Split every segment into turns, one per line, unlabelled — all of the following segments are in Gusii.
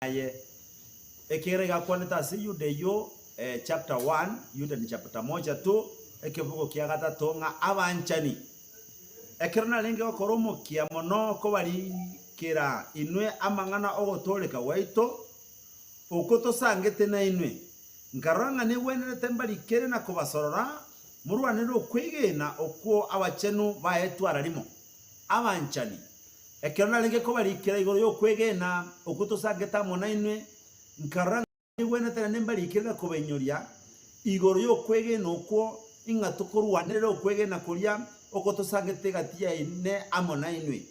Aye, ekiagera iga akwanete ase Yuda eyio, chapter one, Yuda ni chapter moja tu, ekebugo kia gatato, ng'a abanchani, ekero narenge gokora omokia mono kobarikera inwe amang'ana ogotooreka gwaito, okwo tosangete nainwe, nkarora ng'a negwenerete mbarikere na kobasorora, morwanere okwegena okwo abachenu baetwe ara rimo. Abanchani, Ekero narenge kobarikera igoro y'okwegena okwo tosangete amo nainwe, nkarora ng'a nigwenerete naende mbarikere na kobainyoria igoro y'okwegena okwo, ing'a tokorwanerera okwegena koria oko tosangete egati yaine amo nainwe.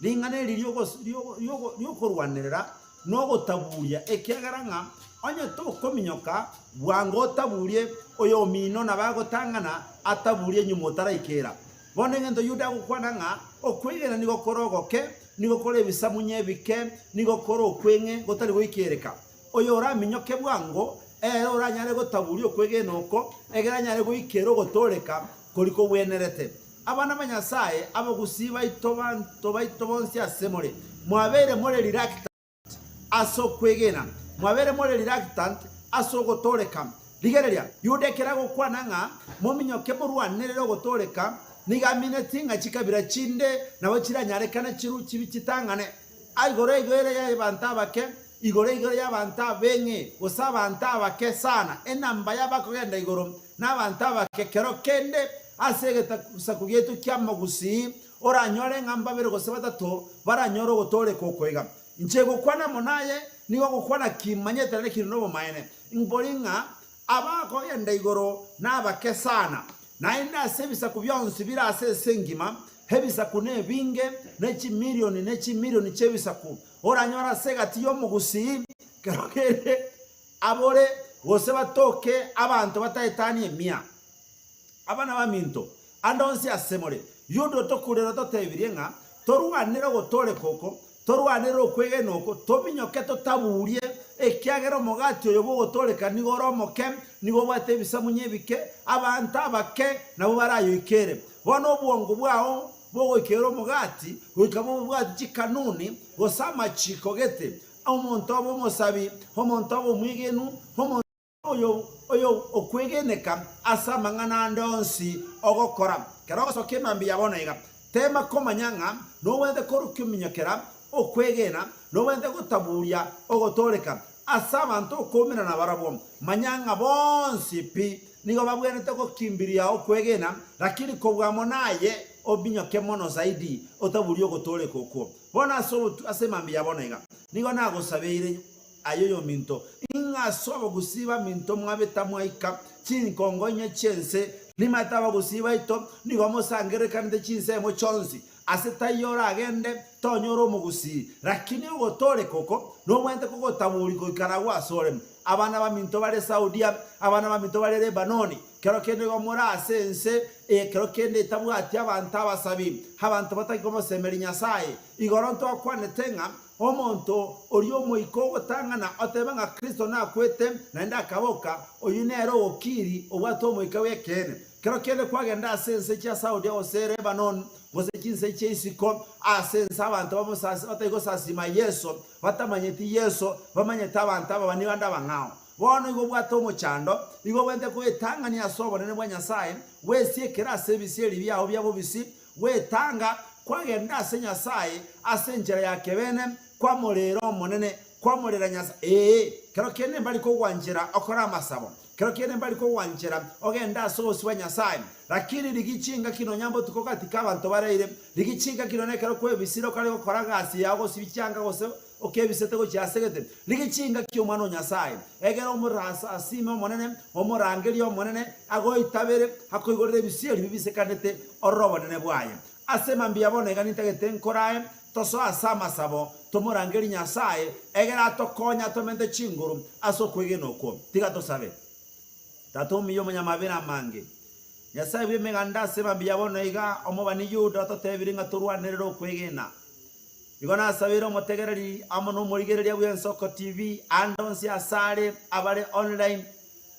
Ring'ana eri ri'okorwanerera nogotaburia, ekiagera ng'a onye tokominyoka bwango otaburie oyomino nabo agotang'ana ataburie nyuma otaraikera. Bono egento Yuda agokwana ng'a okwegena nigo kore ogoke, nigo kore ebisamunye ebike, nigo kore okweng'e gotari goikereka. Oyo oraminyoke bwango, ere oranyare gotaburia okwegena oko, egere anyare goikera ogotooreka koria kogwenerete. Abana ba Nyasae, abagusii baito, banto baito bonsi ase more, mwabeire more reluctant ase okwegena, mwabeire more reluctant ase ogotooreka. Rigereria, Yuda ekero agokwana ng'a mominyoke morwanerere ogotooreka, nigo aminetie ng'a chikabira chinde nabo chiranyarekane chiru chibi chitang'ane. Igoro igo ere y'abanto abake, igoro igo ere y'abanto abeng'e, gose abanto abake sana, enamba y'abakogenda igoro nabanto abake. Kero kende ase egesaku giaito ki'amagusii Oranyore ng'a mbabere gose batato baranyore ogotooreka oko iga. Inche gokwana amo naye nigo gokwana kimanyete naende kire nobomaene. Imbori ng'a abakogenda igoro nabake sana, naende ase ebisaku bionsi bire ase ense engima, ebisaku nebinge, ne chimilioni ne chimilioni chi'ebisaku. Oranyore ase egati y'omogusii kero kende abore gose batoke abanto bataetanie emia. Abana baminto, ande onsi ase more, Yuda otokurera ototebirie ng'a torwanere ogotooreka oko, torwanere okwegena oko, tominyoke totaburie, ekiagera omogati oyo bw'ogotooreka nigo ore omoke, nigo obwate ebisamunye ebike, abanto abake nabwo barayoikere. Bono obwongo bwao bogoikera omogati goika bobwate chikanuni gose amachiko gete, omonto obe omosabi, omonto obe omwegenu, omonto. Oyo oyo okwegeneka ase amang'ana ande onsi ogokora. Kero ogosoka emambia ya bono iga, tema komanya ng'a nobwenerete korukiuminyokera okwegena, nobwenerete gotaburia ogotooreka ase abanto okoumerana nabarabwo. Manya ng'a bonsi pi nigo babwenerete gokimbiria okwegena, lakini kobua mono aye ominyoke mono zaidi otaburie ogotooreka okwo. Bono ase ase emambia ya bono iga, nigo nagosabeire. Aye oyominto, ing'a ase abagusii baminto mwabe tamwaika chinkongo inye chi'ense. Nimaete abagusii baito nigo mosangererekanete chinsemo chionsi, ase taiyo oragende tonyore omogusii. Rakini ogotooreka oko nobwenerete kogotaboria goika agwo asore. Abana baminto bare Saudia, abana baminto bare Lebanoni, kero kende igo more ase ense eye kero kende etabwati abanto abasabi, abanto batari komosemeria Nyasae. Igoro ntwakwanete ng'a Omonto oria omoika ogotang'ana oteba ng'a Kristo nakwete naende akaboka, oyio nere ogokiri obwate omoika bw'ekeene. Kero kende kwagenda ase ense chia Saudia gose Lebanon gose chinse chia isiko ase ense abanto bamosasi batari gosasima Yeso, batamanyeti Yeso, bamanyete abanto ababani bande abang'ao. Bono igo obwate omochando, igo obwenerete koetang'ania ase obonene bwa Nyasae, gwesiekera ase ebisieri biao bia bobisi, Gwetanga kwagenda ase Nyasae ase enchera ya kebeene, kwamorera Omonene, kwamorera Nyasae, ee, kero kende mbari kogwanchera okore amasabo, kero kende mbari kogwanchera ogende ase obosio bwa Nyasae. Lakini rigia chingaki nonya mbotuko gati k'abanto baraire, rigia chingaki nonya ekero kwebisire okare gokora gasi yao gosibia chianga gose okebisete gochia ase gete, rigia chingaki Omwana o Nyasae, egere omorasasime Omonene, omorangerie Omonene, agoitabere, akoigorere ebisieri bibisekanete orore obonene bwaye. Ase mambia bono iga nintagete nkorae, tosoe ase amasabo, tomorangerie Nyasae, egere atokonye atomente chinguru ase okwegena okwo. Tiga tosabe. Tata omuya omonyamabera amange, Nyasae bw'emeganda ase mambia bono iga omobani Yuda ototebirie ng'a torwanerere okwegena. Igo nasabeire omotegereri amo nomorigereria bw'Ensoko TV ande onsi asare abare online,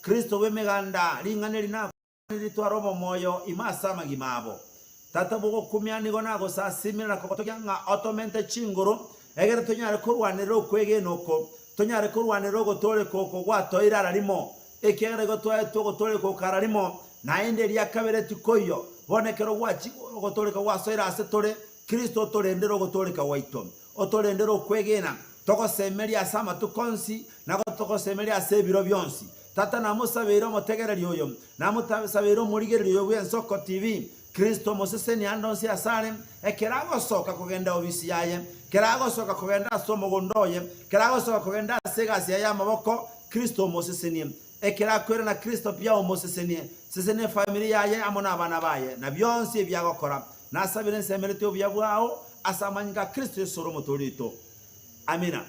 Kristo bw'emeganda, ring'ana eri nakwanire ritware obomoyo ime ase amagima abo. Tata bw'ogokumia nigo nagosasimire na kogotogia ng'a otomente chinguru egere tonyare korwanerera okwegena oko. Tonyare korwanera ogotooreka oko gwatoeire ara rimo, ekiagera igo twaetwe ogotooreka oko ara rimo, naende eria kabere tikoiyo. Bono ekero gwachi ogotooreka gwasoire ase tore, Kristo otorendere ogotooreka gwaito, otorendere okwegena, togosemerie ase amatuko onsi, na gotogosemeria ase ebiro bionsi. Tata namosabeire omotegereri oyo, namosabeire omorigereria oyo bw'Ensoko TV, Kristo omoseseni ande onsi asare, ekero agosoka kogenda obisi yaye, ekero agosoka kogenda ase omogondo oye, ekero agosoka kogenda ase egasi yaye y'amaboko, Kristo omosesenie. Ekero akoirana Kristo pia omosesenie. Sesenia efamiri yaye amo nabana baye, na bionsi ebi agokora. Nasabire nsemeretie obuya bwao ase amanyinga a Kristo Yeso ore Omotoori oito. Amina.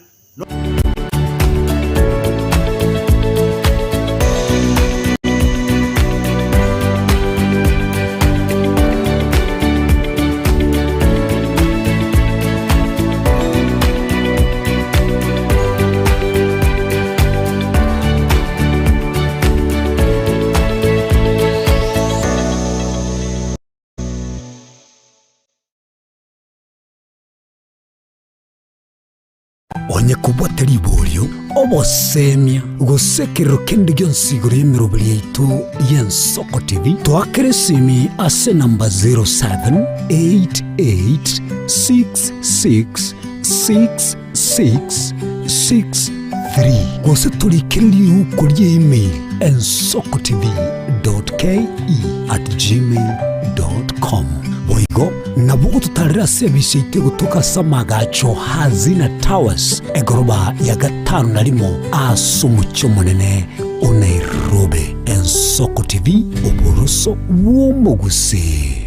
Onye kobwate riborio, obosemia, gose ekerero kende gionsi igoro y'emeroberi yaito y'Ensoko TV, toakere esimi ase enamba 0788666663 gose torikere riuko rie email ensokotv.ke@gmail.com. Boigo nabo ogototarera ase ebisi yaito egotoka ase amagacho Hazina Towers, egoroba ya gatano na rimo ase omochie omonene o Nairobi. Ensoko TV, oboroso bw'omogusii.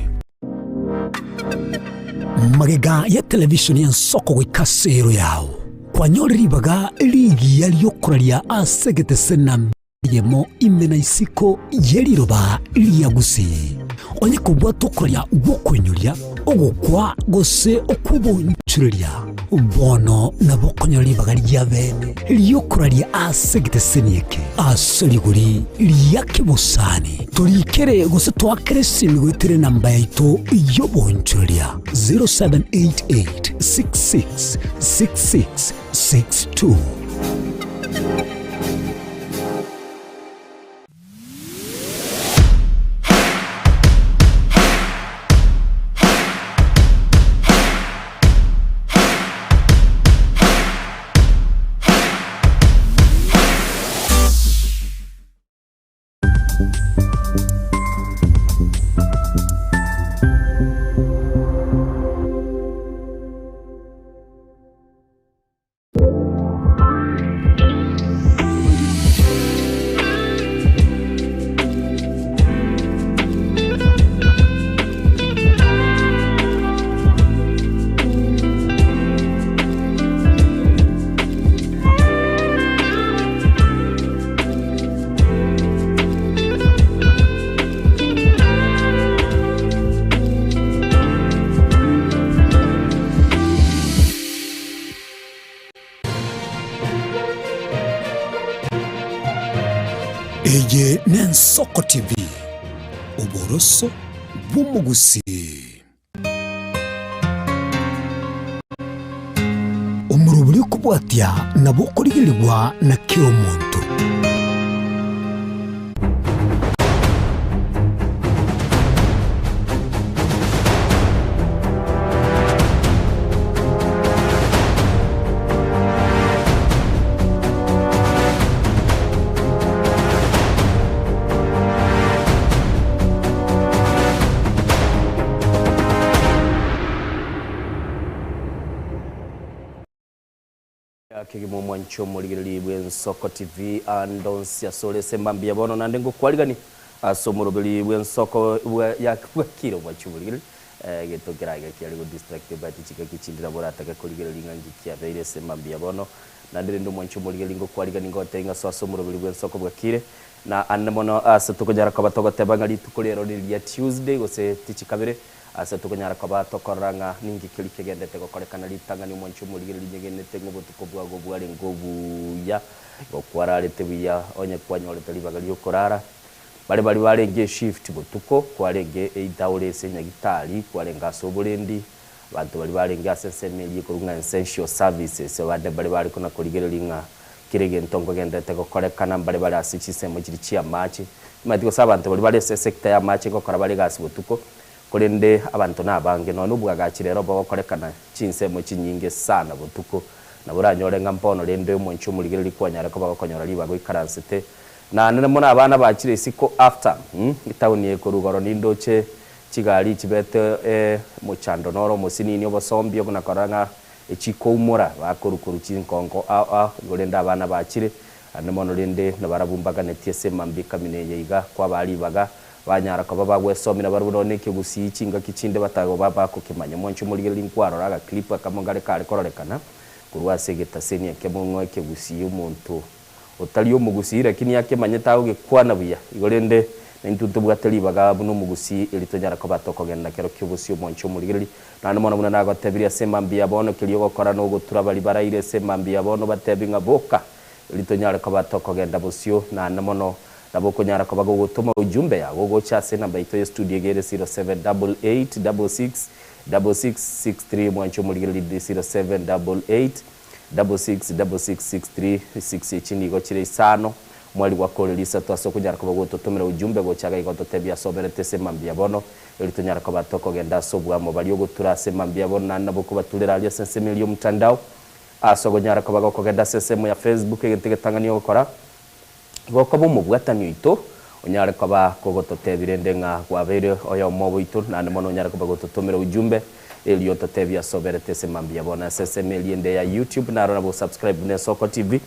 Magega ya television y'ensoko goika ase ero yao, kwanyore ribaga rigiya riokoraria ase egetese Eyemo ime na isiko ye riroba ria Gusii. Onye kobwata okoria gw'okoinyoria, ogokwa gose okw'obonchureria, bono nabo okonyora ribaga ria bene ri'okoraria ase egeteseni eke ase rigori ria kebosani. Torikere gose toakere esimi goetera enamba yaito y'obonchureria 0788 66 66 62. Eye n'Ensoko TV, oboroso bw'omogusii. Omorobori okobwatia nabo okorigerigwa na kera omonto.
Kegima omwanchi omorigereria bw'Ensoko TV ande onsi ase ore ase mambia bono naende ngokwarigani ase omoroberi bw'ensoko bwa ya bwakire omwanchi omorigereria eh, gento kerage kiare go distract but chingaki chinde nabo oratake korigereria ng'a nki kiabeire ase mambia bono naende rende omwanchi omorigereria ngokwarigani ngotebie ng'a soa ase omoroberi bw'ensoko bwakire na ande mono ase tokonyara koba togoteba ng'a rituko rero riria Tuesday gose tichikabere Ase tokonyara koba tokorora ng'a ninki keria kegendete gokorekana ritang'ani omwancho omorigereria nyegenete ng'a obotuko bwago bwarenge obuya, igo kwararete buya onye kwanyorete ribaga ri'okorara. Baria baria barenge eshift botuko, kwarenge either ore ase enyagitari, kwarenge ase oborendi, abanto baria barenge ase ensemo eria ekorwa ng'a essential services, abande mbaria bare kona korigereria ng'a. Kera egento nkogenderete gokorekana mbare bare ase chinsemo chiria chi'amache. Timanyeti gose abanto baria bare ase esector y'amache ngokora bare egasi botuko, korende abanto nabange. Nonya obwagachi rero bogokorekana chinsemo chinyinge sana botuko. Nabo oranyore ng'a mbono rende omonche omorigereria kwanyare koba gokonyora ribaga oikaransete. Naende mono abana bachire isiko after, etown eye korwa igoro nindoche chigari chibete mochando noro omosinini obosombi obuna korora ng'a Echikoumora, bakoru-koru chinkongo ao ao, igo rende abana bachire, naende mono rende nabarabwo mbaganetie ase emambia ekamina eye iga, kwabaa ribaga, banyara koba bagwesomia nabarabwo nonya nekegusii chingaki chinde batagoba bakokemanya. Mwanche omorigereria nkwarora agaclip akamo nkare kare kororekana korwa ase egetaseni ekemo ng'a ekegusii omonto Otari omogusii lakini akemanyete agogekwana buya. Igo rende naintwe ntobwate ribaga buna omogusii eri tonyara koba tokogenda kero ki'obosio omwanche omorigereria. Naende mono buna nagotebirie ase emambia ya bono keria ogokora nogotura baria baraire ase emambia ya bono batebi ng'a boka eri tonyare koba tokogenda bosio. Naende mono nabo okonyara koba gogotoma ujumbe yago gocha ase enamba yaito ye studio iga ere 0788666663 omwanche omorigereria 0788 66 66 63 6 Echi nigo chire isano, mwari gwakorire isato ase okonyara koba gototomera ujumbe gocha iga igo totebie ase oberete ase mambia bono, erio tonyare koba tokogenda ase oboamo baria ogotura ase mambia bono naende nabo okobaturera aria ase ensemo eria y'omotandao ase okonyara koba gokogenda ase ensemo ya Facebook egento egetang'ani ogokora Gokoba omobwatani oito, onyare koba kogototebia rende ng'a gwabeire oyomo oboito, naende mono onyare koba gototomera ujumbe, erio ototebie ase oberete ase mambia bono ase ensemo eria ende ya YouTube, naro nabo osubscribe buna Esoko TV,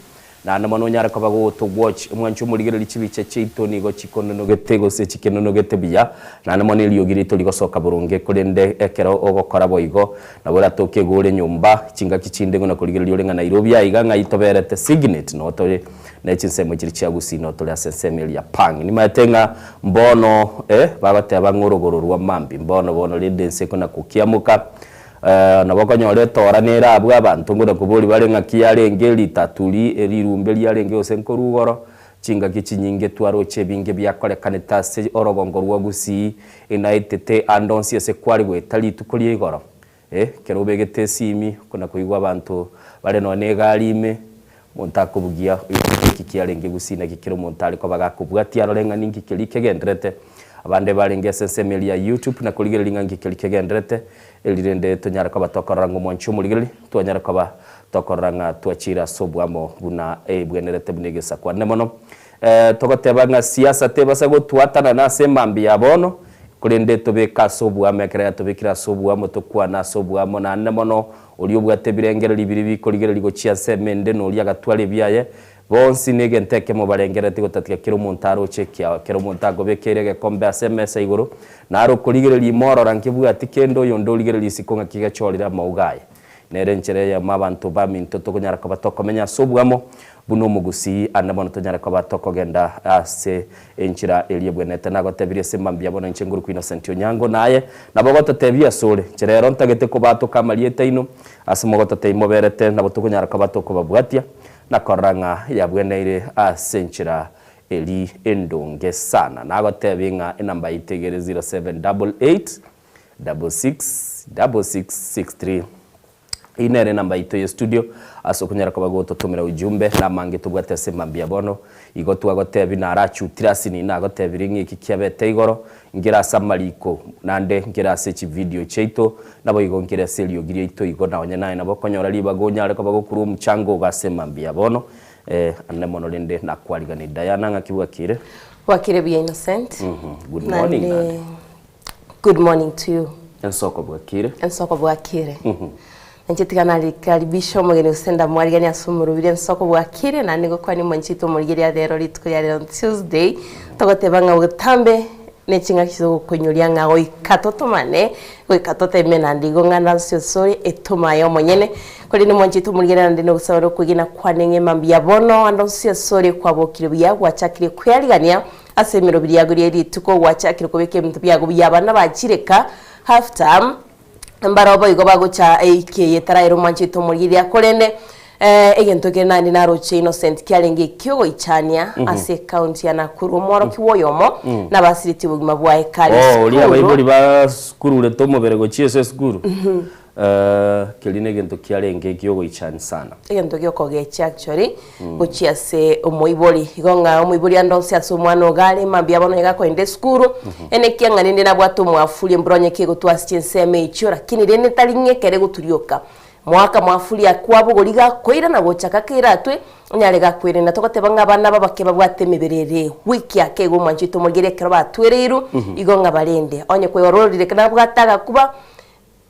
naende mono onyare koba gogotowatch. Omwancho omorigereria chibicha chiaito nigo chikononogete gose chikenonogete buya, naende mono eriogi riaito rigosoka boronge, korende ekero ogokora boigo, nabo oratoke igo ore nyomba, chingaki chinde ng'o nakorigereria ore ng'a Nairobi aiga ng'ai toberete Signet, noo tore. Ne chinsemo chiria chia Gusii noo tore ase ensemo eria ya Pang. Nimaete ng'a mbono eh, bagoteba ng'a orogoro rwa mambia, mbono bono rende ense ekona kokiamoka, eh, nabo okonyora etora nere abwo abanto ngona koboria bare ng'aki yarenge ritaturi, rirumbe riarenge gose nkorwa igoro, chingaki chinyinge twaroche ebinge biakorekanete ase orogongo rwa Gusii, enaetete ande onsi ase kware goeta rituko ria igoro. Eh, ekero obegete esimi, okona koigwa abanto bare nonya na egari ime, omonto akobugia oigwe eki kiarenge gusii naki kera omonto are koba gakobwatia arore ng'a ninki keria kegenderete. Abande barenge ase ensemo eria ya YouTube na korigereria ng'a nki keria kegenderete, eri rende tonyare koba tokorora ng'a omwanchi omorigereria, twanyare koba tokorora ng'a twachire ase oboamo buna ebwenerete buna egesaku. Ande mono, togoteba ng'a siasa tebasa gotwatanana ase emambia ya bono, Korende tobeke ase oboamo ekero yatobekire ase oboamo, tokwane ase oboamo, naende mono oria obwate ebirengererio biria bikorigereria gochia ensemo ende, na oria agatwara ebiaye, bonsi negento ekemo barengereretie gotatiga kera omonto aroche ekiao. Ekero omonto akobekeire egekombe ase emesa igoro, naro okorigereria ime orora nkebwati kende, oyonde origereria isiko ng'aki gechorire amauga aye. Nere enchera eyemo abanto baminto tokonyara koba tokomenya ase oboamo buna omogusii, ande mono tonyare koba tokogenda ase enchera eria ebwenerete. Nagotebirie ase mambia bono inche ngorokwa Innocent Onyango, naye nabo ogototebia asore. Inche rero ntagete kobatoka amarieta aino ase mogototebia moberete, nabo tokonyara koba tokobabwatia na korora ng'a yabweneire ase enchera eri endonge sana. Nagotebie ng'a enamba yaito igere 0788 66 66 63. Eyio nere enamba yaito ye studio ase okonyara koba gototomera ujumbe na amange tobwate ase mambia bono. Igo twagotebi narachutire ase nini nagotebirie ng'a eki kiabete igoro nkere ase amariko naende nkere ase chividio chiaito naboigo nkere ase eriogi riaito igo na onye naye nabo okonyora ribaga onyare koba gokurwa omochango ogo ase mambia bono eh ande mono rende nakwariganirie Diana ng'aki bwakire?
Bwakire buya Innocent.
Good morning naende.
Good morning to you.
Ensoko bwakire.
Ensoko bwakire. Inche tiga narikaribisha omogeni gose ndamwariganie ase omorobiri ensoko bwakire naende ngokwania omonchete omorigereria rero rituko ria rero Tuesday togoteba ng'a botambe ne ching'aki chigokoinyoria ng'a goika totomane goika toteme naende igo ng'a nase osore etoma aye omonyene korende omwanchete omorigereria naende nogosaba na okwegena kwane ng'a mambia bono ande onsi asore kwabokire buya gwachakire kwearigania Ase emerobiri yago rie rituko gwachakire kobeka ebinto biago buya abana bachireka half term mbaro boigo bagocha eiki eye etaraera omwanchete omorigereria korende egento ekere naende naroche Innocent kiarenge ekiogoichania ase ecounty ya Nakuru omworokigwa oyomo nabasiretie obogima bwaye kare
Oh, oria
esukuru.
abaibori basukururete omobere gochia ase esukuru. Keria negento kiarenge giogoichani sana.
Egento giokogechia actually gochia ase omoibori igo ng'a omoibori ande onsi ase omwana ogo are mambia bono onye gakoenda esukuru enekia ng'a rende nabwate omwafuri embura onye kegotwa ase chinsemo echio lakini rende tari ng'a ekere egoturioka Moaka mwafuri akwabogori gakoirana gocha gakeiratwe, onyare gakwerenda. Togoteba ng'a abana aba abake babwate emebere ere weak ake igo omwanchete omorigereria ekero batwereirwe, igo ng'a barende. Onye kwerorire nabwate agakuba,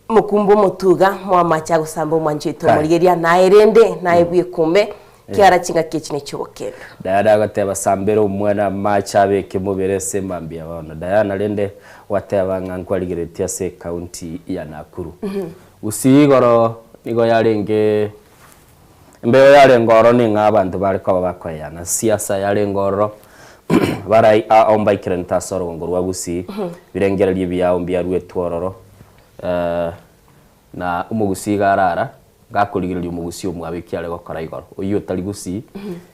mokumbe omotuga, moe amache agosamba omwanchete omorigereria, naye rende, naye bwekumbe, kiara chingaki echi nechi'obokendu.
Diana agoteba sambera omwana amache abeke mobere ase mambia bono. Diana rende gwateba ng'a nkwarigereretie ase ecounty ya Nakuru. Gusii igoro nigo yarenge embeo yarenge ororo ning'a abanto bare koba bakoeyana siasa yarenge ororo barai ao mbaikerente ase orogongo rwa Gusii birengererio ebiao mbiaruetwe ororo na omogusii iga arara gakorigereria omogusii omwabo eki are gokora igoro oyio otari Gusii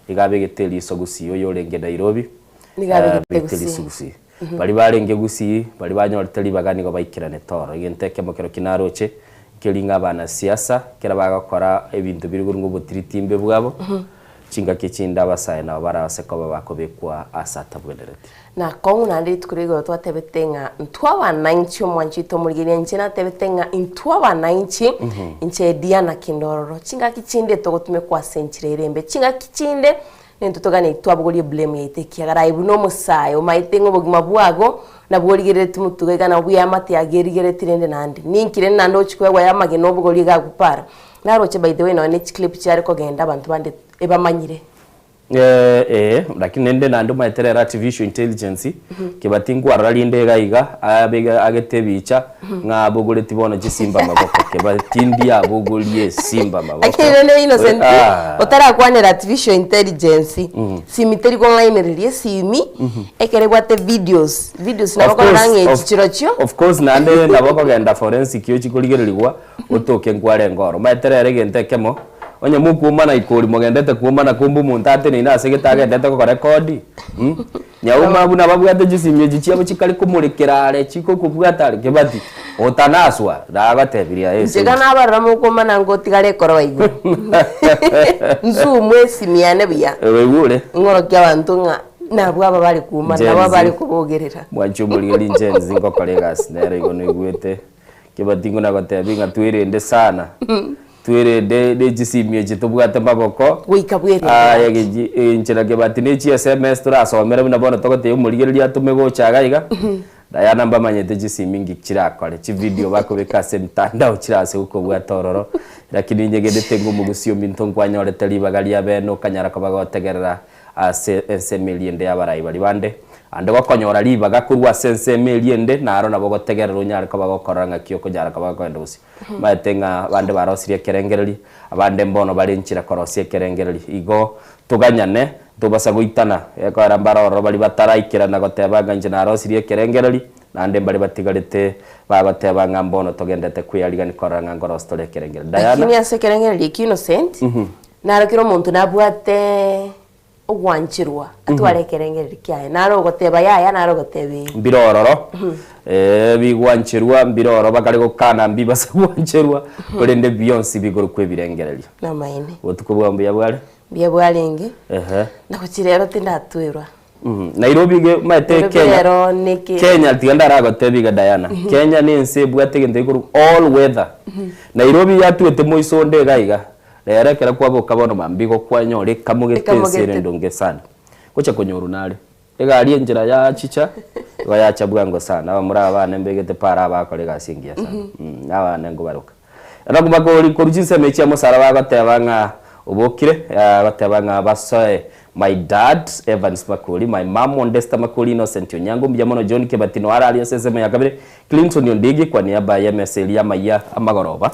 iga abegete eriso Gusii oyo orenge Nairobi
Nigo abegete
abegete eriso
Gusii.
Gusii. Baria barenge Gusii, baria banyorete ribaga nigo baikeranete ororo. Egento ekemo kerokio naroche, nkeri ng'a abanasiasa ekero bagokora ebinto bire korwa ng'obotiritimbe bwabo, chingaki echinde abasae nabo barase koba bakobekwa ase atabwenereti.
Na kong'u naende rituko ria igoro twatebete ng'a intwe abananchi omwancho oito omorigereria inche natebete ng'a intwe abananchi inche Diana kende ororo. Chingaki chinde togotumekwa ase enchera ere embe, chingaki chinde Nintwe toganetie twabogorie eblame yaito ekiagera aye buna omosae omaete ng'a obogima bwago nabwo origereretie motugo iga nabwo eamate yago erigereretie rende naende. Ninki rende naende ochi koegwa yamagena obogorie iga agwo para. Naroche by the way nonya ne chiclip chiare kogenda abanto bande ebamanyire.
Ee, lakini rende naende omanyete rero artificial intelligence, kebati nkwarora rinde iga iga, abege agete ebicha, ng'a abogoreti bono chisimba amaboko, kebati ndiabogorie esimba amaboko.
Lakini rende Innocent,
Ah.
otarakwanera artificial intelligence, simi teri kong'ainereria esimi, ekero ebwate videos, videos nabo
Of course,
okorora ng'a
of-
echi chirochio.
Of course naende nabo okogenda forensic ochi korigererigwa, otoke nkwarenge oro. Omanyete rero egento ekemo, Onye mokwomana ikori mogendete kwomana kumbe omonto ateneine ase gete agendete gokorekodi mh, nyauma buna babwate chisimi echi chiabo chikare komorekera are chikokobwata are kebati, otanaswa nagotebirie aye
Inche
ase
iga nabarora mokwomana ngotigara ekoroba igoro. Nsumu esimi yane buya.
Oigure?
Ng'orokie abanto ng'a nabwo aba bare kwomana, nabo
Gen Z.
bare kobogerera.
Mwanche omorigeri Gen Z ngokora egasi nere igo noigwete, kebati ng'o nagotebi ng'a twerende sana. Twerende ne chisimi echi tobwate maboko.
Goika bwerende
Aya
gaki.
gechi enchera kebati ne chi sms torasomere buna bono togotebia omorigereria atome gocha iga iga, Diana mbamanyete chisimi inki chirakore, chividio bakobeka ase emitandao chirase gokobwata ororo, lakini inyegenete ng'a omogusi ominto nkwanyorete ribaga ria bene okanyara koba gotegerera ase ensemo eria ende y'abarai baria bande. Ande gokonyora ribaga korwa ase ensemo eria ende, naro nabo ogotegerera onyare koba gokorora ng'aki okonyara koba gokogenda bosio. Omanyete ng'a abande barosirie ekerengererio, abande mbono bare enchera korosia ekerengererio. Igo toganyane, ntobasa goitana, ekegoera mbare ororo baria bataraikerana goteba ng'a inche narosirie ekerengererio, naende mbare batigarete bagoteba ng'a mbono togendete kweyarigania korora ng'a nkorosia tore ekerengererio. Diana.
Lakini ase ekerengererio ekio Innocent, naro kera omonto nabwate ogwancherwa atware ekerengererio kiaye, naro ogoteba yaya, naro ogoteba ee.
Mbire ororo, eh, bigwancherwa, mbire ororo bakare gokana mbibase gwancherwa, korende bionsi bigorokwa ebirengererio.
Namaene.
Obotuko bwao mbuya bware?
Mbuya bwarenge,
Ehe.
na gochia rero tindatwerwa.
Mhm. Nairobi iga omanyete
Nairobi
Kenya,
rero neke.
Kenya tiga ndaragotebi iga Diana, Kenya na ense ebwate egento gekorokwa all weather. Nairobi yatwete moiso onde iga iga, Rero ekero kwaboka bono mambia igo kwanyora ekamogete ense ere
Ekamogete.
endonge sana. Gocha konyorwa nare. Egari enchera yachicha, igo yacha bwango sana. Abamura aba bane mbegete para abakora egasi engiya sana. Mh, abane nkobaroka. Ero bakori korwa chinsemo echi chia mosara bagoteba ng'a obokire, bagoteba ng'a basoe my dad Evans Makori, my mum Mondesta Makori, Innocent Onyango, mbuya mono John Kebati noyo arari ase ensemo ya kabere, Clinton Ondigi kwa niaba y'emesa eria y'amayia amagoroba,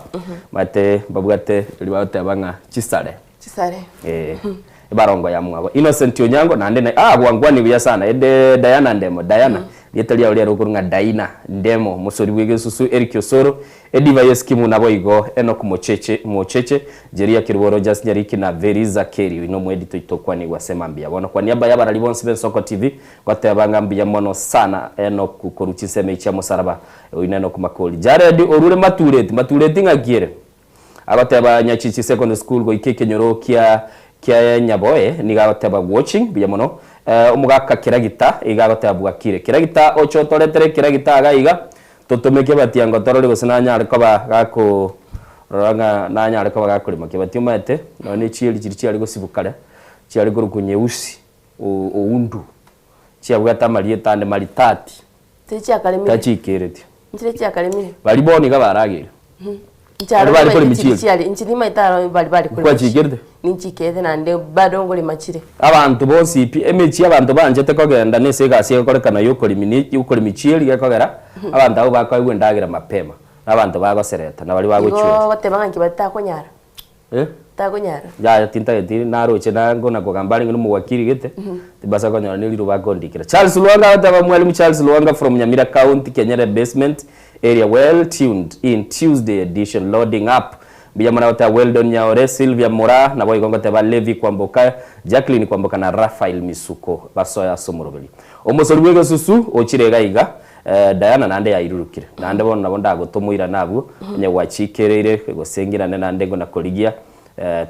omanyete mbabwate eria bagoteba ng'a chisare.
Chisare.
Eh, ebarongo ya mwabo. Innocent Onyango naende na ah gwangwani buya sana. Ede Diana Ndemo, Diana. Rieta riao riare okorwa ng'a Daina, Ndemo, omosori bw'egesusu, Eric Osoro, Ediva Yeskimu naboigo Enock Mocheche, Mocheche, Jeria Kerubo Rogers Nyariki na Veriza Keri. Oyio nomoedito oito okwanigwa ase mambia. Bono kwa niaba y'abarari bonsi b'Ensoko TV, ngoteba ng'a mbuya mono sana Enock korwa chinsemo echi chia mosaraba. Oyio n'Enock Makori. Jared orure Matureti, Matureti ng'aki ere? Agoteba Nyachichi Secondary School goika ekenyoro kia kia Nyaboe nigo agoteba watching buya mono. Omogaka Keragita iga agoteba bwakire. Keragita oche otoretere ekeragita iga iga totome Kebatiango torore gose nanyare koba gako rora ng'a nanyare koba gakorema. Kebati omanyete nonya ne chieri chiria chiare gosibwa kare chiare korokwa nyeusi, oundu chiabwate amarieta ande maritati
Nchire chiakaremire.
tachiikeretie.
Nchire chiakaremire.
Baria bono iga barageire.
Inche aro
Baria bare
nimaete
korema
chiri
chieri.
chiare, inche nimaete aro bari bare korema chi.
Nkwachiikerete?
Ninchikerete naende bado nkorema chire.
Abanto bonsi pi, emechie abanto banchete kogenda nese egasi egokorekana y'okoremi ne y'okoremi chieri gekogera, abanto abwo bakoegwa endagera mapema, na abanto bagosereta, na baria
Igo
bagochweria.
ogoteba ng'a nki batakonyara?
Eh?
Takonyara.
Yaya tintageti naroche na kogamba arenge nomowakiri gete, timbasa konyora ne riroba akondikera. Charles Lwanga agoteba Mwalimu Charles Lwanga from Nyamira County, Kenyere Basement area well tuned in Tuesday edition loading up. Mbuya mono agoteba Weldon Nyaore, Sylvia Moraa, naboigo ngoteba Levi Kwamboka, Jacqueline Kwamboka na Raphael Misuko basoe ase omoroberi. Omosori bw'egesusu ochire iga iga Diana naende yairurukire. Naende bono nabo ndagotomoirane abwo, onye gwachikereire, gose ng'irane naende ngona-korigia,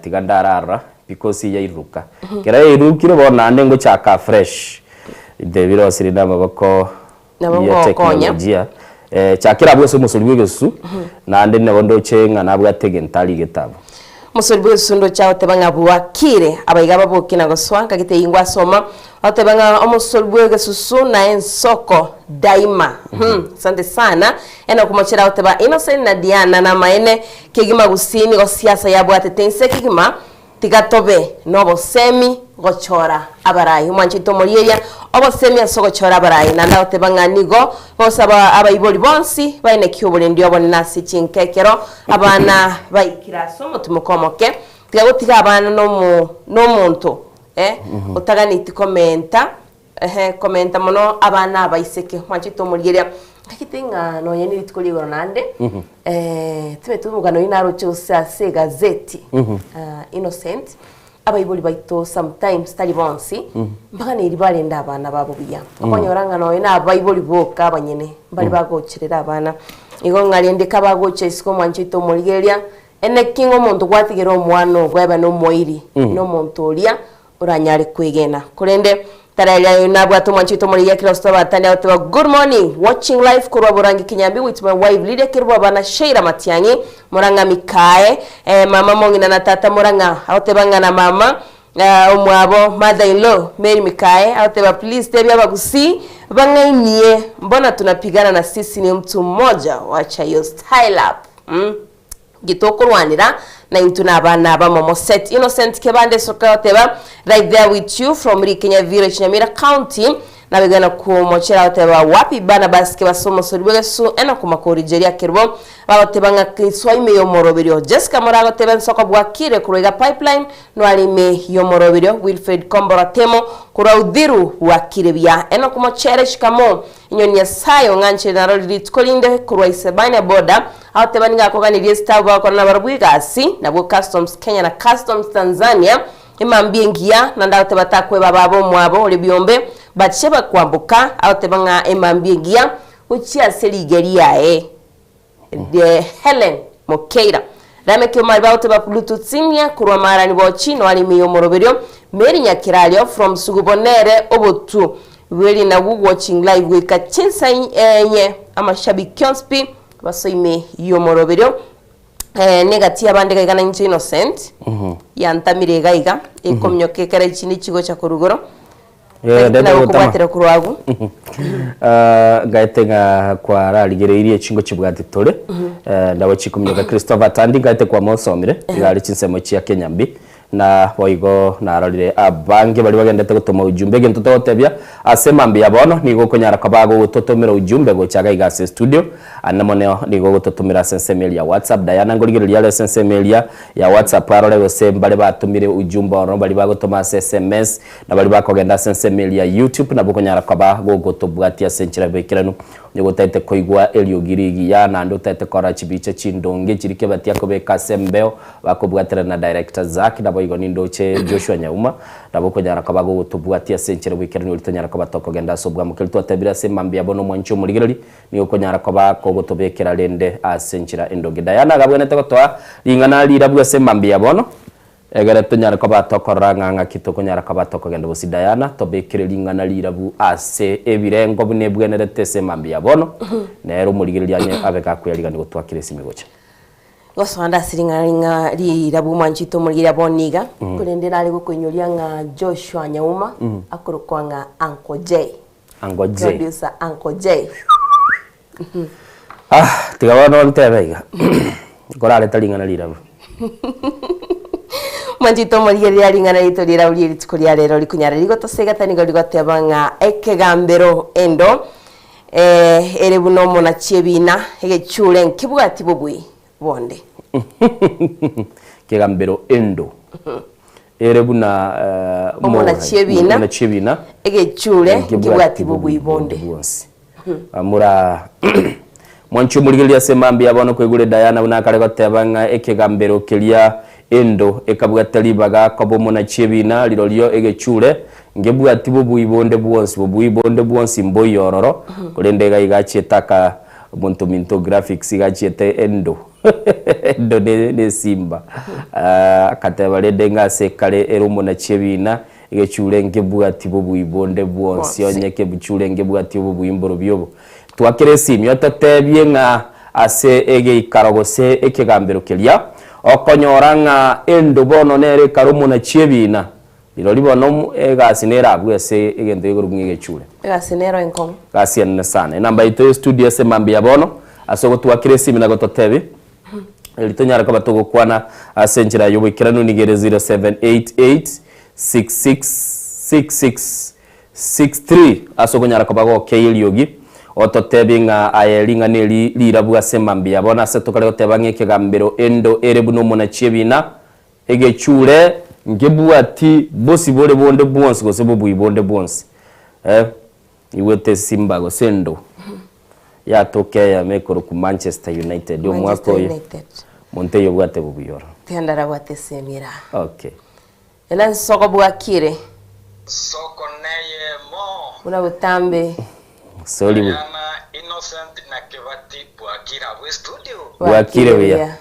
tiga ndararora, because yairuruka. Ekero yairurukire bono naende ngochaka afresh. Ebinto ebi birosire namaboko
Nabo
ya
ngokonya.
teknolojia. Chakera abwo ase omosori bw'egesusu, naende nabo ndoche ng'a nabwate egento arigete abwo.
Omosori bw'egesusu ndoche agoteba ng'a bwakire, abaiga babokie na gosoa, nkagete eyio ngwasoma, Agoteba ng'a omosori bw'egesusu na ensoko daima. Hmm, asante sana. Enock Mochere agoteba Innocent na Diana namaene kegima Gusii nigo siasa yabwatete inse kegima tiga tobe nobosemi gochora abarai. Omwanchete omorieria obosemi ase ogochora abarai. Naende agoteba ng'a nigo gosaba abaibori bonsi baenekie oborendi obonene ase chinka ekero abana baikire ase omotimoko omoke. Tiga gotiga abana nomo nomonto eh, otaganeti komenta ehe komenta mono abana abaiseke mwanchete omorigereria ngachete ng'a nonya ne rituko ria igoro naende timanyeti omogano oyio naroche gose ase egazeti ah, Innocent, abaibori baito sometimes tari bonsi, mbaganeri barende abana babo buya. Okonyora ng'a nonya na abaibori boka abanyene mbare bagocherera abana. Igo ng'a rende kabagocha isiko mwanchete omorigereria, Ene ki ng'a omonto gwatigera omwana oo bwebe nomoiri, na omonto oria oranyare kwegena. Korende taraeria aye nabwate omwanchi oito omoriri Kristo abatani agoteba good morning watching live korwa Borangi Kinyambi with my wife Lydia Kerubo abana Sheila Matiang'i Murang'a Mikae eh, mama mong'ina na tata Murang'a agoteba ng'a na mama eh, omwabo mother in law Mary Mikae agoteba please tebia abagusii bang'ainie mbona tunapigana na sisi ni mtu mmoja wacha hiyo style up mm. Gitokorwanera, na intwe nabana abamo. Seth Innocent Kebande Soka goteba, Right there with you from Rikenya Village Nyamira County. Nabegena komochera goteba wapi Barnabas Kebaso omosori bw'egesusu Enock Makori Jeria Kerubo bagoteba ng'a kiswa ime y'omoroberio. Jessica Moraa goteba ensoko bwakire korwa iga Pipeline noare ime y'omoroberio. Wilfred Kombora Temo korwa Uthiru bwakire buya. Enock Mochere shikamoo. Inywe Nyasae ong'anchire narori rituko rinde korwa Isebania boda, agoteba nigo akoganirie esitabu bagokora nabarabwo egasi, nabwo Customs Kenya na Customs Tanzania, emambia engiya, naende agoteba takweba baba omwabo ore biombe, bache bakwamboka, agoteba ng'a emambia engiya gochia ase rigia riaye. Hellen Mokeira. Rameki Omari bagoteba Bluetooth Senior korwa Marani Bochi noare ime y'omoroberio Mary Nyakerario from Sugubo nere obotu bwe rinagu watching live goika chinsa enye amashabiki onsi pi baso ime y'omoroberio eh, negati y'abande iga iga nainche Innocent yantamire iga iga ekominyoka ekero echinde chigocha korwa igoro
Eh,
Naki
ndete gotama.
nagokobwatera korwa agwo.
Ah, ngaete ng'a kwararigereirie chingo chibwati tore eh, ndabo chikominyoka Christopher Tandi ngaete kwamosomire iga are chinsemo chia Kenya mbi. Na boigo narorire abange baria bagenderete gotoma ujumbe, egento togotebia ase mambia bono nigo okonyara koba gogototomera ujumbe gocha iga iga ase estudio, ande mono nigo ogototomera ase ensemo eria ya WhatsApp. Diana nkorigereria are ase ensemo eria ya WhatsApp arore gose mbare batomire ujumbe ororo baria bagotoma ase sms na baria bakogenda ase ensemo eria ya YouTube nabo okonyara koba gogotobwatia ase enchera boikeranu. Onye gotagete koigwa eriogi rigiya naende otagete korora chibicha chindonge chiria Kebati akobeka ase embeo bakobwaterana na Director Zack naboigo nindoche Joshua Nyauma nabo okonyara koba gogotobwatia ase enchera boikeranu erio tonyara koba tokogenda ase obwamo keria twatebire ase mambia bono omwanchi omorigereri nigo okonyara koba kogotobekera rende ase enchera endonge. Diana agabwenerete gotoa ring'ana rirabwo ase mambia bono Egere tonyare koba tokorora ng'a ng'aki tokonyara koba tokogenda bosio Diana, tobekere ring'ana rirabu ase ebirengo buna ebwenerete ase emambia ya bono, nere omorigereria anye abe gakweyarigania gotwakera esimi gocha.
Gosoa nde ase ring'ana ring'a rirabu omwanchete omorigereria bono iga, korende nare gokoinyoria ng'a Joshua Nyauma akorokwa ng'a Uncle Jay.
Uncle Jay.
Producer Uncle Jay.
Ah, tiga bono ontebe iga, nkorarete ring'ana rirabu.
Mwanchete omorigereria ring'ana rito rirabu rie rituko ria rero rikonyara rigotosegeta nigo rigoteba ng'a ekegambero endo eh, ere buna omonachi ebina egechure nkebwati bobui bonde.
Kegambero endo ere buna eh,
Omonachi ebina.
omonachi ebina
Egechure nkebwati bobui bonde.
bwonsi. Bamura mwanche omorigereria ase mambia bono kwaigure Diana buna akare goteba ng'a ekegambero keria endo ekabwata ribaga koba omonachi ebina rirorio egechure ngebwati bobui bonde bwonsi bobui bonde bwonsi mboiyo ororo korende iga iga achiete aka omonto ominto graphics iga achiete endo endo ne ne esimba akateba rende ng'a ase ekare ere omonachi ebina Egechure nkebwati bobui bonde bwonsi, onye kebchure nkebwati obobui mborobio obo. Twakere esimi ototebie ng'a ase egeikaro gose ekegambero keria, okonyora ng'a endo bono nere ekare omonachi ebiina, rirorio bono egasi nerabue ase egento gekorokwa ng'a egechure.
Egasi nero enkong'u.
Egasi enene sana. Enamba yaito ya studio ase mambia bono, ase ogotwakera esimi na gototebi. Erio tonyare koba togokwana ase enchera y'oboikeranu nigo ere 0788666663 ase okonyara koba gokei eriogi ototebie ng'a aye ring'ana eri rirabwo ase mambia bono ase tokare goteba ng'a ekegambero endo ere buna omonachi ebina egechure nkebwati bosibore bonde bwonsi gose bobui bonde bwonsi eh igwete esimba gose endo Yatoka eyemo ekorokwa Manchester United omwaka
Manchester
oyo
United.
monto oyo obwate bobuya oro.
Tiga ndarabwate esemi era.
Okay.
Ela nsoko bwakire.
Soko neyemo.
Buna botambe.
Sorry bu.
Diana Innocent na Kebati bwakire abwo estudio.
Bwakire buya.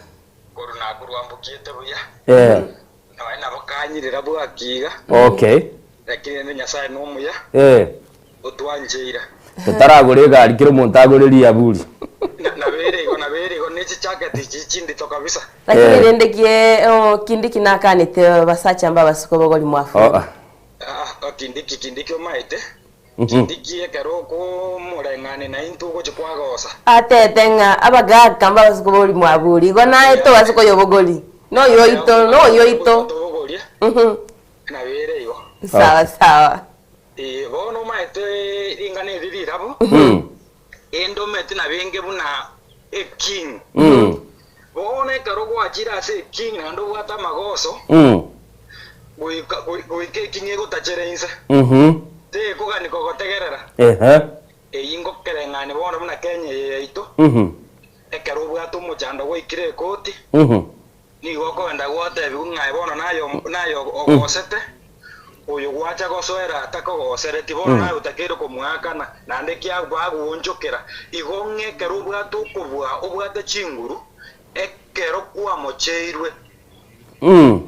Korwa nakorwambokiete buya.
Eh.
Nonya nabo kanyirera bwakiga.
Okay.
Lakini rende Nyasaye nomuya.
Eh.
Otwancheire.
Totaragora egari kera omonto agore riaburi.
Nabeire igo, nabeire igo, ne chijacket echi chindito kabisa.
Lakini
Eh.
rende kie oh, kindiki nakanete basacha mba basiko bogori
Oh,
mwafuna.
ah.
Ah, kindiki kindiki omaete. Kindiki ekero okomoreng'ani na intwe ogochi kwagosa.
Atete ng'a abagaka mba basiko bogori mwaburi. Igo naye to basiko yobogori. No yoito, no yoito.
Tobogoria. Nabeire igo.
Sawa sawa.
Eh, bono omaete ring'ana eri rirabo. Endometi nabenge buna eking. Bono ekero gwachire ase eking naende obwate amagoso. Goika goika eking egotachere inse. Tekogani kogotegerera.
Ehe.
Eyio ngokereng'ani bono buna Kenya eye yaito. Ekero obwate omochando gwaikire ekoti. Nigo okogenda gwatebiwa ng'a bono naye naye ogosete, oyo gwacha gosoera atakogosereti, bono naye otakeire komoakana, naende kia bagoonchokera. Igo ng'a ekero obwate okobua, obwate chinguru, ekero kwamocheirwe,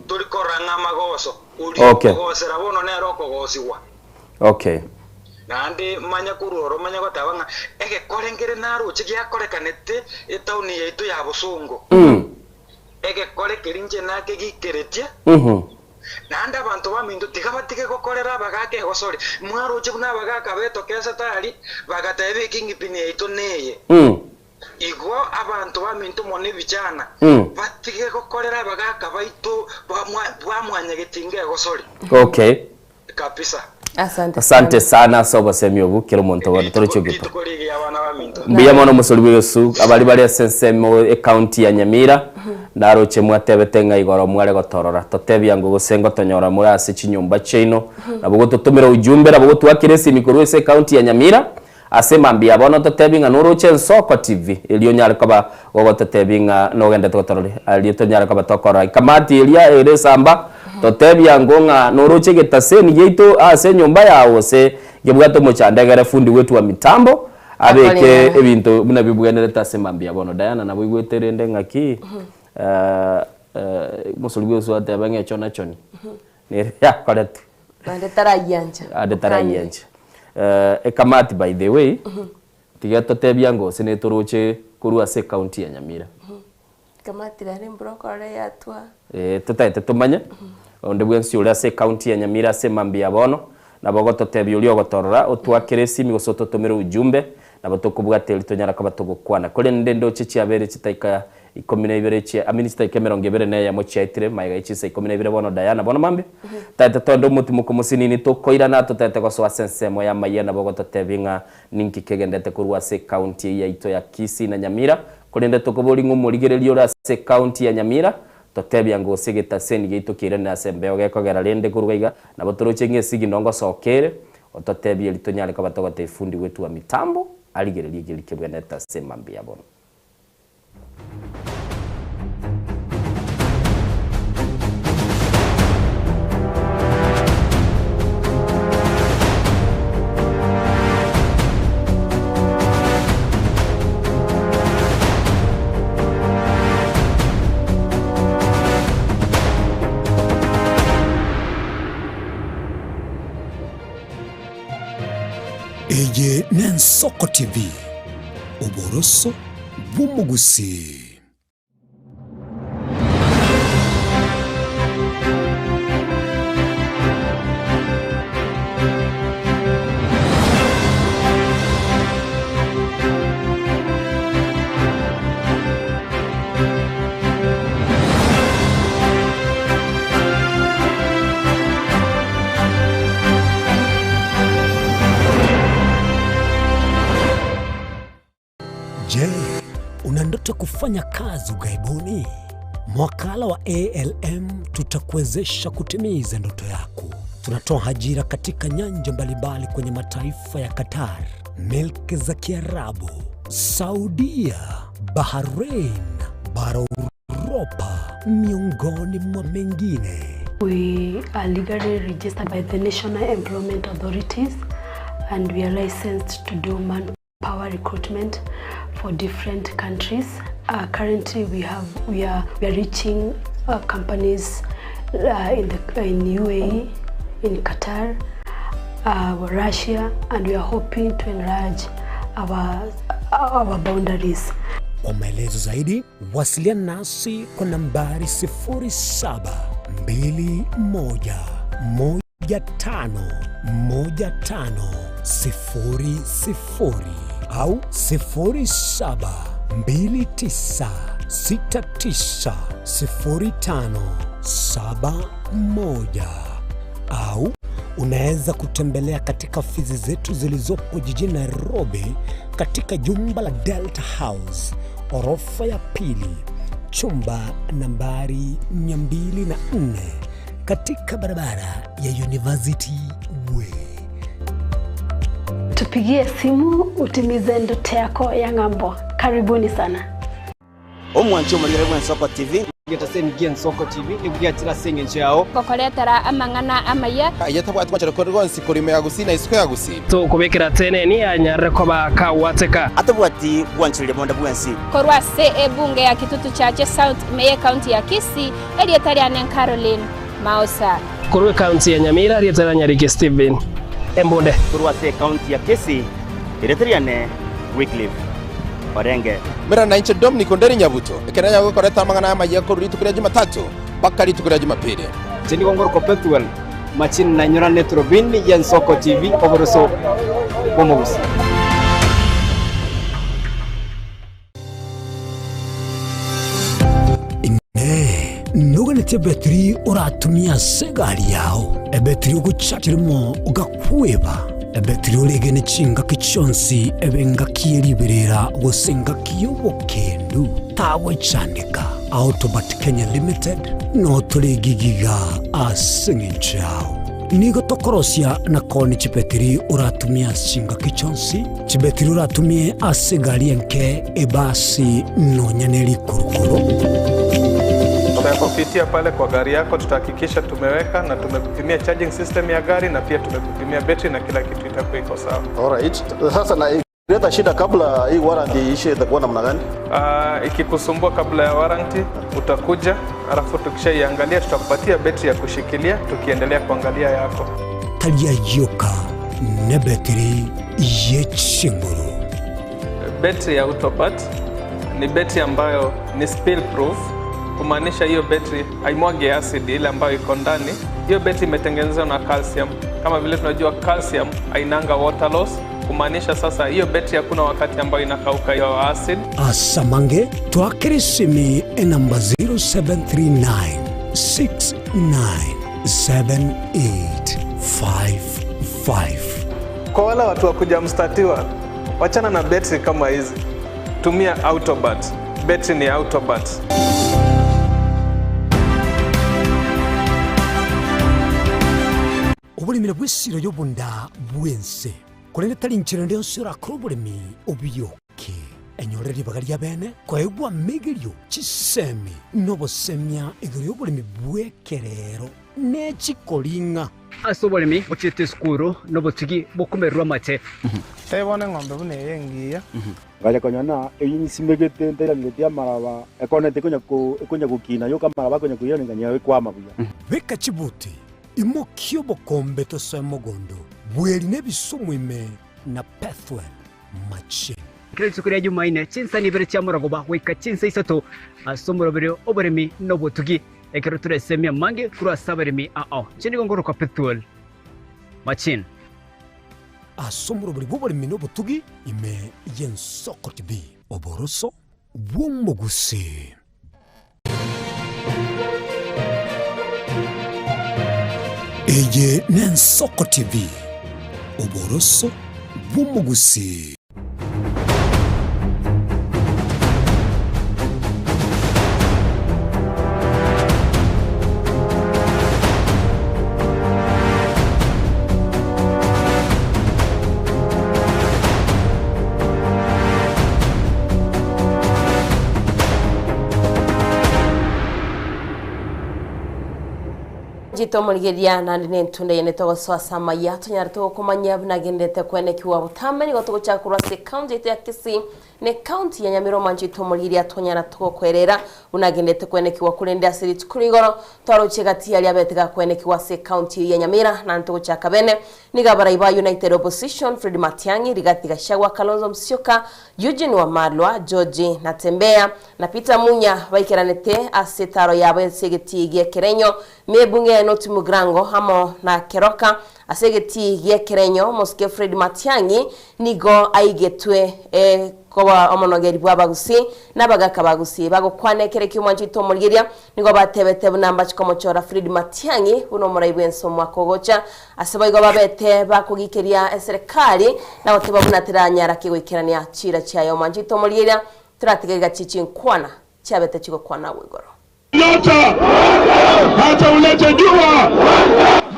tori korora ng'a amagoso, oria
Okay.
okogosera bono nere okogosigwa.
Okay.
Naende manya korwa oro manya goteba ng'a egekore nkere naroche giakorekanete etaoni yaito ya bosongo. Egekore keria inche nakegikeretie, naende abanto baminto tiga batige gokorera abagaaka egosori. Mwaroche buna abagaaka betokesete aria, bagateba eking'ipini yaito neye. Igo abanto baminto mono ebichana, batige gokorera abagaaka baito ba mwanyagetinga egosori.
Okay.
Kabisa.
Asante
Asante sana ase obosemi obu kera omonto bono toroche ogito.
Rituko rigiya abana baminto.
Mbuya mono omosori bw'egesu abari bare ase ensemo ecounty ya Nyamira naroche mwatebete ng'a igoro mware gotorora totebia ngo gose ngotonyora more ase chinyomba chiaino nabo gototomera ujumbe nabo gotwakera esimi korwa ase ecounty ya Nyamira Ase mambia bono totebi ng'a noroche Ensoko TV, erio onyare koba gogototebi ng'a nogendete gotorore, erio tonyare koba tokorora. Ekamati eria ere esamba, totebi ango ng'a noroche egetaseni giaito ase enyomba yao gose ngebwate omochando egere fundi wetu wa mitambo abeke
Akoreng'ana.
ebinto buna bibwenerete ase mambia bono. Diana nabo oigwete rende ng'aki omosori bw'egesu ateba ng'a echona choni nere yakoretwe.
Naende tarayiancha.
Ande tarayiancha. Ekamati by the way, tiga totebia ng'a gose netoroche korwa ase ecounty ya Nyamira.
Ekamati rero embura okorora eyatwa.
Eh, totaete tomanye, onde bwensi ore ase ecounty ya Nyamira ase emambia ya bono, nabo ogototebia oria ogotorora, otwakere esimi gose ototomere ujumbe, nabo tokobwata erio tonyara koba togokwana. Korende ndoche chiabeire chitaika Ikomi na ibere chia, I mean chidakika emerongo ebere na eyemo chiaetire magega ye chinsa ikomi na ibere bono Diana bono mambia totagete toende omotimoko mosinini tokoirana totagete gosoa ase ensemo y'amayia nabo ogototebia ng'a ninki kegendete korwa ase ecounty eye yaito ya Kisii na Nyamira korende tokoboria ng'a omorigereria ore ase ecounty ya Nyamira totebia ng'a gose egetaseni giaito kiairane ase embeo gekogera rende korwa iga nabo toroche ng'a esigino ngosoka ere ototebie eri tonyare koba togotebia fundi wetu wa mitambo arigererie ekeri kebwenerete ase mambia bono.
Eye n'Ensoko TV, oboroso bw'omogusii. Je, una ndoto kufanya kazi ughaibuni? Mwakala wa ALM tutakuwezesha kutimiza ndoto yako. Tunatoa ajira katika nyanja mbalimbali kwenye mataifa ya Qatar, milki za Kiarabu, Saudia, Bahrain, bara Uropa, miongoni mwa mengine.
We are legally registered by the National Employment Authorities and we are licensed to do manpower recruitment for different countries. Currently we have we are we are reaching companies in the in UAE, in Qatar, Russia and we are hoping to enlarge our our boundaries.
Kwa maelezo zaidi wasiliana nasi kwa nambari 0721151500 au 0729690571 au unaweza kutembelea katika ofisi zetu zilizopo jijini Nairobi katika jumba la Delta House orofa ya pili chumba nambari 204 katika barabara ya University Way.
Tupigie simu utimize ndoto yako ya ng'ambo. Karibuni sana.
Omwanche omorigere bw'Ensoko TV.
Egetaseni gi'Ensoko TV nigo giachire ase engencho yao.
Gokoretera amang'ana amaya.
Aye tabwati gwanchera kore gonsi korwa ime ya Gusii na isiko ya Gusii.
Tokobekera teneni anyarire koba kagwateka.
Atabwati gwanchereria bonde bwensi.
Korwa ase ebunge ya Kitutu Chache South ime y'ecounty ya Kisii, erieta riane Caroline Maosa.
Korwa ecounty ya Nyamira, erieta ria Nyariki Stephen Embunde.
Korwa ase ecounty ya Kisii, erieta riane Wycliffe Orenge.
Mera nainche Dominic Onderi Nyabuto, ekero nyagokoreta amang'ana amayia korwa rituko ria Jumatatu mpaka rituko ria Jumapili.
Inche nigo ngorokwa Pethuel Machini nainyorane eturubini y'Ensoko TV oboroso bw'omogusii.
Origeretie ebetiri oratumie ase egari yao, ebetiri ogochachera mo ogakweba, ebetiri oregene chingaki chionsi ebe engaki ye riberera gose engaki y'obokendu, tagochandeka. Autobat Kenya Limited notore gigiga ase eng'encho yao. Nigo tokorosia na koonia chibetiri oratumie ase chingaki chionsi, chibetiri oratumie ase egari enke, ebasi, nonya ne rikurukuru.
Tutakupitia pale kwa gari yako, tutahakikisha tumeweka na tumekupimia charging system ya gari na pia tumekupimia betri na kila kitu itakuwa iko sawa.
Alright. Sasa na ikileta shida kabla hii warranty iishe itakuwa namna gani?
Ikikusumbua kabla ya warranty utakuja, alafu tukishaiangalia tutakupatia betri ya kushikilia tukiendelea kuangalia yako.
Tari ayio ka nebetiri ye chinguru.
Betri ya Autobat ni betri ambayo ni spill proof, kumaanisha hiyo betri haimwagi acid ile ambayo iko ndani. Hiyo betri imetengenezwa na calcium. Kama vile tunajua calcium hainanga water loss, kumaanisha sasa hiyo betri hakuna wakati ambayo inakauka hiyo acid.
Asamange twakere esimi enamba 0739 697855.
Kwa wale watu wa kuja mstatiwa, wachana na betri kama hizi, tumia Autobat. Betri ni Autobat.
Oboremi nabwo esiro y'obonda bw'ense, korende tari inchera ende yonsi orakore oboremi obioke. Enyore ribaga ri'abeene koegwa amegerio, chisemi, na obosemia igoro y'oboremi bw'ekerero ne chikoring'a.
Ase oboremi bochiete esukuru nobotugi bokomererwa amache.
Tebia bono eng'ombe buna eye engiya.
Ngacha konyora ng'a eyio nsimegete ntairaneretie amaraba, ekoneti ekonya ko ekonya gokina yoka amaraba akonya koiranekania ekwama buya.
Beka chibuti, imokia obokombe tosoe mogondo, bweri na ebisumu ime na Pethuel machine.
Kera rituko ria Jumaine, chinsa ibere chia morogoba goika chinsa isato, ase omoroberi oboremi na obotugi, ekero toresemie amange korwa ase abaremi ao. Inche nigo nkorokwa Pethuel Machine.
Ase omoroberi bw'oboremi na obotugi ime y'Ensoko TV. Oboroso bw'omogusii. Eye n'Ensoko TV, oboroso bw'omogusii.
Nchite omorigereria naende nentunda eyene togosoa ase amaya tonyare togokomanyia buna agenderete kwenekiwa botambe nigo togochaka korwa ase ecounty yaito ya Kisii na ecounty ya Nyamira omanchete omorigereria tonyara togokwerera buna agenderete kwenekiwa korende ase rituko rigoro twaroche gati yaria abete gakwenekiwa ase ecounty eyio ya Nyamira naende togochaka bene Nigo abarai ba United Opposition, Fred Matiang'i, Rigathi Gachagua, Kalonzo Musyoka, Eugene Wamalwa, George Natembeya, na Peter Munya baikeranete ase etaro yabo ase egetii gi'ekerenyo Mebung'e Noti Mugrango amo na Keroka. Ase egetii gi'ekerenyo Omosike Fred Matiang'i nigo aigetwe koba omonogeri bw'abagusii na abagaka ba Gusii bagokwana ekere ki'omwanchete omorigeria Nigo batebete buna mbache komochora Fred Matiang'i buna omorai bw'ense omwaka ogocha. Ase boigo babete bakogikeria eserekari na goteba buna teranyara ki goikerania chiira chiaye. Omwanchete omorigereria toratiga iga chinkwana chiabete chigokwana agwo igoro.
Nyota! Hata ulete jua!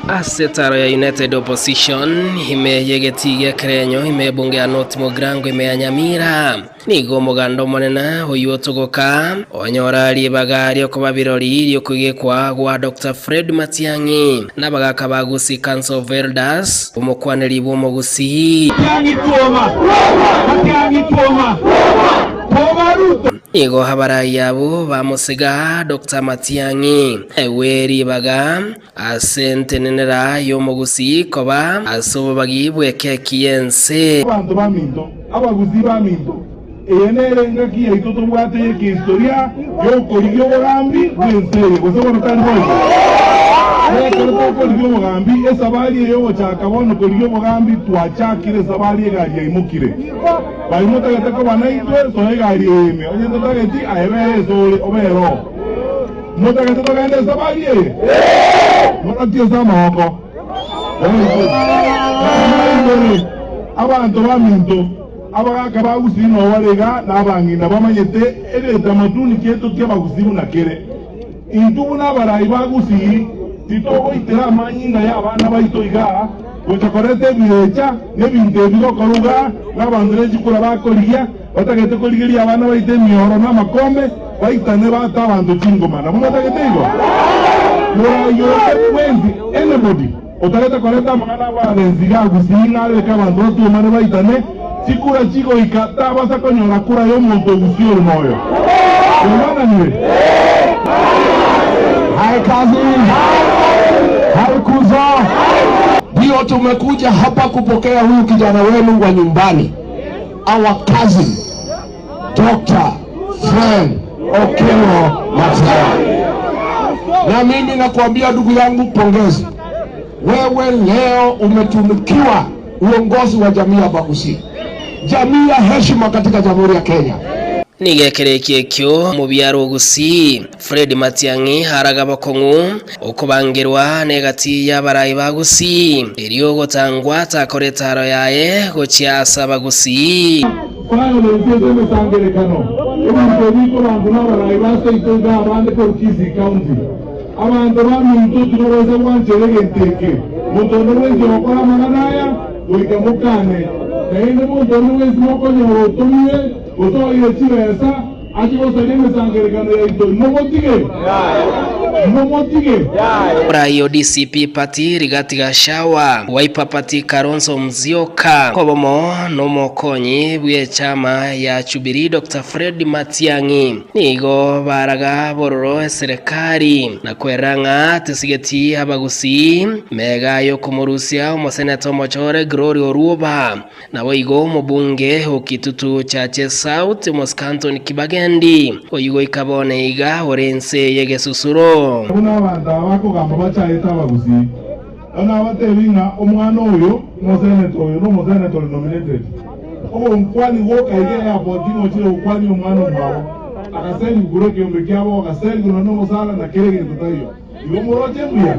Ase etaro ya United Opposition ime y'egetii gia Kerenyo ime y'ebunge ya North Mugirango ime ya Nyamira, Nigo omoganda omonene oyio otogoka onyora ribaga riokoba birori riokoigekwa gwa Doctor Fred Matiang'i na abagaka ba Gusii Council of Elders, omokwaneri bw'omogusii. Nigo abarai abwo bamosiga Doctor Matiang'i aegwe ribaga ase entenenera y'omogusii koba ase obobagi bw'ekeki y'ense.
Abanto baminto, abagusii baminto, eye nere engaki yaito tobwate y'ekehistoria y'okorigia obogambi bw'ense eye, gose bono tari boigo? Na ekero tokorigia obogambi, esabari eye y'ogochaka bono korigia obogambi, twachakire esabari egari yaimokire. Baria motagete koba naintwe, soa egari eye ime, onye totageti, aye bera esore, obere oo. Motagete togende esabari eye? Morokie ase amaboko. Very good. Naende abanto baminto, abagaka ba Gusii noo bare iga, na abang'ina bamanyete egetamaduni kiaito ki'Abagusii buna kere. Intwe buna abarai ba Gusii titogoitera amanyinga y'abana baito igaa, gocha koreta ebirecha na ebinto ebi gokorwa igaa, na abanto ne chikura bakorigia, batagete korigeria abana baito emioro na amakombe, baitane baate abanto chingoma. Nabo motagete igo? Morai onde bwensi, anybody, otagete koreta amang'ana a violence igaa Gusii ng'a areke abanto batuomane baitane, chikura chigoika tabasa konyora kura y'omonto o Gusii ore moyo. Twaigwananire?
Hai kazi, hai kuzo. Ndio tumekuja hapa kupokea huyu kijana wenu wa nyumbani, our cousin Dr. Fred Okengo Matiang'i. Na mimi nakuambia ndugu yangu, pongezi. Wewe leo umetunukiwa uongozi wa jamii ya Bagusi, jamii ya heshima katika Jamhuri ya Kenya.
Nigo ekerekia ekio mobiaro Gusii, Fred Matiang'i araga bokong'u okobangerwa negati y'abarai ba Gusii, erio ogotangwa takora etaro yaye gochia ase Abagusii.
Violence ase emesangerekano, ebinto ebi bikobankwa nabarai ba seito iga abande korwa Kisii County. Abanto baminto timobaisa gwanchera egento eke. Monto onde bwensi ogokora amang'ana aya, goika mokane. Naende monto onde bwensi mokonyora otomire, gose oire chibesa, ache gosaria emesangererekano yaito, imomotige? Imomotige?
Omorai o DCP Party Rigathi Gachagua, Wiper Party Kalonzo Musyoka, kobomo nomokonyi bw'echama ya Jubilee Doctor Fred Matiang'i nigo baraga bororo eserekari na kwerera ng'a tesigeti abagusii mega y'okomorusia omoseneta omochore Gloria Orwoba. Naboigo omobunge o Kitutu Chache South, Omosike Kibagendi, oyio goika bono iga ore inse y'egesusuro.
Buna abanto aba bakogamba bachaete abagusii, bono abatebi ng'a omwana oyo omoseneta oyo nomoseneta ore nominated. Ogonkwani gwoka iga airport ng'a ochire gokwania omwana omwabo, agaserigwa korwa ekeombe kiabo, agaserigwa nonya nomosara na kera egento taiyo. Igo moroche mbuya?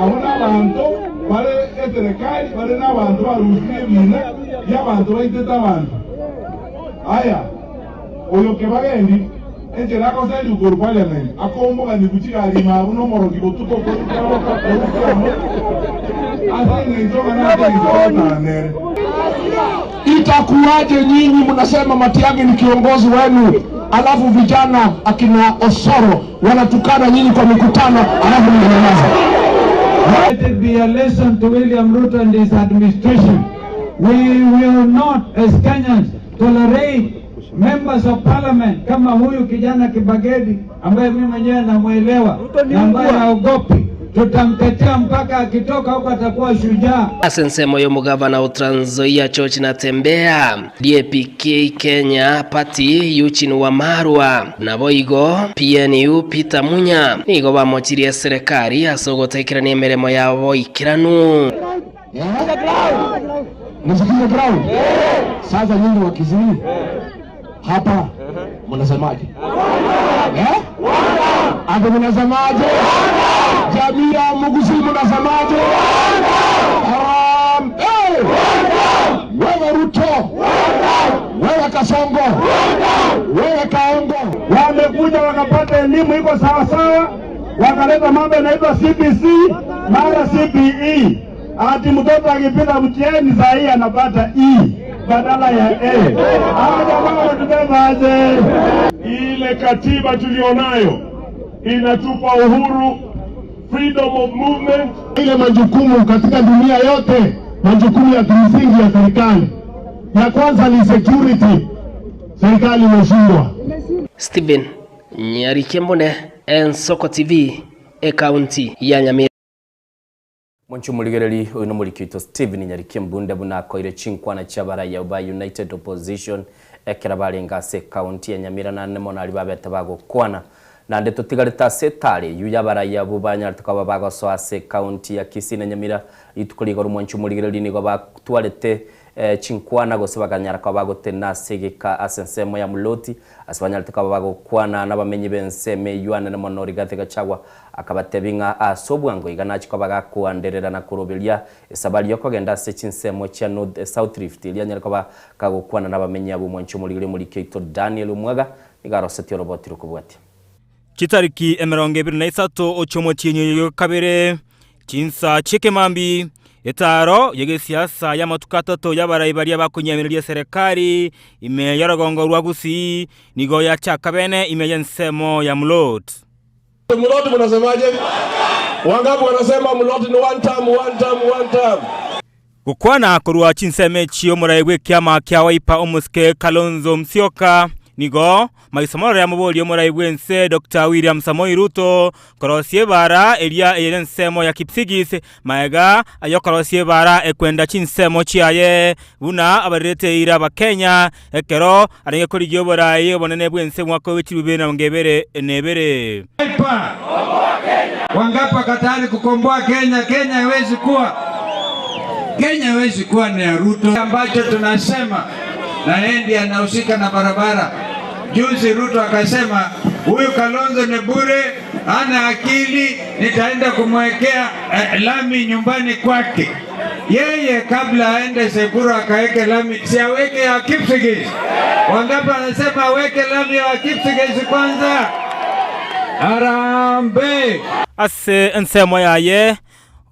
Abwo nabanto bare eserekari bare nabanto barusirie ebiina bi'abanto baitete abanto. Aya, oyo Kebagendi, enchera agoserigwa korwa parliament, akomboganigwa chigari ime abwo nomorogi botuko korwa kiaboka korwa kiamo, ase engencho ng'a nase engencho bagotara nere.
Itakuwaje nyinyi mnasema Matiang'i ni kiongozi wenu, alafu vijana akina Osoro wanatukana nyinyi kwa mikutano, alafu mnanyamaza?
Let it be a lesson to William Ruto and his administration. We will not, as Kenyans, tolerate members of parliament kama huyu kijana Kibagedi ambaye mimi mwenyewe namwelewa na ambaye haogopi. Tutamtetea mpaka akitoka huko atakuwa shujaa.
Ase ensemo y'omogavana o Trans Nzoia George Natembeya, DAP-K Kenya Party Eugene Wamalwa, naboigo PNU Peter Munya nigo bamochirie eserekari ase ogotaikerania emeremo yabo boikeranu.
Nisikize ground. Sasa nyinyi wa Kisii hapa mnasemaje? Eh? Hapo mnasemaje? Jamii ya Mugusii mnasemaje? Harambee! Wewe Ruto, wewe Kasongo, wewe Kaongo.
Wamekuja wakapata elimu iko sawa sawa, wakaleta mambo yanaitwa CBC mara CBE, ati mtoto akipita mtihani saa hii anapata E badala ya A. Hawa jamaa wanatubeba aje?
Ile katiba tulionayo inatupa uhuru, freedom of movement.
Ile majukumu katika dunia yote, majukumu ya kimsingi ya serikali, ya kwanza ni security. Serikali imeshindwa.
Stephen Nyarikembune, Ensoko TV, ekaunti ya Nyamira.
Mwanchi omorigereri oyo nomoriki oito Stephen Nyarikembunde buna akoire chinkwana chi'abaraiya ba United Opposition ekero barenge ase ekaunti ya Nyamira naende mono aria babete bagokwana Naende totigarete ase etari eyio y'abarai abwo banyarete koba bagosoa ase ekaunti ya Kisii na Nyamira rituko rigoro mwanche omorigereria nigo batwarete chinkwana gose bakanyara koba bagotenena ase egeka ase ensemo ya Muloti ase banyarete koba bagokwana nabamenyi b'ensemo eyio anene mono Rigathi Gachagua akabatebia ng'a ase obwango iga nachie koba gakoanderera na koroberia esabari y'okogenda ase chinsemo chia North South Rift erio anyare koba kagokwana nabamenyi abwo mwanche omorigereria omoriki oito Daniel Omwaga Nigo arosetie oroboti rokobwatia.
Chitariki 23 ochi'omotienyi oyo kabere, chinsa chi'ekemambi, etaaro y'egesiasa y'amatuko atato y'abarai baria bakonyiamireria eserekari ime y'orogongo rwa Gusii nigo yachaka bene ime y'ensemo ya Mlot.
Mloti mnasemaje? Wangapi wanasema Mloti ni one term, one term, one term?
Gokwana korwa chinsemo echi omorai bw'ekiama kia Wiper omosike Kalonzo Musyoka nigo maiso marore amoborie omorai bw'ense Doctor William Samoei Ruto korosia ebara eria ere ensemo ya Kipsigis maega ayokorosia ebara ekwenda chinsemo chiaye buna abarerete eira abakenya ekero arenge korigia oborai obonene bw'ense mwaka owe chilifu bibere na emerongo ebere na ebere.
Wiper. Wangapi wako tayari kukomboa Kenya? Kenya haiwezi kuwa Kenya haiwezi kuwa ni ya Ruto. Ambacho tunasema na yeye ndiye anahusika na barabara. Juzi Ruto akasema huyu Kalonzo ni bure, hana akili, nitaenda kumwekea eh, lami nyumbani kwake. Yeye kabla aende Sekuru akaweke lami, si aweke ya Kipsigis? Wangapi anasema aweke lami ya Kipsigis kwanza? Harambee!
Ase ensemo yaye,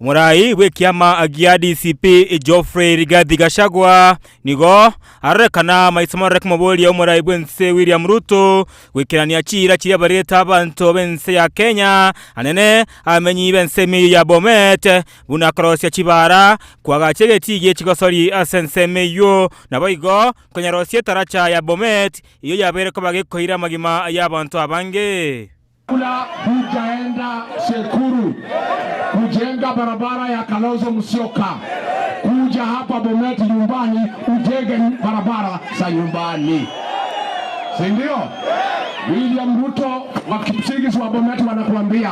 omorai bw'ekiama gia DCP Geoffrey Rigathi Gachagua nigo arorekana maiso marore komoboria omorai bw'ense William Ruto goikerania chiira chiria barete abanto b'ense ya Kenya anene abamenyi b'ensemo eyio ya Bomet buna korosia chibara, koagacha egetii gie chigosori ase ensemo eyio, naboigo konyarosia etaracha ya Bomet eyio yabeire koba gekoira amagima y'abanto abange.
Kabla hujaenda Sekuru kujenga barabara ya Kalonzo Musyoka, kuja hapa Bomet nyumbani ujenge barabara za nyumbani, si ndio? William Ruto wa Kipsigis wa Bomet wanakuambia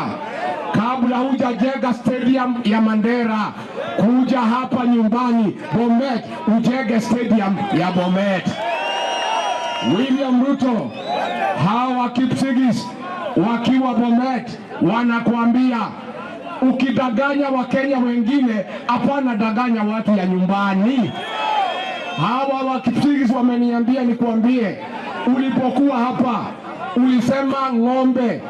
kabla hujajenga stadium ya Mandera, kuja hapa nyumbani Bomet ujenge stadium ya Bomet. William Ruto, hawa Kipsigis wakiwa Bomet wanakuambia ukidanganya Wakenya wengine, hapana danganya watu ya nyumbani. Hawa wa Kipsigis wameniambia nikuambie, ulipokuwa hapa ulisema ng'ombe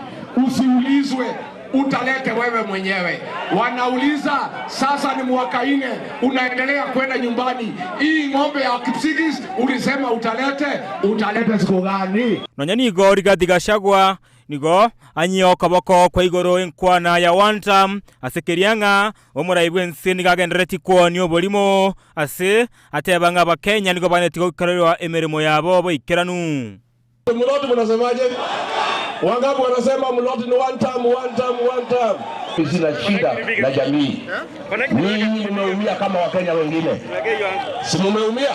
usiulizwe utalete wewe mwenyewe. Wanauliza sasa, ni mwaka ine unaendelea kwenda nyumbani, hii ng'ombe ya Kipsigis ulisema utalete, utalete siku gani?
Nonya nigo Rigathi Gachagua nigo anyie okoboko kwa igoro enkwana ya one term ase keria ng'a omorai bw'ense nigo agenderetie kwonia oborimo ase ateba ng'a abakenya nigo banetie goikererwa emeremo yabo boikeranu.
Mloti mnasemaje? Wangapi wanasema Mloti ni one term, one term, one term? Sina shida na jamii. Ninyi mmeumia kama Wakenya wengine, si mmeumia?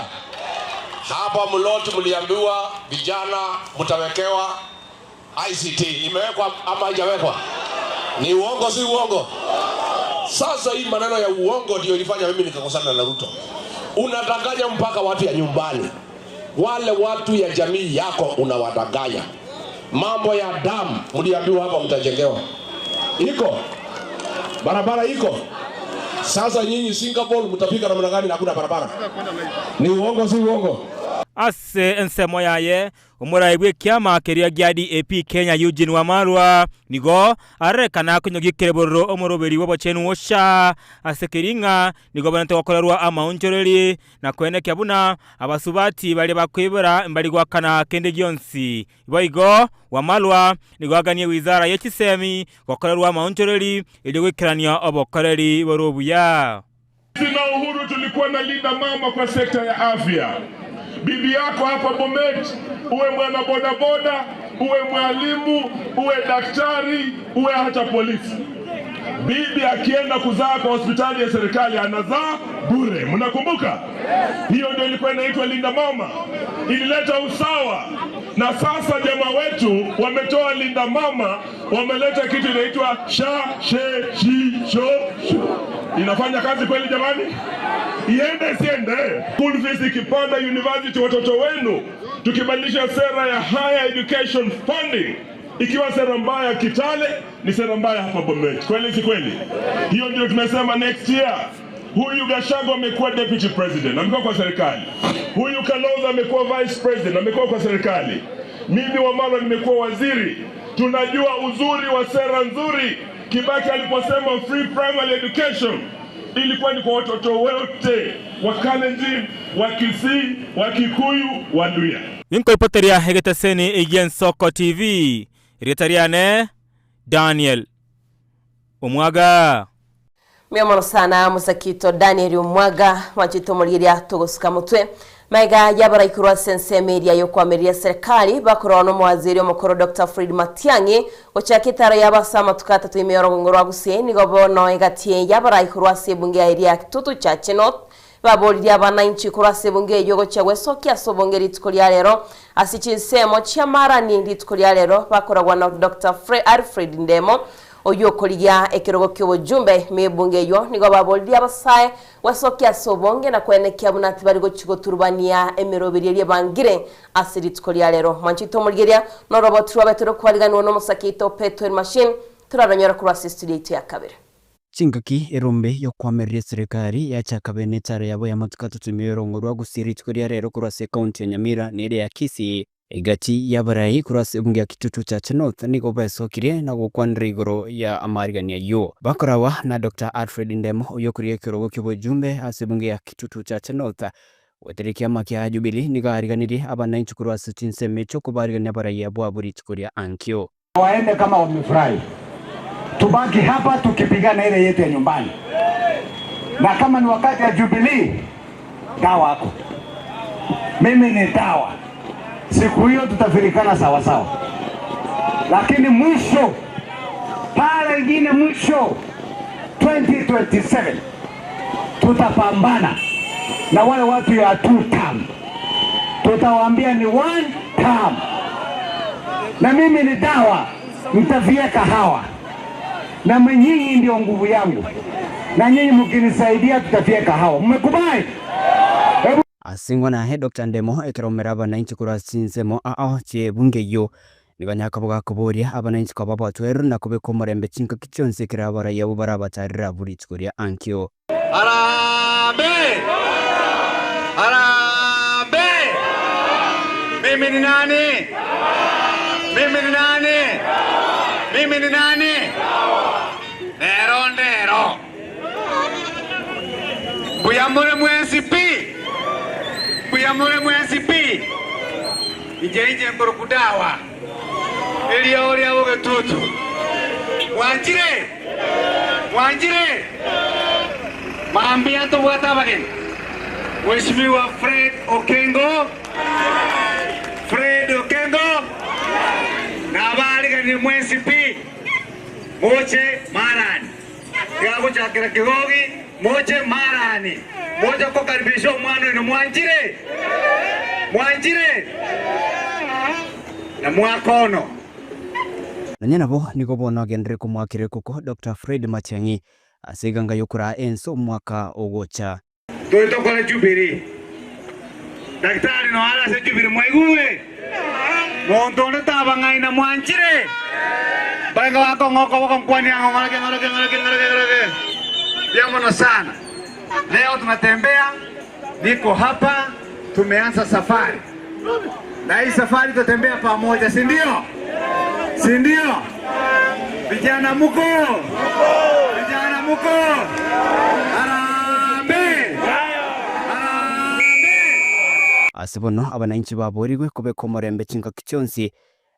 Hapa Mloti mliambiwa vijana mtawekewa ICT, imewekwa ama haijawekwa? Ni uongo, si uongo? Sasa hii maneno ya uongo ndio ilifanya mimi nikakosana na Ruto. Unadanganya mpaka watu ya nyumbani, wale watu ya jamii yako unawadanganya. Mambo ya damu mliambiwa hapa mtajengewa, iko barabara iko. Sasa nyinyi Singapore mtafika namna gani na hakuna barabara? Ni uongo, si uongo?
Ase ensemo yaye, omorai bw'ekiama keria gia DAP Kenya Eugene Wamalwa nigo arorekana akonyogia ekerebororo omoroberi bw'obochenu SHA ase keria ng'a nigo abanete gokorerwa amaonchoreri na koenekia buna abasubati baria bakoibora mbari goakana kende gionsi. Boigo Wamalwa nigo aganie wizara ye chisemi gokorerwa amaonchoreri erio goikerania obokoreri bore obuya.
Sisi na Uhuru tulikuwa na linda mama kwa sekta ya afya. Bibi yako hapa Bomet, uwe mwana bodaboda, uwe mwalimu, uwe daktari, uwe hata polisi. Bibi akienda kuzaa kwa hospitali ya serikali anazaa bure. Mnakumbuka? Hiyo ndio ilikuwa inaitwa Linda Mama, ilileta usawa. Na sasa jamaa wetu wametoa Linda Mama, wameleta kitu inaitwa sha she shi sho shu. Inafanya kazi kweli jamani? Iende isiende? School fees ikipanda university, watoto wenu, tukibadilisha sera ya higher education funding ikiwa sera mbaya Kitale ni sera mbaya hapa Bomet, kweli si kweli? Hiyo ndio tumesema next year. Huyu Gachagua amekuwa deputy president, amekuwa kwa serikali. Huyu Kalonzo amekuwa vice president, amekuwa kwa serikali. Mimi Wamalwa nimekuwa waziri. Tunajua uzuri wa sera nzuri. Kibaki aliposema free primary education ilikuwa ni kwa watoto wote wa Kalenjin, wa Kisii, wa Kikuyu, wa Luhya.
Inkoipoteria egeteseni gi'Ensoko TV, erieta riane Daniel Omwaga.
Mbuya mono sana Mosakito Daniel Omwaga, mwanchete omorigeria togosuka motwe. Magega y'abarai korwa ase ensemo eria y'okoamereria serikali bakorwa n'omowaziri omokoro Doctor Fred Matiang'i gochaka etaro yabo ase amatuko atato ime y'orogongo rwa Gusii nigo bono egati y'abarai korwa ase ebunge ya eria ya Kitutu Chache North baboririe abanainchi korwa ase ebunge eyio gochia gwesokia ase obonge rituko ria rero ase chinsemo chi'amarani rituko ria rero bakoragwa na Doctor Alfred Ndemo Oyio okorigia ekerogo ki'obojumbe ime y'ebunge eyio nigo baboririe abasae gwesokia ase obonge na koenekia buna tibari gochia goturubania emeroberio eria ebangire ase rituko ria rero. Mwanchete omorigeria noroboti rwabete rokwariganigwa n'omosake oito Petwel Machine toraronyore korwa ase estudio yaito ya kabere.
Chingaki erombe y'okoamereria eserekari yachaka bene etara yabo y'amatuko atato ime y'orongo rwa Gusii rituko ria rero korwa ase ekaunti ya Nyamira na eria ya Kisii. Egati y'abarai korwa ase ebunge ya Kitutu Chache North nigo besokirie na gokwanera igoro ya amaarigania ayio. Bakoragwa na Doctor Alfred Ndemo oyio okoria ekerogo ki'obojumbe ase ebunge ya Kitutu Chache North goetera ekiama kia Jubilee nigo aariganirie abanainchi korwa ase chinsemo echio kobaarigania abarai abwo abwo rituko ria ankio.
Waende kama wamefurahi, tubaki hapa tukipigana ile yetu ya nyumbani, na kama ni wakati ya Jubilee, dawa ako, mimi ni dawa. Siku hiyo tutafirikana sawa sawa, lakini mwisho pale ingine mwisho 2027 tutapambana na wale watu ya two term, tutawaambia ni one term na mimi ni dawa, mtavieka hawa na nyinyi ndio nguvu yangu, na nyinyi mkinisaidia tutavieka hawa. Mmekubali?
Ase ing'ana aye Doctor Ndemo ekero omera abanainchi korwa ase chinsemo ao chi'ebunge eyio, nigo anyare gakoboria abanainchi koba abatweru na kobeka omorembe chingaki chionsi ekero abarai abwo barabatarere abwo rituko ria ankio.
Harambee! Harambee! Mimi ni nani? Mimi ni nani? Mimi ni nani? Nero ndero. Mbuya more mwensi pi. Mbuya more mwensi pi. Inche inche nkoroku dawa. Eriogo ria bogetutu. Mwanchire? Mwanchire? Mambia ntobwate abageni. Mheshimiwa Fred Okengo, Fred Okengo, nabaariganirie mwensi pi, moche marani. Tiga gochakera Kegogi, moche marani. Moche kokaribisha omwana oino mwanchire? Mwanchire? Na mwaka ono.
Nonya nabo nigo bono agenderere komoakera ekoko Doctor Fred Matiang'i ase eganga y'okoraa ense omwaka ogocha.
Tore tokore Jubilee. Daktari noyo are ase Jubilee mwaigure? Monto onde tabang'aina mwanchire? Barenge bakong'a okoboko nkwania ng'o ng'oroke ng'oroke ng'oroke ng'oroke ng'oroke. Mbuya mono sana. Leo tunatembea, niko hapa, tumeanza safari. Na hii safari tutatembea pamoja, si ndio? Si ndio? Vijana muko? Vijana muko? Harambee!
Ase bono abanainchi baboorigwe kobeka omorembe chingaki chionsi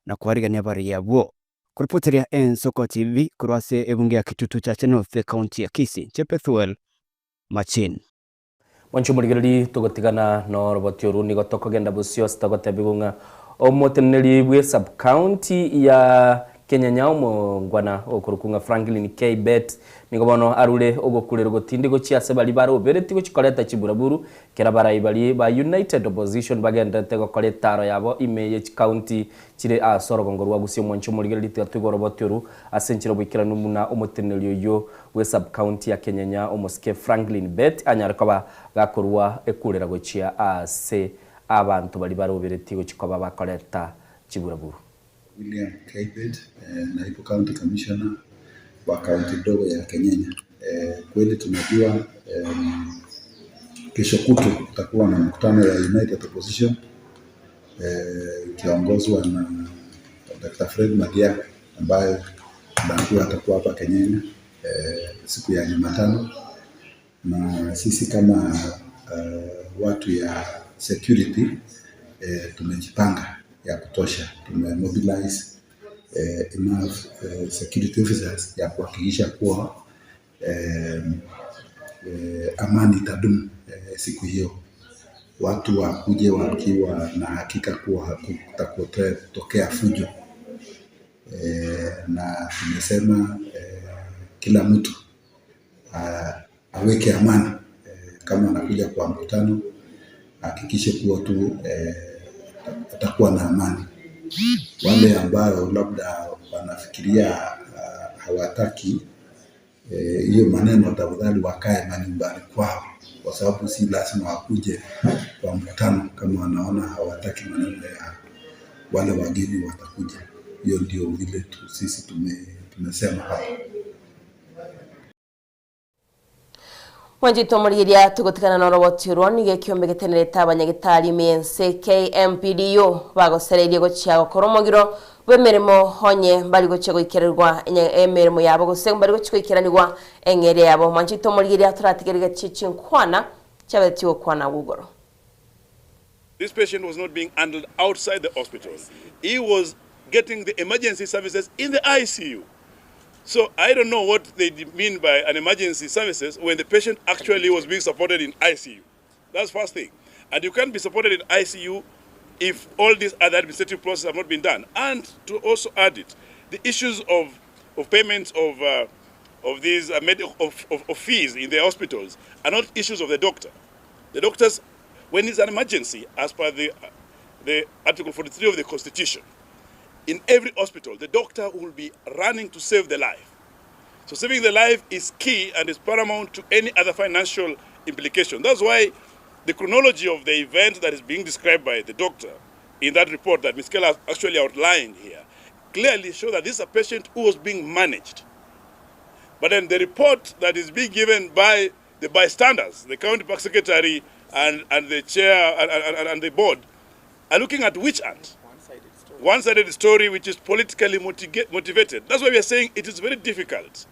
na koarigania abaria abwo. Koripoteria Ensoko TV korwa ase ebunge ya Kitutu Chache North ekaunti ya Kisii, inche Bethuel Machin.
Mwanche omorigereria togotigana noroboti oru nigo tokogenda bosio ase togotebigwa ng'a omoteneneri bwe sub county ya Kenyenya omongwana okorokwa ng'a Franklin K. Bett nigo bono arure ogokurerwa gotindi gochia ase baria baroberetie gochia koreta chiburaburu kera barai baria ba United Opposition bagendererete gokora etaro yabo ime ye chikaunti chire ase orogongo rwa Gusii Omwanchi omorigereria tiga toigwe oroboti oru ase enchera oboikeranu buna omoteneneri oyio bwe sub-county ya Kenyenya omosike Franklin Bett anyare koba gakorua ekurera gochia ase abanto baria baroberetie gochia koba bakoreta chiburaburu.
William Kibet, naibu county commissioner wa kaunti ndogo ya Kenyenya. Kweli tunajua kesho kutwa kutakuwa na mkutano ya United Opposition ikiongozwa na Dr. Fred Matiang'i ambaye tunaambiwa atakuwa hapa Kenyenya siku ya Jumatano, na sisi kama watu ya security tumejipanga ya kutosha, tumemobilize enough security officers ya kuhakikisha kuwa amani itadumu siku hiyo. Watu wakuje wakiwa na hakika kuwa hakutatokea fujo na tumesema kila mtu aweke amani kama anakuja kwa mkutano ahakikishe kuwa tu atakuwa na amani. Wale ambao labda wanafikiria hawataki hiyo maneno, tafadhali wakae manyumbani kwao, kwa sababu si lazima wakuje kwa mkutano kama wanaona hawataki maneno ya wale wageni watakuja. Hiyo ndio vile tu sisi tumesema hapa.
Mwanchete omorigeria togotigana noroboti orwo nigo ekiombe getenerete abanyagitari ime ense KMPDU bagosereirie gochia gokora omogiro bwa emeremo onye mbari gochia goikererwa emeremo yabo gose mbari gochia goikeranigwa eng'eria yabo. Mwanchete omorigeria toratigerige chichinkwana chiabetie gokwana gugoro.
This patient was not being handled outside the hospital. He was getting the emergency services in the ICU. So I don't know what they mean by an emergency services when the patient actually was being supported in ICU. That's first thing. And you can't be supported in ICU if all these other administrative processes have not been done. And to also add it, the issues of payments of these of fees in the hospitals are not issues of the doctor. The doctors, when it's an emergency, as per the Article 43 of the Constitution, in every hospital, the doctor will be running to save the life. So saving the life is key and is paramount to any other financial implication. That's why the chronology of the event that is being described by the doctor in that report that Ms. Keller actually outlined here clearly show that this is a patient who was being managed. But then the report that is being given by the bystanders, the county park secretary and the chair and the board, are looking at which aunt? One-sided story which is politically motivated. That's why we are saying it is very difficult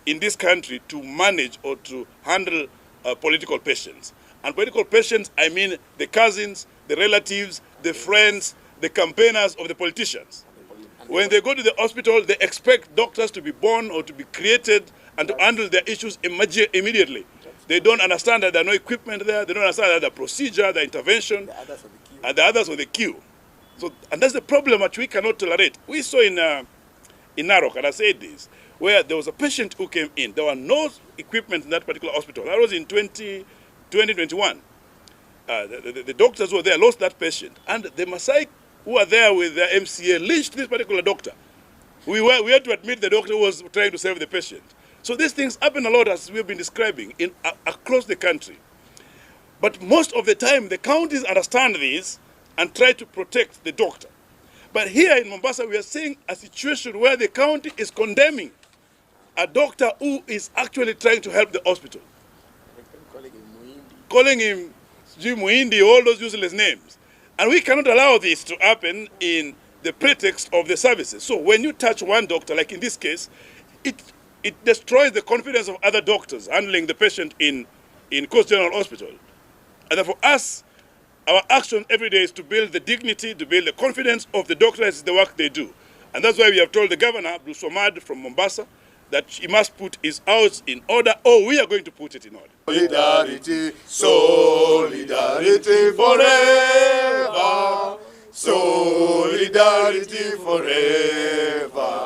in this country to manage or to handle political patients. And political patients, I mean the cousins, the relatives, the friends, the campaigners of the politicians. When they go to the hospital, they expect doctors to be born or to be created and to handle their issues immediately. They don't understand that there are no equipment there. They don't understand that the procedure, the intervention, and the others on the queue. And that's the problem which we cannot tolerate. We saw in Narok, and I said this, where there was a patient who came in. There were no equipment in that particular hospital. That was in 2021. The doctors who were there lost that patient. And the Maasai who were there with their MCA lynched this particular doctor. We had to admit the doctor was trying to save the patient. So these things happen a lot, as we've been describing, in across the country. But most of the time, the counties understand this and try to protect the doctor. But here in Mombasa, we are seeing a situation where the county is condemning a doctor who is actually trying to help the hospital. Calling him Sijui Muhindi, all those useless names. And we cannot allow this to happen in the pretext of the services. So when you touch one doctor, like in this case, it destroys the confidence of other doctors handling the patient in Coast General Hospital. And for us, our action every day is to build the dignity, to build the confidence of the doctors in the work they do. And that's why we have told the governor, Abdulswamad from Mombasa, that he must put his house in order, or we are going to put it in order.
Solidarity, solidarity forever, solidarity forever.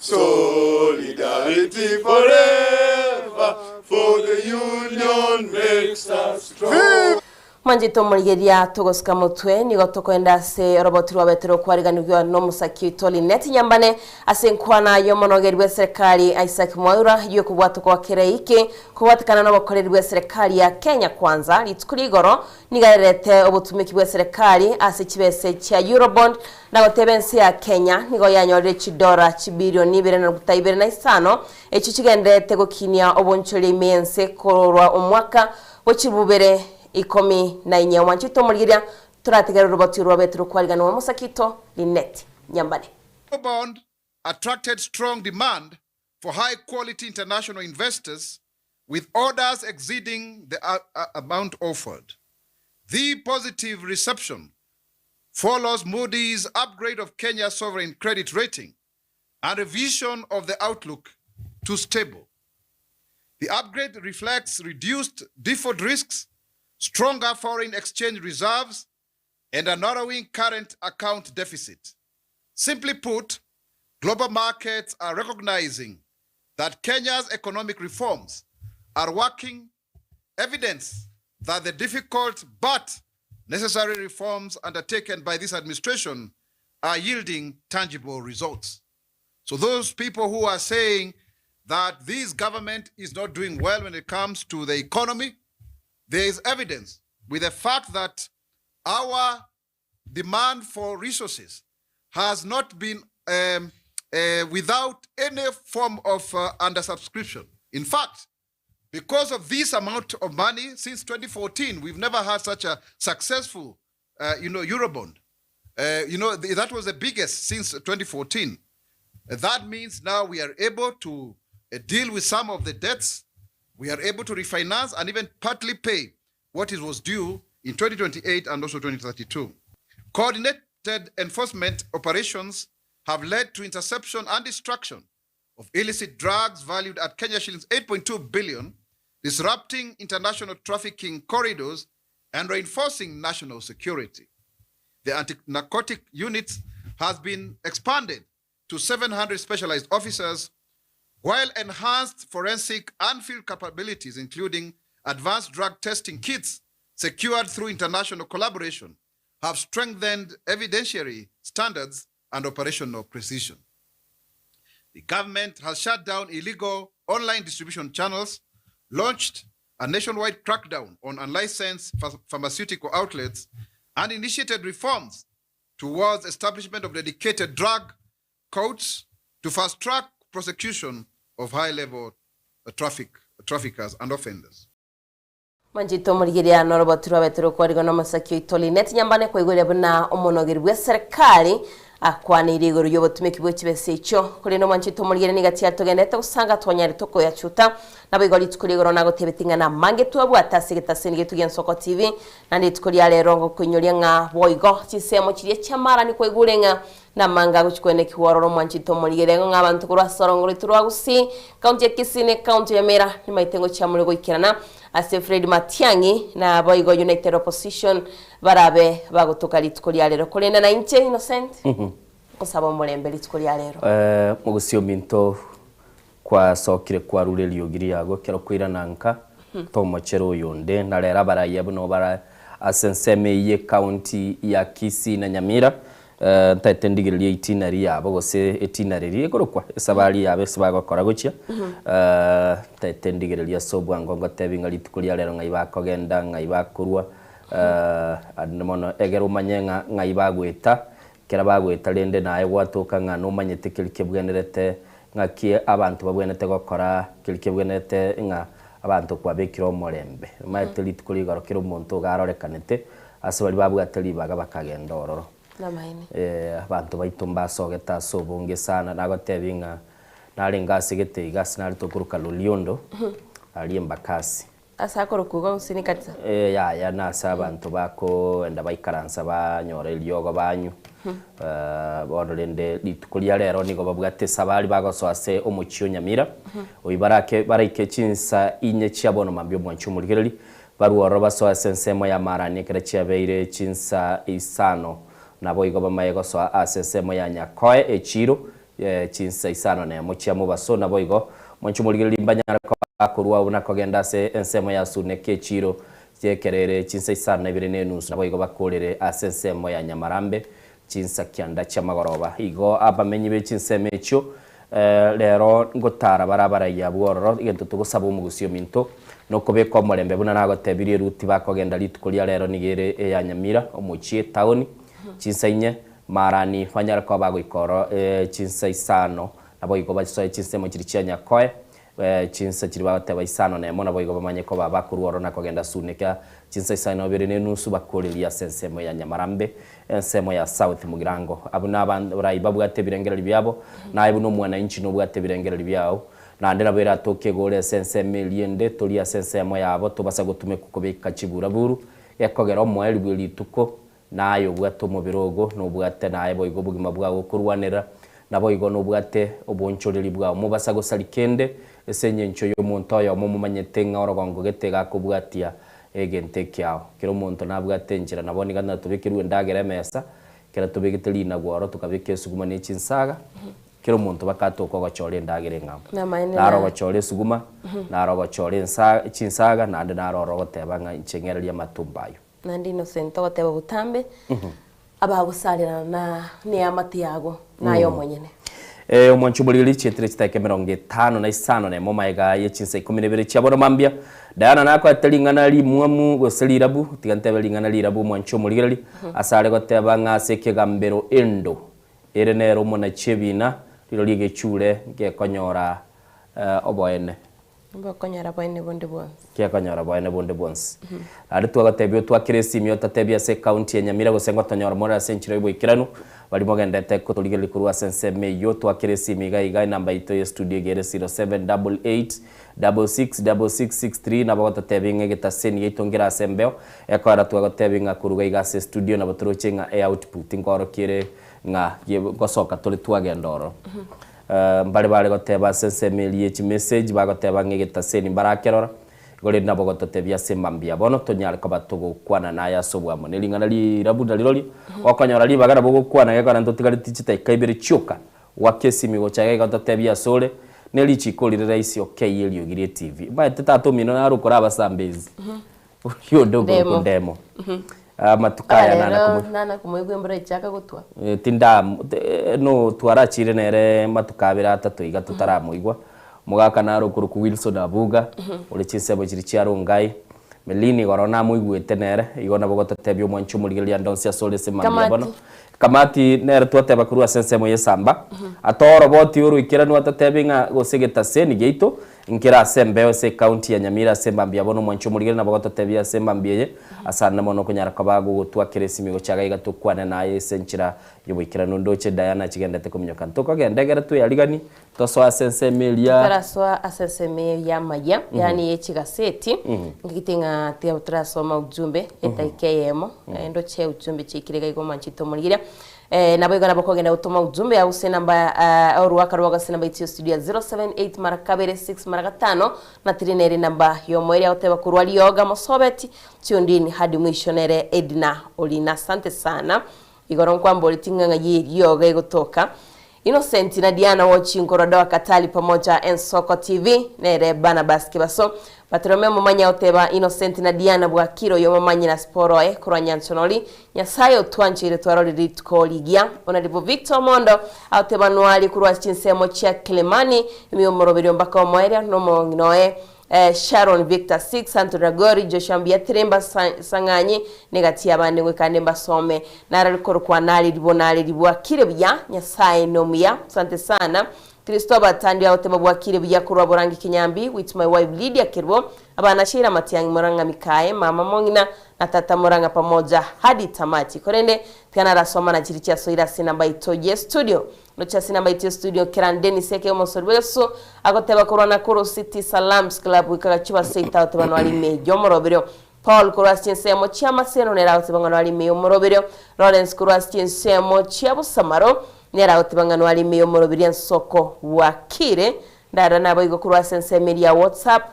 Solidarity forever, for the union makes us strong.
Mwanchete omorigereria togosika motwe, nigo tokoenda ase oroboti rwa Betero kwariganigwa nomosaki oito Linet Nyambane ase enkwana y'omonogeri bw'eserekari Isaac Mwaura y'okobwatwa kwa kera eiki kobwatekana nobokoreri bw'eserekari ya Kenya Kwanza rituko rigoro nigo arerete obotumeki bw'eserekari ase chibese chia Eurobond na goteba ense ya Kenya nigo yanyorire chidora chibilioni ibere na nukta ibere na isano echio chigendererete gokinia obonchoria ime y'ense korwa omwaka bwe chibubere ikomi na inye. Omwanchete omorigereria torategere oroboti orwa Betero kwariganwa omosakito Linet Nyambane.
Eurobond attracted strong demand for high quality international investors with orders exceeding the uh, uh, amount offered. The positive reception follows Moody's upgrade of Kenya's sovereign credit rating and revision of the outlook to stable. The upgrade reflects reduced default risks, stronger foreign exchange reserves, and a narrowing current account deficit. Simply put, global markets are recognizing that Kenya's economic reforms are working, evidence that the difficult but necessary reforms undertaken by this administration are yielding tangible results. So those people who are saying that this government is not doing well when it comes to the economy, there is evidence with the fact that our demand for resources has not been um, uh, without any form of uh, undersubscription. In fact, because of this amount of money, since 2014, we've never had such a successful, uh, you know, Eurobond. Uh, you know, th- that was the biggest since 2014. Uh, that means now we are able to uh, deal with some of the debts. We are able to refinance and even partly pay what is was due in 2028 and also 2032. Coordinated enforcement operations have led to interception and destruction of illicit drugs valued at Kenya shillings 8.2 billion, disrupting international trafficking corridors and reinforcing national security. The anti-narcotic units has been expanded to 700 specialized officers, while enhanced forensic and field capabilities, including advanced drug testing kits secured through international collaboration, have strengthened evidentiary standards and operational precision. The government has shut down illegal online distribution channels, launched a nationwide crackdown on unlicensed pharmaceutical outlets, and initiated reforms towards establishment of dedicated drug courts to fast-track prosecution of high-level uh, traffic, traffickers and offenders.
Mwanchete omorigereria noroboti rwabete rokwarigwa nomosaki oito Linet Nyambane kwaigweria buna omonogeri bw'eserekari akwaneire igoro y'obotumeki bwe chibesa echio. Korende omwanchete omorigereria nigo tiari togenderete gosanga twanyarete okoyachuta. Naboigo rituko ria igoro nagotebetie ng'a namange twabwate ase egetaseni getu gia Nsoko TV naende rituko ria rero ngokoinyoria ng'a boigo chinsemo chiria chi'amarani kwaigure ng'a Namanga agochia koenekigwa ororo omwanchete omorigereria ng'a abanto korwa ase orongo rwaito rwa Gusii, county ya Kisii ne county ya Nyamira nimaete ngochia more goikerana ase Fred Matiang'i naboigo United Opposition barabe bagotoka rituko ria rero. Korende nainche Innocent nkosaba omorembe rituko ria rero.
Mogusii ominto kwasokire kwarure eriogi riago ekero koirana nka tomochera oyonde na rero abaraiya buna obara ase ensemo eyio ecounty ya Kisii na Nyamira ntaete ndigererie itinerary yabo gose itinerary eria ekorokwa esabari yabo ase bagokora gochia ntaete ndigererie ase obwango ngotebi ng'a rituko ria rero ng'ai bakogenda ng'ai bakorwa ande mono egere omanye ng'a ng'ai bagoeta Ekero bagoeta rende naye gwatoka ng'a nomanyete keria kebwenerete, ng'aki abanto babwenerete gokora keria kebwenerete ng'a abanto kwabekire omorembe. Omanyete rituko rigoro kera omonto iga arorekanete ase baria babwate ribaga bakagenda ororo.
Namaene.
Abanto baito mbasogete ase obonge sana, nagotebia ng'a narenge ase gete iga ase nare tokoroka Loliondo, aria Embakasi.
Ase akorokwa igo gose nikanisa?
Eh, yaya nase abanto bakoenda baikaransa banyora eriogo banywa. Eh, bono rende rituko ria rero nigo babwate esabari bagosoa ase omochie o Nyamira. Oyio barake baraike chinsa inye chia bono mambia omwanchi omorigereri, barue ororo basoe ase ensemo ya Marani ekero chiabeire chinsa isano. Naboigo bamaye gosoa ase ensemo ya Nyakoe echiiro. Chinsa isano nemo chia mobaso. Naboigo mwanche omorigereria mbanyare koba bakorua buna kogenda ase ensemo ya Suneka echiiro y'ekerere chinsa isano na ibere na enusu, naboigo bakorere ase ensemo ya Nyamarambe chinsa kianda chi'amagoroba. Igo abamenyi be chinsemo echio rero ngotara bare abaraiyo abwo ororo. Egento togosaba omogusii ominto nokobeka omorembe buna nagotebirie Ruti bakogenda rituko ria rero nigo ere eya Nyamira omochie etaoni chinsa inye Marani banyare koba bagoika oro chinsa isano, naboigo basoe chinsemo chiria chia Nyakoe, chinsa chiria bagoteba isano nemo, naboigo bamanye koba bakorua oro na kogenda Suneka chinsa isano na ibere na enusu, bakorerie ase ensemo ya Nyamarambe, ensemo ya South Mugirango. Abwo nabarai babwate ebirengererio biabo, naye buna omwananchi nobwate ebirengererio biao, naende nabo eratoke egore ase ensemo eria ende, torie ase ensemo yabo, tobasa gotumekwa kobeka chiburaburu, gekogera omoerio bwe rituko Naye obwate omobere ogo, nobwate naye boigo obogima bwao okorwanera, naboigo nobwate oboonchoreri bwao. Mobasa gosaria kende ase engencho y'omonto oyomo momanyete ng'a orogongo gete gakobwatia egento ekiao. Kera omonto nabwate enchera, nabo nigo natobekerwe endagera emesa, ekero tobegete rinagu oro tokabeka esuguma ne chinsaga, kera omonto bakatoka ogochora endagera eng'ao.
Namaene
Naro
na-
ogochora esuguma, naro ogochora ensa chinsaga, naende naro oro ogoteba ng'a inche ng'ererie amatumbo ayio.
Naende Innocent ogoteba botambe, abagosarerana na neamate yago, naye omonyene.
Ee, omwancho omoriri, chietire chidakika emerongo etano na isano nemo magega ye chinsa ikomi na ibere chia bono mambia. Diana nakoete ring'ana rimwamu gose rirabu, tiga ntebe ring'ana rirabu omwancho omorigereri, ase are goteba ng'a ase ekegambero endo ere nere omonachi ebina, rirorio egechure ngekonyora oboene.
Mbokonyora boene bonde bwonsi.
Gekonyora boene bonde bwonsi. Naende twagatebia otwakere esimi otatebie ase ecounty ya Nyamira gose ngotonyora more ase enchera y'oboikeranu, baria mogendete kotorigereria korwa ase ensemo eyio, twakere esimi iga iga enamba yaito ye studio iga ere 0788 666663 nabo ogototebia ng'a egetaseni giaito nkere ase embeo, ekoera twagotebia ng'a koruga iga ase estudio nabo toroche ng'a eoutput nkorokia ere ng'a ngosoka tore twagenda ororo. Mbare bare goteba ase ensemo eria ye chimessage, bagoteba ng'a egetaseni mbarakerora, igo rende nabo gototebia ase mambia bono tonyare koba togokwana naye ase oboamo. Ne ring'ana rirabu narirorio, gokonyora ribaga nabo ogokwana gekogera ntotigareti chidakika ibere chioka, goaka esimi gocha iga iga ototebie ase ore, ne richiko rire rahisi okeyie eriogi rie TV. Omanyete tata omino naro okorabasamba ense, oyio onde okorokwa
Ndemo.
Ndemo. Amatuko aya
Aba
nana
rero
komo-
nana komoigwa embura echaka gotwa.
Eh, tinda te- no twarachire nere matuko abere atato iga totaramoigwa. Omogaka naro okorokwa Wilson Abuga, ore chinsemo chiria chia Rongai. Melina igoro namoigwete nere, igo nabo gototebia omwanchi omorigereria ande onsi ase ore ase mambia
Kamati.
bono. Kamati nere twateba korwa ase ensemo y'esamba, atoe oroboti oroikeranu atotebie ng'a gose egetaseni giaito Nkere ase embeo ase ecounty ya Nyamira ase emambia bono omwanchi omorigeri nabo agototebia ase emambia eye ase ande mono okonyara koba gogotwakera esimi gocha iga iga tokwane naye ase enchera yoboikeranu ndoche Diana chigendete kominyoka ntokogenda egere tweyarigani tosoe ase ensemo eria
Totarasoa ase ensemo eye y'amaya, yaani ye chigaseti, nkagete ng'a tiga torasoma ujumbe edaika eyemo, ndoche ujumbe chiaikire iga iga omwanchete omorigeria. Naboigo nabo okogenda gotoma ujumbe yao ase enamba oruaka rwao ase enamba yaito ya studio ya 078 mara kabere 6 mara gatano na tiri nere enamba y'omoerio agoteba korwa rioga mosobeti tuned in hadi mwisho nere Edna Olina asante sana igoro nkwamboreti ng'a ng'ai erioga egotoka Innocent na Diana watching korwa Doha Katali pamoja Ensoko TV nere Barnabas Kibaso Bartolomeo Momanyi agoteba Innocent na Diana bwakire oyo Momanyi na Siporo korwa Nyanchonori Nyasaye otwancheire twarorire rituko rigiya. Honourable Victor Omondo agoteba Nwari korwa ase chinsemo chia Kilimani ime omoroberio mpaka omoerio nomong'ina oye Sharon Victor 6 Anthony Ragori Joshua Mbiatire Sang'anyi negati y'abande goika ande mbasome narari korokwa nareribwo nareribwa akire buya Nyasaye nomuya Asante sana Christopher Tandi agoteba bwakire buya korwa Borangi Kinyambi with my wife Lydia Kerubo abana Sheila Matiang'i Morang'a Mikaye mama Mong'ina na tata Morang'a pamoja hadi tamati korende tiga narasoma na chiri chiasoire ase enamba yaito ye studio Ndoche ase enamba yaito ye studio Keran Dennis eke omosori bw'egesusu agoteba korwa Nakuru City Salams Club goika Gachuba Seita agoteba noari ime y'omoroberio Paul korwa ase chinsemo chi'amaseno nere agoteba ng'a noari ime y'omoroberio Lawrence korwa ase chinsemo chia Bosamaro nere agoteba ng'a noari ime y'omoroberio ensoko bwakire Ndara naboigo korwa ase ensemo eria ya WhatsApp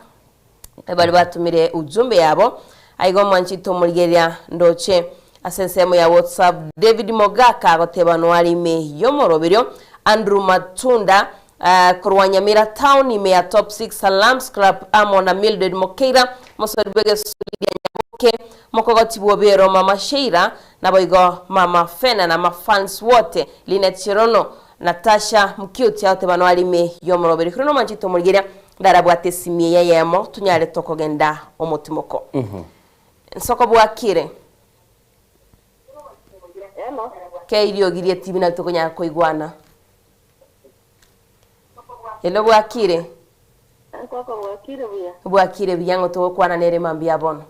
Baria batomire ujumbe yabo, Aiga omwanchete omorigereria ndoche. Ase ensemo ya WhatsApp, David Mogaka agoteba noare ime y'omoroberio. Andrew Matunda korwa Nyamira Town ime ya Top Six Salams Club amo na Mildred Mokeira, omosori bw'egesuri gia Nyaboke, Mokogoti bw'Obero Mama Sheila, naboigo Mama Fena na mafans wote, Linet Cherono, Natasha Mkiuti agoteba noare ime y'omoroberi. Korende omwanchete omorigereria ndarabwate esimi eye eyemo tonyare tokogenda omotimoko. Nsoko bwakire. Kei riogi rie TV nari tokonyara koigwana. Hello bwakire.
Nkoko bwakire buya.
Bwakire buya ng'o togokwana nere mambia bono.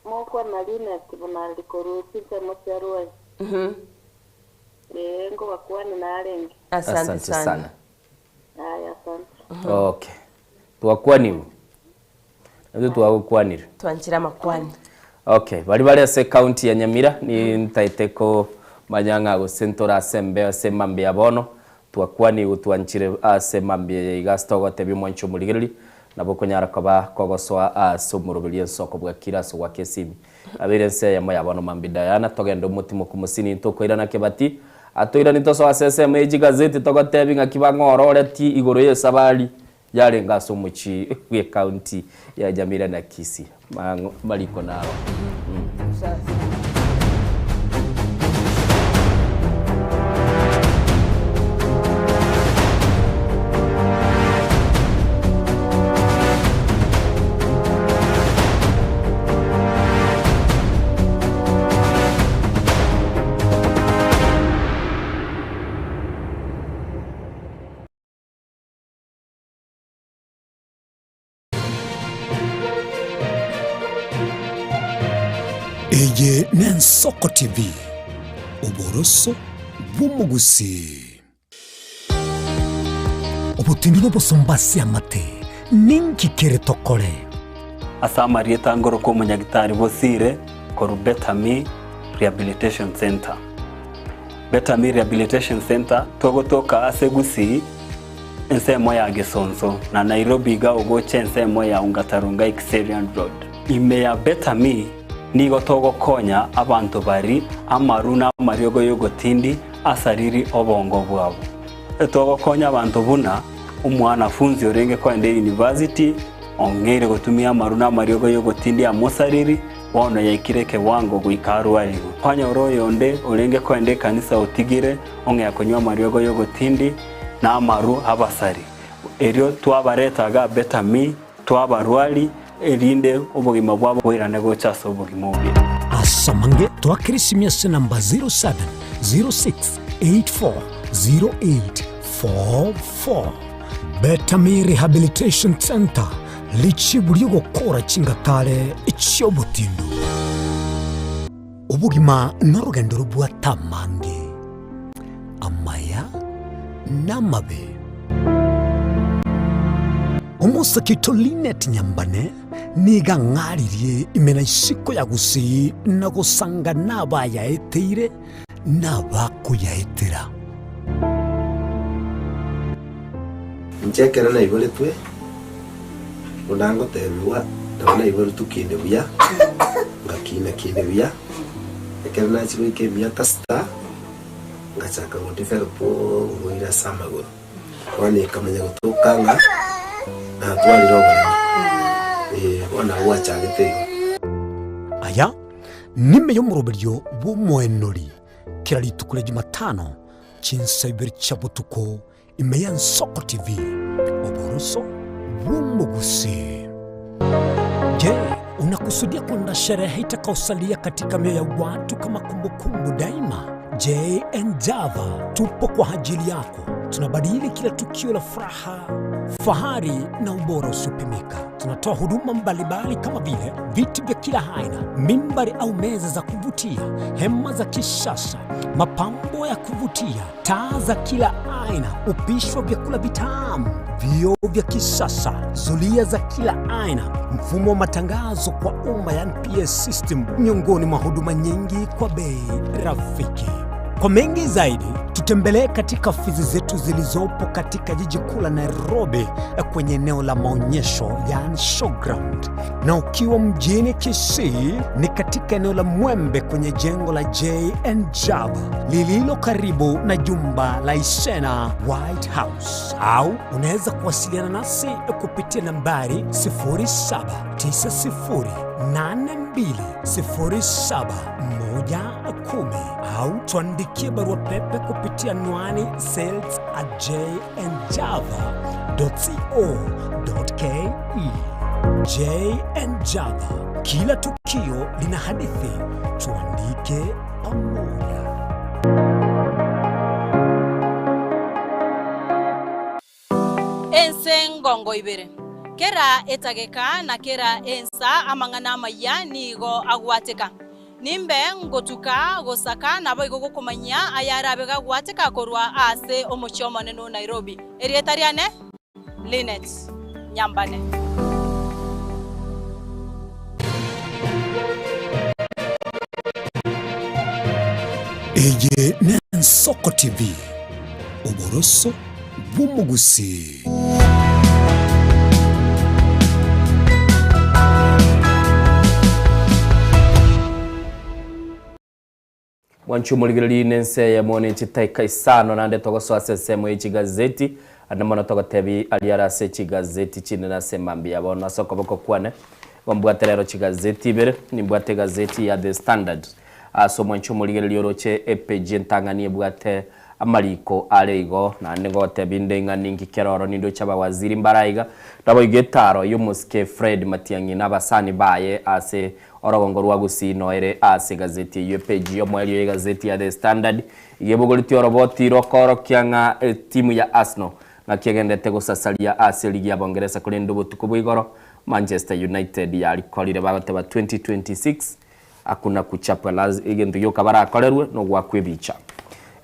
Mokwana Linet buna korwa chinsemo chia Ruai. Ee, nkobakwane narenge.
Asante
Asante
sana.
sana.
Aya, asante.
Okay. Twakwaniwe. Nabyo twagokwanire.
Twanchire amakwani.
Okay, bari bari ase county ya Nyamira ni ntaete ko manyang'a gose ntore ase embeo ase emambia bono twakwaniwe twanchire ase emambia eye iga ase togotebia omwanchi omorigereria nabo okonyara koba kogosoa ase omoroberi ensoko bwakire ase ogwaka esimi. Abeire ense eyemo ya bono mambia Diana togende omotimoku mosini tokoirana kebati atoirani tosoe ase ensemo ye chigazeti togotebi ng'aki bang'ororetie igoro ya esabari Yarenge ase omochie bw'ecounty ya Nyamira na Kisii. Mariko naro.
Eye n'Ensoko TV, oboroso bw'omogusii. Obotindi n'obosomba ase amate, ninki kere tokore?
Ase amarieta ngorokwa omonyagitari Bosire korwa Better Me Rehabilitation Centre. Better Me Rehabilitation Centre togotoka ase Gusii ensemo ya Gesonso na Nairobi iga ogocha ensemo ya Ongata Rongai Kiserian Road. Ime ya Better Me nigo togokonya abanto bari amaru na amariogo y'ogotindi asariri obongo bwabo. Togokonya abanto buna omwanafunzi orenge koenda university ong'eire gotumia amaru na amariogo y'ogotindi amosariri Bono yaikire ekewango goika arwarigwe. Kwanyora oyonde orenge koenda ekanisa otigire ong'ea konywa amariogo y'ogotindi na amaru abasari. Erio twabareta iga Betami, twabarwari, erinde obogima bwabo boirane gocha ase obogima obuya.
Ase amange twakere esimi ase namba 0706840844. Betami Rehabilitation Centre, Richibu ri'ogokora chingatare chi'obotindu. Obogima norogendo robwate amange, amaya na amabe. Omosake oito Linet Nyambane nigo ang'aririe ime na isiko ya Gusii na gosanga nabayaeteire na abakoyaetera.
Inche ekero naiboretwe, buna ngotebigwa, nabo naiboretwe kinde buya, ngakina kinde buya, ekero nachia goika emiaka sita, ngachaka go develop oborwaire ase amagoro. Bono ekamanya gotoka ng'a natwarire oboremo, eh, bono nabo gwachagete igo.
Aya nime y'omoroberio bw'omoenori kera rituko ria Jumatano chinsa ibere chia botuko Ime y'Ensoko TV, oboroso bw'omogusii. Je, unakusudia kwenda sherehe itakaosalia katika mioyo ya watu kama kumbukumbu daima? JN Java tupo kwa ajili yako. Tunabadili kila tukio la furaha, fahari na ubora usiopimika. Tunatoa huduma mbalimbali kama vile viti vya kila aina, mimbari au meza za kuvutia, hema za kisasa, mapambo ya kuvutia, taa za kila aina, upishi wa vyakula vitamu, vioo vya kisasa, zulia za kila aina, mfumo wa matangazo kwa umma yani PS system, miongoni mwa huduma nyingi kwa bei rafiki. Kwa mengi zaidi Tutembelee katika ofisi zetu zilizopo katika jiji kuu la Nairobi kwenye eneo la maonyesho yaani showground, na ukiwa mjini Kisii ni katika eneo la Mwembe kwenye jengo la JN Java lililo karibu na jumba la Isena White House, au unaweza kuwasiliana nasi kupitia nambari 0790820710 au tuandikie barua pepe kupitia anwani sales at jnjava.co.ke. JN Java, kila tukio lina hadithi, tuandike pamoja.
Ense ngongo ibere, kera etageka na kera ensa amang'ana amaya nigo agwateka. Nimbe ngotuka gosaka naboigo gokomanyia ayarabe gagwateka korwa ase omochie omonene o Nairobi. Erieta riane Linet Nyambane.
Eye n'Ensoko TV, oboroso bw'omogusii.
Mwanche omorigereria nense eyemo ne chitaika isano naende togosoa ase ensemo ye chigazeti ande mono togotebi aria are ase chigazeti chinene ase mambia bono ase okoboko kwane igo mbwate rero chigazeti ibere nimbwate egazeti ya The Standard ase omwanche omorigereria oroche epeji entang'ani ebwate Amariko are igo, naende ngotebia inde ng'a ninki kera oro nindoche abawaziri mbare aiga, naboigo etaaro y'omosike Fred Matiang'i na abasani baye ase orogongo rwa Gusii noere ase egazeti eyio epeji y'omoerio y'egazeti ya The Standard iga ebogoretie oroboti rokoorokia ng'a etimu ya Arsenal ng'aki egenderete gosasaria ase eligi ya Bongeresa korende obotuko bwa igoro Manchester United yarikorire bagoteba 2026 Hakuna kuchapwa laz egento gioka barakorerwe nogoakwa ebicha.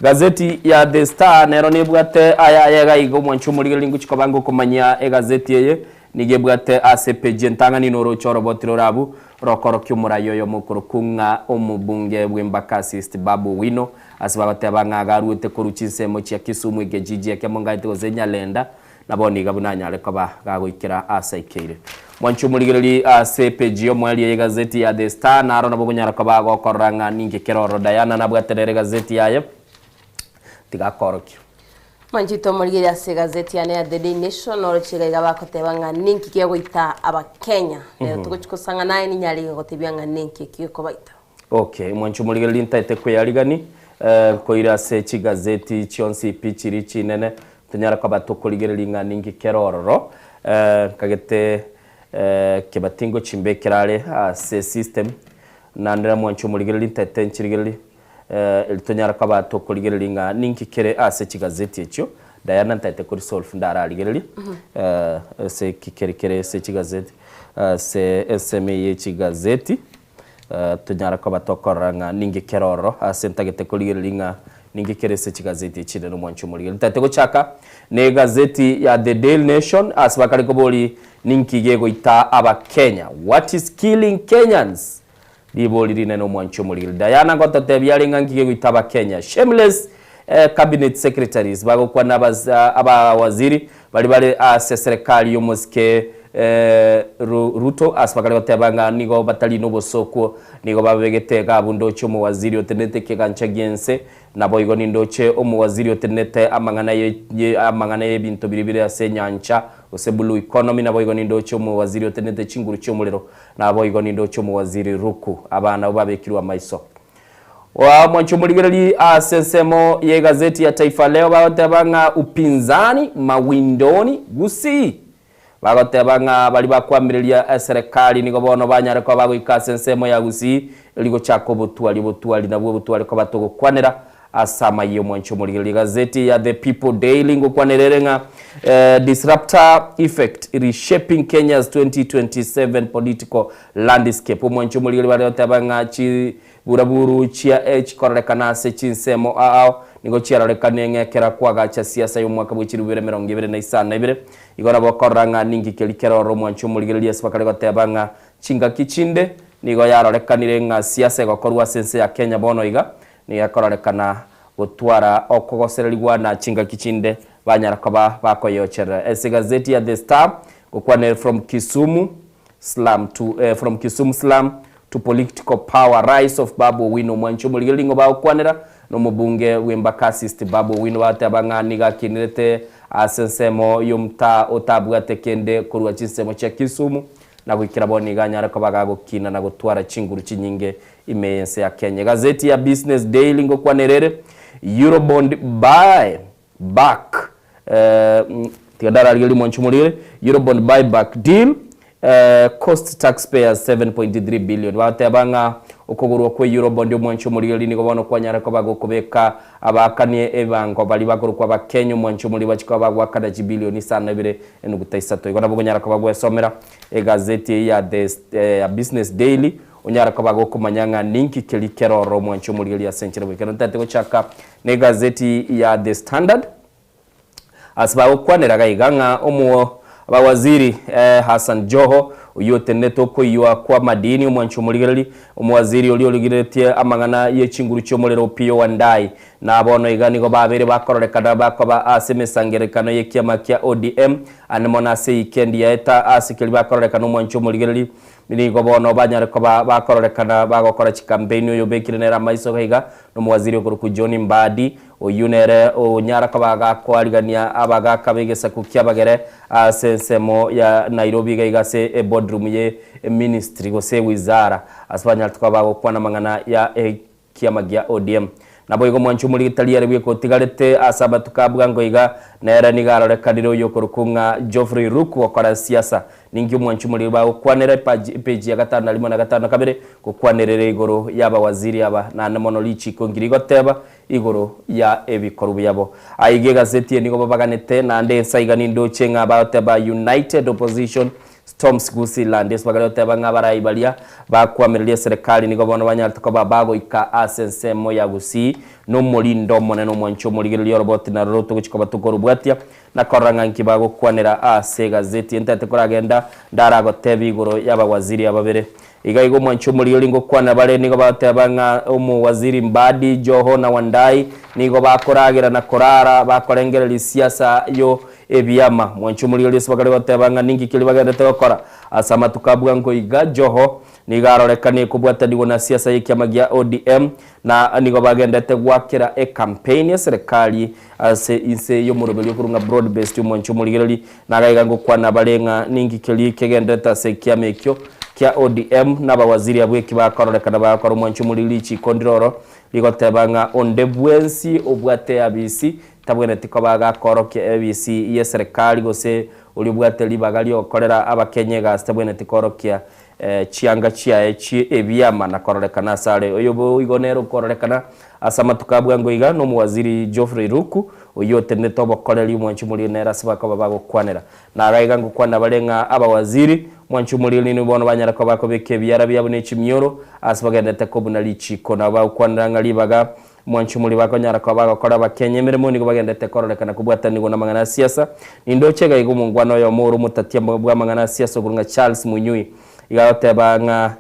Gazeti ya The Star nero nebwate aya aya iga iga omwancho omorigereria ngochia koba ngokomanyia egazeti eye nigo ebwate ase epeji entang'ani noroche oroboti rore abwo rokorokia omorai oyomo okorokwa ng'a omobunge bw'Embakasi East Babu Owino ase bagoteba ng'a iga aruete korwa chinsemo chia Kisumu ekejiji ekemo ngaete gose Nyalenda Na bono iga buna anyare koba gagoikera aase aikeire. Mwanche omorigererie ase epeji y'omoerio y'egazeti ya The Star, naro nabo okonyara koba agokorora ng'a ninki kere ororo. Diana nabwate nere egazeti yaye, tiga akorokie.
Mwanchete omorigererie ase egazeti yane ya The Daily Nation, oroche iga iga bagoteba ng'a ninki kegoita Abakenya. Rero togochia kosang'a naye ninyare iga gotebia ng'a ninki ekio gekobaita.
Okay, mwanche omorigererie ntaete kweyarigani, eh, nkoire ase chigazeti chionsi pi chiri chinene, Tonyare koba tokorigereria ng'a ninki kere ororo, nkagete kebatingo chimbekere are ase system, naende namwanche omorigereria ntaete nchirigererie, erio tonyare koba tokorigereria ng'a ninki kere ase chigazeti echio, Diana ntaete kori solve ndararigererie, ase eki kere kere ase chigazeti, ase ensemo eye ye chigazeti. Tonyare koba tokorora ng'a ninki kere ororo ase ntagete korigereria ng'a ninki kere ase chigazeti echi rero mwanche omorigereria. Ntagete gochaka ne egazeti ya The Daily Nation ase bakare kobori ninki gegoita abakenya, What is killing Kenyans? Ribori rinene omwanche omorigereria. Diana ngototebia are ng'a nki gegoita abakenya. Shameless cabinet secretaries bagokwana abawaziri Baria bare ase eserekari y'omosike Ruto ase bakare goteba ng'a nigo batari nobosooku, nigo babegete egaabu ndoche omowaziri otenenete ekegancha gi'ense, naboigo nindoche omowaziri otenenete amang'ana amang'ana y'ebinto biria bire ase enyancha, gose blue economy, naboigo nindoche omowaziri otenenete chinguru chi'omorero, naboigo nindoche omowaziri Ruku. Aba nabwo babekirwe amaiso. Omwanchi omorigereria ase ensemo y'egazeti ya Taifa Leo bagoteba ng'a upinzani mawindoni Gusii. Bagoteba ng'a baria bakwamireria eserekari nigo bono banyare koba bagoika ase ensemo ya Gusii erio gochaka obotwari obotwari nabwo obotwari koba togokwanera ase amayia omwanchi omorigereria egazeti ya The People Daily ngokwanera ere ng'a Disruptor effect reshaping Kenya's 2027 political landscape omwanchi omorigereria bare goteba ng'a chi Buraburu chia echikororekana ase chinsemo ao nigo chiarorekane ng'a ekero akoagacha siasa y'omwaka bwe chilifu ibere emerongo ebere na isano na ibere, igo nabo okorora ng'a ninki keria kerore omwanchi omorigereria ase bakare goteba ng'a chingaki chinde nigo yarorekanire ng'a siasa egokorwa ase ense ya Kenya bono iga nigo ekororekana. gotwara okogosererigwa na chingaki chinde banyara koba bakoyocherera. Ase egazeti ya The Star gokwanere from Kisumu slum to from Kisumu slum to political power rise of Babu Owino omwanchi omorigereria nigo bagokwanera na omobunge bw'Embakasi East Babu Owino bagoteba ng'a nigo akinerete ase ensemo y'omtaa otabwate kende korwa chinsemo chia Kisumu na goikera bono nigo anyare koba gagokina na gotwara chinguru chinyinge ime y'ense ya Kenya. Egazeti ya Business Daily ngokwanera ere Eurobond buy back tiga ndararigererie mwanche omorire Eurobond buy back deal cost taxpayers 7.3 billion bagoteba ng'a okogorwa kwe Eurobond omwanche omorigereria nigo bono kwanyare koba gokobeka abaakanie ebango baria bakorokwa abakenya omwanche omoriri bachie koba bagoakana chibilioni isano na ibere enuguta isato igo nabo okonyara koba gwesomera egazeti eye ya The ya Business Daily Onyare koba gokomanya ng'a ninki keria kere ororo omwanche omorigereria ase enchera bw'ekeene. Ntaete gochaka negazeti ya The Standard ase bagokwanera gaiga ng'a omo abawaziri Hassan Joho oyio otenenete okoiywa kwa amadini omwanche omorigereria omowaziri oria origereretie amang'ana ye chinguru chi'omorero Opiyo Wandayi na bono iga nigo babeire bakororekana bakoba ase emesangererekano y'ekiama kia ODM ande mono ase eyikendi yaeta ase keria bakororekana omwanche omorigereria Nigo bono banyare koba bakororekana bagokora chikampeini oyobekire nere amaiso gaiga nomowaziri okorokwa John Mbadi, oyio nere onyara koba gakoarigania abagaka b'egesaku ki'abagere ase ensemo ya Nairobi iga iga ase eboardroom ye eministry gose ewizara ase banyarete koba bagokwana amang'ana ya Kiama gia ODM. Naboigo mwanche omorigitari are bweka otigarete ase amatuko a bwango iga, nere nigo arorekanire oyokorokwa ng'a Geoffrey Ruku gokora siasa. Ninki omwanche omoriri bagokwanera epaji epeji ya gatano na rimo na gatano na kabere gokwanerera igoro y'abawaziri aba naende mono richiko ngiri goteba igoro ya ebikorwa biabo. Aiga egazeti eye nigo babaganete naende ensa iga nindoche ng'a bagoteba United Opposition Storms Gusii Land ase bagare goteba ng'a abarai baria bakoamereria eserekari nigo bono banyarete koba bagoika ase ensemo ya Gusii nomorindo omonene omwanchi omorigereria oroboti naroro togochia koba tokorobwatia na korora ng'a nki bagokwanera ase egazeti entete koragenda ndaragotebie igoro y'abawaziri aba babere Iga igo omwanchi omoriori ngokwana bare nigo bagoteba ng'a omowaziri Mbadi, Joho na Wandayi nigo bakoragera na korara bakorengereria siasa yo ebiama. Mwanchi omoriori ase bakare goteba ng'a ninki keria bagenderete gokora ase amatuko a bwango iga. Joho nigo arorekanie kobwatanigwa na siasa y'ekiama gia ODM na nigo bagenderete goakera ecampaign eserekari ase inse y'omoroberio okorwa ng'a broad based omwanchi omorigereri Nagaiga ngokwana bare ng'a ninki keria kegenderete ase ekiama ekio kia ODM na abawaziri abwo eki bakororekana bagakora omwancho omoriri richiiko ndiroro rigoteba ng'a onde bwensi obwate eabisi tabwenereti koba agakorokia eabisi y'eserekari gose oria obwate ribaga riogokorera abakenya egasi tabwenereti korokia chianga chiaye chie ebiama na kororekana asare. Oyo boigo nere okororekana ase amatuko a bwango iga nomowaziri Geoffrey Ruku, oyio otenenete obokoreri omwanchi omoriri nere ase bakoba bagokwanera. Na agaiga ngokwana bare ng'a abawaziri, omwanchi omoriri nigo bono banyare koba bakobeka ebiara biabo ne chimioro ase bagenderete kobuna richiko. Nabo bagokwanera ng'a ribaga omwanchi omoriri bakonyara koba bagokora abakenya emeremo nigo bagenderete kororekana kobwatanigwa namang'ana a siasa. Nindoche iga iga omongwana oyomo ore omotatia bw'amang'ana a siasa okorwa ng'a Charles Munyui iga agoteba ng'a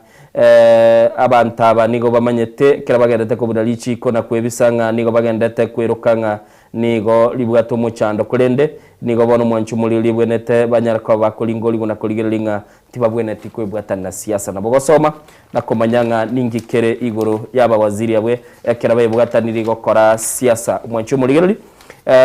Abanto aba nigo bamanyete ekero bagenderete kobuna richiiko na kwebisa ng'a nigo bagenderete kweroka ng'a nigo ribwate omochando, korende nigo bono omwancho omoria ribwenete banyare koba bakoringorigwa na korigereria ng'a tibabwenereti kwebwatana na siasa. Nabo gosoma na komanya ng'a ninki kere igoro y'abawaziri abwe ekero baebwatanirie gokora siasa. Omwancho omorigereria.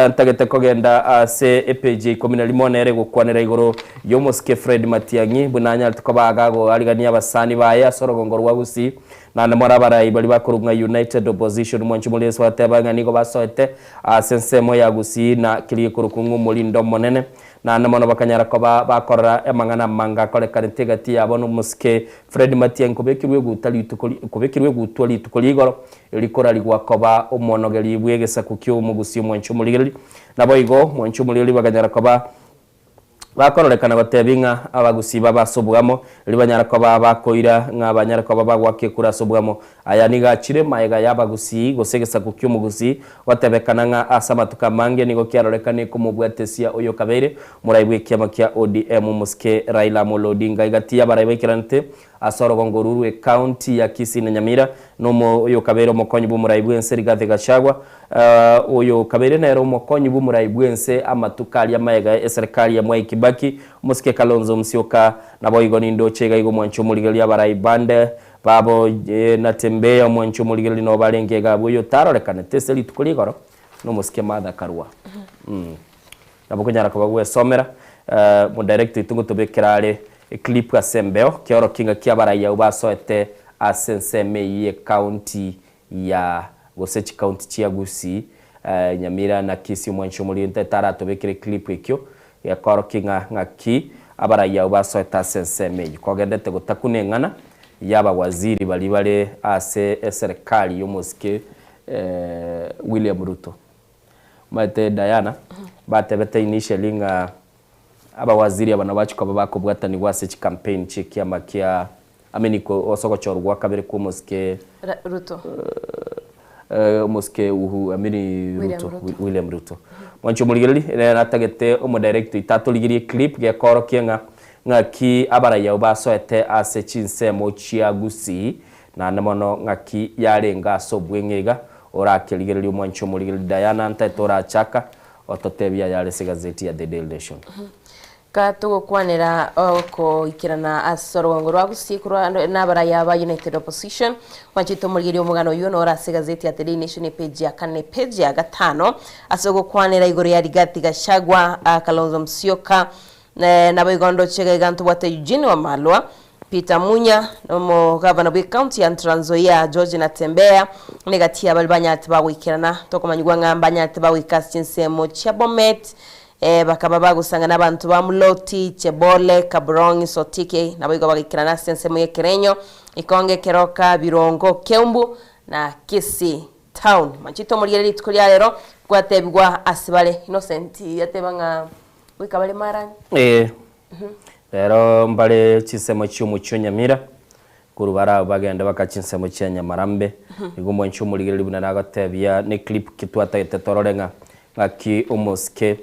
Ntagete kogenda ase epeji ya ikomi na rimo nere egokwanera igoro y'omosike Fred Matiang'i buna anyarete koba agagoarigania abasani baye ase orogongo rwa Gusii naende more abarai baria bakorwa ng'a United Opposition mwanche more Yeso ateba ng'a nigo basoete ase ensemo ya Gusii na keria gekorokwa ng'a omorindo omonene Naende mono bakanyara koba bakorora amang'ana amange akorekanete egati yabo na omosike Fred Matiang'i kobekirwe eguta rituko kobekirwe egutwa rituko rigoro rikorarigwa koba omonogeri bw'egesaku ki'omogusi omwanchi omorigereria. Naboigo omwanchi omorigereria bakanyara koba bakororekana gotebia ng'a abagusii babe ase oboamo, erio banyare koba bakoira ng'a banyare koba bagoaka ekura ase oboamo. Aya nigo achire magega y'abagusii, gose egesaku ki'omogusii, gotebekana ng'a ase amatuko amange nigo kiarorekanie komobwatesia oyokabeire omorai bw'ekiama kia ODM omosike Raila Amolo Odinga. Egati y'abarai baikeranete Ase orogongo orwo rw'ecounty ya Kisii na Nyamira, nomo oyokabeire omokonyi bw'omorai bw'ense Rigathi Gachagua, oyokabeire nere omokonyi bw'omorai bw'ense amatuko aria amaega eserekari ya Mwai Kibaki, omosike Kalonzo Musyoka, naboigo nindoche iga iga omwanchi omorigereria abarai bande babo Natembeya omwanchi omorigereria nobo barenge iga abwo oyotarorekanete ase rituko rigoro nomosike Martha Karua. Nabo okonyara koba gwesomera, Omodirector oito ngotobekera are eclip ase embeo, kiorokia ng'aki abarai abwo basoete ase ensemo eyio y'ecounty ya gose chicounty chia Gusii, Nyamira na Kisii omwanchi omoriri ntaete aratobekere eclip ekio gekorokia ng'a ng'aki abarai abwo basoete ase ensemo eyio. Kogendete gotakuna eng'ana y'abawaziri baria bare ase eserekari y'omosike William Ruto. Omanyete Diana, batebete initially ng'a abawaziri aba nabo bachia koba bakobwatanigwa ase chicampaign chia ekiama kia, I mean ase ogochorwa gwa kabere kwa omosike
Ruto.
Omosike Uhu, I mean
William
Ruto,
Ruto.
William Ruto. Mwanche omorigereria, ere natagete omodirector oito atorigerie eclip gekorokia ng'a ng'aki abaraiya abwo basoete ase chinsemo chia Gusii Naende mono ng'aki yarenge ase obweng'e iga, orakerigererie omwanchi omorigereria Diana ntaete orachaka ototebie ayare ase egazeti ya The Daily Nation.
Ka togokwanera ogoikerana ase orogongo rwa Gusii korwa nabaraya ba United Opposition, mwanchete omorigereria omogano oyio noro ase egazeti ya The Daily Nation epage ya kane epage ya gatano ase ogokwanera igoro ya Rigathi Gachagua, Kalonzo Musyoka, naboigo ndoche iga iga ntobwate Eugene Wamalwa, Peter Munya, omogavana bw'ecounty ya Trans Nzoia George Natembeya, negati ya baria banyarete bagoikerana. Tokomanyigwa ng'a mbanyarete bagoika ase chinsemo chia Bomet, bakaba bagosang'ana abanto ba Muloti, Chebole, Kabrong, Sotike, naboigo bagaikerana ase ensemo y'Ekerenyo, Ikonge, Keroka, Birongo, Keumbu na Kisii Town. Manchete omorigereria rituko ria rero gwatebigwa ase bare. Innocent yateba ng'a goika bare marani.
Ee. Rero mbare chinsemo chi'omochie o Nyamira, korwa barabwo bagende baka chinsemo chia Nyamarambe. Nigo omwanchi omorigereria buna nagotebia ne clip ki twatagete torore ng'a ng'aki omosike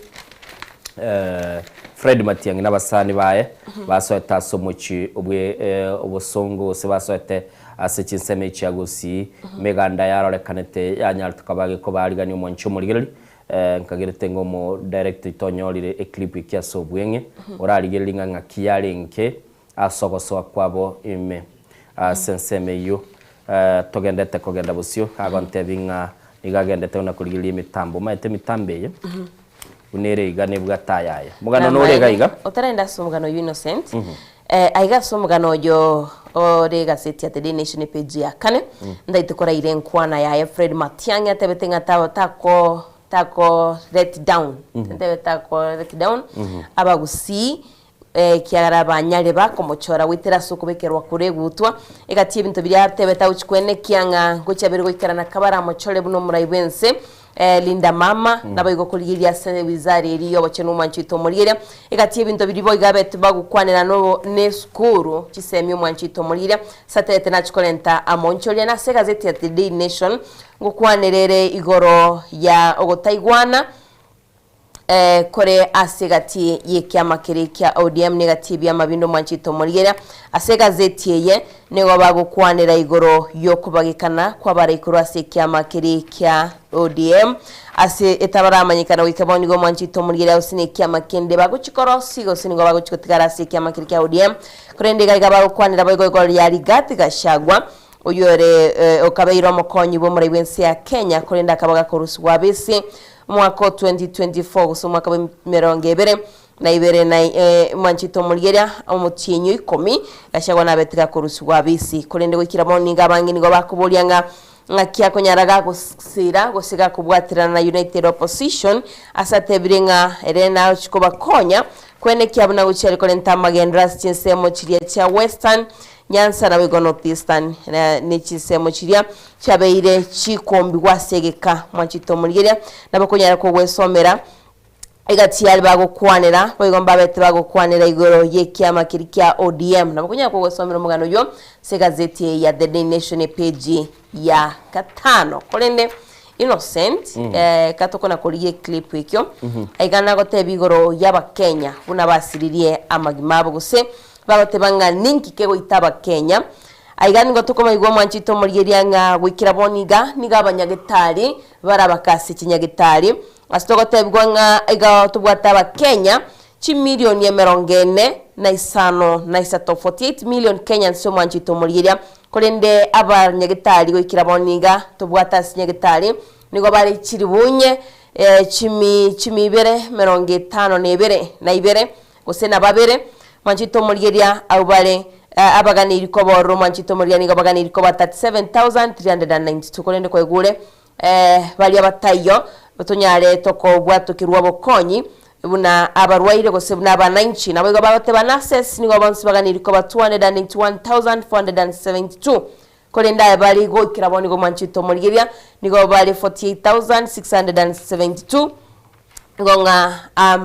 Fred Matiang'i na abasani baye basoete ase omochie obwe obosongo gose basoete ase chinsemo echi chia Gusii, emeganda yarorekanete yanyarete koba gekobaarigania omwanchi omorigereria. Nkagerete ng'a omo director oito onyorire eclip eke ase obweng'e, orarigererie ng'a ng'aki yarenge ase ogosoa kwabo ime ase ensemo eyio. Togendete kogenda bosio, agontebia ng'a nigo agendete buna korigereria emitambo. Omanyete emitambo eye buna ere iga nebwate ayaye. Omogano nore iga iga.
Otarenda ase omogano oyio Innocent, Aiga ase omogano oyo ore egaseti ya The Daily Nation epage ya kane, ntaete koraira enkwana yaye Fred Matiang'i atebete ng'a ta- tako tako let down, ntebe tako let down abagusii ekiagera banyare bakomochora goetera ase okobekerwa kore egutwa, egati y'ebinto biria atebete agochia koenekia ng'a ngochia abere goikerana kabaramochore buna omorai bw'ense. Linda mama, naboigo korigereria ase wizara eria y'obochenu omwanchi oito omorigereria, egati y'ebinto biria boigo abete bagokwanera no nesukuru chisemi omwanchi oito omorigereria, satete nachia korenta amonchoria na ase egazeti ya The Daily Nation ngokwanera ere igoro ya ogotaigwana kore ase egati y'ekiama keria kia ODM na egati y'ebiama binde omwanchi oito omorigereria. Ase egazeti eye nigo bagokwanera igoro y'okobagekana kw'abarai korwa ase ekiama keria kia ODM ase etabaramanyekana goika bono nigo omwanchi oito omorigereria gose nekiama kende bagochia korosia gose nigo bagochia gotigara ase ekiama keria kia ODM. Korende iga iga bagokwanera boigo igoro ria Rigathi Gachagua oyio ore okabeire omokonyi bw'omorai bw'ense ya Kenya korende akaba gakorusigwa abisi Omwaka o 2024 gose omwaka bwa emerongo ebere na ibere na mwanchete omorigeria omotienyi o ikomi, Gachagua nabete gakorusigwa abisi. Korende goikera bono nigo abange nigo bakoboria ng'a ng'aki akonyara gagosira gose gakobwaterana na United Opposition ase atebire ng'a ere nagochi kobakonya kwenekia buna gochia are korenta amagenderero ase chinsemo chiria chia Western Nyanza naboigo North Eastern ne chinsemo chiria chiabeire chikombigwa ase egeka. Mwanchete omorigereria, nabo okonyara kogwesomera egati yaria bagokwanera, boigo mbabete bagokwanera igoro y'ekiama keria kia ODM. Nabo okonyara kogwesomera omogano oyio ase egazeti eye ya The Daily Nation epage ya gatano. Korende Innocent, ekero tokona korigia eclip ekio, aiga nagotebia igoro y'Abakenya buna basiririe amagima abo gose. Bagoteba ng'a ninki kegoita Abakenya. Aiga nigo tokomaigwa omwanchete omorigeria ng'a goikera bono iga nigo abanyagetari bare abakasi chinyagetari. Ase togotebigwa ng'a iga tobwate Abakenya chimilioni emerongo ene na isano na isato, 48 million Kenyans, omwanchete omorigeria. Korende abanyagetari goikera bono iga tobwate ase nyagetari nigo bare chilibu inye chimi chimi ibere emerongo etano na ebere na ibere gose na babere, mwanchete omorigeria abwo bare abaganeiri koba ororo mwanchete omorigeria nigo baganeiri koba 37,392 korende kwaigure baria bataiyo tonyare tokobwatokerwa obokonyi buna abarwaire gose buna abanainchi. Naboigo bagoteba nurses nigo bonsi baganeiri koba 281,472 korende aye bare goikera bono nigo mwanchete omorigeria nigo bare 48,672. Nigo ng'a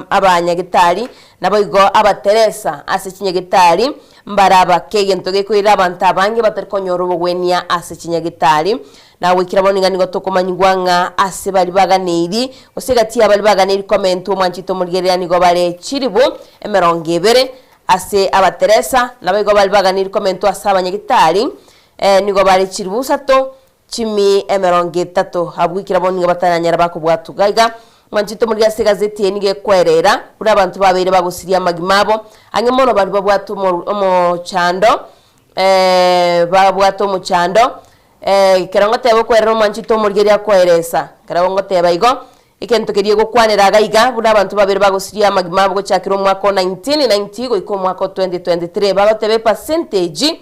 abanyagetari, naboigo abateresa ase chinyagetari, mbare abake egento gekoirera abanto abange batari konyora obogwenia ase chinyagetari. Na goikera bono iga nigo tokomanyigwa ng'a ase baria baganeiri, gose egati ya baria baganeiri komentwa omwanchete omorigereria nigo bare chilifu emerongo ebere ase abateresa, naboigo baria baganeiri komentwa ase abanyagetari nigo bare chilifu isato Chimi emerongo etato abwo goikera bono nigo bataranyara bakobwatwa. Iga mwanchete omoriri ase egazeti eye nigo ekwerera buna abanto babeire bagosiria amagima abo, ang'e mono baria babwate omochando babwate omochando ekero ngoteba okwerera omwanchete omoriri erio akoeresa, ekero ngoteba igo, egento keria egokwanera iga iga buna abanto babeire bagosiria amagima abo gochakera omwaka o 1990 goika omwaka o 2023 bagoteba epercentage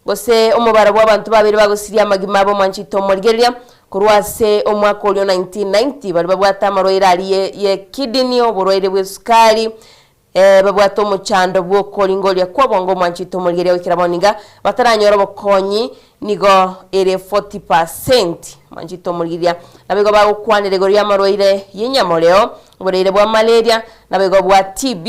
Gose omobaro bw'abanto babeire bagosiria amagima abo mwanchete omorigereria, korwa ase omwaka oria o 1990, baria babwate amarwaire aria ye kidney, oborwaire bw'esukari, babwate omochando bw'okoringoria kw'obongo mwanchete omorigereria goikera bono iga, bataranyora obokonyi nigo ere 40%. Mwanchete omorigereria. Nabo igo bagokwanera igoro y'amarwaire y'enyamoreo, oborwaire bwa malaria, nabo igo bwa TB,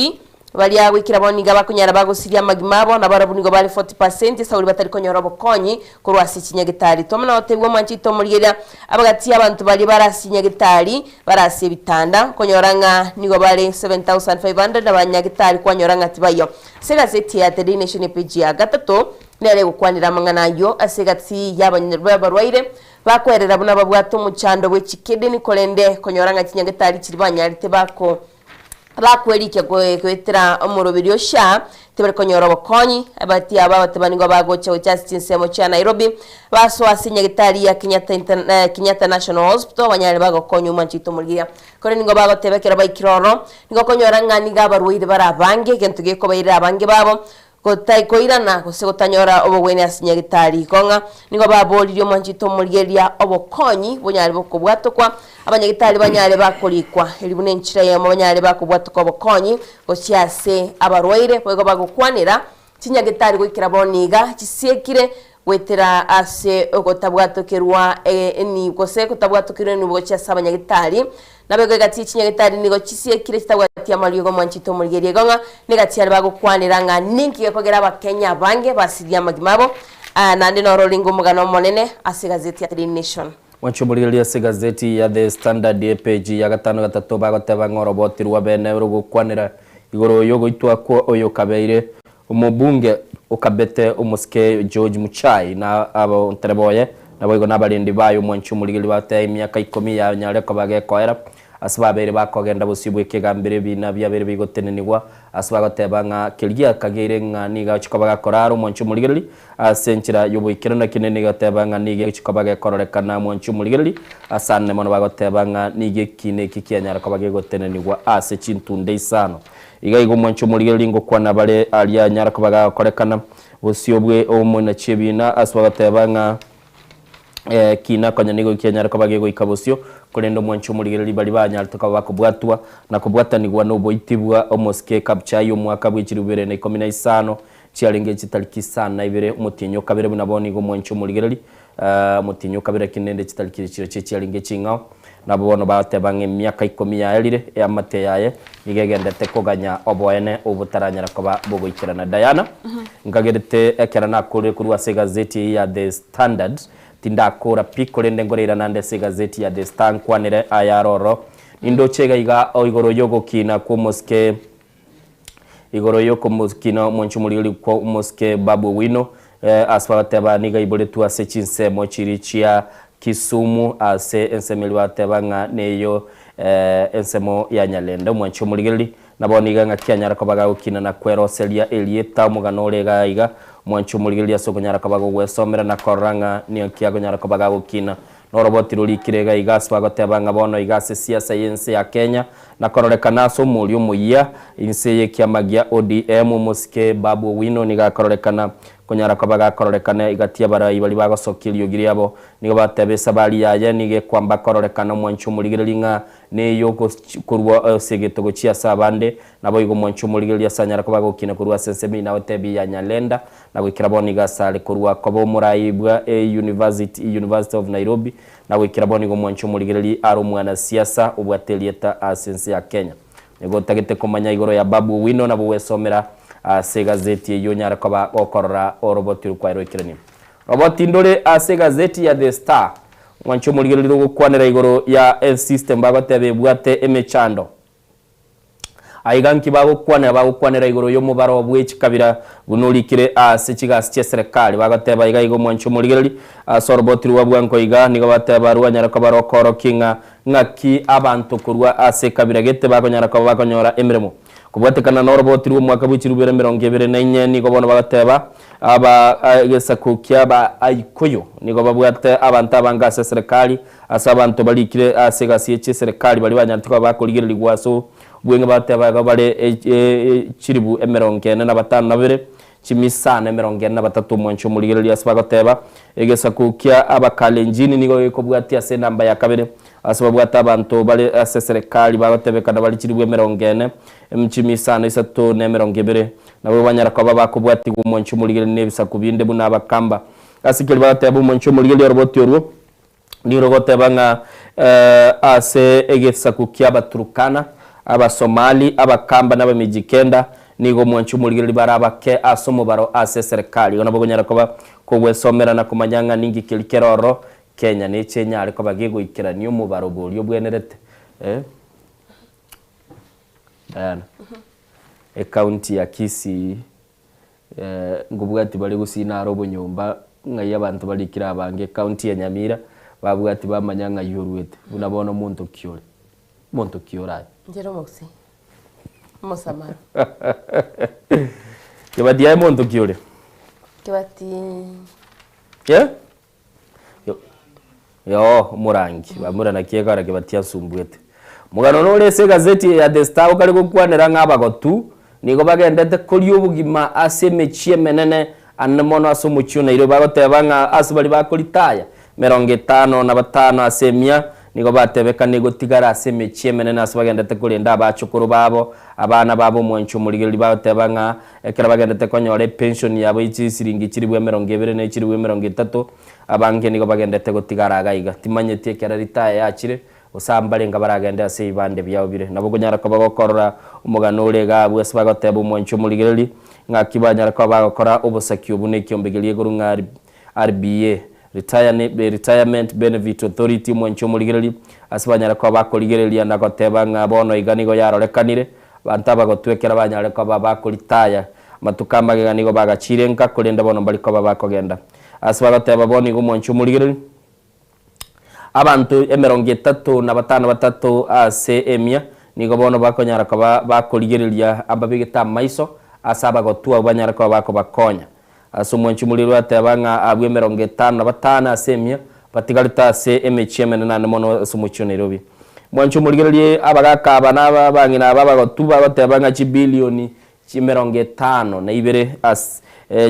Baria goikera bono nigo abakonyara bagosiria amagima abo, na barabwo nigo bare 40 percent ase abwo batari konyora obokonyi korwa ase chinyagetari. Twamana gotebigwa omwancho oito omorigereria, abagati y'abanto baria bare ase chinyagetari bare ase ebitanda, okonyora ng'a nigo bare 7500 abanyagetari kwanyora ng'a tibaiyo. Ase egazeti ya The Daily Nation epage ya gatato nere egokwanera amang'ana ayio ase egati y'abarwaire bakwerera buna babwate omochando bwe chikidney korende konyora ng'a chinyagetari chiria banyarete bako Bakwerikia goetera omoroberio o SHA, tibari konyora obokonyi. Abati aba abateba nigo bagocha gocha ase chinsemo chia Nairobi, basoa ase nyagetari ya Kenyatta Inter Kenyatta National Hospital banyare bagokonywa omwanchito omorigeria. Korende nigo bagoteba ekero baikire ororo, nigo okonyora ng'a nigo abarwaire bare abange, egento gekobairera abange babo, Gotai koirana gose gotanyora obogwenia ase nyagetari igo ng'a nigo baboririe omwanchete omorigereria obokonyi bonyare bokobwatokwa, abanyagetari banyare bakorikwa eri buna enchera eyemo banyare bakobwatoka obokonyi gochia ase abarwaire boigo bagokwanera chinyagetari goikera bono iga chisiekire goetera ase ogotabwatokerwa eni gose gotabwatokerwa enibo gochia ase abanyagetari. Naboigo egati ye chinyagetari nigo chisiekire chitabwati amariogo mwanchete omorigereria igo ng'a negati yare bagokwanera ng'a ninki gekogera abakenya abange basirie amagima abo. Aya naende noro orenge omogano omonene ase egazeti ya Daily Nation.
Mwanche omorigereria ase egazeti ya The Standard epeji ya gatano gatato bagoteba ng'a oroboti rwa bene rogokwanera igoro yogoitwa kwa oyokabeire Omobunge okabete omosike George Muchai na abontereba oye, naboigo nabarendi baye omwanchi omorigeri bateba emiaka ikomi yanyare koba gekoera ase babeire bakogenda bosio bw'ekegambero ebina biabeire bigotenenigwa ase bagoteba ng'a keria giakageire ng'a nigo agochia koba gakorara omwanchi omorigereri ase enchera y'oboikeranu lakini nigo ateba ng'a nigo egochia koba gekororekana omwanchi omorigereri ase ane mono bagoteba ng'a nigo ekina eki kianyara koba gegotenenigwa ase chintunde isano. Iga igo omwanche omorigereria ngokwana bare aria anyara koba gagokorekana, bosio bwe omoina chi'ebiina ase bagoteba ng'a ekina konya nigo kianyare koba gegoika bosio, korende omwanche omorigereria baria banyarete koba bakobwatwa na kobwatanigwa noboiti bwa omosike Kabuchai omwaka bwe chilifu ibere na ikomi na isano chiarenge chitariki isano na ibere omotienyi o kabere buna bono igo omwanche omorigereria omotienyi o kabere lakini rende chitariki chirochio chiarenge ching'ao. Nabo bono bagoteba ng'a emiaka ikomi yaerire, eamate yaye nigo egendete koganya oboene obo botaranyara koba bogoikerana. Diana, nkagerete ekero nakorire korwa ase egazeti eyio ya The Standard, tindakora pi, korende nkoreira nande ase egazeti ya The Star nkwanere ayare ororo. Nindoche iga iga igoro y'ogokina kw'omosike. igoro yokomokina omonche omorigeri kwa omosike Babu Owino ase bagoteba nigo aiboretwe ase chinsemo chiria chia Kisumu ase ensemo eria bagoteba ng'a neyo ensemo ya Nyalenda. Omwanchi omorigereri nabo nigo ng'aki anyara koba gagokina na kweroseria erieta omogano ore iga iga. Omwanchi omorigereri ase okonyara koba gogwesomera na korora ng'a ninki akonyara koba gagokina. Noroboti rorikire iga iga ase bagoteba ng'a bono iga ase siasa y'ense ya Kenya na kororekana ase omoria omoyia inse y'ekiama gia ODM omosike Babu Owino nigo akororekana konyara koba gakororekana egati y'abarai baria bagosokia eriogi riabo. Nigo bateba esabari yaye nigo ekwamba kororekana omwanchi omorigereria ng'a neyio korwa ase egeto gochia ase abande. Naboigo omwanchi omorigereria ase anyare koba agokina korwa ase ensemo eyio nagotebia ya Nyalenda na goikera bono iga asare korwa koba omorai bwa University, University of Nairobi, na goikera bono iga omwanchi omorigereria are omwanasiasa obwate erieta ase ense ya Kenya. Nigo otagete komanya igoro ya Babu Owino nabo gwesomera ase egazeti eyio onyare koba gokorora oroboti rokwaye roikeranie. Roboti ndore ase egazeti ya The Star, omwanchi omorigereria rogokwanera igoro ya health system bagoteba ebwate emechando. Aiga nki bagokwanera? Bagokwanera igoro y'omobaro bwe chikabira buna orikire ase chigasi chi'eserekari. Bagoteba iga iga omwanchi omorigereria ase oroboti rwa bwango iga nigo bateba rwanyare koba rokoorokia ng'a ng'aki abanto korwa ase ekabira gete bakonyara koba bakonyora emeremo. Kobwatekana noroboti rw'omwaka bwe chirubere 24 nigo bono bagoteba aba egesaku kia aba Aikuyu nigo babwate abanto abange ase eserekari Ase abanto barikire ase egasi ye chiserekari baria banyarete koba bakorigererigwa ase obweng'e bateba iga bare chilifu emerongo ene na batano na babere, chimisano emerongo ene na batato omwancho omorigereria ase bagoteba. Egesaku kia Abakalenjini nigo gekobwatia ase enamba ya kabere ase babwate abanto bare ase eserekari bagotebekana bare chilifu emerongo ene, chimisano isato na emerongo ebere. Nabo banyara koba bakobwatigwa omwancho omorigereria na ebisaku binde buna Abakamba. Ase keria bagoteba omwancho omorigereria oroboti orwo. Nigo rogoteba ng'a ase egesaku ki'Abaturukana, Abasomali, Abakamba na Abamijikenda, nigo omwanchi omorigereria bare abake ase omobaro ase eserekari. Igo nabo okonyara koba kogwesomera na komanya ng'a ninki keria kere ororo, Kenya neche enyare koba gegoikerania omobaro boria obwenerete. Diana, ecounty ya Kisii Nkobwati bare gusii naro obonyomba ng'ai abanto barikire abange ecounty ya Nyamira babwati bamanya ng'ai oruete buna bono monto ki ore? Monto ki ore aye?
Inche nomogusii, omosamaro.
Kebati aye monto ki ore?
Kebati.
Eh? Yoo, omorangi, bamura naki ekara Kebati asumbuete. Omogano nore ase egazeti eye ya The Star okare gokwanera ng'a abagotu nigo bagendete koria obogima ase emechie emenene ande mono ase omochie o Nairobi bagoteba ng'a ase baria bakoritaya emerongo etano na batano ase emia nigo batebekane gotigara ase emechie emenene ase bagendete korenda abachokoro babo, abana babo omwancho omorigereria bagoteba ng'a Ekero bagendete konyora epenshoni yabo ye chisiringi chilifu emerongo ebere ne chilifu emerongo etato, abange nigo bagendete gotigara iga iga. Timanyeti ekero ritaya yachire, gose mbarenga baragende ase ebibande biao bire. Nabo okonyara koba gokorora omogano ore iga abwo ase bagoteba omwanchi omorigereria, ng'aki banyara koba bagokora obosaki obwo nekiombe keria igoro ng'a RBA, Retirement Benefit Authority, omwanchi omorigereria, ase banyare koba bakorigereria na goteba ng'a bono iga nigo yarorekanire, Abanto abagotwa ekero banyare koba bakoritaya amatuko amagega nigo bagachiire nka, korende bono mbari koba bakogenda. Ase bagoteba bono igo omwanchi omorigereria, abanto emerongo etato na batano batato ase emia nigo bono bakonyara koba bakorigereria ambabegete amaiso ase abagotwa abwo banyare koba bakobakonya. Ase omwanchi omorigereria ateba ng'a abwo emerongo etano na batano ase emia batigarete ase emechie emenene ande mono ase omochie o Nairobi. Mwanche omorigererie abagaka aba na abang'ina aba abagotu bagoteba ng'a chibilioni emerongo etano na ibere ase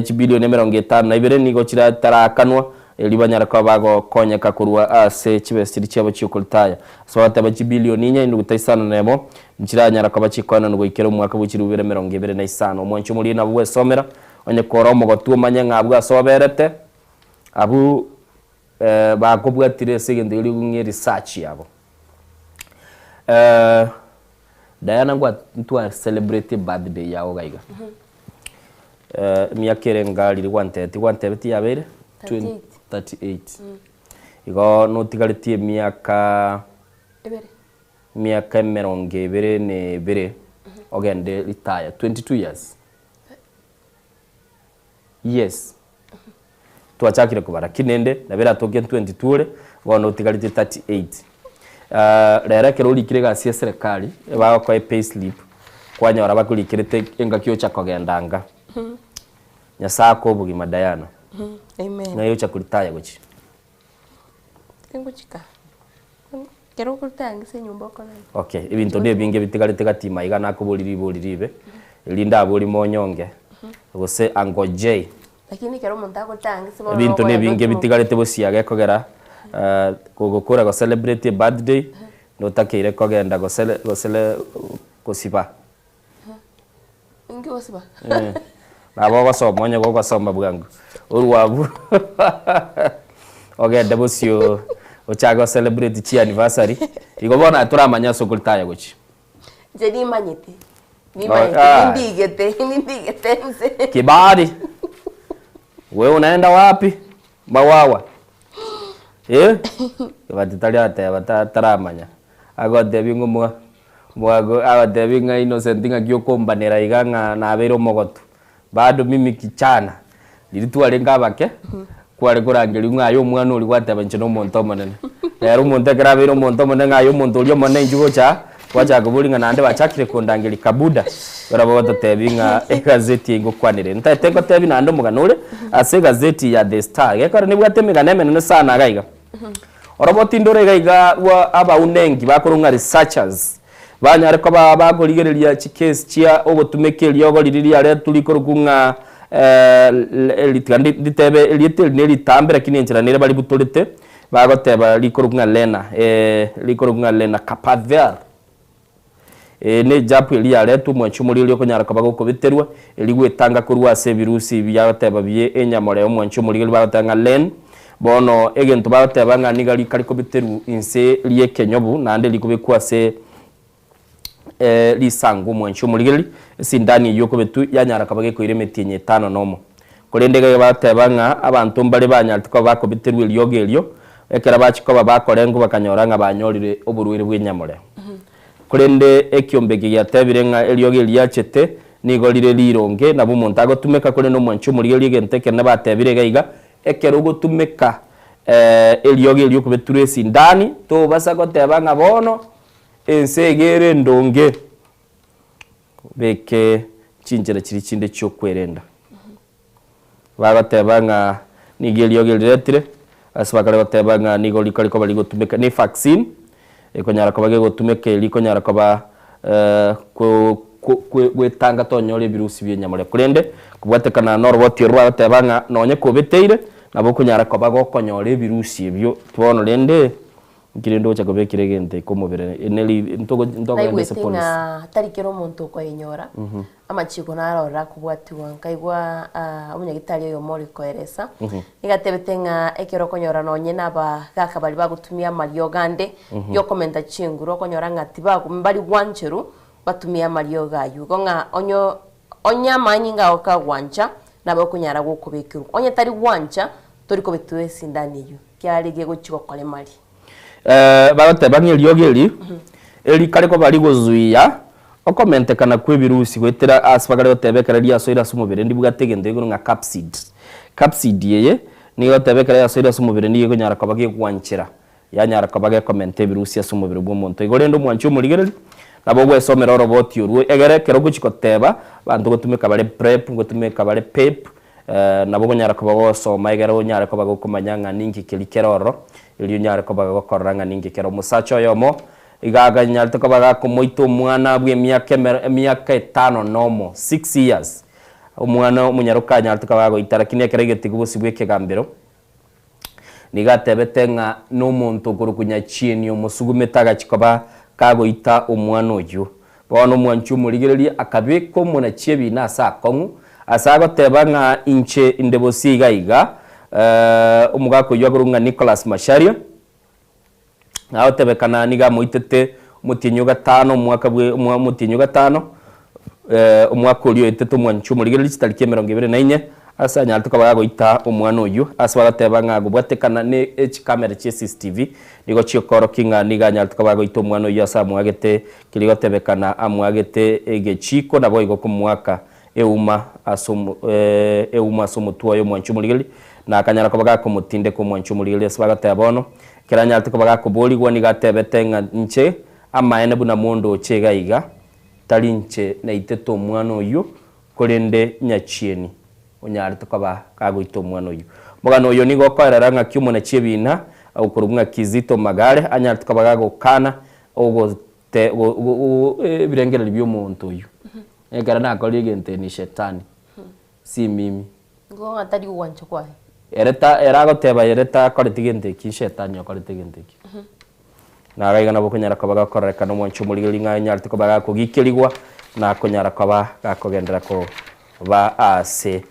chibilioni emerongo etano na ibere nigo chiratarakanwa erio banyare koba bagokonyeka korwa ase chibesa chiria chiabo chiokoritaya. Ase bagoteba chibilioni inye nduguta isano na emo nchiranyara koba chikoenanwa goikera omwaka bwe chilifu ibere emerongo ebere na isano. Omwanche omorigereria nabo gwesomera onye kore omogotu omanye ng'a abwo ase oberete abwo Bakobwatire ase egento keria ng'a eresearch yabo. Diana ngwa ntwa celebrate ebirthday yago iga iga. Emiaka ere enga riria gwantebetie gwantebetie yabeire?
38.
38. Igo notigaretie emiaka,
Ebere.
emiaka emerongo ebere na ebere. Ogende retire 22 years. Yes. Twachakire kobara lakini rende nabo eratoke 22 ore bono otigarete 38. Ah, rero ekero orikire egasi ya eserekari ebagokoa epay slip kwanyora bakorikerete engaki ocha kogenda anga. Nyasae akoe obogima Diana.
Amen.
Ng'ai ocha koritaya gochia?
Tingochika. Ekero okoritaya ase enyomba okore ki?
Okay, ebinto na ebinge bitigarete gati maiga nakoboria ribori ribe, erinde abori monyonge, gose angojei.
Lakini ekero omonto agotangi ase bono
Ebinto na
okoenda
ebinge
otimoke.
bitigarete bosiaga ekogera kogokora go celebrate ebirthday, notakeire kogenda go cele go cele gosiba.
Inki gosiba?
Eh, nabo ogosoma onye gogosoma bwango, orwe abwo ogende bosio ochake go celebrate chi anniversary, igo bono aye toramanya ase okoritaya gochia.
Inche nimanyete, nimanyete,
Ah.
nindigete, nindigete inse.
Kibali, wewe unaenda wapi? Mawawa eh? Kibati tari ateba ta taramanya, agotebia ng'a omwa Mwago agotebi ng'a Innocent ng'aki okombanera iga ng'a nabeire omogotu, bado mimi kichana. Riria twarenge abake, kware korangeria ng'a aye omwana oria gwateba inche na omonto omonene. Rero omonto ekero abeire omonto omonene ng'a aye omonto oria omonene inchuo gocha aa, gwachaka koboria ng'a naende bachakire kondangeria kabuda, barabwo bagototebi ng'a egazeti eye ngokwanere. Ntaete ngotebi naende omogano ore ase egazeti ya The Star, gekogera nebwate emegano emenene sana iga iga. Oroboti ndore iga iga rwa abaunenki bakorwa ng'a researchers, banyare koba bakorigereria chicase chia ogotumeka eriogo riria riaretwe rikorokwa ng'a tiga nditebe erieta eri neritambe lakini enchera nere baributorete, bagoteba rikorokwa ng'a Lena, rikorokwa ng'a Lenacapavir. Eye nejapu eria yaretwe omwancho omoria oria okonyara koba gokobeterwa, erio gwetanga korwa ase ebirusi biagoteba bie enyamoreo omwancho omoria erio bagoteba ng'a Len. Bono egento bagoteba ng'a nigo rikare kobeterwa inse ri'ekenyobu naende rikobekwa ase risangu omwancho omorigereri, esindani eyio okobetwa yanyara koba gekoira emetienyi etano nomo. Korende iga bagoteba ng'a abanto mbare banyarete koba bakobeterwa eriogo erio, ekero bachia koba bakorengwa bakanyora ng'a banyorire oborwaire bw'enyamoreo. Korende ekiombe eke giatebire ng'a eriogi eri riachete nigo rire rironge, nabo omonto agotumeka, korende omwanchi omorigereria egento ekenene batebire iga iga, ekero ogotumeka eriogi eri okobeturwa esindani, tobasa goteba ng'a bono ense iga ere endonge, obeke chinchera chiria chinde chi'okwerenda. Bagoteba ng'a nigo eriogi riretire, ase bakare goteba ng'a nigo rikare koba rigotumeka ne vaccine, ekonyara koba gegotumeka erio ekonyara koba gwetanga tonyora ebirusi bia enyamorero. Korende kobwatekana na oroboti oro rwagoteba ng'a nonye kobeteire, nabo okonyara koba gokonyora ebirusi ebio bono rende. Nki rende ogocha kobekera egento eke omobere neri ntogo ntogende ase
Naigwete
polisi.
ng'a tari kera omonto okoyenyora, amachiko naro ororo akobwatigwa. Nkaigwa ah, omonyagitari oyomo ore koeresa, nigo atebete ng'a ekero okonyora nonye na abagaka baria bagotumia amariogo ande, yokomenta chinguru, okonyora ng'a tibago mbari gwancherwa batumie amariogo aywo. Igo ng'a onye onye amanyinga ao kagwancha, nabo okonyara gokobekerwa. Onye tari gwancha, tori kobetwa esindani eywo. Kiare gegochia gokora emari.
Eh, bagoteba ng'a eriogi eri, erikare koba rigozuia okomentekana kw'ebirusi goetera ase bakare goteba ekero riasoire ase omobere ndibwate egento igoro ng'a capsid. Capsid eye nigo egoteba ekero yasoire ase omobere nigo ekonyara koba gegwanchera, yanyara koba gekomenta ebirusi ase omobere bw'omonto. Igo rende omwanchi omorigereria, nabo ogwesomera oroboti orwo egere ekero ogochia koteba, abanto ngotumeka bare prep, ngotumeka bare pep, Nabo okonyara koba gogosoma egere onyare koba gokomanya ng'a ninki keria kere ororo, erio onyare koba gokorora ng'a ninki kere. Omosacha oyomo iga akanyarete koba gakomoita omwana bw'emiaka emero emiaka etano nomo, six years, omwana omonyaroka anyarete koba gagoita lakini ekero aigetigwe bosio bw'ekegambero, nigo atebete ng'a nomonto okorokwa nyachieni omosugumete agachia koba kagoita omwana oyio. Bono omwanchi omorigereria akabeka omonachi ebiina ase akong'u, ase agoteba ng'a inche inde bosio iga iga, omogaka oyio akorokwa ng'a Nicholas Macharia, Agotebekana nigo amoitete omotienyi o gatano omwaka bwe omotienyi o gatano, omwaka oria oetete omwancho omorigereria chitariki emerongo ebere na inye. Ase anyarete koba gagoita omwana oyio, ase bagateba ng'a gobwatekana ne chikamera chie CCTV nigo chikorokia ng'a nigo anyarete koba gagoita omwana oyio ase amwagete keria gotebekana amwagete egechiko naboigo komoaka euma ase euma ase omotwe oye omwanchi omorigereria na akanyara koba gakomotindeka omwanchi omorigereria ase bagateba bono ekero anyarete koba gakoborigwa nigo atebete ng'a inche amaene buna mondoche iga iga tari inche naitete omwana oyio Korende nyachieni onyarete koba kagoita omwana oyio. Omogano oyo nigo okoerera ng'aki omonachi ebiina okorokwa ng'a Kizito Magare anyarete koba gagokana ogote ebirengererio bi'omonto oyio. Ekero nakorire egento ni shetani, si mimi.
Nigo ng'a tari ogwancha kwaye.
Ere ta ere agoteba ere takoreti gento eki, shetani okorete egento eki. Na agaiga nabo okonyara koba gakororekana omwancho omorigereria ng'a anyarete koba gakogikerigwa, na akonyara koba gakogenderera koba aase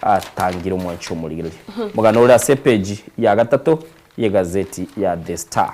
atangire omwancho omorigereria. Omogano ore ase epeji ya gatato y'egazeti ya The Star.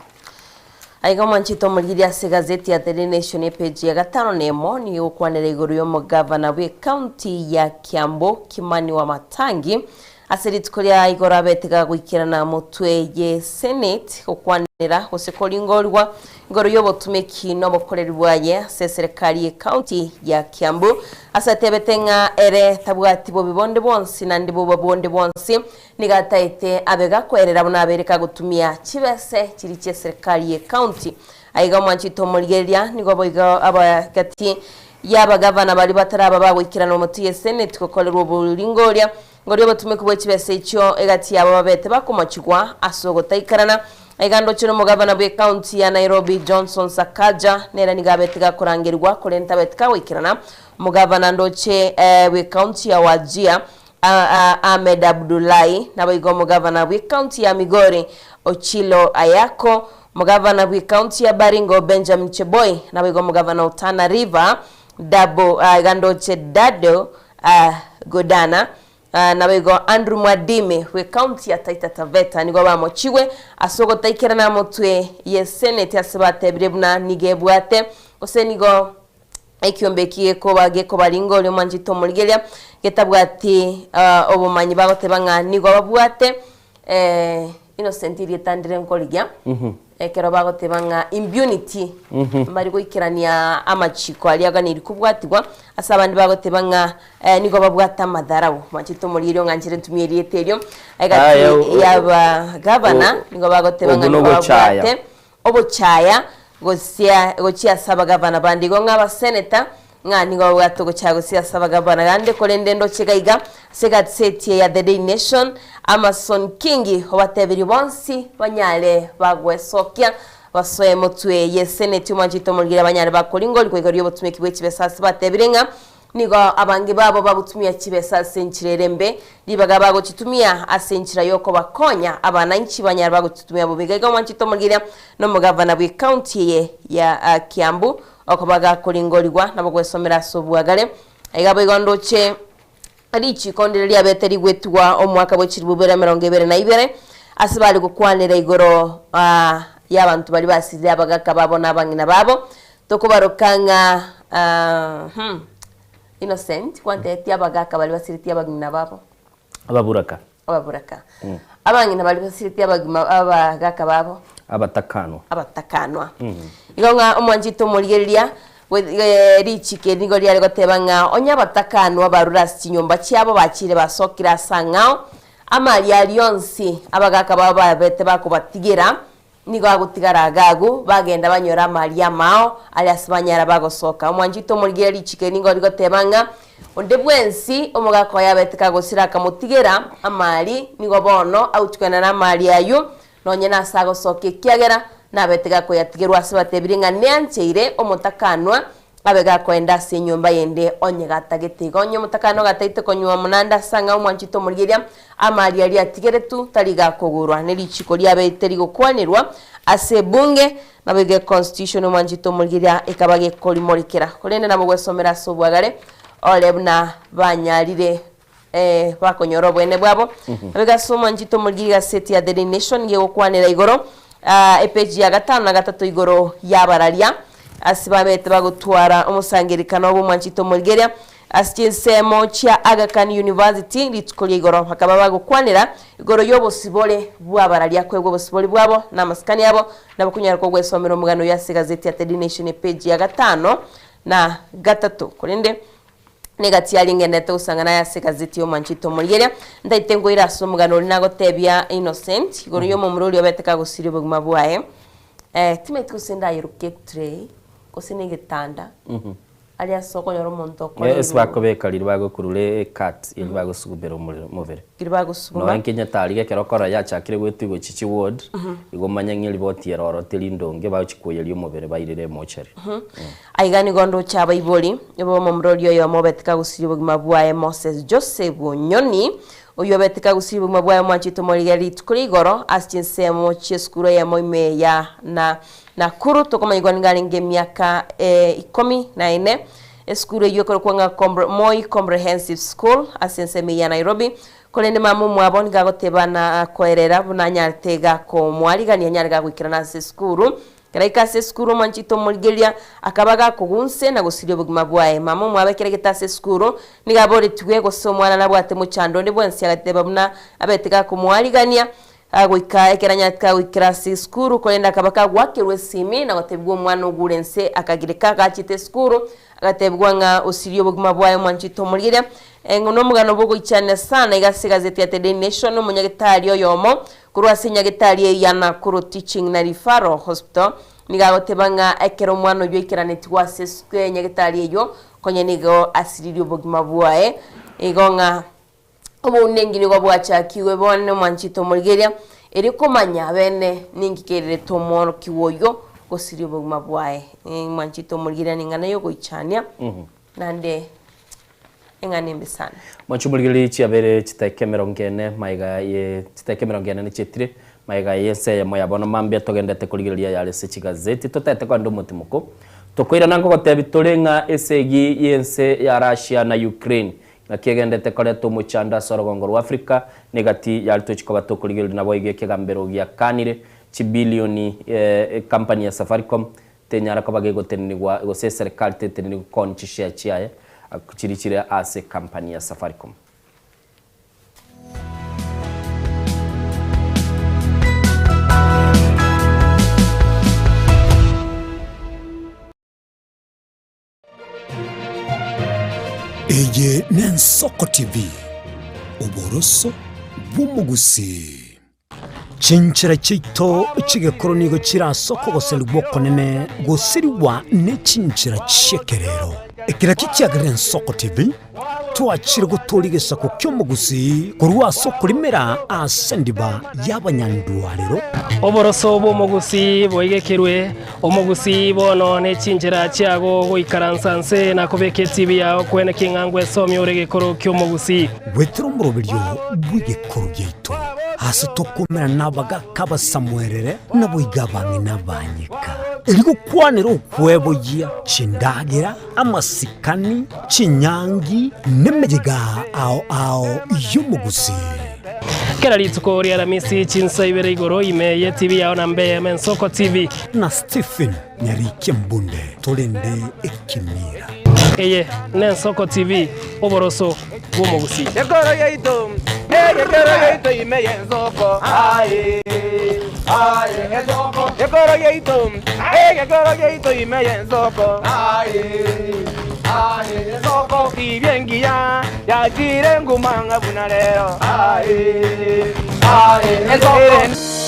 Aiga omwanchete omorigereria ase egazeti ya The Nation epeji ya gatano na emo nigo egokwanera igoro y'omogavana bw'ecounty ya Kiambu Kimani Wamatangi Ase rituko ria igoro abete gagoikerana motwe ye Senate gokwanera gose koringorigwa igoro y'obotumeki na obokoreri bwaye ase eserekari ye county ya Kiambu ase atebete ng'a ere tabwati bobe bonde bwonsi naende boba bonde bwonsi nigo ataete abe gakoerera buna abeire kagotumia chibese chiria chieserekari ye county. Aiga omwanchete omorigereria nigo boigo abagati y'abagavana baria bataraba bagoikerana omotwe ye Senate gokorerwa oboringoria Ngoria obotumeku bwe chibesa echio egati yabo babete bakomochigwa ase ogotaikerana. Aiga ndoche nomogavana bwe county ya Nairobi Johnson Sakaja nere nigo abete gakorangerigwa korende tabeti kagoikerana. Omogavana ndoche bwe county ya Wajir Ahmed Abdullahi naboigo omogavana bwe county ya Migori Ochilo Ayako, omogavana bwe county ya Baringo Benjamin Cheboi naboigo omogavana o Tana River Dabo aiga ndoche Dado Godana, naboigo Andrew Mwadime bw'ecounty ya Taita Taveta nigo bamochigwe ase ogotaikerana motwe ye senate ase batebire buna nigo ebwate gose nigo ekiombe eki gekoba gekobaringa oria omwanchete omorigereria getabwati obomanyi bagoteba ng'a nigo babwate Innocent erieta ndire nkorigia ekero bagoteba ng'a impunity mbari goikerania amachiko aria aganeirie kobwatigwa ase abande bagoteba ng'a nigo babwate amadharau mwanchete omorierio ng'a nchire ntumie erieta erio
Aya,
egati yaba gavana nigo bagoteba
obwo
ng'a nigo
nogochaya.
babwate obochaya gosia gochia ase abagavana bande. Igo ng'a abaseneta ng'a nigo babwate ogochaya gochia ase abagavana gande, korende ndoche iga iga ase egatseti eye ya The Daily Nation, Amason Kingi obatebirie bonsi banyare bagwesokia basoe motwe y'eseneti omwanchete omorigeri abanyare bakoringorigwa igoro y'obotumeki bwe chibesa ase batebire ng'a Nigo abange babo bagotumia chibesa ase enchera ere embe, ribaga bagochitumia ase enchera y'okobakonya abanainchi banyare bagochitumia bobe. Iga iga omwanchete omorigereria nomogavana bw'ecounty eye ya Kiambu okoba gakoringorigwa nabo gwesomera ase obwagare. Iga boigo ndoche richiko ndire riabete rigwetigwa omwaka bwe chilifu bibere emerongo ebere na ibere ase bare gokwanera igoro y'abanto baria basirire abagaka babo na abang'ina babo Tokobaroka ng'a hmm innocent kwantebetie abagaka baria basiretie abang'ina babo.
Ababuraka.
Ababuraka. Abang'ina baria basiretie abagima abagaka babo.
Abatakanwa.
Abatakanwa. Igo ng'a omwanchete omorigereria richiko eri nigo riare goteba ng'a onye abatakanwa barure ase chinyomba chiabo bachire basokire ase ang'ao, amari aria onsi abagaka babo babete bakobatigera, Nigo agotigara Agagu, bagenda banyora amaaria amao aria ase banyara bagosoka. Omwanchete omorigereria richiko eri nigo rigoteba ng'a onde bwensi omogaka oye abete kagosira akamotigera amari, nigo bono agochukana namari ayio nonye nase agosoka ekiagera nabete gakoyatigerwa ase batebirie ng'a neancheire omotakanwa Abe gakoenda ase enyomba yende onye gatagete igo. Onye omotakani ogatagete konywa omonanda ase ang'ao omwanchete omorigereria, amari aria atigeretwe tari gakogorwa, ne richiko riabeete rigokwanerwa ase ebunge, naboigo econstitution omwanchete omorigereria ekaba gekorimorikera. Korende nabo gwesomera ase obwagare ore buna banyarire bakonyora oboene bwabo. Naboigo ase omwanchete omorigereria egaseti ya The Daily Nation nigo egokwanera igoro epeji ya gatano na gatato igoro y'abararia. Ase babete bagotwara omosangererekano bw'omwanchete omorigereria. Ase chinsemo chia Aga Khan University rituko ria igoro bakaba bagokwanera igoro y'obosibore bw'abararia kwegwa obosibore bwabo na amasikani abo nabo konyara kogwesomera omogano oyo ase egazeti ya Daily Nation epage ya gatano na gatato korende negati aria ngenderete gosang'ana aye ase egazeti y'omwanchete omorigereria ntaete nkoira ase omogano oria nagotebia Innocent igoro y'omomura oria obete kagosiria obogima bwaye eh timaeti gose ndayeroke etray gose na egetanda Aria ase okonyora omonto okoreirwe.
Ase bakobeka riria bagokurura ecut eria bagosugumera omorero omobere.
Riria bagosuguma.
Nonya nkinya tari ekero okora yachakire goetwa gochia chiward, igo omanye ng'a eriboti ere ororo teri ndonge bagochia koyeria omobere bairere emochari.
Aiga nigo ndoche abaibori b'omomura oria oyomo obete kagosiria obogima bwaye Moses Joseph Onyoni, oyio obete kagosiria obogima bwaye omwanchete omorigereria rituko ria igoro ase chinsemo chi'esukuru eyemo ime ya na Nakuru tokomanyigwa nigo arenge emiaka ikomi na ene. Esukuru eyio ekorokwa ng'a Moi Comprehensive School ase ensemo eye ya Nairobi. Korende mama omwabo nigo agoteba na koerera buna anyarete gakomoarigania anyare gagoikerana ase esukuru. Ekero aika ase esukuru omwanchete omorigereria akaba gakogunse na gosiria obogima bwaye. Mama omwabo ekero aigete ase esukuru nigo aboretigwe gose omwana nabwate mochando onde bwensi agateba buna abete gakomoarigania Goika ekero anyarete goikera ase esukuru, korende akaba kagoakerwa esimi na gotebigwa omwana ogure ense akagireka gachete esukuru, agatebigwa ng'a osirie obogima bwaye omwanchete omorigereria. Eng'o nomogano bw'ogoichania sana iga ase egazeti ya The Daily Nation, omonyagetari oyomo korwa ase enyagetari eye ya Nakuru Teaching na Referral Hospital nigo agoteba ng'a ekero omwana oyio aikeranetigwe ase enyagetari eyio konya nigo asiririe obogima bwaye igo ng'a Obounenki nigo bwachakigwe bono nomwanchete omorigereria, erio komanya bene ninki kererete omworokigwa oyio gosiria obogima bwaye. Mwanchete omorigereria neng'ana y'ogoichania, naende eng'ana embe sana.
Mwanche omorigereria chiabere chitaika emerongo ene magega ye chitaika emerongo ene ne chietire magega y'ense eyemo ya bono mambia togendete korigereria ayare ase chigazeti totete kogenda omotimoko tokoirana nkogotebia tore ng'a esegi y'ense ya Russia na Ukraine Naki egendete koreta omochando ase orogongo rwa Africa, na egati yaritwe chikoba tokorigereria naboigo ekegambero giakanire chibilioni ecompany ya Safaricom tenyara koba gegotenenigwa gose eserekari tetenenigwe kooni chishare chiaye chiri chire ase ecompany ya Safaricom.
Eye n'Ensoko TV, oboroso bw'omogusii. Chinchera chiaito chi'egekoro nigo chire ase okogoserigwa okonene gosirigwa ne chinchera chi'ekerero. Ekero kichiagerire Ensoko TV, twachire gotooria egesaku ki'omogusii korwa ase okorimera ase endiba y'abanyandwarero.
Oboroso bw'omogusii boigekerwe, omogusii bono ne chinchera chiago goikaransa nse na kobeka etibi yao kwene king'a ngwesomia ore egekoro ki'omogusii.
Goetera omoroberio bw'egekoro giaito, ase tokomerana nabagaaka abasamuerere, naboigo abang'ina abanyeka, erio gokwanera okweboyia chindagera, amasikani, chinyangi, nemeyega ao ao y'omogusii.
Kera rituko ria Aramisi chinsa ibere igoro ime ye TV yao na mbe Ensoko TV.
Na Stephen Nyarikia Mbunde torende ekemira.
Eye n'Ensoko TV, oboroso bw'omogusii.
Ekoro yaito, egekero yaito ime y'ensoko, aye, aye, ensoko. Ekoro yaito, egekero yaito ime y'ensoko, aye, aye, ensoko. Tibia engiya yachire nguma ng'a buna rero, aye, aye, ensoko.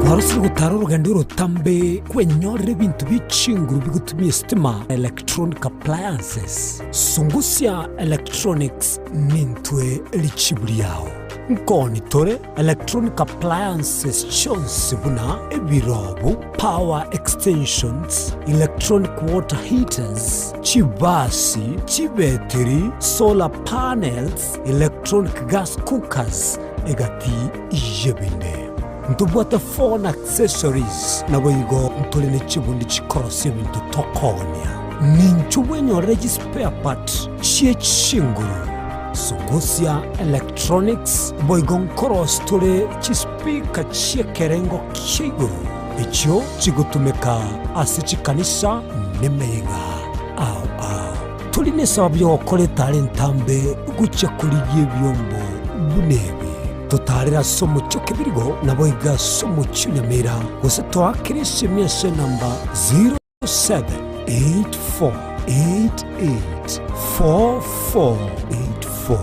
Kwarosire gotara orogendo orotambe kwenyorera ebinto bie chinguru bigotumia esitima, electronic appliances. Sungusia Electronics nintwe richibu riao. Nkoni tore electronic appliances chionsi buna ebirobu, power extensions, electronic water heaters, chibasi, chibetiri, solar panels, electronic gas cookers, egati y'ebinde. Ntobwate phone accessories, naboigo ntore ne chibundi chikorosia ebinto tokoonia. Ninchwo bwenyorere chispare part chie chinguru, Sungusia Electronics, boigo nkorosia tore chispeaker chi'ekerengo kia igoro echio chigotumeka ase chikanisa nemeyega ao ao. Tori nesababu y'ogokora etara entambe gochia korigia ebiombo buna ebi. Totaarere ase omochie o Kebirigo, naboigo ase omochie o Nyamira, gose toakere esemi ase enamba 0784884484.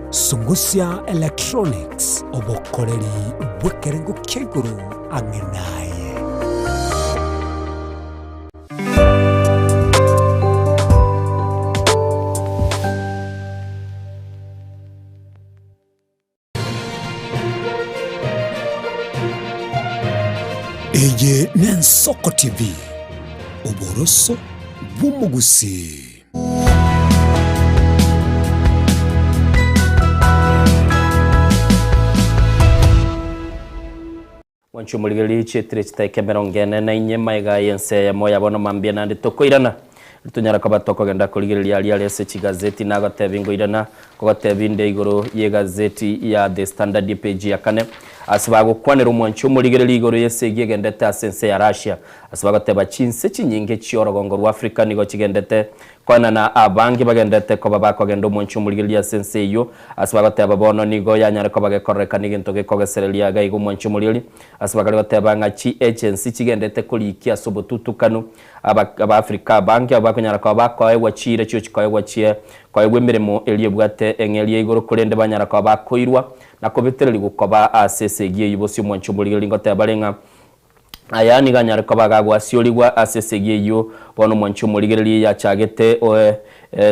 Sungusia Electronics, obokoreri bw'ekerengo kia igoro ang'e naye. Eye n'Ensoko TV, oboroso bw'omogusii.
Mwanche omorigereria chietire chitaika emerongo ene na inye magega y'ense eyemo ya bono mambia naende tokoirana. Tonyara koba tokogenda korigereria aria are ase chigazeti nagotebia ngoirana kogotebia inde igoro y'egazeti ya The Standard epage ya kane ase bagokwanera omwanchi omorigereria igoro y'esegi egendete ase ense ya Russia ase bagoteba chinse chinyinge chi'orogongo rwa Africa nigo chigendete Koenana abange bagenderete koba bakogenda omonche omorigereria ase ense eyio, ase bagoteba bono nigo yanyare koba gekororekana egento gekogesereria iga iga omonche omorigereria, ase bakare goteba ng'a chi agency chigenderete korikia ase obotutukanu aba Abaafrika abange abwo bakonyara koba bakoegwa chiira chiochi koegwa chie koegwa emeremo eria ebwate eng'eria igoro korende banyara koba bakoirwa na kobetererigwa koba ase esegi eyio bosio omonche omorigereria ngoteba bare ng'a Aya nigo anyare koba agagwasiorigwa ase esegi eyio bono omwanchi omorigereria yachagete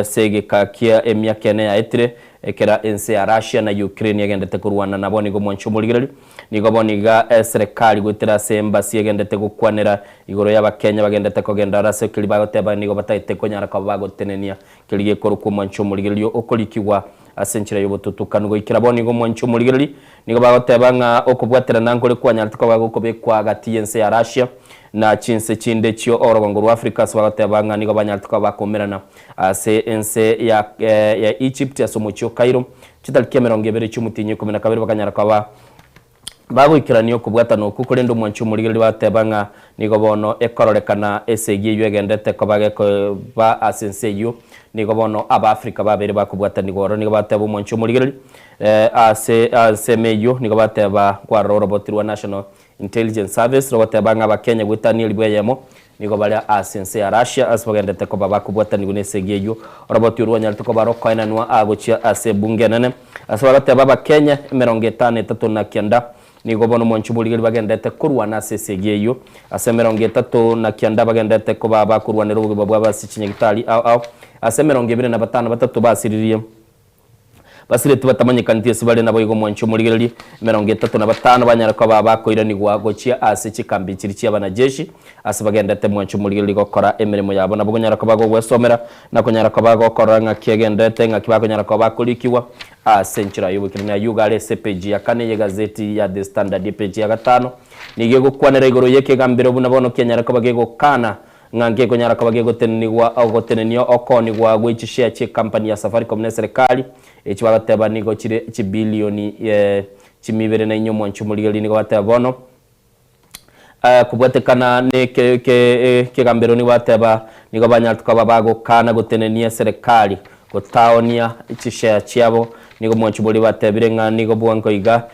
ase egeka kia emiaka ene yaetire, ekero ense ya Russia na Ukraine egendete korwana nabo nigo omwanchi omorigereria nigo bono iga eserekari goetera ase embassy egendete gokwanera igoro y'abakenya bagendete kogenda aro ase keria bagoteba nigo batagete konyara koba bagotenenia keria gekorokwa omwanchi omorigereria okorikigwa Ase enchera y'obotutukanu goikera bono igo omwanchi omorigereria, nigo bagoteba ng'a okobwaterana nkore kwanyarete koba gokobekwa gati y'ense ya Russia na chinse chinde chio orogongo rwa Africa ase bagoteba ng'a nigo banyarete koba bakoumerana ase ense ya ya Egypt ase omochie o Cairo chitariki emerongo ebere chi'omotienyi ikomi na kabere bakanyara koba Bagoikerania okobwatana okwo, korende omwanchi omorigereria bateba ng'a nigo bono ekororekana esegi eyio egenderete koba gekoba ase ense eyio, nigo bono Abaafrika babeire bakobwatanigwa ororo. Nigo bateba omwanchi omorigereria ase ensemo eyio nigo bateba nkwarora oroboti rwa National Intelligence Service rogoteba ng'a Abakenya goetania elifu eyemo Nigo bare ase ense ya Russia ase bagenderete koba bakobwatanigwa nesegi eyio. Oroboti orwo rwanyarete koba rokoenanwa aa gochia ase ebunge enene. Ase bagoteba Abakenya emerongo etano etato na kianda nigo bono omwancho bw'origeri bagenderete korwana ase esegi eyio. Ase emerongo etato na kianda bagenderete koba bakorwanera obogima bwabo ase chinyagitari ao ao. Ase emerongo ebere na batano batato basiririe. Basireti batamanyekaneti ase bare naboigo omwancho omorigererie, 35 banyare koba bakoiranigwa gochia ase chikambi chiria chi'abanajeshi, ase bagendete mwancho omorigererie gokora emeremo yabo. Nabo konyara koba gogwesomera, na konyara koba gokorora ng'aki egenderete, ng'aki bakonyara koba bakorikigwa ase enchera y'oboikeranu. Ayio iga are ase epeji ya kane y'egazeti ya The Standard. Epeji ya gatano nigo egokwanera igoro y'ekegambero buna bono kianyare koba gegokana Ng'a nkekonyara koba gegotenenigwa ogotenenia okoonigwa gwe chishare chi'ecompany ya Safaricom ne serikali, echi bagoteba nigo chire chibilioni chimia ibere na inye omwanchi omorigereria nigo bateba bono kobwatekana ne ekegambero nigo bateba nigo banyarete koba bagokana gotenenia eserekari gotaonia chishare chiabo nigo omwanchi boria batebire ng'a nigo bwango iga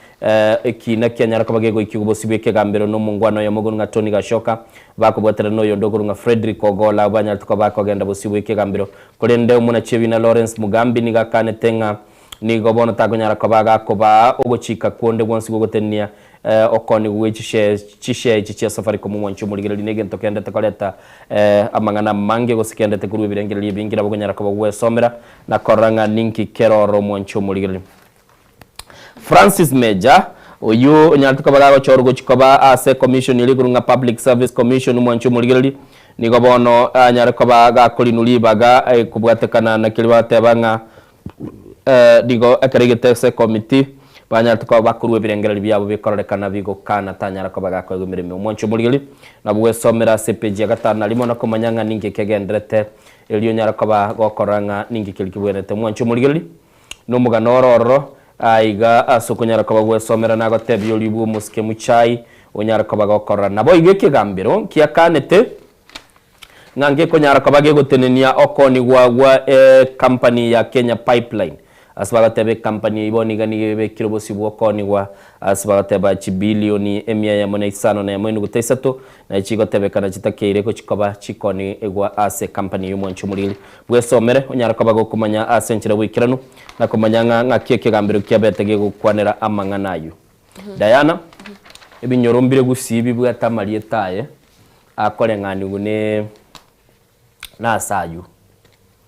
Ekiina kianyara koba gegoikigwa bosio bw'ekegambero nomongwana oyomo okorwa ng'a Tony Gashoka, bakobwaterana noyonde okorwa ng'a Fredrick Ogola abwo banyarete koba bakogenda bosio bw'ekegambero. Korende omonachiebina Lawrence Mugambi nigo akanete ng'a nigo bono takonyara koba agakobaa ogochika konde gwonsi gwogotenenia okoonigwa gwe chishare echi chia Safaricom omwanchi omorigereria negento kendete koreta amang'ana amange gose kendete korwa ebirengererio ebinge nabo okonyara koba gwesomera na korora ng'a ninki keroro omwanchi omorigereria. Francis Meja, oyio onyarete koba gagochorwa gochia koba ase ekomishoni eria ekorwa ng'a Public Service Commission omwanchi omorigereria, nigo bono anyare koba gakorinwa ribaga kobwatekana na keria bagoteba ng'a nigo ekero aigete ase ekomiti banyarete koba bakorwa ebirengererio biabo bikororekana bigokana tanyara koba gakoegwa emeremo. Omwanchi omorigereria nabo gwesomera ase epeji ya gatano na rimo na komanya ng'a ninki kegenderete erio onyare koba gokorora ng'a ninki keria kebwenerete. Omwanchi omorigereria. Nomogano ore ororo, aiga ase okonyara koba gwesomera nagotebia oria bw'omosike Muchai onyare koba gokorora. Naboigo ekegambero nkiakanete Ng'a ngekonyara koba gegotenenia okoonigwa gwa ecompany ya Kenya Pipeline. Ase bagateba ecompany eyio bono iga nigo ebekire obosio bw'okoonigwa ase bagateba chibilioni emia eyemo na isano na emo enuguta isato, naye chigotebekana chitakeire gochi koba chikoonigwa ase ecompany eyio omwanchi omoriri bwesomere onyare koba gokomanya ase enchera boikeranu na komanya ng'a ng'aki ekegambero kiabete gegokwanera amang'ana ayio. Diana, ebinyoro mbire gusii bibwate amarieta aye akoreng'anigwa ne nase aywo.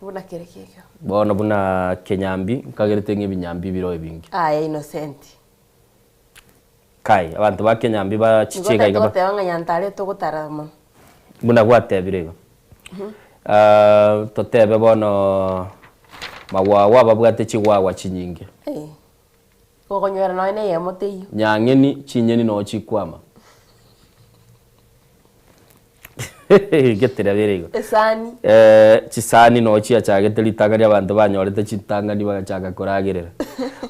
Buna kere kekio.
Bono buna Kenyambi, nkagerete ng'a ebinyambi bire ebinge.
Aye Innocent.
Kai, abanto ba Kenyambi bachiche iga iga ba.
Nigo toteba ng'a Nyantare togotara mono.
Buna gwatebire igo. Totebe bono Magwagwa babwate chigwagwa chinyinge.
Gokonywera nonya na eyemo teiyo.
Nyang'eni chinyeni noo chikwama. Getera bere igo.
Esani.
Eh, chisani noo chiachagete ritang'ani abanto banyorete chintang'ani bagachaka koragerera.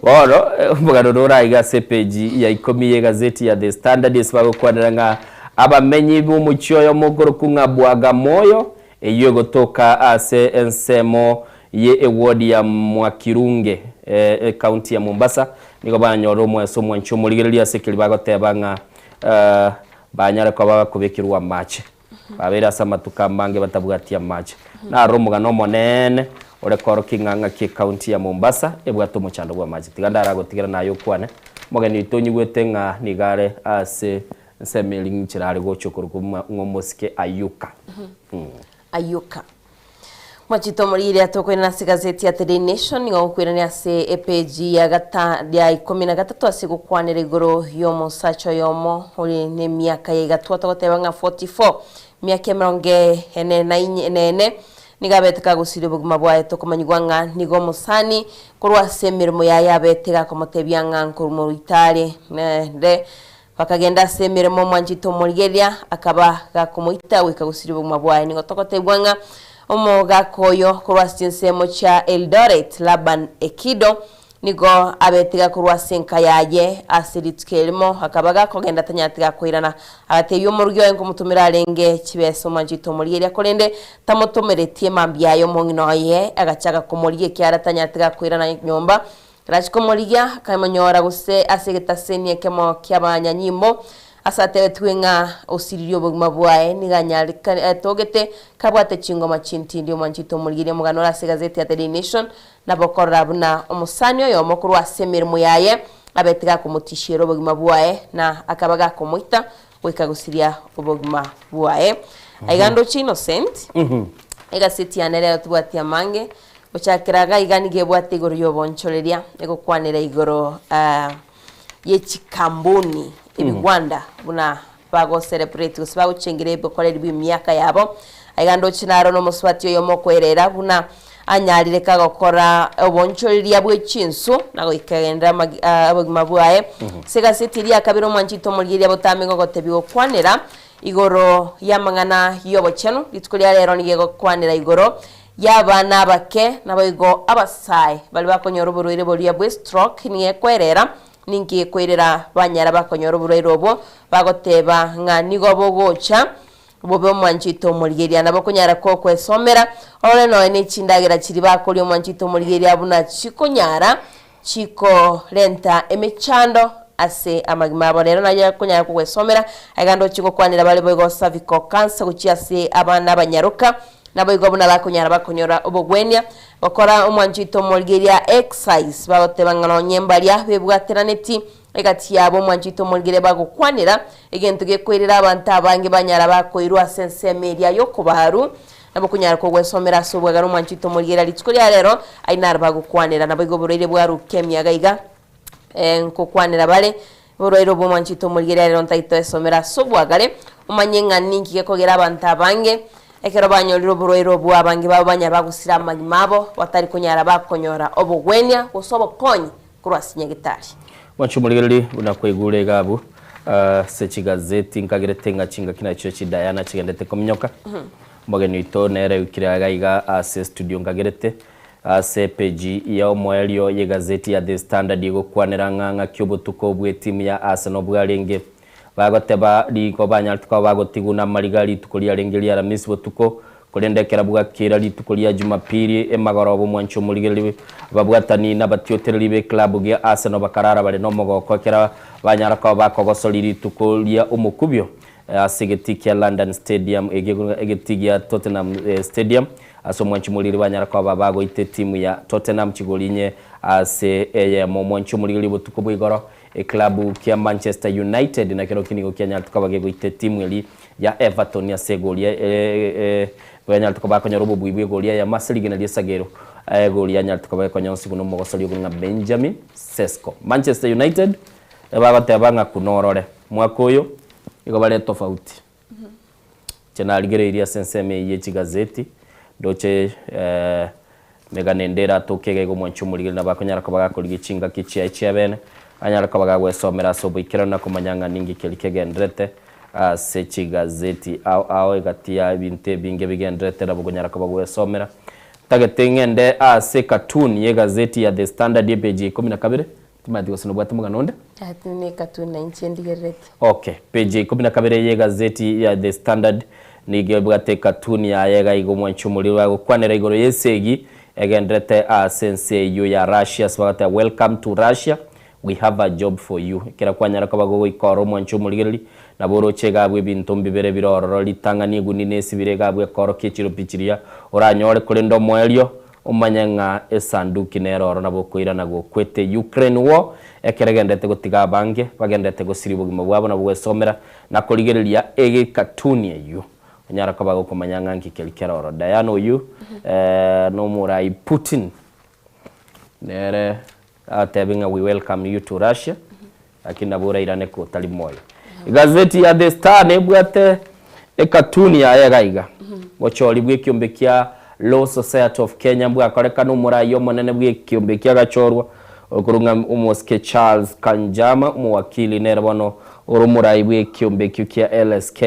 Bono, omogano nore aiga ase epeji ya ikomi y'egazeti ya The Standard ase bagokwanera ng'a abamenyi b'omochie oyomo okorokwa ng'a Bwagamoyo, eyio egotoka ase ensemo ye eward ya Mwakirunge, ecounty ya Mombasa, nigo banyorire omweso omwanchi omorigereria ase ekeri bagoteba ng'a banyare koba bakobekerwa amache. Babeire ase amatuko amange batabwati amache. Naro omogano omoneene ore koorokia ng'a ng'aki ecounty ya Mombasa ebwate omochando bw'amache. Tiga ndaragotigera naye okwane, omogeni oito onyigwete ng'a nigo are ase ensemo eria ng'inchera are gocha okorokwa ng'a omosike Ayuka.
Ayuka. Mwachete omoriri atokoirana ase egazeti ya The Daily Nation nigo agokoirania ase epeji ya gata ya ikomi na gatato ase gokwanera igoro y'omosacha oyomo ore nemiaka ya igatwa togoteba ng'a 44 miaka emerongo ene na inye na ene nigo abete kagosiria obogima bwaye tokomanyigwa ng'a nigo omosani korwa ase emeremo yaye abete gakomotebia ng'a nkorwa moruitare nere Bakagenda ase emeremo omwanchete omorigereria akaba gakomoita goika gosiria obogima bwaye. Nigo togotebigwa ng'a omogaka oyo korwa ase chinsemo chia Eldoret, Laban Ekido, nigo abete gakorwa ase enka yaye ase rituko erimo, akaba gakogenda tanyareti gakoirana. Agatebia omorugi oye nkomotomera arenge chibesa omwanchete omorigereria, korende tamotomeretie mambia yaye omong'ina oye agachaka komorigia ekiagera tanyareti gakoirana nyomba. Rachia komorigia, akamonyora gose ase egetaseni ekemo ki'abanyanyimbo, ase atebetigwe ng'a osiririe obogima bwaye, nigo anyareka atogete kabwate chingoma chintindi. Omwanchete omorigereria omogano ore ase egazeti ya The Daily Nation, nabo okorora buna omosani oyomo korwa ase emeremo yaye abete gakomotishiera obogima bwaye, na akaba gakomoita goika gosiria obogima bwaye. Aiga ndoche Innocent, egaseti yane rero tibwati amange, Gochakera iga iga nigo ebwate igoro y'obonchoreria, egokwanera igoro ye chikambuni, ebigwanda buna bago celebrate gose bagochengera ebikoreri bw'emiaka yabo. Aiga ndoche naro nomosubati oyomo okoerera buna anyarire kagokora obonchoreria bwe chinsu na goika agenderere amagi obogima bwaye. Ase egaseti eria ya kabere omwanchete omorigereria botambe ngogotebi gokwanera igoro y'amang'ana y'obochenu, rituko ria rero nigo egokwanera igoro Y'abana abake, naboigo abasae baria bakonyora oborwaire boria bwe stroke nigo ekwerera, ninki ekoirera banyara bakonyora oborwaire obwo, bagoteba ng'a nigo bogocha bobe omwanchete omorigeria. Nabo okonyara kokwesomera orore nonya ne chindagera chiria bakoria omwanchete omorigeria buna chikonyara chikorenta emechando ase amagima abo. Rero naye okonyara kogwesomera aiga ndoche gokwanera bare boigo cervical cancer gochia ase abana abanyaroka, naboigo buna bakonyara bakonyora obogwenia gokora omwancho oito omorigeria exercise bagoteba ng'a nonye mbaria bebwateraneti egati yabo omwancho oito omorigeria bagokwanera egento gekoirera abanto abange banyara bakoirwa ase ensemo eria yokobaru Nabo okonyara kogwesomera ase obwegare omwancho oito omorigereria rituko ria rero, aye naro bagokwanera. Naboigo oborwaire bwa leukemia iga iga nkokwanera bare, oborwaire obwo omwancho oito omorigereria rero ntagete toesomere ase obwagare, omanye ng'a ninki gekogera abanto abange ekero banyorire oborwaire obwo abange babo banyara bagosira amagima abo, batari konyara bakonyora obogwenia gose obokonyi korwa ase nyagetari.
Mwanche omorigereria buna kwaigure iga abwo ase chigazeti nkagerete ng'a chingaki nachio chidayana chigendete kominyoka. Omogeni oito nere oikire iga iga ase studio nkagerete ase epeji ya omoerio y'egazeti ya The Standard egokwanera ng'a ng'aki obotuko bw'etimu ya Arsenal bwarenge. Bagoteba rigo banyarete koba bagotigwa namariga rituko riarenge ri'Aramisi botuko. Korende ekero bwakera rituko ria Jumapili emagoroba omwanchi omorigereria ababwatani na abatiotereri b'eklabu gia Arsenal bakarara bare nomogoko ekero banyara koba bakogosoria rituko ria omokubio ase egetii kia London Stadium egetii gia Tottenham Stadium ase omwanchi omorigereria banyara koba bagoita etimu ya Tottenham chigori inye ase eyemo. Omwanchi omorigereria obotuko bwa igoro Eklabu kia Manchester United nakerokio nigo kianyarete koba gegoita etimu eria ya Everton ase egori banyarete koba bakonyora obobui bw'egori eyemo ase rigena ri'esagero egori yanyarete koba ekonyonsigwa nomogosori okorwa ng'a Benjamin Sesko. Manchester United ebagoteba ng'a kunorore mwaka oyo igo bare tofauti. Inche narigereirie ase ensemo eyio ye chigazeti, ndoche emegano ende eratoke iga iga omwanchi omorigereria nabo akonyara koba gakorigia chingaki chiaye chiabene, anyare koba gagwesomera ase oboikeranu na komanya ng'a ninki keria kegendererete ase chigazeti ao ao egati ya ebinto ebinge bigendererete nabo okonyara koba gwesomera. Ntagete ng'ende ase ecartoon y'egazeti ya The Standard epeji ya ikomi na kabere, Timanyeti gose nobwate omogano onde?
Ati ne cartoon na inche ndigerereti.
Okay, page ya ikomi na kabere y'egazeti ya The Standard nigo ebwate ecartoon yaye iga iga omwanchi omoriro agokwanera igoro y'esegi egenderete ase ense eyio ya Russia ase bagoteba welcome to Russia we have a job for you ekero kwanyara koba gogoika oro omwanchi omorigereri nabo oroche iga abwo ebinto mbibere bire ororo ritang'ani eguni nesibire iga abwo ekorokia echiropi chiria oranyore korende omoerio Omanye ng'a esanduki nere oro nabo okoirana gokwete Ukraine war ekero egenderete gotiga abange bagenderete gosiria obogima bwabo nabo gwesomera na korigereria egekatuni eyio onyara koba gokomanya ng'a nki keri kere oro Diana oyio nomorai Putin nere agatebia ng'a we welcome you to Russia lakini nabo orairane kotari moyo. Egazeti ya The Star nebwate ekatuni yaye iga iga, Bochori bw'ekiombe kia Law Society of Kenya mbwakorekana omorai omonene bw'ekiombe ekia agachorwa okorwa ng'a omosike Charles Kanjama omowakili nere bono ore omorai bw'ekiombe ekio kia LSK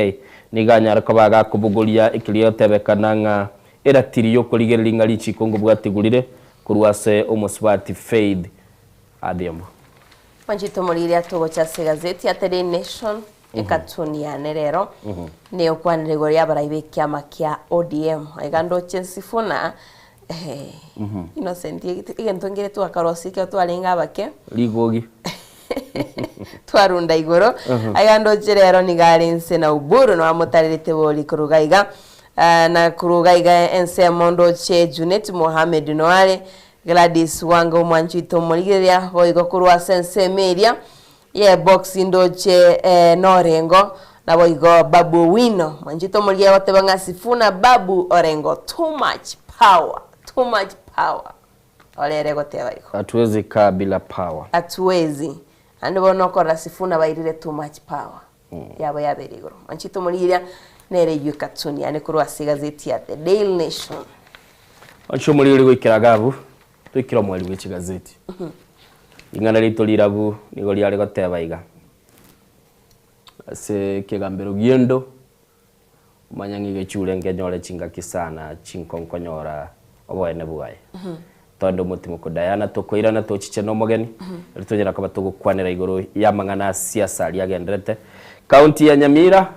nigo anyare koba agakobogoria ekeria egotebekana ng'a eratiri y'okorigereria ng'a richiko ngobwatigurire korwa ase omosubati Faith Adhiambo.
Mwanchete omoriri atogocha ase egazeti ya The Daily Nation ekatuni yane rero neyokwanera igoro y'abarai b'ekiama kia ODM iga ndoche Sifuna eh, Innocent egento nkere twakarosia ekero twarenge abake
Rigogi.
twarunda igoro aiga ndoche rero nigo are inse na Oburu nabo amotarerete bori koruga iga Ah, na koruga iga ensemo ndoche Junet Mohamed noare Gladys Wanga omwanchi oito omorigereria boigo korwa ase ensemo eria ye box ndoche norengo naboigo Babu Owino mwanchi oito omorigereria agoteba ng'a Sifuna Babu Orengo too much power too much power orere goteba igo.
Hatuwezi kaa bila power.
Hatuwezi. Naende bono okorora Sifuna bairire too much power yabo yabeire igoro. Mwanchi oito omorigereria nere eywo ekatuni yane korwa ase egazeti ya The Daily Nation.
Oche omoriri goikera Gabu, toikire omweri bwe chigazeti. Ring'ana riaito rirabu nigo riare goteba iga, Ase ekegambero gi'endo, omanye ng'a egechure nkenyore chingaki sana chinkonkonyora oboene bwaye. Toende omotimoko Diana tokoirana tochiche nomogeni, erio tonyare koba togokwanera igoro y'amang'ana a siasa aria agenderete county ya Nyamira,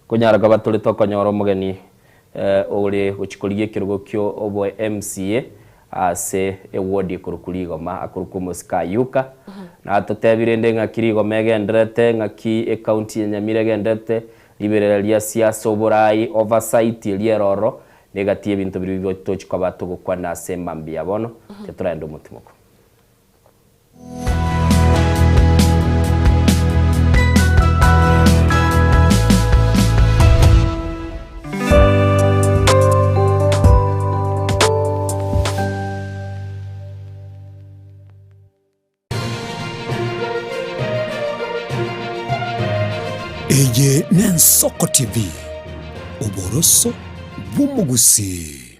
Konyara koba tore tokonyora omogeni ore gochia korigia ekerogo kio obo MCA ase eward ekorokwa Rigoma akorokwa omosike Ayuka. Natotebie rende ng'aki Rigoma egendererete, ng'aki ecounty ya Nyamira egendererete, riberera ria siasa, oborai, oversight eria ere ororo, na egati y'ebinto biria tochia koba togokwana ase mambia bono, titoragenda omotimoko.
Eye n'Ensoko TV, oboroso bw'omogusii.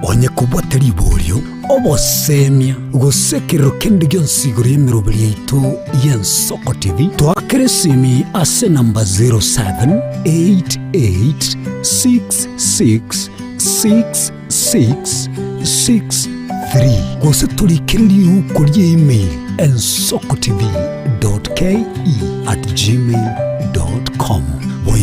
Onye kobwate riborio, obosemia, gose ekerero kende gionsi igoro y'emeroberi yaito y'Ensoko TV, toakere esimi ase enamba 0788666663 gose torikere riuko rie email ensokotv.ke@gmail.com.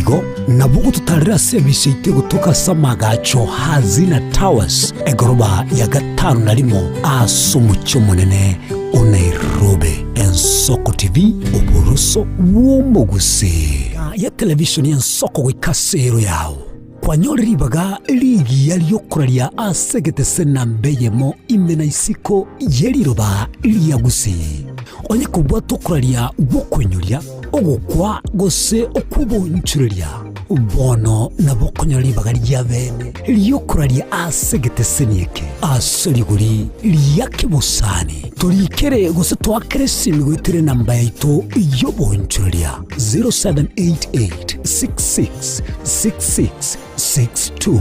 Boigo nabo ogototarera ase ebise yaito egotoka ase amagacho Hazina Towers, egoroba ya gatano na rimo ase omochie omonene o Nairobi. Ensoko TV, oboroso bw'omogusii. Ya televishoni y'ensoko goika ase ero yao. Kwanyore ribaga rigiya ri'okoraria ase egetese namba eyemo ime na isiko ye riroba ria Gusii. Onye kobwata okoraria gw'okoinyoria, ogokwa gose okw'oboonchoreria, bono nabo okonyora ribaga ria bene ri'okoraria ase egeteseni eke ase rigori ria kebosani. Torikere gose toakere esimi goetera enamba yaito y'oboonchoreria 0788 66 66 62.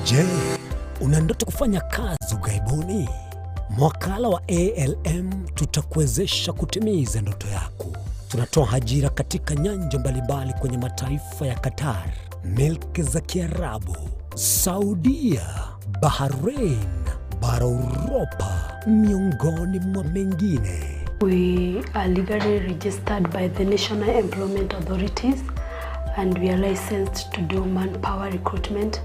Je, una ndoto kufanya kazi ughaibuni? Mwakala wa ALM tutakuwezesha kutimiza ndoto yako. Tunatoa ajira katika nyanja mbalimbali kwenye mataifa ya Qatar, milki za Kiarabu, Saudia, Bahrain, bara Uropa, miongoni mwa mengine.
We are legally registered by the National Employment Authorities and we are licensed to do manpower recruitment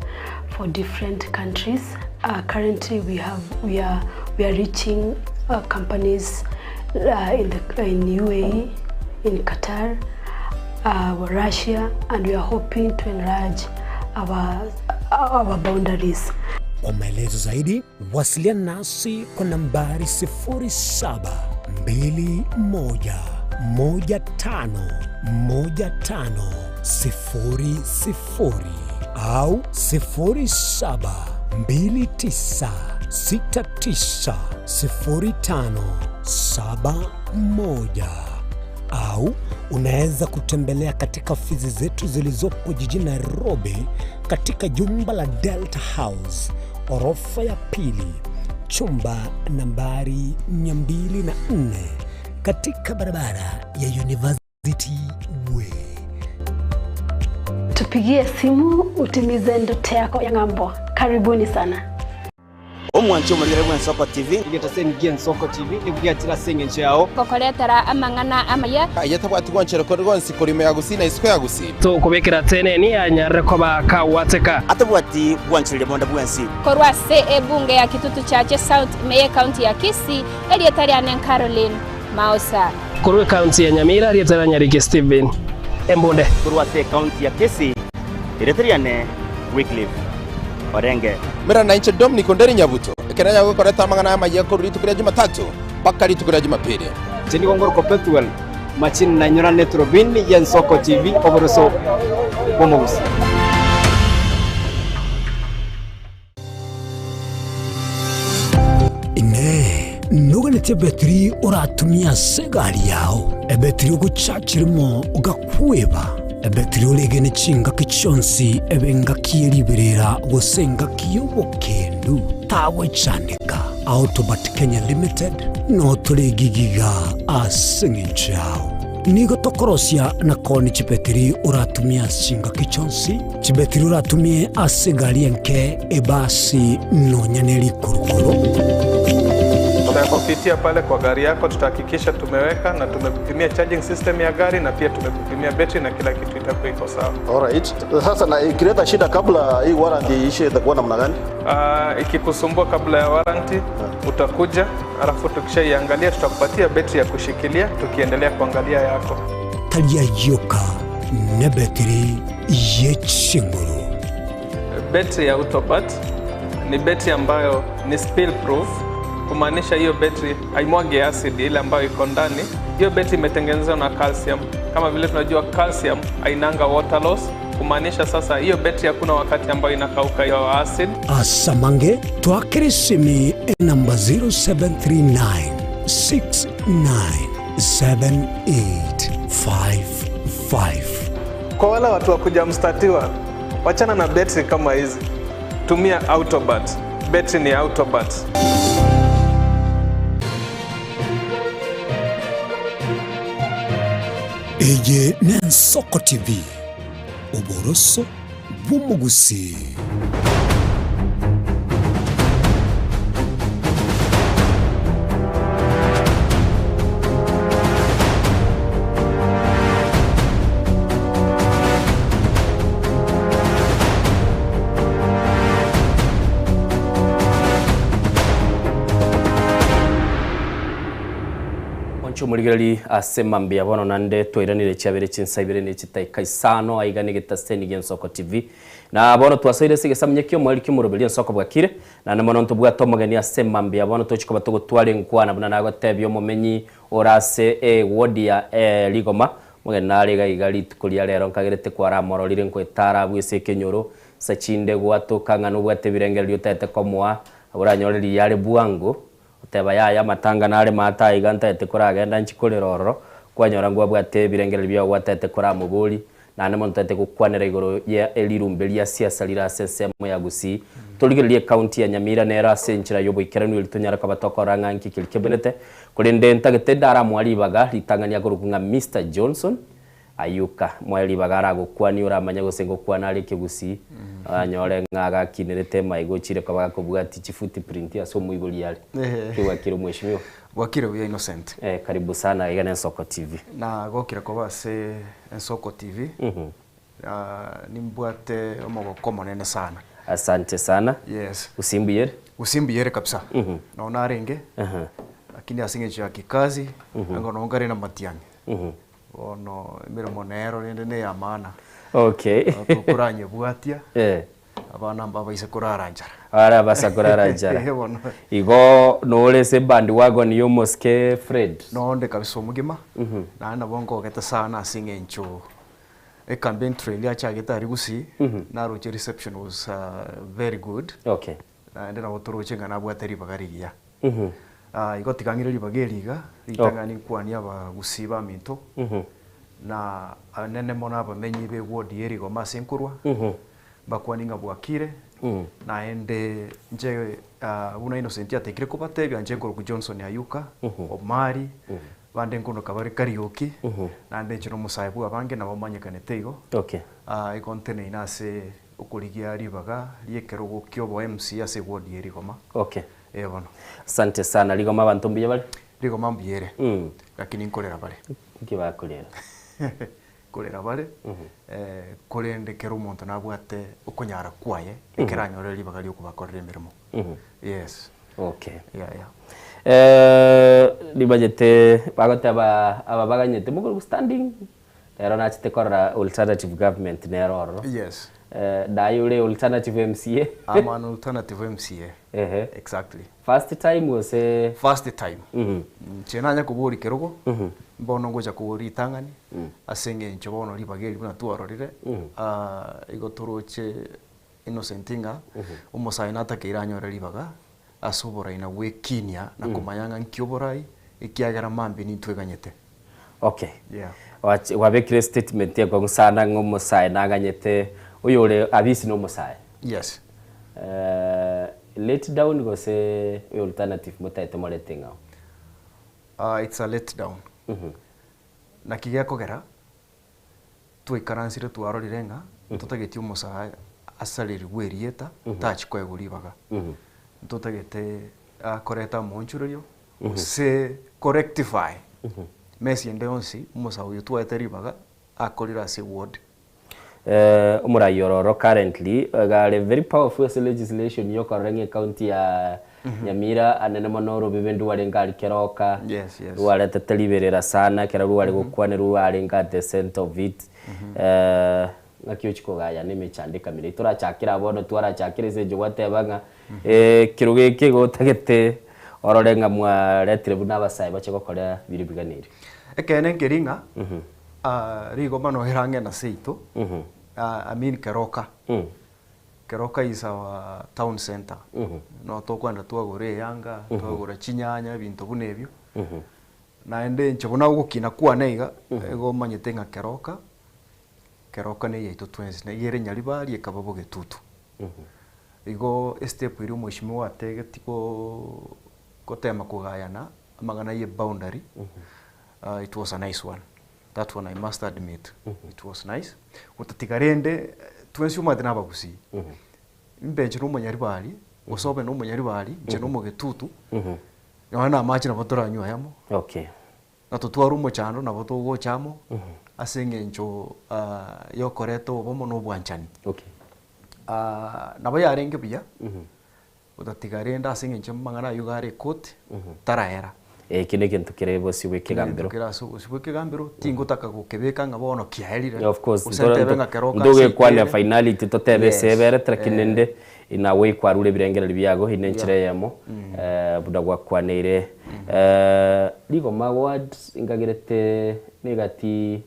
for different countries. Uh, currently we have we are we are reaching uh, companies uh, in the in UAE, in Qatar, uh, Russia and we are hoping to enlarge our our boundaries.
Kwa maelezo zaidi wasiliana nasi kwa nambari 0721151500 au 0729690571 au unaweza kutembelea katika ofisi zetu zilizopo jijini Nairobi katika jumba la Delta House orofa ya pili chumba nambari 204 katika barabara ya University Way.
Tupigie simu utimize ndoto yako ya ng'ambo. Karibuni sana.
Omwanche omorigere bw'Ensoko TV.
Egetaseni gi'Ensoko TV nigo giachire ase engencho yao.
Gokoretera amang'ana amaya.
Aye tabwati gwanchera kore gonsi korwa ime ya Gusii na isiko ya Gusii.
Tokobekera teneni anyarire koba kagwateka.
Atabwati gwanchereria bonde bwensi.
Korwa ase ebunge ya Kitutu Chache South ime y'ecounty ya Kisii, erieta riane Caroline Maosa.
Korwa ecounty ya Nyamira, erieta ria Nyariki Stephen Embunde.
Korwa ase ecounty ya Kisii, erieta riane Wycliffe Orenge.
Mera nainche Dominic Onderi Nyabuto, ekero nanyare gokoreta amang'ana amayia korwa rituko ria Jumatatu mpaka rituko ria Jumapili.
Inche nigo ngorokwa Pethuel Machini nainyorane eturubini y'Ensoko TV oboroso bw'omogusii.
Inee! Noganetie ebetiri oratumie ase egari yao, ebetiri ogochachirimo ogakweba, ebetiri oregene chingaki chionsi ebe engaki ye riberera gose engaki y'obokendu? Tagwechandeka. Autobat Kenya Limited notoregigiga ase engencho yao. Nigo tokorosia na koonia chibetiri oratumie ase chingaki chionsi, chibetiri oratumie ase egari enke, ebasi, nonya ne rikurukuru.
Tutakupitia pale kwa gari yako, tutahakikisha tumeweka na tumekupimia charging system ya gari na pia tumekupimia betri na kila kitu itakuwa iko sawa.
Alright. Sasa na ikileta shida kabla hii warranty iishe itakuwa namna gani?
Uh, ikikusumbua kabla ya warranty utakuja, alafu tukishaiangalia tutakupatia betri ya kushikilia tukiendelea kuangalia yako.
Tari ayioka nebetiri ye chinguru.
Betri ya Autobat ni betri ambayo ni spill proof, kumaanisha hiyo betri haimwagi acid ile ambayo iko ndani. Hiyo betri imetengenezwa na calcium. Kama vile tunajua calcium hainanga water loss, kumaanisha sasa hiyo betri hakuna wakati ambayo inakauka hiyo acid.
Asamange twakere esimi enamba 0739 697855.
Kwa wale watu wa kuja mstatiwa, wachana na betri kama hizi, tumia Autobat. Betri ni Autobat.
Eye n'Ensoko TV, oboroso bw'omogusii.
Mwanche omorigereri ase mambia bono naende twairanire chiabere chinsa ibere ne chitaika isano aiga negetaseni gi'Ensoko TV. Na bono twasoire ase egesamunye ki'omoerio ki'omoroberio Ensoko bwakire, naende mono ntobwate omogeni ase mambia bono tochia koba togotwara enkwana buna nagotebia omomenyi ore ase ewodi ya Rigoma, omogeni nare iga iga rituko ria rero nkagerete kwaramororire nkoetara abwo ase ekenyoro, nsa chinde gwatoka ng'a nobwate ebirengererio otagete komoa, oranyore riria are bwango, Oteba, Yaya, amatanga nare maate aiga ntaete koragenda nchie korera ororo, kwanyora ngwabwate ebirengererio biao gwataete koramoborie, naende mono ntaete gokwanera igoro ye erirumbe ria siasa rire ase ensemo ya Gusii. Torigererie ecounty ya Nyamira nero ase enchera y'oboikeranu eria tonyare koba tokorora ng'a nki keria kebenete, korende ntagete ndaramoa ribaga ritang'ani akorokwa ng'a Mister Johnson, Ayuka, moe ribaga aragokwanie oramanye gose ngokwana are ekegusii, oranyore ng'a agakinerete emaiga ochire koba gakobwatia chifootprint ase omoibori are. Ki gwakire omweshimiwa?
Gwakire buya Innocent.
Eh, karibu sana iga na Ensoko TV.
Nagokire koba ase Ensoko TV. Nimbwate omogoko omonene sana.
Asante sana.
Yes.
Usimbuyere?
Usimbuyere kabisa. Nonye narenge, lakini ase eng'encho ya kikazi, nigo nonye nkare na amatiang'i. Bono emeremo nero rende ney'amaana.
Okay.
Tokoranyebwatia,
Eh.
abana mbabaise korara nchara.
Ara basa korara nchara.
Eh, bono.
Igo nore ase ebandwagon ya omosike Fred.
Nonde kabisa omogima, naende nabo nkogete sana ase eng'encho ecampaign trail yachagete aria Gusii, naroche reception was very good.
Okay.
Naende nabo toroche ng'a nabwate ribaga rigiya. Igo tiga ng'ire ribaga eri iga, ritang'ani nkwanie abagusii baminto, na anene mono abamenyi b'eward ye rigoma ase nkorwa, mbakwanie ng'a bwakire, naende inche buna Innocent atekire kobatebia, inche nkorokwa Johnson Ayuka, Omari, bande nkonoka bare Kariuki, naende inche nomosae bwa abange nabo manyekanete igo. Igo nteneine ase okorigia ribaga ri'ekerogo ki'obo MC ase eward ye rigoma. Ee bono.
Asante sana. Rigoma abanto mbuya bare?
Rigoma mbuya ere. Lakini nkorera bare.
Nki bakorera?
Nkorera bare, korende kera omonto nabwate okonyara kwaye, ekero anyorire ribaga riokobakorera emeremo. Yes.
Okay.
Yeah, yeah.
Nimanyete bagoteba aba baganyete mokoruga standing, Ero nachete korora alternative government nero ororo.
Yes.
Naye ore alternative MCA.
I'm an alternative MCA.
Ehe.
Exactly.
First time gose?
First time. Inche nanya koboria kerogo, mbono ngocha koboria ritang'ani, ase eng'encho bono ribaga eri buna twarorire, igo toroche Innocent ng'a, omosae natakeire anyore ribaga, ase oborai na gwekinia na komanya ng'a nki oborai, ekiagera mambia nintweganyete.
Okay.
Yeah.
Wachi- Wabekire statement enkong'u sana ng'a omosae naganyete oyore abisi na omosae.
Yes.
Eh, let down gose oyo alternative motaete morete ng'ao?
It's a let down. Naki gekogera twaikaransire twarorire ng'a ntotageti omosae asarerigwe erieta tachi koegwa ribaga. Ntotagete akoreta amoonchorerio gose korectify mess ende yonsi omosae oyo twaete ribaga akorire ase eward.
Omorai ororo currently iga are very powerful ase legislation yokorora ng'a ecounty ya Nyamira anene mono orobebe ndwarenge aria Keroka, rwaretete riberera sana ekero rware gokwanerwa rwarenge at the center of it. Ng'aki ochia kogayana emechando ekamina torachakere abwo bono twarachakire ase eng'encho gwateba ng'a ekerogo eke igo otagete orore ng'a mwaretire buna abasae bache gokora biria biganeire.
Ekeene nkeri ng'a rigoma noyo ere ang'e na seito, I mean Keroka. Keroka is our town centre. Noo tokoenda twagora eyanga, twagora chinyanya, ebinto buna ebio. Naende inche buna ogokina kwane iga, igo omanyete ng'a Keroka, Keroka na eyaito twensi, na iga ere Nyaribari ekaba Bogetutu. Igo estep eria omweshimiwa ategetie go gotema kogayana amang'ana ya eboundary, it was a nice one. That one I must admit, it was nice. Gotatiga rende twensi omanyete na abagusii, mbe inche na omonyaribari, gose obe na omonyaribari, inche na omogetutu, nonya na amache nabo toranywe ayamo.
Okay.
Na totware omochando nabo togocha amo, ase eng'encho yokoreta obomo na obwanchani.
Okay.
Nabo yarenge buya, Gotatiga rende ase engencho y'amang'ana ayio iga are ekoti, taraera.
Eki negento kere bosio bw'ekegambero.
Negento kere ase obosio bw'ekegambero, tingotaka gokebeka ng'a bono kiaerire,
Of course,
gose ntebe ng'a kero oka ase
ntogekwania
ikere.
finality totebe
Yes,
ase eberete, lakini
eh.
rende in a way kwarure ebirengererio biago ine enchera
Yeah.
eyemo buna gwakwaneire. Rigoma ward inkagerete negati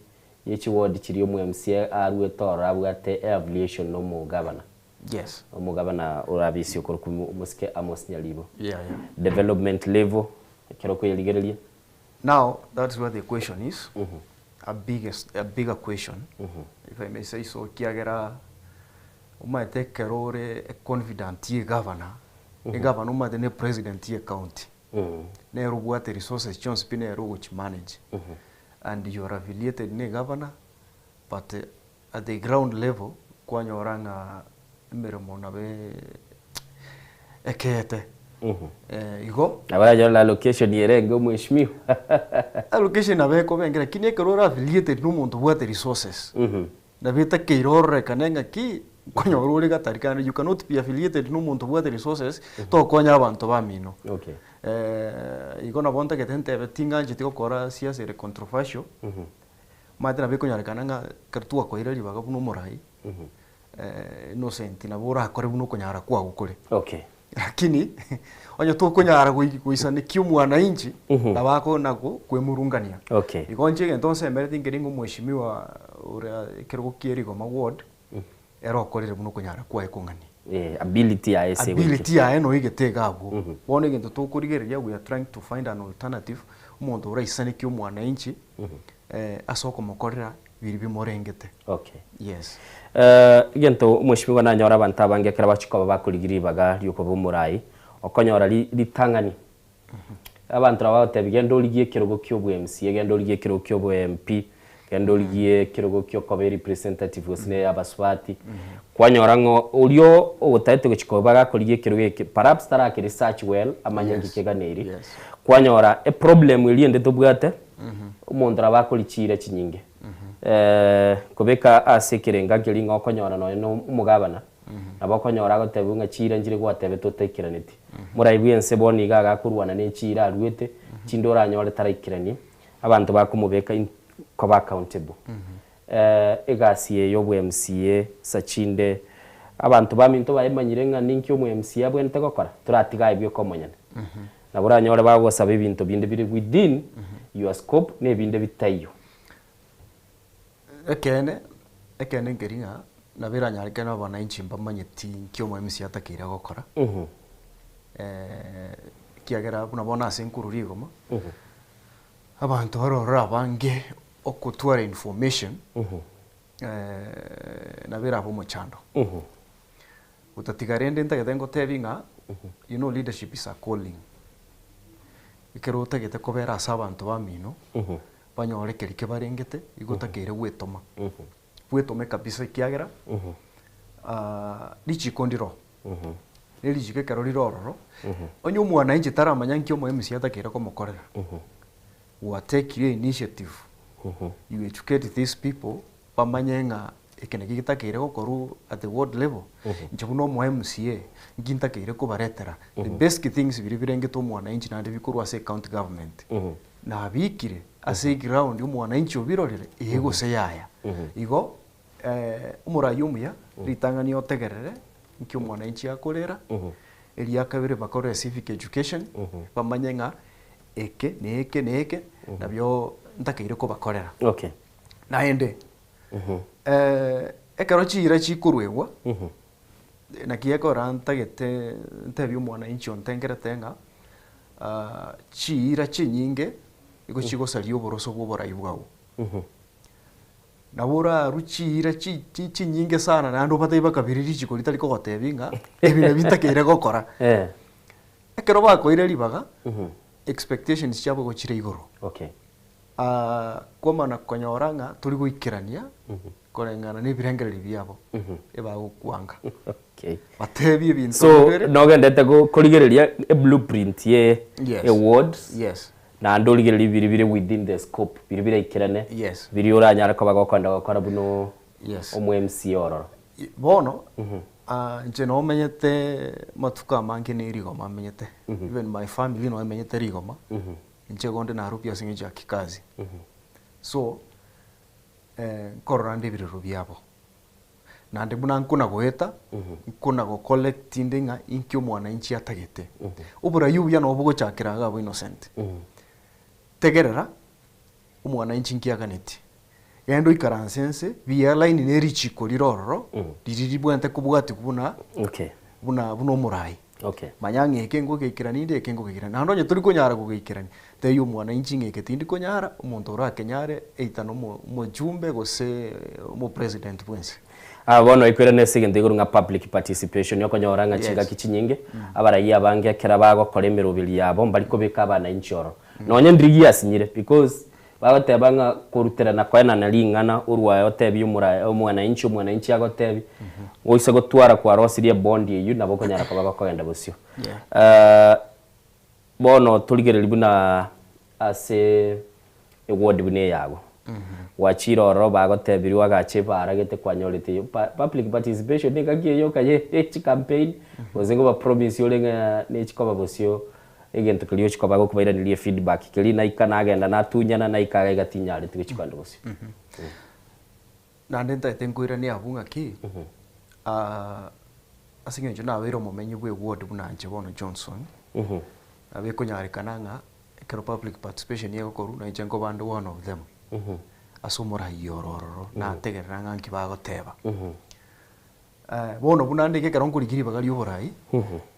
ye chiward chiria omo MCA aruete ororo abwate eaffiliation na omogabana.
Yes.
Omogabana orabisia okorokwa omosike Amos Nyaribo.
Yeah, yeah.
Development level ekero okoyerigereria.
Now that's where the question is, a biggest, a bigger question, if I may say so, ekiagera omanyete ekero ore econfidant ye egavana, egavana omanyete ne president ye ecounty, nere obwate resources chionsi pi nere ogochi manage, and you are affiliated ne egavana, but At the ground level kwanyora ng'a emeremo nabo ekeete. Igo.
Nabo oranyore allocation erenge omweshimiwa.
Allocation nabo ekoba enke lakini ekero ore affiliated na omonto obwate resources, nabo etakeire ororekane ng'a ki, nkonyora ore gatari kande you cannot be affiliated na omonto obwate resources tokonya abanto bamino.
Okay.
Igo nabo ntagete ntebe tingancheti gokora siasa ere controversial. Omanyete nabo ekonyarekana ng'a ekero twakoeire ribaga buna omorai, Innocent nabo orakore buna okonyara kwago kore.
Okay.
Lakini onye tokonyara goi- goisanekia omwananchi, nabo akona go- kwemurungania.
Okay.
Igo inche egento nsemereti nkeri ng'a omweshimiwa oria ekerogo kia Rigoma ward, ere okorire buna okonyara kwaye kong'ania.
Eh, ability yaye ase egoikera.
Ability yaye noigete iga abwo. Bono egento tokorigereria we are trying to find an alternative, omonto oraisanekie omwananchi, ase okomokorera biria bimorengete.
Okay.
Yes.
Egento omweshimiwa nanyore abanto abange ekero bachia koba bakorigia ribaga riokoba omorai, okonyora ritang'ani abanto nabo bagotebia genda origie ekerogo kia obo MCA, genda origie ekerogo kia obo MP, genda origie ekerogo kia okoba erepresentative gose na ey'abasubati, kwanyora ng'a oria ogotaete gochia koba gakorigia ekerogo eke perhaps tarake research well amanye nki keganeiri, kwanyora eproblem eria ende tobwate. Omonto nabo akori chiira chinyinge kobeka ase ekerenga nkeria ng'a okonyora nonya na omogabana, nabo okonyora agotebiwa ng'a chiira nchire gwatebete otaikeraneti. Morai bw'ense bono iga agakorwana ne chiira aruete, chinde oranyore taraikeranie, abanto bakomobeka in koba accountable. Egasi eye ya obwa MCA sa chinde abanto baminto bayemanyire ng'a ninki omo MCA abwenerete gokora, toratiga aye bweka omonyene. Nabo oranyore bagosaba ebinto binde bire within your scope na ebinde bitaiyo.
Ekeene, ekeene nkeri ng'a nabo eranyarekane abananchi mbamanyeti nki omo MCA atakeire gokora, ekiagera buna bono ase nkorwa rigoma, abanto bare ororo abange okotwara information nabo erabe omochando. Gotatiga rende ntagete ngotebi ng'a you know leadership is a calling. Ekero otagete kobera ase abanto bamino, banyore keria kebarengete, igo otakeire gwetoma. Bwetome kabisa ekiagera richiko ndiro, ne richiko ekero rire ororo, onye omwananchi taramanya nki omo MC atakeire komokorera, gwatekire initiative, you educate these people bamanye ng'a eke naki getakeire gokorwa at the ward level, inche buna omo MCA, nki ntakeire kobaretera, the basic things biria birengete omwananchi naende bikorwa ase ecounty government, nabikire ase eground omwananchi obirorire, ee gose yaya. Igo omorai omuya ritang'ani otegerere nki omwananchi akorera, eria kabere bakore civic education, bamanye ng'a eke na eke na eke nabio ntakeire kobakorera.
Okay.
Naende, ekero chiira chikoruegwa, naki ekora ntagete ntebie omwananchi ontengerete ng'a chiira chinyinge nigo chigosaria oboroso bwa oborai bwao. Nabo orarue chiira chi chi chinyinge sana naende obatebie bakabiri richiko ritari kogotebia ng'a ebi nabio ntakeire gokora. Ekero bakoire ribaga, expectations chiabo igo chire igoro.
Okay.
Kwamana konyora ng'a tori goikerania koreng'ana na ebirengererio biabo, ebagokwanga.
Okay.
Batebie ebinto
So
bibere.
nogendete go- korigereria eblueprint ye
Yes.
ewards
Yes.
naende origererie biria bire within the scope biria biraikerane
Yes.
biria oranyare koba gokoenda gokora buna o-
Yes.
omo MCA ororo.
Bono, inche nomenyete matuko amange ne rigoma menyete, even my family nonya emenyete rigoma, Inche igo nde Nairobi ase eng'encho ya kikazi. So, nkorora nde ebirero biabo. Naende buna nkona goeta, nkona go collect inde ng'a inki omwananchi atagete. Oborai obuya nabo bogochakera iga abwo Innocent. Tegerera, omwananchi nki aganetie. Genda oikaranse nse, biya line ne richiko rire ororo, riria ribwenerete kobwatigwa buna,
Okay.
buna buna omorai.
Okay.
Manya ng'a eke ngogeikerania inde, eke ngogeikerania. Naende onye tori konyara kogeikerania, tebia omwananchi ng'a eke tindi konyara, omonto orakenyare either na omo omochumbe gose omopresident bwensi.
Aa bono oikoirane ase egento igoro ng'a public participation, okonyora ng'a
Yes.
chingaki chinyinge, abaraiyo abange ekero bagokora emeroberi yabo mbari kobeka abananchi ororo. Nonye ndiri giasinyire because Bagoteba ng'a korutera na koenana ring'ana orwae otebie omorae omwananchi omwananchi agotebie, oise gotwara kwarosirie ebondi eyio nabo okonyara koba gokogenda bosio. Bono torigereria buna ase eward buna eyago, gwachire ororo bagotebirie oagache ebaara gete kwanyorete eyo pa public participation engaki eye yoka ye chicampaign gose ngoba promise ore ng'a nechikoba bosio Egento keria ochia koba gokobairaneria efeedback keria naika nagenda natunyana naika iga iga tinyareti gochia kogenda bosio.
Naende ntagete nkoiranie abwo ng'aki, ase eng'encho nabeire omomenyi bwa eward buna inche bono Johnson, nabo ekonyarekana ng'a ekero public participation egokorwa na inche nkoba inde one of them, ase omoraia oro ororo, nategerera ng'a nki bagoteba. Bono buna ndenge ekero nkorigia ribaga ri'oborai,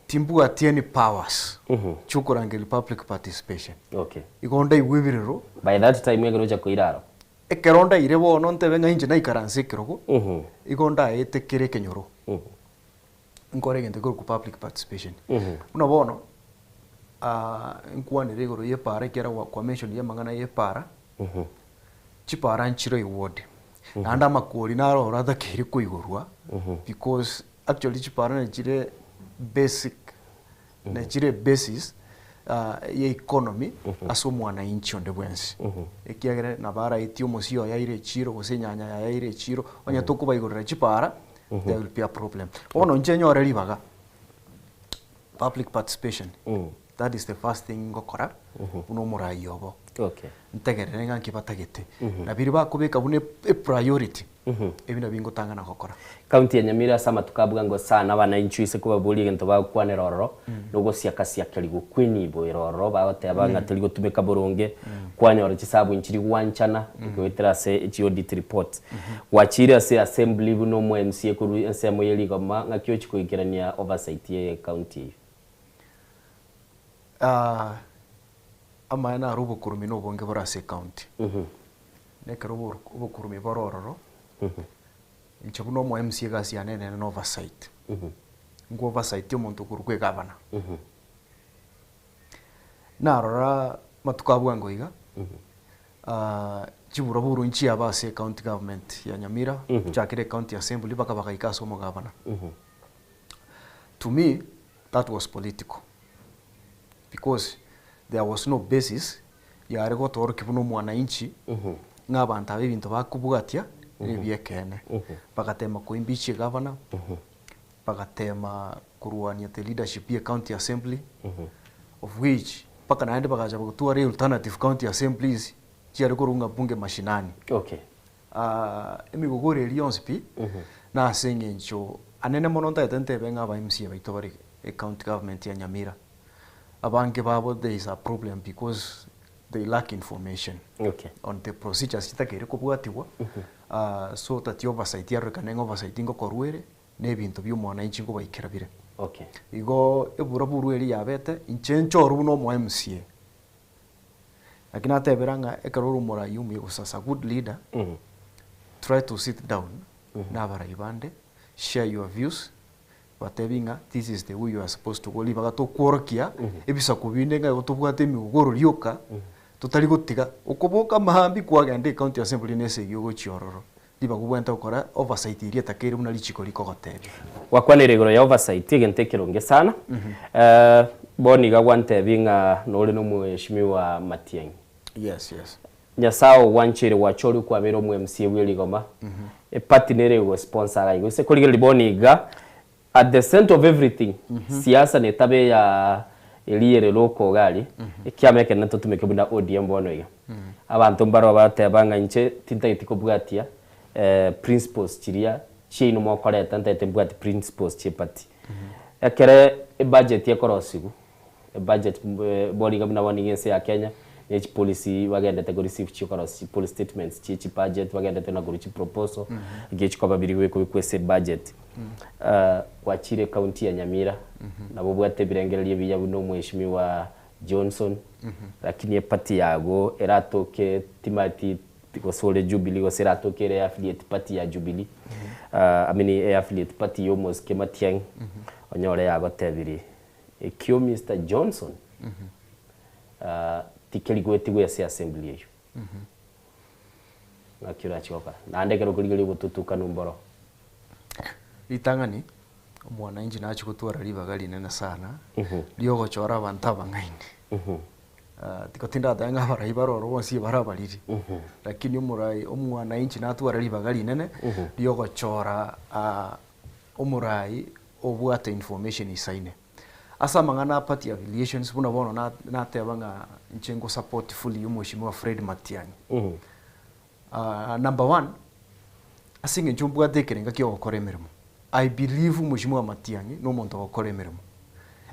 timbwati any powers chiokorangeria public participation.
Okay.
Igo ndaigwe ebirero.
By that time ekero ocha koira aro.
Ekero ndaire bono ntebe ng'a inche naikaranse ekerogo, igo ndaete kera ekenyoro, nkore egento gekorokwa public participation. Buna bono, nkwanere igoro y'epaara ekiagera kwa mention amang'ana y'epaara, Chipaara nchire eward, naende amakori naro oro atakeire koigorwa because actually chipaara nachire basic, nachire basis ya economy ase omwananchi onde bwensi. Ekiagera nabo araetie omosie oye aire echiro gose enyanya yaye aire echiro, onye tokobaigorera chipaara there will be a problem. Bono inche nyore ribaga, public participation, that is the first thing ngokora buna omorai obo.
Okay.
Ntegerere ng'a nki batagete, na biria bakobeka buna epriority, ebi nabio ngotang'ana gokora.
County ya Nyamira ase amatuko a bwango sana abananchi ase kobaboria egento bagokwanera ororo nogosiakasiakerigwa kw'enibo ere ororo bagoteba ng'a teri gotumeka boronge kwanyora chisabu nchiri gwanchana goetera ase chi audit report gwachire ase assembly buna omo MCA korwa ensemo ye rigoma ng'aki ochia koikerania oversight ye county eyio.
Amaene naro obokurumi na obonge bore ase ecounty. Na ekero obokurumi bore ororo, inche buna omo MCA egasi yane enene na oversight. Nko oversight omonto okorokwa egavana. Narora amatuko a bwango iga, Chiburaburu nchiaba ase ecounty government ya Nyamira, gochakera ecounty assembly mpaka bagaika ase omogabana. To me, that was political because there was no basis yare gotoorokia buna omwananchi ng'a abanto aba ebinto bakobwatia nebi'ekeene. Bagatema koimpeach egavana, bagatema korwania the leadership ye county assembly, of which mpaka naende bagacha gotwara alternative county assemblies chiare korwa ng'a bunge mashinani.
Okay.
Emigogoro eria yonsi pi, nase eng'encho anene mono ntagete ntebe ng'a aba MCA baito bare ecounty government ya Nyamira, abange babo there is a problem because they lack information
Okay.
on the procedures chitakeire kobwatigwa, so that oversight yarorekane ng'a oversight ngokorwa ere, na ebinto bia omwananchi nkobaikera bire.
Okay.
Igo eburaburu eria yabete, inche nchorwe buna omo MCA. Lakini natebera ng'a ekero ore omorai omuya gose as a good leader, try to sit down na abarai bande, share your views, batebi ng'a this is the way you are supposed to go, ribaga tokworokia ebisaku binde ng'a igo tobwate emegogoro rioka, totari gotiga, okoboka maambia kwagenda ecounty assembly na esegi ogochia ororo, ribaga obwenerete gokora oversight eria etakeire buna richiko rikogotebia.
Gwakwanire igoro ya oversight egento ekeronge sana. Bono iga gwantebia ng'a nore nomweshimiwa Matiang'i.
Yes, yes.
Nyasae ogwancheire gwachorigwe kwabeire omo MCA bwe rigoma, eparty nere egosponsor iga gose korigereria bono iga at the center of everything siasa netabe eya eria ere local iga aria, ekiama ekenene totumeke buna ODM bono iga. Abanto mbaro bateba ng'a inche tintageti kobwatia principles chiria chiaino mokoreta ntagete mbwati principles chie party. Ekere ebudget ekorosigwa Ebudget bono iga buna bono iga ense ya Kenya, ne chipolicy bagendete ko receive chikorosia chipolicy statements chie chibudget bagendete na korwa chiproposal, ekio chikoba biri bikobekwa ase ebudget. Gwachire ecounty ya Nyamira, nabo obwate ebirengererio ebiya buna omweshimiwa Johnson, lakini eparty yago eratoke timati gose ore Jubilee gose eratoke ere affiliate party ya Jubilee, I mean affiliate party ya omosike Matiang'i, onyore yagotebirie. Ekio Mister Johnson tikeri goetigwa ase assembly eyio. Naki orache gokora? Naende ekero okorigereria obotutukanu mboro.
Ritang'ani, omwananchi nache gotwara ribaga rinene sana, riogochora abanto abang'aini. Tiko tindatebe ng'a abarai bare ororo bonsi ebare abariri, lakini omorai omwananchi natware ribaga rinene, riogochora omorai obwate information isaine. Ase amang'ana a party affiliations buna bono nateba ng'a inche ngo support fully omweshimiwa Fred Matiang'i. Number one, ase eng'encho mbwate ekerenga kia ogokora emeremo, I believe omweshimiwa Matiang'i na omonto ogokora emeremo.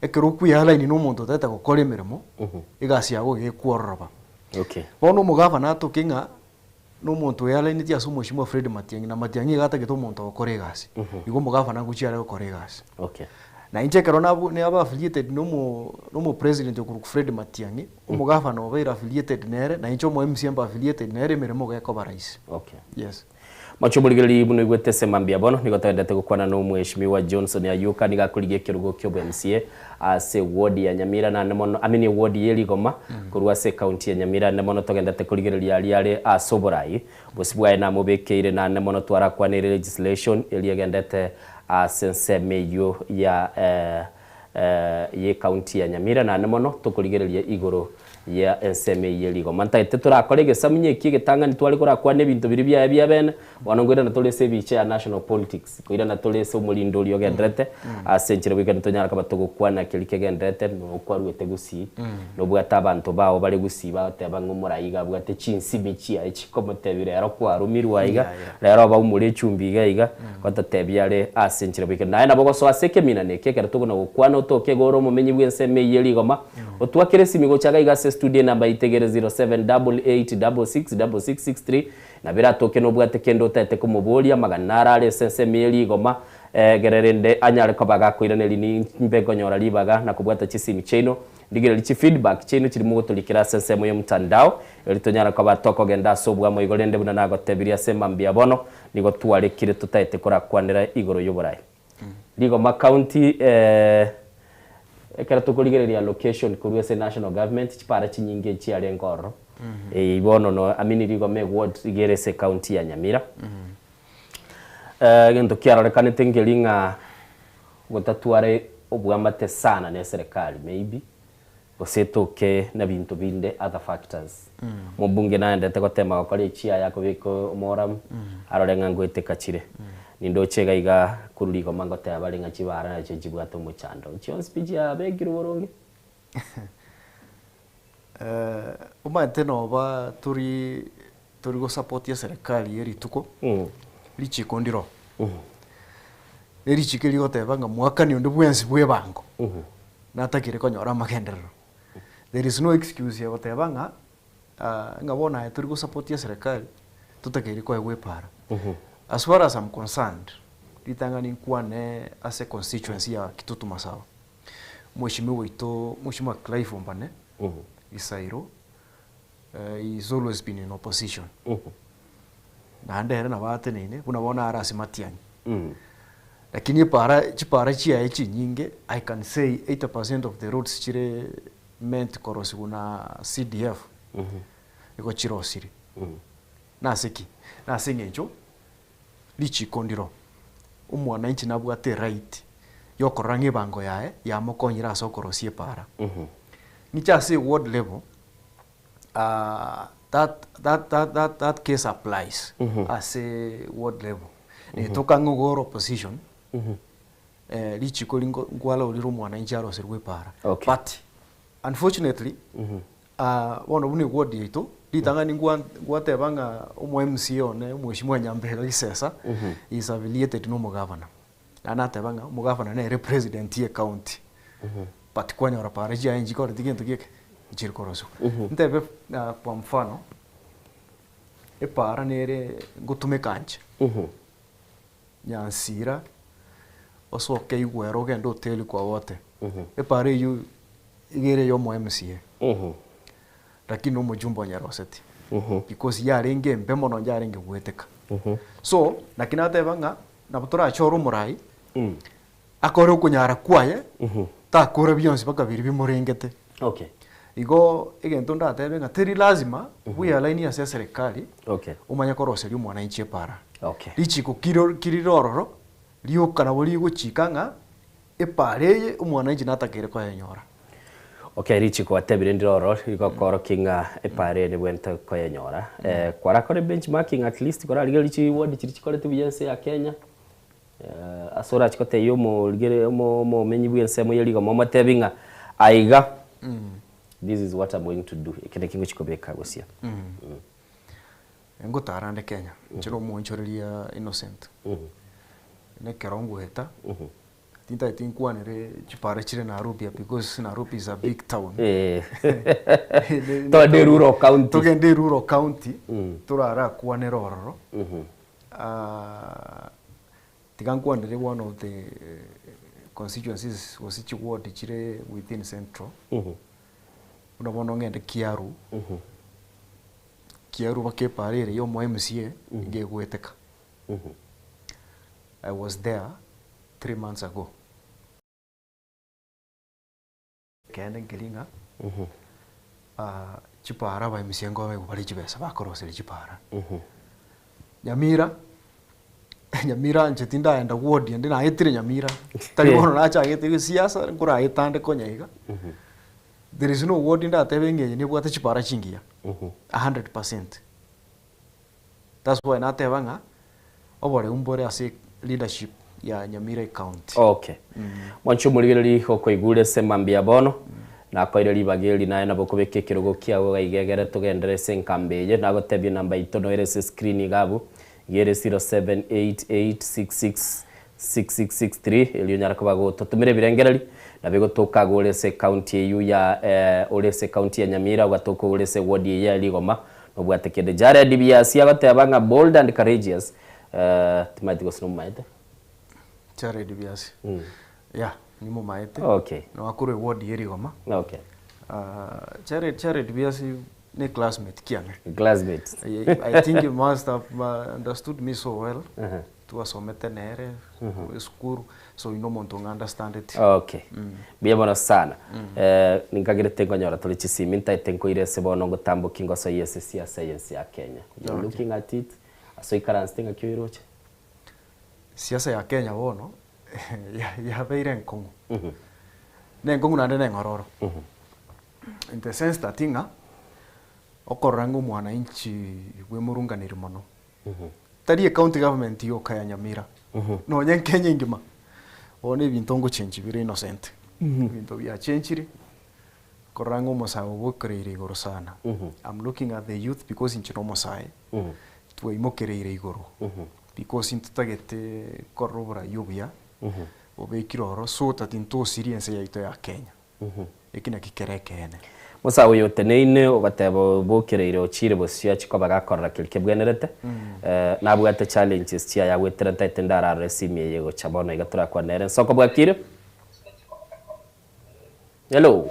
Ekero okweya line na omonto otagete gokora emeremo, egasi yago iga ekwororoba. Bono omogavana atoke ng'a Nomonto oearainetie ase omweshimiwa Fred Matiang'i, na Matiang'i iga atagete omonto ogokora egasi. Igo omogavana ngochia are gokora egasi.
Okay.
Na inche ekero nabu naba affiliated nomo nomo president okorokwa Fred Matiang'i, omogavana obeire affiliated nere, na inche omo MCA mbe affiliated nere, emeremo iga ekoba rahisi.
Okay.
Yes.
Moche omorigereria buna oigwete ase mambia bono, nigo toendete gokwana na omweshimiwa Johnson Ayuka, nigo akorigia ekerogo kia obo MCA ase eward ya Nyamira naende mono, I mean eward ye Rigoma korwa ase ecounty ya Nyamira naende mono togendete korigereria aria are ase oborai. Bosio bwaye namobekeire naende mono twarakwanere legislation eria egendete ase ensemo eyio ya ye ecounty ya Nyamira naende mono tokorigereria igoro ya ensemo eyio ye rigoma. Ntagete torakore egesamunyo eki egetang'ani tware korakwana ebinto biria biaye bia bene, bono nkoirana tore ase ebicha ya national politics, nkoirana tore ase omorindo oria ogendererete ase enchera goika ntonyare koba togokwana keria kegendererete nokwaruete gusii, nobwate abanto bao bare gusii bagoteba ng'a omorai iga abwate chinsimi chiaye chikomotebia rero kwarumirwe aiga, rero obaumore echumbi iga iga, Gototebia are ase enchera boikeranu. Naye nabo ogosoa ase ekeminana eke ekero tokona gokwana otoke iga ore omomenyi bw'ensemo eyio ye rigoma, otwakere esimi gocha iga iga ase estudio enamba yaito egere 0788666663 nabo eratoke nobwate kende otaete komoboria amagana naro are ase ensemo ye rigoma egere rende anyare koba gakoiraneria nimbe nkonyora ribaga na kobwata chisimi chiaino Rigereria chifeedback chiaino chiria mogotorikera ase ensemo y'omtandao, erio tonyare koba tokogenda ase oboamo igo rende buna nagotebirie ase mambia bono, nigo twarekire totaete korakwanera igoro y'oborai. Rigoma County eh, ekero tokorigereria allocation korwa ase national government, chipara chinyinge nchiarenge ororo. Eye bono no I mean Rigoma eward iga ere ase ecounty ya Nyamira. Egento kiarorekanete nkeri ng'a gotatwara obwamate sana na eserekari maybe, gose etoke na binto binde other factors. Omobunge naendete gotema gokora echiaye akobeka omoramu, arore ng'a ngoeteka chire. Nindoche iga iga korwa rigoma ngoteba bare ng'a chibara nachio nchibwate omochando, chionsi pi chiabekirwe boronge.
Omanyete noba tori tori gosupport eserekari ye rituko, richiko ndiro. Ne richiko rigoteba ng'a mwakani onde bwensi bwa ebango, natakire konyora amagenderero. There is no excuse ya goteba ng'a ng'a bono aye tori gosupport eserekari, totakeire koegwa epara. As far as I'm concerned, ritang'ani nkwane ase constituency ya Kitutu Masaba. Mweshimiwa oito Mweshimiwa Clive Ombane Gisairo he's always been in opposition naende ere nabo ateneine buna bono are ase Matiang'i lakini epara chipara chiaye chinyinge I can say 80% of the roads chire meant korosiwa na CDF igo chirosire. Nase ki? Nase eng'encho Richiko ndiro, omwananchi nabwate eright yokorora ng'a ebango yaye yamokonyire ase okorosia epaara. Inche ase eward level that that that that that case applies ase ward level. Netoka ng'a igo ore opposition, richiko ringo nkwarorire omwananchi aroserwe epaara. But unfortunately, Bono buna eward yaito, ritang'ani ngwateba ng'a omo MCA one, Omweshimiwa Nyambega Gisesa, is affiliated na omogavana. Naende nateba ng'a omogavana nere president ye ecounty, but kwanyora para chiaye nchikoreti gento geke, nchiri korosiwa. Ntebe kwa mfano, epara nere ngotumeka nche, Nyansira, osoke igwere ogende hoteli kwa wote, epara eywo iga ere ya omo MCA, lakini omojumbe onyeroseti, because yarenge embe mono yarenge goeteka. So, naki nateba ng'a nabo torachore omorai, akore okonyara kwaye, takora bionsi mpaka biria bimorengete.
Okay.
Igo egento ndatebe ng'a teri lazima bwealaini ase eserekari,
Okay.
omanye koroseria omwananchi epara.
Okay.
Richiko kiro kirire ororo, rioka nabo rigochika ng'a epara eye omwananchi natakeire koyenyora.
Okay, richiko gwatebire ndire ororo rigokoorokia ng'a epara eye nibwente koyenyora. Kwarakore benchmarking at least korarigereria chiward chiria chikorete buya ense ya Kenya, ase orache gotebia omorigere omomenyi bwa ensemo ye rigoma omotebi ng'a aiga this is what I'm going to do, eke naki ngochia kobeka gosia.
Ngotara nde Kenya, inche na omoonchoreria Innocent, na ekero ngoeta, tintageti nkwanere chipara chire Nairobi because Nairobi is a big town.
Togende rural county.
Togende rural county, torarakwanere ororo, tiga nkwanere one of the constituencies gose chiward chire within central, buna bono ng'ende Kiaru, Kiaru baka epara ere ya omo MCA nigo egoeteka. I was there 3 months ago. Kende nkeri ng'a chipara aba MCA nkobaigwa bare chibesa bakoroseria chipara. Nyamira, Nyamira inche tindaenda ward ende naetire Nyamira, tari bono nachagete gesiasa nkoraeta ande konya iga. There is no ward ndatebe ng'a eye nebwate chipara chingiya, 100%. That's why nateba ng'a oboreu mbore ase leadership ya Nyamira ecounty.
Okay. Mwanche omorigereria okoigure ase mambia bono, nakoire ribaga eri naye nabo okobeka ekerogo kiago iga iga egere togenderere ase enkambi eye, nagotebia enamba yaito noere ase escreen iga abwo, iga ere 0788666663 erio onyare koba gototomera ebirengereri, nabo egotoka agwo ore ase ecounty eywo ya ore ase ecounty ya Nyamira ogatoka ore ase eward eye ya Rigoma, nobwate kende. Jared Biasi agoteba ng'a bold and courageous, timanyeti gose nomomaete.
Jared Biasi. Yeah, nimomaete.
Okay.
Noakorwa eward ya Rigoma.
Okay.
Jared, Jared Biasi ne classmate kiane.
Classmate.
I think you must have understood me so well. Twasomete nere esukuru, so oyio nomonto ng'a understandeti.
Okay. Mbuya mono sana. Ninkagerete nkonyora tore chisimi ntaete nkoire ase bono ngotamboki ngosoyie ase siasa eye ense ya Kenya. You're looking at it, ase oikaransete ng'aki oiroche?
Siasa ya Kenya bono yabeire enkong'u. Nenkong'u naende neng'ororo. In the sense that ng'a, okorora ng'a omwananchi bwemurunganeri mono. Tari ecounty government yoka ya Nyamira, nonye Kenya engima, bono ebinto ngochenchi bire Innocent. Ebinto biachenchire, korora ng'a omosae obokereire igoro sana. I'm looking at the youth because inche nomosae, twaimokereire igoro because ntotagete korora oborai obuya bobekire ororo so that ntosirie ense yaito ya Kenya. Eki nakio kere ekeene.
Musa oyo oteneine ogateba obokereire ochiire bosio achie koba gakorora keria kebwenerete, nabwate challenges chiaye agwetera ntaete ndararore esimi eye gocha bono iga torakwane nere. Nsoko bwakire? Hello.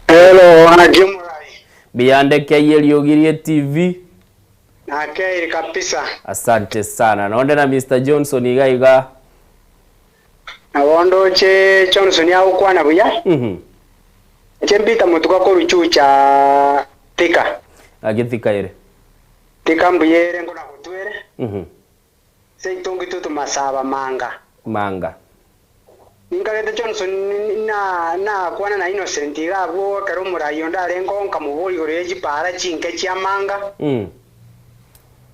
Hello, naki omorai?
Mbuya keyie eriogi rie TV.
Nakeire kabisa.
Asante sana. Nonde na Mister Johnson iga iga.
Nabo ndoche Johnson agokwana buya. Inche Peter Mutuka korwa Chucha Thika.
Gaki Thika ere.
Thika mbuya ere nkonagotwere. Seito ngitutu masaba manga.
Manga.
Ninkagete Johnson na nakwana na Innocent iga abwo ekero omorai onde arenge oo nkamoboria igoro ye chipaara chinke chia manga.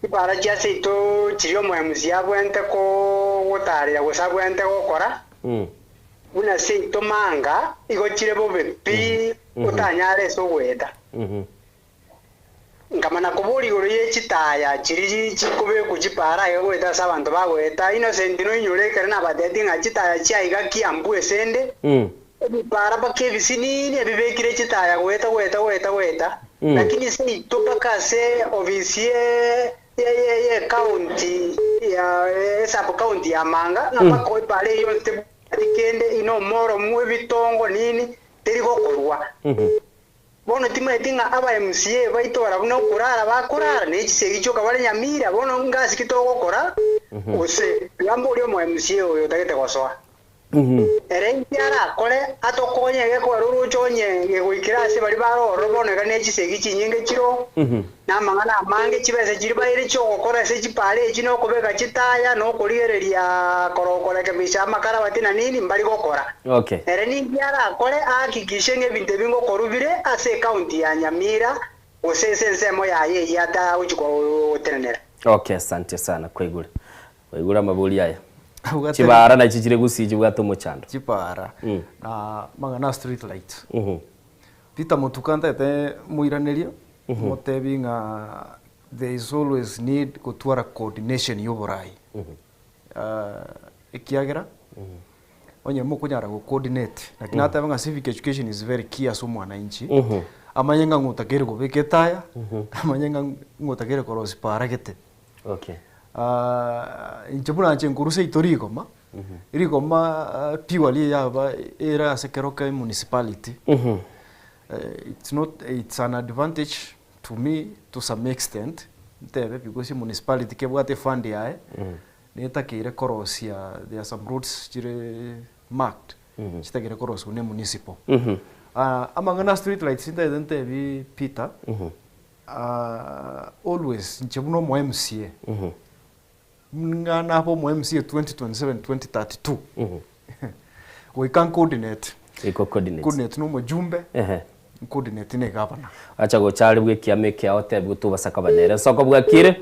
Chipaara chia seito chiria omoemusi abwenerete gotaarera gose abwenerete gokora, buna seito manga igo chire bobe pi otanyare ase ogoeta. Nkamana koboria igoro ye chitaya chiria chikobekwa chipaara aiga goeta ase abanto bagoeta. Innocent noinyore ekero nabatebetie ng'a chitaya chia iga Kiambu esende, ebipaara mpaka ebisinini ebibekire chitaya goeta goeta goeta goeta, lakini seito mpaka ase ofisi ye ye county ya esub county ya Manga ng'a mpaka epaara eyio yonsi tebwati kende ine omoromu ebitongo nini teri gokorwa. Bono timanyeti ng'a aba MCA baito barabwo nokorara bakorara ne chisegi chioka bare Nyamira, bono ngasi ki togokora gose tiga mborie omo MCA oyo otagete gosoa. Ere inki arakore atokonye egekoera oroche onye gegoikera ase baria bare ororo bono iga ne chisegi chinyinge chiroo, na amang'ana amange chibesa chiria baire chi'ogokora ase chipaara echi na okobeka chitaya na okorigereria korekebisha amakarabati na nini mbari gokora.
Okay.
Ere ninki arakore ahakikishe ng'a ebinto ebi ngokorwa bire ase ecounty ya Nyamira gose ase ensemo yaye eyio atagochia gotenenera.
Okay, asante sana kwaigure. Kwaigure amabori aya. Chibaara nachi chire gusii chibwate omochando.
Chibaara na amang'ana a street light. Peter Mutuka ntaete moiranerie motebi ng'a there is always need gotwara coordination ya oborai. Ekiagera onye mokonyara go coordinate naki nateba ng'a civic education is very key ase omwananchi amanye ng'a ng'otakeire kobeka etaya amanye ng'a ng'otakeire korosia para gete.
Okay.
Inche buna inche nkorwa seito rigoma, rigoma purely yaba ere ase Keroka municipality, it's not it's an advantage to me to some extent ntebe because emunicipality kebwate efund yaye, netakeire korosia there are some roads chire marked chitakeire korosiwa na emunicipal. Amang'ana a street lights ntagete ntebi Peter, Always inche buna omo MCA, ng'a nabe omo MCA 2027 2032, goika ncoordinate,
Goika ocoordinate.
coordinate na omojumbe, ncoordinate na egavana.
Acha gocha are bw'ekiama ekiao otebiwe tobasa koba nere. Nsoko bwakire?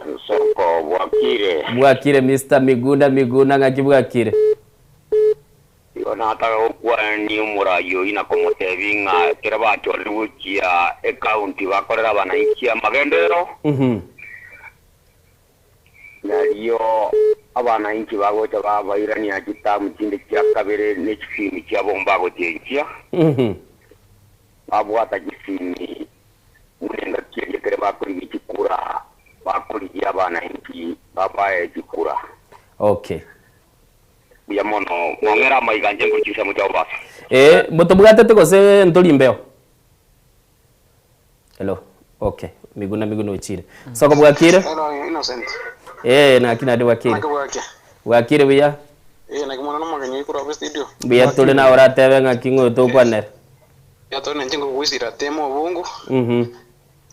Nsoko bwakire.
Bwakire Mister Miguna Miguna ng'aki bwakire?
Igo nataka gokwania omorai oyio na komotebia ng'a ekero bachorire gochia ecounty bakorere abananchi amagenderero, nario abananchi bagocha babairania chitamu chinde chia kabere ne chisimi chiabo mbagochenchia, babwata chisimi buna engaki eria ekero bakorigia chikura, bakorigia abananchi babae chikura.
Okay.
Mbuya mono, mwang'ere amaiga inche nkochia chinsemo chia Mombasa.
Ee, motobwatete gose ntori mbeo? Hello, okay. Miguna Miguna ochire. Soko bwakire?
Hello, Innocent.
Eh, naki naende bwakire.
Naki bwakia?
Bwakire buya.
Eh, naki mwana nomogeni oikure abwo studio.
Mbuya tore nawe oratebe ng'aki ng'o tokwanera.
Ya tore ninche ngogoisira temo obungu.
Mhm.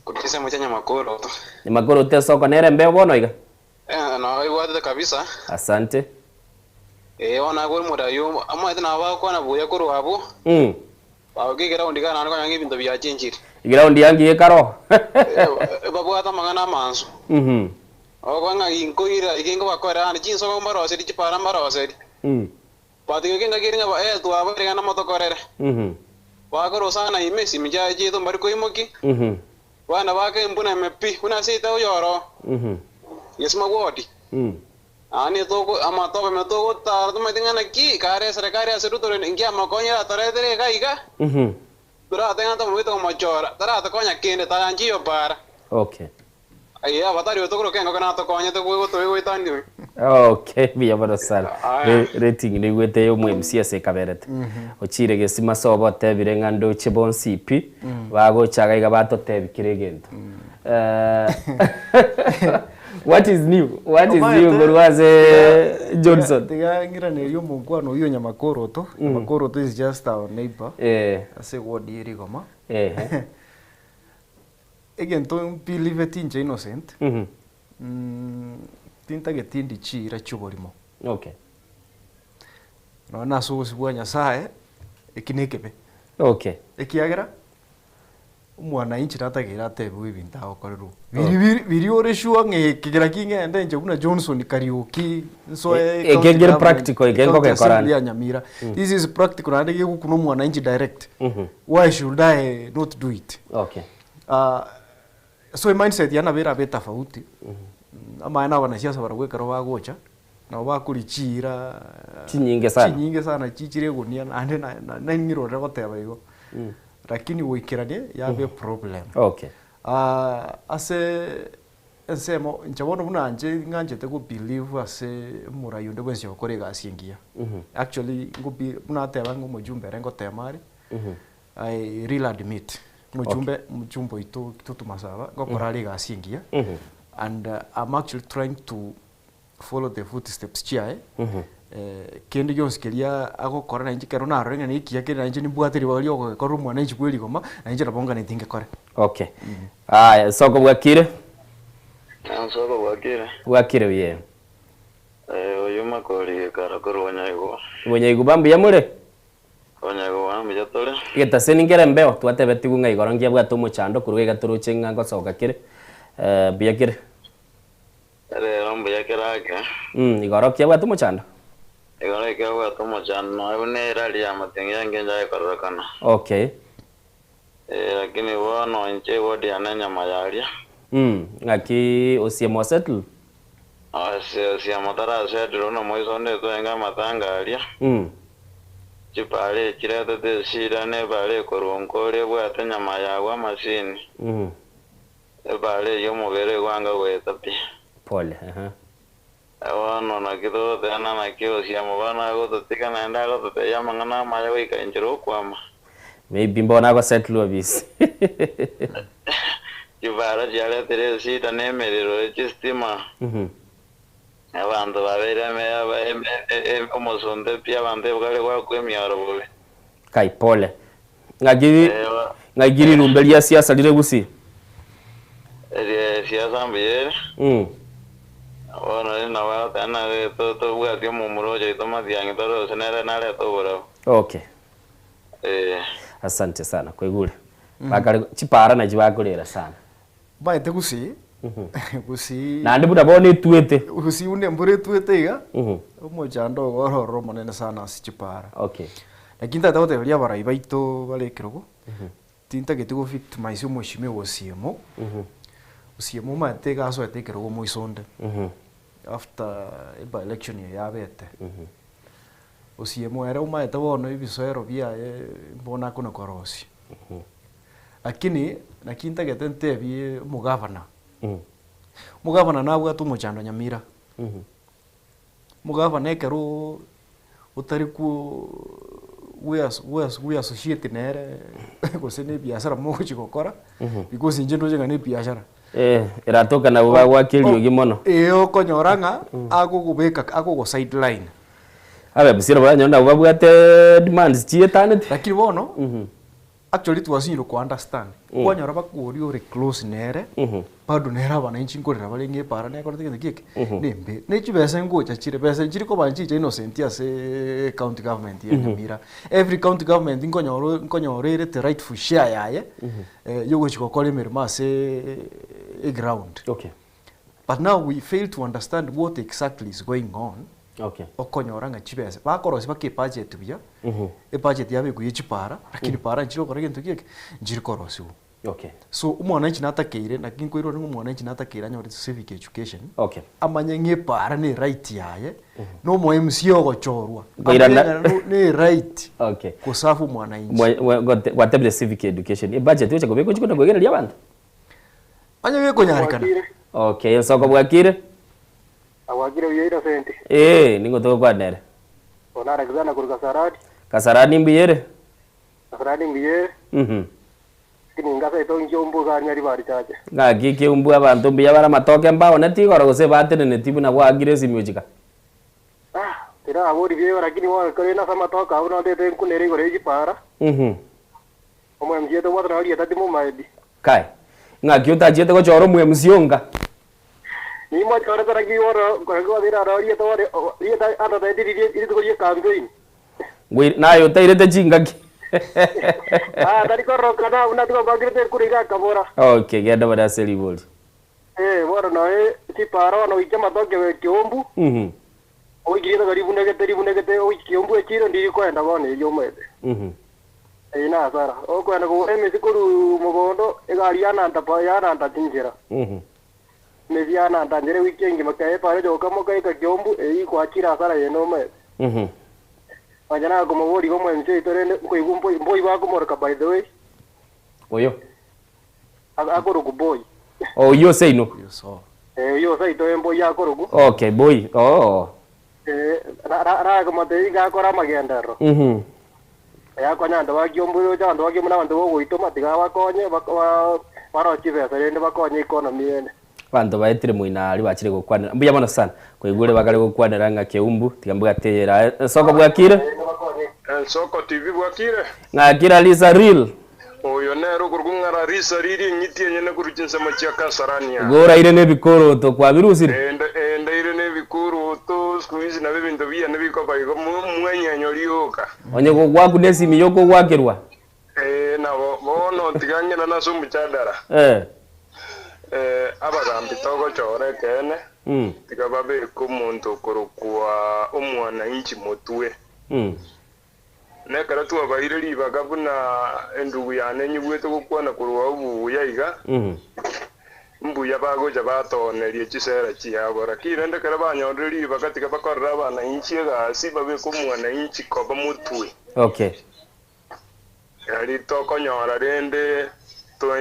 Korwa chinsemo chia Nyamakoroto.
Nyamakoroto esoko nere embeo bono iga?
Eh, naigwatete kabisa.
Asante.
Eh, bono agwo omorai oyo, omanyete nabo bagokwana buya korwa abwo. Bagoika eground iga naende konya ng'a ebinto biachenchire.
Eground yangiya ekaro.
Eh, babwate amang'ana amansu. Okoba ng'a inkoira iga inkobakorera naende chinsoko mbaroserie chipara mbaroserie. But goika engaki ere ng'a ba eh twabaire genda motokorere. Bakorosana ime esimi chiaye chiaito mbari koimokia. Bana bake embuna ime pi, buna ase etago y'oroo. Gesima gwodi. Naende toko amatobe ime togotara tomaete ng'a naki, kare eserekari ase Ruto rende inki amakonyo eratoretere iga iga, toratebe ng'a tomoigwete komochora, taratokonya kende, tayancha iyo para.
Okay.
Aye abatari otokoroka engoko natokonyete goetania.
Okay, buya mono sana. Rating nigwete ya omo MC ase ekaberete. Ochire gesima sobo otebire ng'a ndoche bonsi pi, bagocha iga iga batotebi kera egento. What is new? What is new korwa ase Johnson?
Tiga ng'iranerie omonkwano oyio Nyamakoroto. Nyamakoroto is just our neighbor. Ase ward ye Rigoma. Egento mbelieveti inche Innocent, tintageti indi chiira chi'oborimo.
Okay.
Nonya nase obosio bwa Nyasaye, eki nekebe.
Okay.
Ekiagera, omwananchi natageire atebiwe ebinto agokorerwa. Biri biri biri ore sure ng'a eke kera ki ng'ende inche buna Johnson Kariuki, nsoe
Eke
county
nkere
government,
practical, eke
county
nkogekora
assembly ya Nyamira. This is practical naende gegokuna omwananchi direct. Why should I not do it?
Okay.
Ah, so emindset yane nabo erabe etofauti, amaene abanasiasa barabwo ekero bagocha, nabo bakoria chiira
Chinyinge sana.
chinyinge sana chichire egunia naende na- na- naing'irorere goteba igo. Lakini goikerania yabe eproblem.
Okay.
Ah, ase ensemo, inche bono buna inche ng'anchete go believe ase omorai onde bwensi ogokora egasi engiya. Actually, ngobi buna ateba ng'a omojumbe ere ngotema are, I really admit mojumbe mojumbe oito Kitutu Masaba ngokora are egasi engiya and I'm actually trying to follow the footsteps chiaye kende gionsi keria agokora nainche ekero narora ng'a nekiya kere nainche nimbwate ribaga ria ogogekorera omwananchi bwe rigoma nainche nabo nganeti ngekore.
Okay. Aya, soko bwakire?
Nsoko bwakire.
Bwakire buya.
Eh, oyo makori gekara korwa Bonyaigo.
Bonyaigo ba mbuya more?
Bonyaigo ba mbuya tore.
Egetaseni nkere mbeo, twatebetigwe ng'a igoro nkiabwate omochando korwa iga toroche ng'a ngosoka kere, mbuya kere.
Rero mbuya kere ake.
Igoro kiabwate omochando?
Igoro ekiabwate omochando nonya buna erari y'amating'u yangencho aye kororekana.
Okay.
Eh, lakini bono inche eward yane enyama yaria.
Ng'aki osiemo osettle?
Ase osiemo tarasettle buna moiso onde etwenge amatanga aria. Chipara echiretete esira na ebara ekorwa nkore ebwate enyama yagwo amasini. Ebara eyio omobere egwanga goeta pi.
Pole, ehe.
Bono naki togoteana naki osiemo bono agototiga naende agototebia amang'ana amaya goika enchera okwama.
Maybe mbono agosetlwa busy.
Chibara chiaretire esida na emerero ye chistima. Abanto babeire omosunte pi abanto ebware goakwa emioro bobe.
Kai pole. Ng'aki ng'aki rirumbe ria siasa rire gusii?
Eria siasa mbuya ere. Bono rende nabo agoteba nare tobwati omomura oyo oito Matiang'i tore gose nere narete oborabu.
Okay.
Ee.
Asante sana kwaigure. Bakare chipara nachi bakorera sana.
Omanyete gusii, gusii.
Naende buna bono etuete.
Gusii buna embura etuete iga, omochando ogo ore ororo omonene sana ase chipara.
Okay.
Lakini ntagete goteberia abarai baito bare ekerogo, tintageti go victimize omweshimiwa Osiemo, Osiemo omanyete iga asoete ekerogo moiso onde, after by election eye yabete. Osiemo ere omanyete bono ebisoero biaye mbono akona korosia. Lakini naki ntagete ntebie omogavana, omogavana nabwate omochando Nyamira. Omogavana ekero otari Bwe associate nere gose na ebiasara mogochi gokora, because inche ndoche ng'a na ebiashara.
Eh, eratoka nabo bagoaka eriogi mono.
Ee okonyora ng'a agogobeka agogo sideline.
Abebusia nabo oranyore nabo babwate demands chietanete.
Lakini bono, actually twasinyire ko understand, kwanyora mpaka oria ore close nere, bado nere abananchi nkorera bare ng'a epara nekorete gento ki eke, nembe. Ne chibesa ngocha chire, besa nchiri koba nchicha innocent ase county government ya Nyamira. Every county government nkonyora nkonyora ere the rightful share yaye, yogochia gokora emeremo ase eground.
Okay.
But now we fail to understand what exactly is going on,
Okay.
okonyora ng'a chibesa, bakorosia mpaka ebudget buya, ebudget yabekwa ya chipara, lakini para nchiri gokora gento ki eke, nchiri korosiwa.
Okay.
So omwananchi natakeire, naki nkoirora ng'a omwananchi natakeire anyore civic education,
Okay.
amanye ng'a epara ne right yaye, na omo MCA ogochorwa,
Nkoirana-
amanye ng'a no- ne right
Okay.
goserve omwananchi.
Mwa- mwa- gote- Gwatebire civic education. Ebudget gocha kobekwa chikona koigereria abanto?
Onye gekonyarekana.
Okay, ensoko bwakire?
Abwakire buya Innocent.
Ee, ning'o togokwana ere?
Bono Alexander korwa Kasarani.
Kasarani mbuya ere?
Kasarani mbuya ere.
Mhm.
Lakini inga seito inche ombu iga Nyaribari chache.
Ng'aki kiumbu abanto mbuya bare amatoke mbaoneti igoro gose bateneneti buna gwaakire esimiochika?
Ah, tiraboria biego lakini bono korende ase amatoke abwo notete nkunere igoro ye chipara.
Mhm.
Omo-MC tobwate naro rieta timomaeti.
Kai, ng'aki otachiete gochora omo-MC onga?
Nimochorete naki bono korende gwabeire aroro rieta bono rieta atotaeti riria rituko rie campaign.
Ngwei naye otairete chingaki.
Ah, tari kororokana buna twabangirete ekura iga akabora.
Okay, genda bare ase ribori.
Eh, bono noe chipara bono goika amatoke be Kiumbu,
Mhm.
oikirie rieta ribunegete ribunegete oike Kiumbu echiro ndiri koenda bono erio omanyete.
Mhm.
Eyio nasara. Okoenda kogora emesi korwa mogondo, egari yananta pa yananta chinchera. Emesi yananta nchera ewiki engima, kera epara echogokamoka eka Kiombu, eyio kwachire asara yende omanyete. Nonya nakomoboria iga omoemsi oito rende nkoigwa mboi mboi bakomoroka by the way.
Oyo.
Akorokwa Boy.
Oyio oseino.
Eh, oyio oseito oye Mboi akorokwa.
Okay, Boy. Oh.
Eh, nakomotebia iga akore amagenderero. Akonya abanto ba Kiombu roche abanto ba Kiombu na abanto bogoitoma tiga abakonye baroche chibesa rende bakonye economy ende.
Abanto baetire moino aria bachire gokwanera mbuya mono sana koigure bakare gokwanera ng'a Keumbu tiga mbwate eyere Ensoko bwakire?
Ensoko TV bwakire?
Ng'aki Larissa real?
Oyo nere okorokwa ng'a Larissa riria eng'iti enyene korwa chinsemo chia Kasarani aa.
Igo oraire nebikoroto kwabirusire?
Ee, ndaire nebikoroto, siku hizi nabo ebinto biane bikoba igo, mwenyenyo rioka.
Onye gogwakuna esimi yokogwakerwa.
Ee, nabo bono tiga ng'irane ase omojadara. Ee, abagambi togochora ekeene, tiga babeke omonto okorokwa omwananchi motwe. Na ekero twabaeire ribaga buna endugu yane enyigwete gokwana korwa obuya iga, mbuya bagocha batoonerie chisera chiabo. Lakini rende ekero banyorire ribaga tiga bakorere abanainchi egasi, babeke omwanainchi koba motwe.
Okay.
Nari tokonyora rende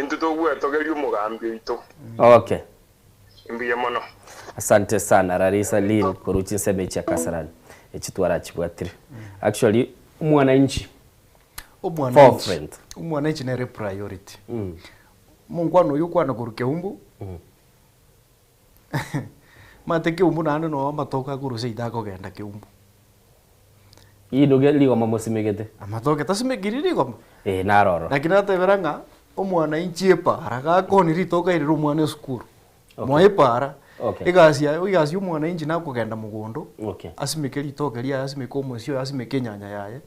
intwe togwetogeria omogambi oito.
Okay.
Mbuya mono.
Asante sana Larissa Lynn korwa chinsemo echi chia Kasarani echi twarachibwatire. Actually omwananchi
Omwananchi,
forefront.
omwananchi nere priority. Omonkwana oyio okwana korwa Keumbu, omanyete Keumbu naende noo amatoke akorwa seito akogenda Keumbu.
Inwe rigoma mosimegete.
Amatoke tasimekiri rigoma.
Ee, naroro.
Naki natebera ng'a omwananchi epara gakoni ritoke airere omwana esukuru.
Okay.
Moe epara.
Okay.
Egasi yaye egasi ya omwananchi nakogenda mogondo,
Okay.
asimeke ritoke riaye, asimeke omosie oye, asimeke enyanya yaye,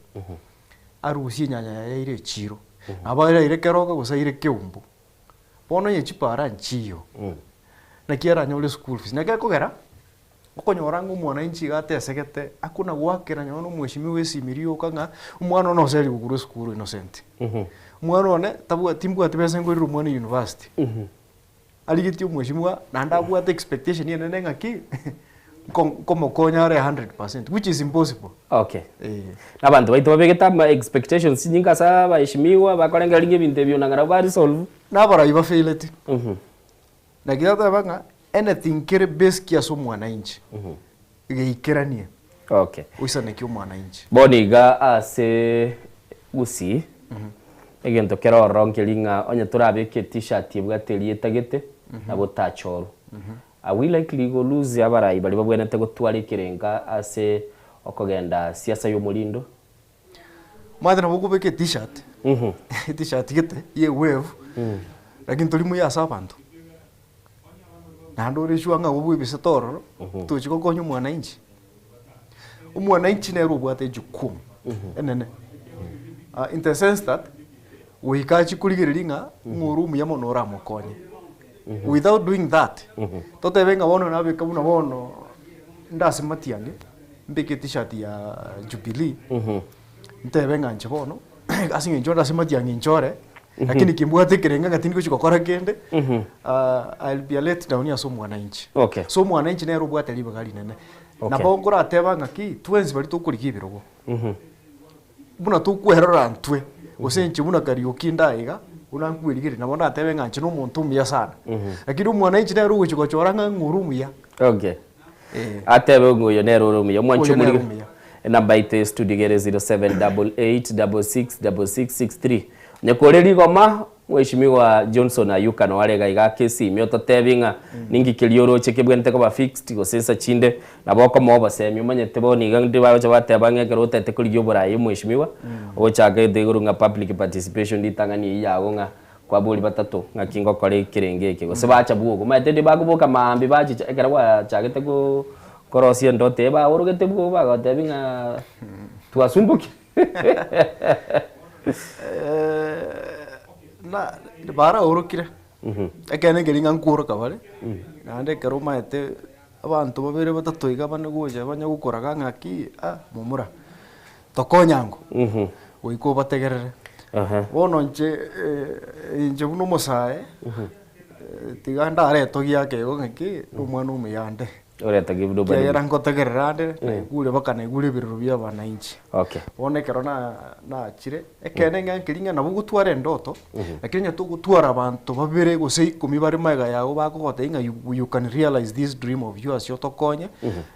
arusie enyanya yaye aire echiro. Nabo araire keroka gose aire keumbu. Bono onye chipara nchiyo, naki aranyore school fees. Naki ekogera, Okonyora ng'a omwananchi iga atesegete, akona goakera nonye na omweshimiwa esimi rioka ng'a omwana one oserigwe korwa esukuru Innocent. Omwana one tabwati timbwati besa nkoirera omwana university. Arigetie omweshimiwa naende abwate expectation enene ng'aki, nko nkomokonya are 100% which is impossible.
Okay. Na abanto baito babegete ama expectations chinyinga ase abaeshimiwa bakorengereria ng'a ebinto ebi onang'a nabo baresolve.
Na abarai bafaileti. Naki tateba ng'a anything kere basic ase omwananchi, geikeranie.
Okay.
Oisaneki omwananchi.
Bono iga ase Gusii, egento kere ororo nkeri ng'a onye torabeke e-t-shirt ebwate erieta gete, nabo otachorwe. Are we likely go lose abarai baria babwenerete gotwara ekerenga ase okogenda siasa ya omorindo?
Omanyete nabo okobeka e-t-shirt, e-t-shirt gete ya ewave, lakini tori muya ase abanto. Naende ore sure ng'a obwebisete ororo, tochi gokonya omwananchi. Omwananchi nere obwate ejukumu enene, in the sense that, goika achie korigereria ng'a ng'a ore omuya mono oramokonye. Without doing that, totebe ng'a bono nabeka buna bono ndase matiang'i, mbeke e-t-shirt ya Jubilee, ntebe ng'a inche bono, ase eng'encho ndase matiang'i inchore, lakini kimbwate ekerengo ng'a tindi gochia gokora kende, I'll be a let down ase omwananchi.
Okay.
So omwananchi nere obwate ribaga rinene.
Okay.
Nabo nkorateba ng'aki, twensi baria tokorigia ebirogo, buna tokwerora ntwe, gose inche buna Kariuki inde iga, buna nkwerigereria nabo ndatebe ng'a inche nomonto omuya sana. Lakini omwananchi nere ogochia gochora ng'a ng'a ore omuya.
Okay. Atebe ng'a oyo nere ore omuya. Omwanchi
Oyo nere
omorige.
omuya.
Enamba yaito ya studio iga ere 0788666663. Onye kore rigoma, Mheshimiwa Johnson Ayuka noare iga iga ake esimi ototebi ng'a ninki keria oroche kebwenerete koba fixed gose nsa chinde nabo okomoa obosemi omanyete bono iga ndi bagocha bateba ng'a ekero otagete korigia oborai Mheshimiwa ogochaka egento igoro ng'a public participation ritang'ani eyio yago ng'a Kwabori batato, Ng'aki ngokora ekerenge eke? Gose bacha bwogo. Omanyete ndi bakoboka maambia bachicha ekero gwachagete ko korosia endoto eye baorogete bwogo bagotebia ng'a twasumbokire.
Na baraorokire, ekeene nkeri ng'a nkworoka bare, naende ekero omanyete abanto babere batato iga bane gocha banya gokoraga ng'aki ah momura. Tokonyango, goika obategerere. Bono inche inche buna omosae, tiga ndaretogie ake igo ng'aki, omwana omuya nde.
Oretogie buna obani.
Ekiagera ngotegerera ande, naigure mpaka naigure ebirero bia abananchi.
Okay.
Bono ekero na nachire, ekeene ng'a nkeri ng'a nabo ogotwara endoto, lakini onye togotwara abanto babere gose ikomi bare magega yago bakogotebia ng'a you you can realize this dream of yours otokonye,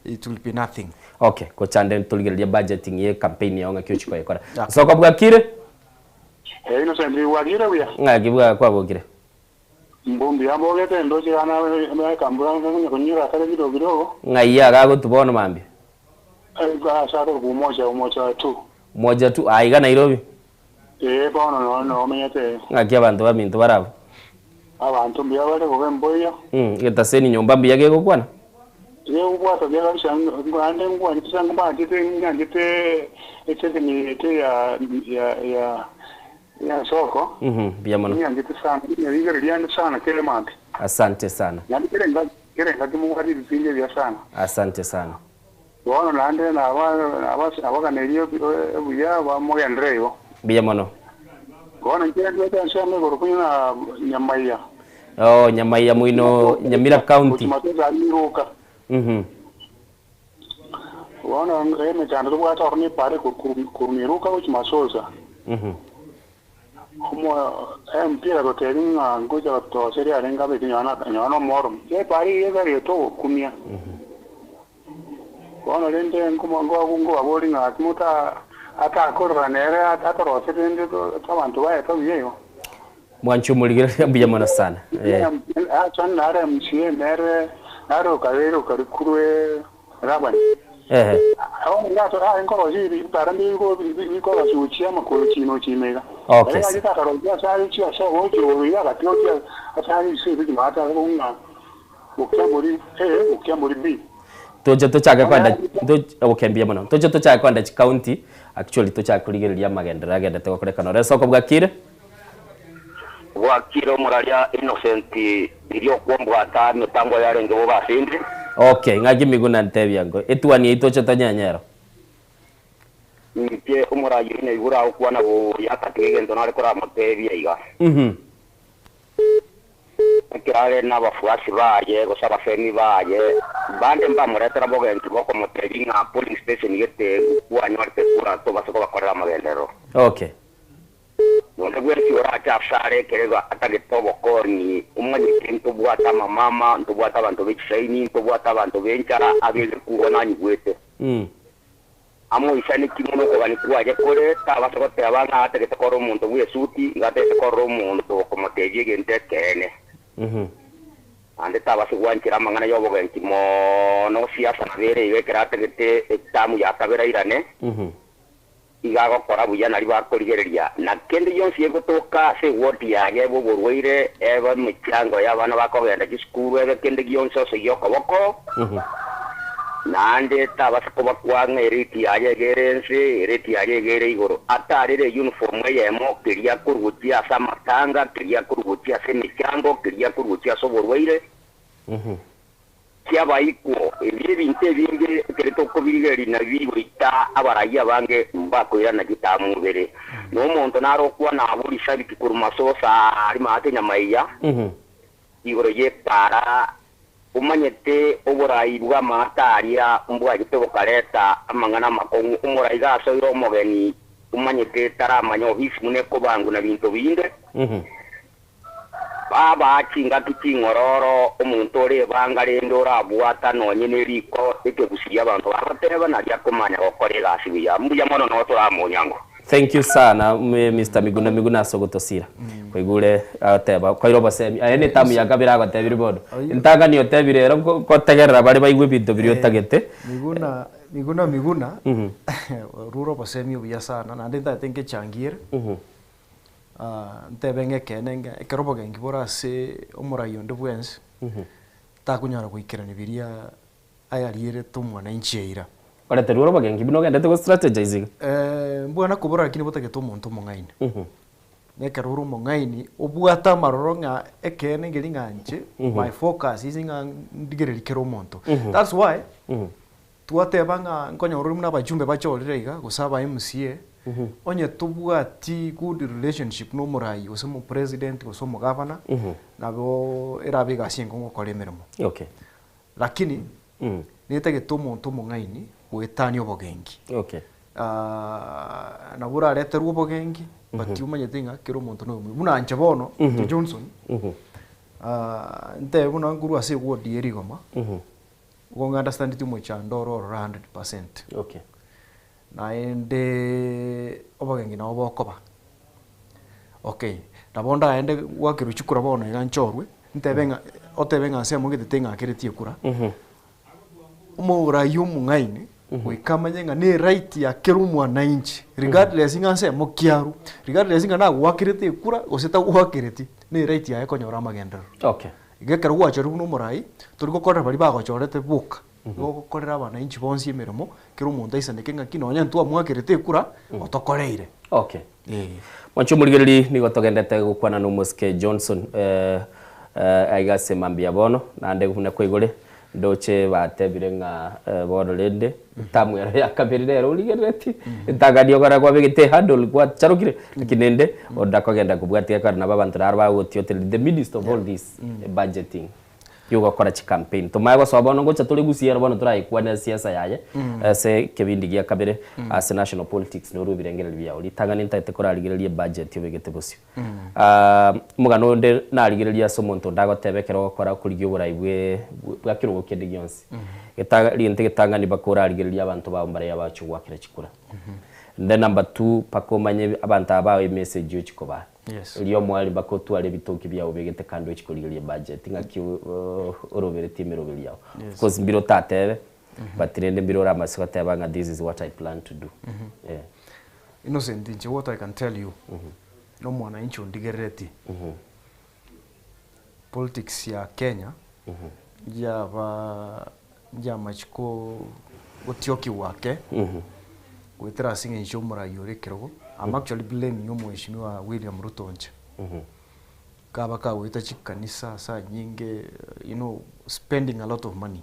it will be nothing.
Okay, gochande torigereria budgeting ye campaign yao ng'aki ochia koyekora. Soko bwakire?
Eh, Innocent, bwakire buya?
Ng'aki bwa kwabokire?
Mbu mbuya mbogete ndoche gana ekambura nkonya konyora akare kidogo kidogo.
Ng'ai agagotu bono mambia?
Ase akorokwa Umoja, Umoja two.
Umoja two, aiga Nairobi?
Ee, bono noo noo omenyete.
Ng'aki abanto baminto barabwo?
Abanto mbuya bare bobe mboiyo.
Getaseni nyomba mbuya gegokwana?
Gegobwata buya kabisa naende ngwanchete sana mbanchete nyanchete eseseni eye ya ya ya ya nsoko.
Mbuya mono.
Nyanchete sana rigereria riane sana kere mambia.
Asante sana.
Naende kera engaki kera engaki mobwate ebipindi ebiya sana.
Asante sana.
Bono naende nabaganeirie obuya bamogenderere igo.
Mbuya mono.
Bono inche ndwete ensemo igoro konya na Nyamaiya.
Oh, Nyamaiya moino Nyamira County.
Gochia Matete Miruka. Bono emechando tobwate ororo nepare korwa Miruka gochia Masosa. Omo MP agatotebia ng'a ngocha gotoseria arenge abeke nyowe na omoro. Nepare eyio egari togokumia. Bono rende nkobaboria ng'a gaki atakorora nere atorose rende abanto baye tobuya igo.
Mwanche omorigereria mbuya mono sana. Eh.
Acha nare MCA nere nare okabeire okarikurwe gavana.
Ehe.
Bono iga aye nkorosia ebipara bikorosia ochia amakoro chino chime iga.
Okay.
Ere gachete akarosia ase are chia ase ogochia igoro iga agatiga ochia ase are ase ebio chimate ase ng'a Okiamori A, Okiamori B.
Toche tochake kwenda okay mbuya mono. Toche tochake kwenda chicounty actually tochake korigereria amagenderero agendete gokorekana ore soko bwakire?
Bwakire omoraria Innocent riria okwombwata emetango yarenge bobe ase inde.
Okay ng'aki Miguna ntebia nko etuani eyio toche tonyenyero.
Inche omoraia oyio naigure agokwana buya akatiga egento nare koramotebia iga. Ekero are nabafuasi baye, gose abasemi baye, bande mbamoretera bogenki bokomotebia ng'a polling station gete kwanyorete kura tobase kobakorera amagenderero.
Okay.
Onde bwensi orache asare ekerego atagete obokonyi, omanyete ntobwate amamama, ntobwate abanto be chisaini, ntobwate abanto b'enchara, ab'egekuba nanyigwete. Amoisaneki mono okogania kwaye kore, tabasa goteba ng'a atagete korora omonto bw'esuti, igo atagete korora omonto okomotebia egento ekeene. Naende tabasa gwanchera amang'ana y'obogenki mono siasa nabo ere iga ekero atagete etamu ya kabere airane, iga agokora buya nario bakorigereria. Na kende gionsi egotoka ase ewodi yaye ebe oborwaire, ebe emechango y'abana bakogenda chisukuru, ebe kende gionsi osoyie okoboko, Naende tabasa kobakwa ng'a ereti yaye iga ere ense, ereti yaye iga ere igoro. Atarere eyunifomu eyemo, keria akorwa gochia ase amatanga, keria akorwa gochia ase emechango, keria akorwa gochia ase oborwaire. Kiabaikwo, ebi ebinto ebinge ekero tokobirigereria nabio bigoita abarai abange mbakoirana chitamobere. Na omonto nare okwana abwo risabiki korwa masosa aria maate nyamaiya, igoro y'epaara Omanyete oborai bw'amaata aria mbwachete bokareta amang'ana amakong'u. Omorai gasoire omogeni omanyete taramanya ofisi buna ekobangwa na binto binde. Baba chingaki ching'ororo omonto ore ebanga rende orabwata nonye neriko ekegusi abanto bagoteba nario akomanya gokora egasi buya. Mbuya mono noo toramonyango.
Thank you sana Mister Miguna Miguna ase ogotosira. Kwaigure agoteba kwaire obosemi. Aye ne term ya kabere agotebirie bono. Entang'ani otebire ero ngotegerera bare baigwe ebinto biria otagete.
Miguna Miguna Miguna orure obosemi obuya sana naende ntagete nkechangiere ntebe ng'a ekeene ng'a ekero obogenki bore ase omorai onde bwensi takonyara goikerania biria ayarierete omwananchi eira.
Oreterwe ore obogenki buna ogendete go strategize iga.
Eh, mbwana kobora lakini botagete omonto omong'aini. Na ekero ore omong'aini, obwate amaroro ng'a ekeene nkeri ng'a inche, my focus is ng'a ndigererie kera omonto. That's why, twateba ng'a nkonyora ore buna abajumbe bachorire iga, gose aba MCA, onye tobwati good relationship na omorai gose omopresident gose omogavana, nabo erabe egasi enkong'u gokora emeremo.
Okay.
Lakini netagete omonto omong'aini goetania obogenki.
Okay.
Nabo orareterwe obogenki, but omanyete ng'a kera omonto noyomo. Buna inche bono, inche Johnson, ntebe buna nkorwa ase eward ya Rigoma, igo ng'understandeti omochando oro ororo 100%.
Okay.
Naende obogenki nabo bokoba. Okay, nabo ndaende gwakerwa chikura bono iga nchorwe, ntebe ng'a otebe ng'a nsemo gete ting'akeretie ekura, omorai omong'aini goika amanye ng'a ne right ya kera omwananchi regardless ng'a nsemo ki arwe, regardless ng'a nagoakerete ekura gose tagoakereti, ne right yaye konyora amagenderero.
Okay.
Iga ekero gwachorire buna omorai, tori gokorera baria bagochorete boka, Igo ogokorera abananchi bonsi emeremo, kera omonto aisaneke ng'aki nonya ntwamwakerete ekura, otokoreire.
Okay. Mwanche omorigereri nigo togendete gokwana na omosike Johnson eh, eh, aiga ase mambia bono naende buna kwaigure ndoche batebire ng'a eh, bono rende etamu ero ya kabere nero origerereti entang'ani okora kwabegete ehandle gwacharokire lakini rende ondakogenda kobwatia ekero nabo abanto naro bagotiotereria the midst of all this budgeting. Y'ogokora chicampaign. Tomanye gosoa bono ngocha tore gusii ero bono toraekwane siasa yaye ase ekebindi gia kabere ase national politics norwe ebirengererio biao. Ritang'ani ntagete korarigereria ebudget obegete bosio. Omogano onde narigereria ase omonto onde agoteba ekero ogokora okorigia oborai bwe bwa kerogo kende gionsi. Geta rigento egetang'ani mpaka orarigererie abanto bao mbaria bagochia goakera chikura. Then number two mpaka omanye abanto aba bao emessage ochia kobaa.
Yes.
Erio omwari mpaka otware ebitoki biao obegete kando ochie korigereria budget ng'aki oroberetie emeroberi yao.
Yes.
Of course mbire otatebe but rende mbire oramase goteba ng'a this is what I plan to do. Eh.
Innocent inche what I can tell you, na omwananchi ondigereretie, politics ya Kenya, yaba yamachia gotiokiwa ake, goetera ase eng'encho omorai ore ekerogo, I'm actually blaming omweshimiwa William Ruto inche. Kaba kagoeta chikanisa ase anyinge, you know, spending a lot of money.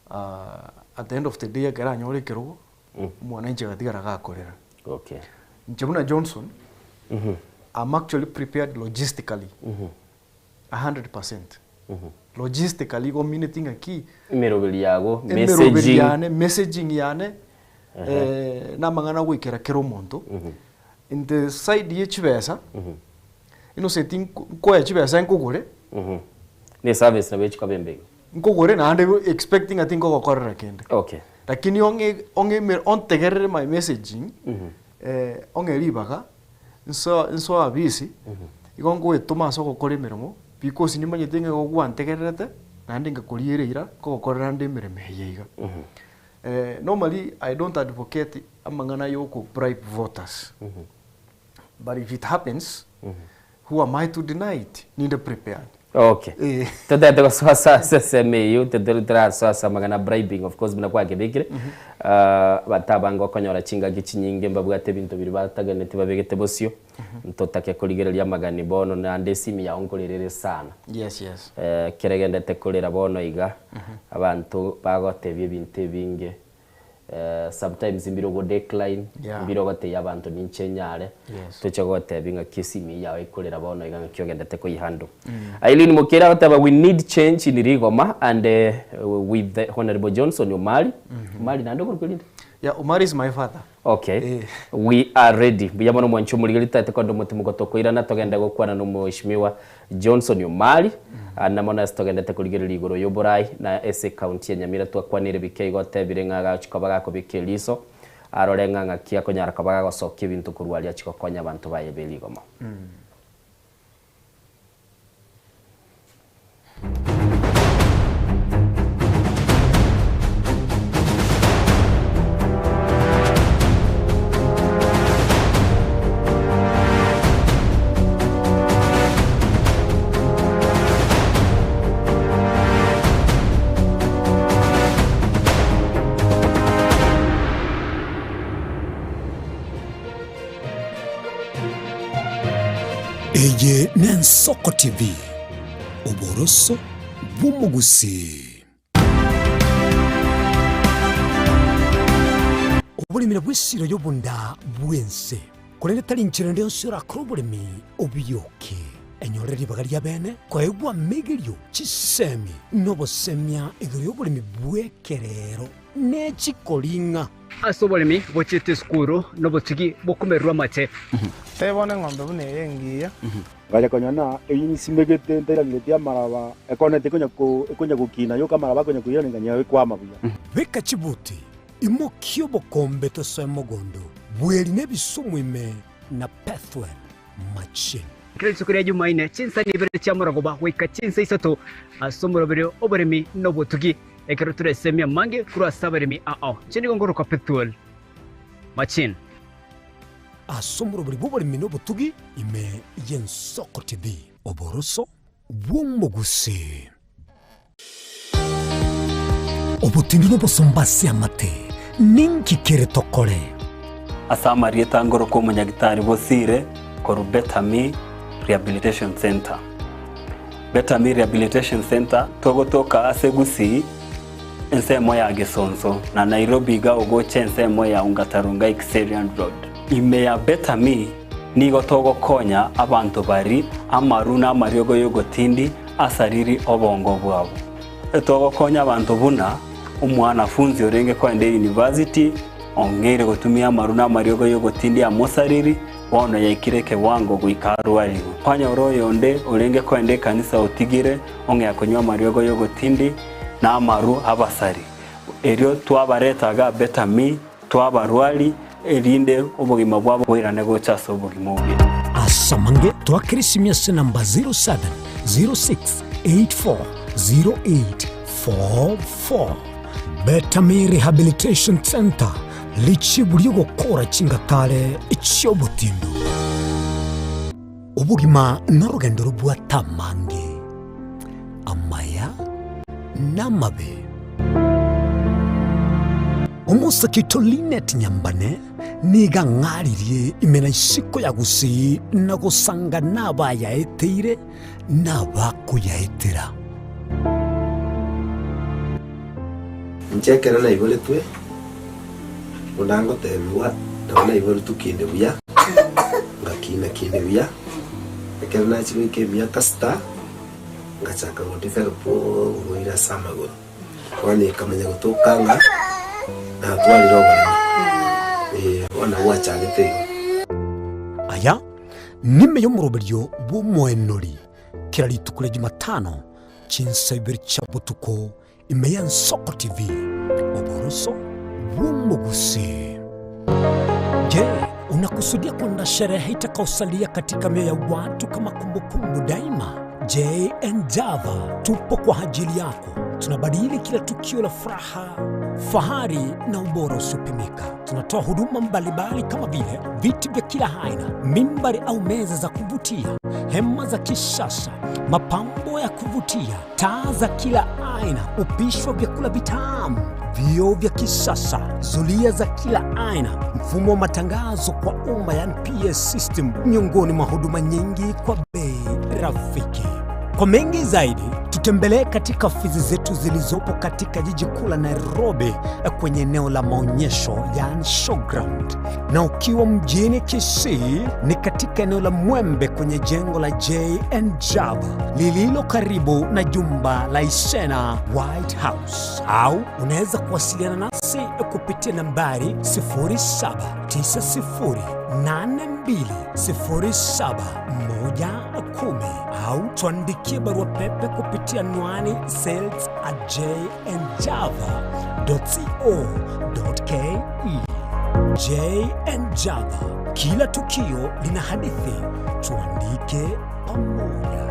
At the end of the day ekero anyore ekerogo, omwananchi agatigara gakorera.
Okay.
Inche buna Johnson, I'm actually prepared logistically, 100%. Logistically igo omineti ng'aki,
Emeroberi yago,
emeroberi
messaging.
yane, messaging yane, na amang'ana agoikera kera omonto, in the side ye chibesa, Innocent nko- nkoe chibesa nkogore,
Ne service nabo echikoba embe igo.
nkogore naende expecting ng'a tinkogokorera kende.
Okay.
Lakini ong'e ong'e ime ontegerere my messaging, ong'e ribaga, nso nsoe abisi, igo ngoetoma ase ogokora emeremo, because nimanyete ng'a igo gwantegererete, naende ngakoriera eira, nkogokorera nde emeremo eye iga. Normally I don't advocate amang'ana ya oko bribe voters, but if it happens, who am I to deny it? Ninde prepared.
Okay.
Eh.
Totete gosoa ase ase esemo eyio, totari tarasoa ase amang'ana bribing of course buna kwakebekire, abanto abange okonyora chingaki chinyinge mbabwate ebinto biria batageneti babegete bosio, ntotake korigereria amagani bono naende esimi yao nkorera ere sana.
Yes, yes.
Ekero egendete korera bono iga, abanto bagotebia ebinto ebinge, sometimes mbire ogo decline,
Yeah.
mbire ogotebia abanto ninche nyare,
Yes.
toche gotebia ng'aki esimi eyio yao ekorera bono iga ng'aki ogendete koyihandle. Eileen Mokere agoteba we need change in Rigoma and with the Honourable Johnson Omari, Omari naende okorokwa erinde?
Yeah, Omari is my father.
Okay, we are ready. Mbuya mono mwanche omorigeri totagete korenda omotimoko tokoirana togende gokwana na omheshimiwa Johnson Omari na mono ase togendete korigereria igoro y'oborai na ase ecounty ya Nyamira twakwanire bike igo otebire ng'a agachi koba gakobeka eriso arore ng'a ng'aki akonyara koba gagosokia ebinto korwa aria achi gokonya abanto baye be rigoma.
Eye n'Ensoko TV, oboroso bw'omogusii. Oboremi nabwo esiro y'obonda bw'ense, korende tari nchera ende yonsi orakore oboremi obioke. Enyore ribaga ri'abeene koegwa amegerio, chisemi, na obosemia igoro y'oboremi bw'ekerero ne chikoring'a.
Ase oboremi bochiete esukuru nobotugi bokomererwa amache.
Tebona eng'ombe buna eye engiya.
Ngacha konyora na eyio nsimegete ntairaneretie amaraba, ekoneti ekonya ko ekonya gokina yoka amaraba akonya koirana nganyora ekwama buya.
Beka chibuti, imokia obokombe tosoe mogondo, bweri na ebisumu ime na Pethuel machine.
Kera rituko ria Jumaine, chinsa ibere chia morogoba goika chinsa isato ase omoroberio oboremi na obotugi, ekero toresemie amange korwa ase abaremi ao. Inche nigo ngorokwa Pethuel Machine.
Ase omorobori bw'oboremi na obotugi ime y'Ensoko TV. Oboroso bw'omogusii. Obotindi n'obosomba ase amate, ninki kere tokore?
Ase amarieta ngorokwa omonyagitari Bosire korwa Betami Rehabilitation Centre. Betami Rehabilitation Centre togotoka ase Gusii ensemo ya Gesonso na Nairobi iga ogocha ensemo ya Ongata-Rongai Kiserian Road. Ime ya Betami nigo togokonya abanto bari amaru na amariogo y'ogotindi asariri obongo bwabo. Togokonya abanto buna omwanafunzi orenge koenda eyunivasiti ong'eire gotumia amaru na amariogo y'ogotindi amosariri bono yaikire ekewango goika arwarigwe. Kwanyora oyonde orenge koenda ekanisa otigire ong'ea konywa amariogo y'ogotindi na amaru abasari. Erio twabareta iga Betami, twabarwari, erinde obogima bwabo boirane gocha ase obogima obuya.
Ase amange twakere esimi ase enamba 0706840844. Betami Rehabilitation Centre, richibu ri'ogokora chingatare chi'obotindu. Obogima norogendo robwate amange, amaya na amabe. Omosake oito Linet Nyambane nigo ang'aririe ime na isiko ya Gusii na gosanga nabayaeteire na abakoyaetera.
Inche ekero naiboretwe, buna ngotebigwa, nabo naiboretwe kinde buya, ngakina kinde buya, ekero nachia goika emiaka sita, ngachaka go develop oborwaire ase amagoro. Bono ekamanya gotoka ng'a natwarire oboremo, eh, bono bwachagete igo.
Aya nime y'omoroberio bw'omoenori kera rituko ria Jumatano chinsa ibere chia botuko ime y'Ensoko TV, oboroso. bw'omogusii. Je, unakusudia kuandaa sherehe itakayosalia katika mioyo ya watu kama kumbukumbu daima? JN Java tupo kwa ajili yako. Tunabadili kila tukio la furaha, fahari na ubora usiopimika. Tunatoa huduma mbalimbali kama vile viti vya kila aina, mimbari au meza za kuvutia, hema za kisasa, mapambo ya kuvutia, taa za kila aina, upishi wa vyakula vitamu, vioo vya kisasa, zulia za kila aina, mfumo wa matangazo kwa umma yani PS system, miongoni mwa huduma nyingi kwa bei rafiki. Kwa mengi zaidi, tutembelee katika ofisi zetu zilizopo katika jiji kuu la Nairobi kwenye eneo la maonyesho yani showground, na ukiwa mjini Kisii ni katika eneo la Mwembe kwenye jengo la JN Java lililo karibu na jumba la Isena White House, au unaweza kuwasiliana nasi kupitia nambari 0790820710 au tuandikie barua pepe kupitia anwani sales at jnjava.co.ke. JN Java, kila tukio lina hadithi, tuandike pamoja.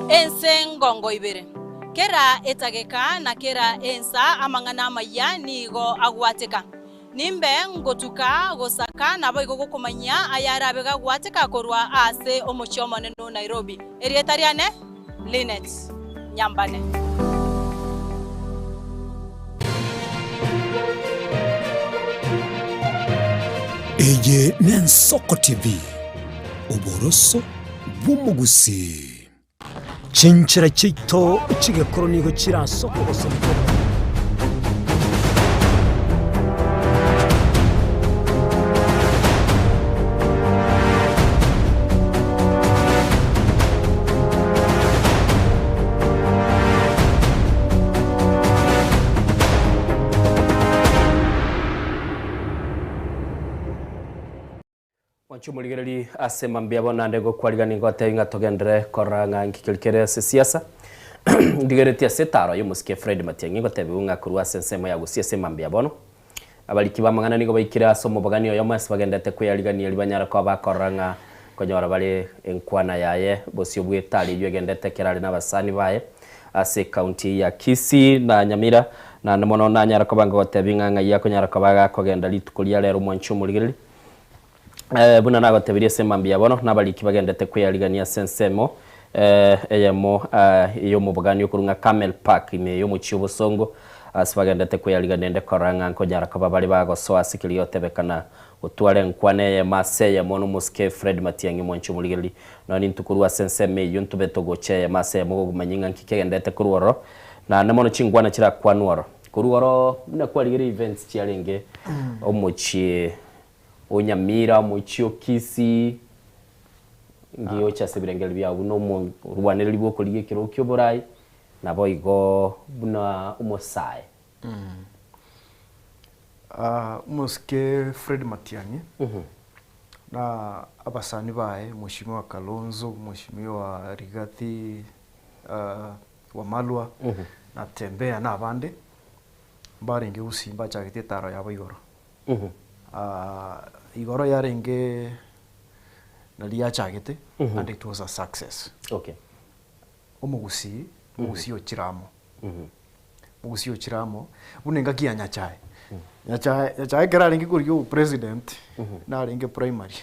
Ense ngongo ibere, kera etageka na kera ensa amang'ana amaya nigo agwateka. Nimbe ngotuka gosaka naboigo gokomanyia ayarabe gagwateka korwa ase omochie omonene o Nairobi. Erieta riane, Linet Nyambane.
Eye n'Ensoko TV, oboroso bw'omogusii. Chinchera chiaito chi'egekoro nigo chire ase okogosoma kw'omonene.
Mwanche omorigereria ase mambia bono naende gokwarigania ngotebi ng'a togenderere korora ng'a nki keria kere ase siasa. Ndigeretie ase etaro y'omosike Fred Matiang'i ngotebiwu ng'a korwa ase ensemo ya Gusii ase mambia bono, abariki b'amang'ana nigo baikire ase omobogani oyomo ase bagenderete kweyarigania erio banyare koba bakorora ng'a konyora bare enkwana yaye bosio bw'etari eyio egenderete ekero are nabasani baye ase ecounty ya Kisii na Nyamira. Naende mono nanyare koba ngogotebi ng'a ng'ai akonyara koba gakogenda rituko ria rero mwanche omorigereria. Buna nagotebirie ase mambia bono, nabariki bagendete kweyarigania ase ensemo eyemo y'omobogani okorwa ng'a Carmel Park ime y'omochie obosongo, ase bagendete kweyarigania naende korora ng'a nkonyara koba bare bagosoa ase keria gotebekana gotwara enkwana eyemo ase eyemo nomosike Fred Matiang'i omwanchi omorigereria. Nonya nintwe korwa ase ensemo eyio ntobe togocha eyemo ase eyemo gogomanyia ng'a nki kegendete korwa ororo, naende mono chinkwana chirakwanwe ororo. Korwa ororo buna kwarigereria events chiarenge omochie O Nyamira, omochie o Kisii, ngiyoche ase ebirengererio biao buna omorwanereri bw'okorigia ekerogo ki'oborai, naboigo buna omosae.
Omosike Fred Matiang'i na abasani baye Mheshimiwa Kalonzo, Mheshimiwa Rigathi Wamalwa, Natembeya na abande, mbarenge gusii mbachagete etaro yabo igoro. Igoro yarenge nari yachagete and it was a success.
Okay.
Omogusii, omogusii ochire amo. Omogusii ochire amo, buna engaki ya Nyachae. Nyachae, Nyachae ekero arenge korigia obopresident, narenge primary,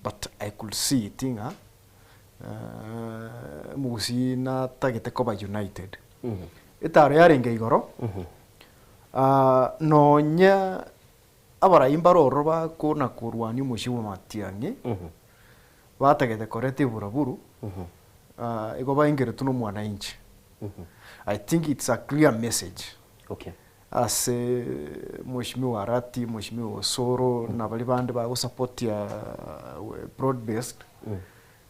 but I could see it ng'a omogusii natagete koba united. Etaro yarenge igoro, Nonya abarai mbare ororo bakona korwania omochie bw'amatiang'i, batagete koreta eburaburu, igo baengeretwe nomwananchi. I think it's a clear message
Okay.
ase Mheshimiwa Arati, Mheshimiwa Osoro, na baria bande bagosapotia broad based,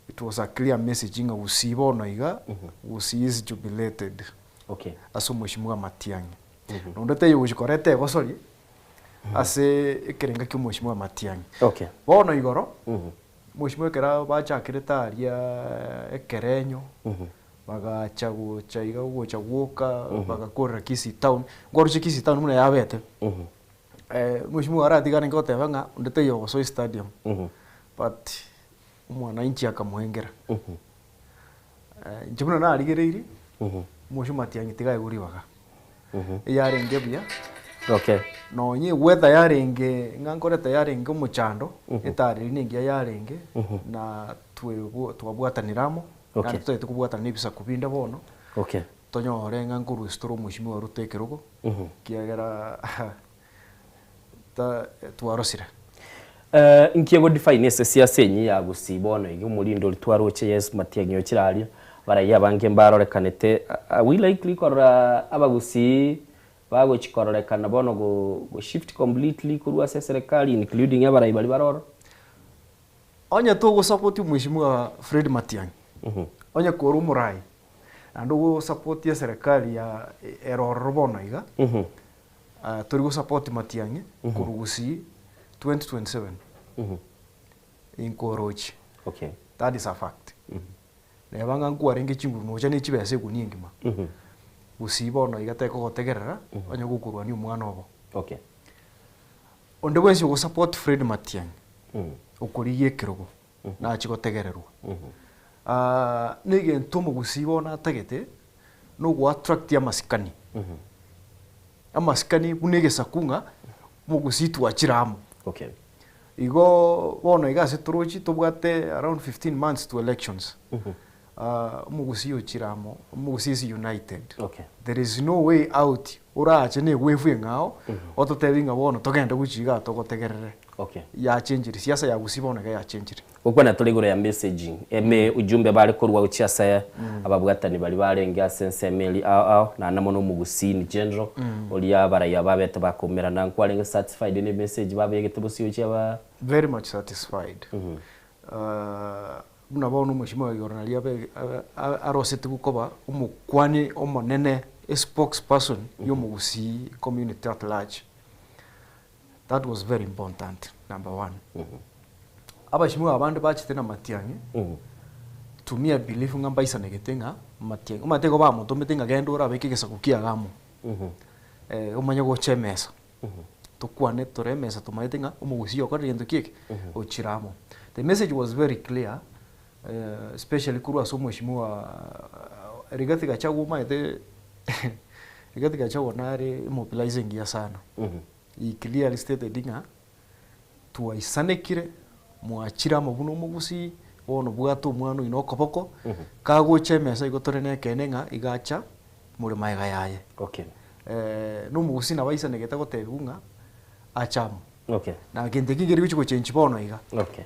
it was a clear message ng'a Gusii bono iga, Gusii is jubilated.
Okay.
Ase omochie Matiang'i. Nonde taiyo gochia koreta egosori ase ekerenga kia omochie Matiang'i.
Okay.
Bono igoro, omochie ekero bachakerete aria ekerenyo, Bagacha gocha iga gocha gwoka, bagakorera Kisii town, nkwaroche Kisii town buna yabete. Mweshimiwa aratigane goteba ng'a onde taiyo ogosoa estadium, but omwananchi akamoengera. Inche buna narigereirie, omosio Matiang'i tiga aegwe ribaga. Eyarenge buya,
Okay.
nonye eweather yarenge ng'a nkoreta yarenge omochando, etara eria nengiya yarenge, na twebwa twabwatanire amo,
Okay.
naende totagete kobwatana na ebisaku binde bono,
Okay.
tonyore ng'a nkorusia tore omweshimiwa Ruto ekerogo, ekiagera ta twarosire.
Inki egodefine ase siasa enye ya Gusii bono iga omorinde oria twaroche yes Matiang'i ochire aria, abaraiyo abange mbarorekanete, are we likely korora abagusii bagochi kororekana bono go go shift completely korwa ase eserekari including abarai baria bare ororo?
Onye togosupport omweshimiwa Fred Matiang'i, onye kore omorai, naende ogosupport eserekari ya ere ororo bono iga, Tori go support Matiang'i korwa Gusii 2027 inkorochi.
Okay.
That is a fact. Neba ng'a nkwarenge chinguru nocha ne chibesa egunia engima. Gusii bono iga tekogotegerera onye gokorwania omwana obo.
Okay.
Onde bwensi ogo support Fred Matiang'i okorigia ekerogo nachi gotegererwa. Negento omogusii bono atagete nogo attract amasikani. Amasikani buna egesaku ng'a omogusii twachire amo.
Okay.
Igo bono iga ase torochi tobwate around 15 months to elections. Omogusii ochire amo, omogusii is united.
Okay.
There is no way out orache na egwefu eng'ao ototebi ng'a bono togende gochia igaa togotegerere.
Okay.
Yachenchire, siasa ya gusii bono iga yachenchire.
Gokwana tore igoro ya messaging, eme ujumbe bare korwa gochia ase ababwatani baria barenge ase ensemo eria ao ao, naende mono omogusii in general, oria abarai aba babete bakoumerana, nkwarenge satisfied ne message babegete bosio gochia aba.
Very much satisfied. Buna bono omweshimiwa igoro naria abe arosetigwe koba omokwani omonene, a spokesperson ya omogusii community at large. That was very important, number one. Abashimiwa abande bachete na Matiang'i, to me I believe ng'a mbaisanegete ng'a Matiang'i, omanyete igo bamotomete ng'a genda orabeke egesaku kiago amo, omanye gocha emesa. Tokwane tore emesa tomanyete ng'a omogusii okorire gento ki eke, ochire amo. The message was very clear, especially korwa ase omweshimiwa Rigathi Gachagua omanyete Rigathi Gachagua nare emobilizer engiya sana. He clearly stated ng'a twaisanekire, mwachire amo buna omogusii, bono bwata omwana oino okoboko, kagocha emesa igo tore nekeene ng'a iga acha more magega yaye.
Okay.
Na omogusii nabo aisanegete gotebiwa ng'a ache amo.
Okay.
Na gento eki nkeri gochi gochenchi bono iga.
Okay.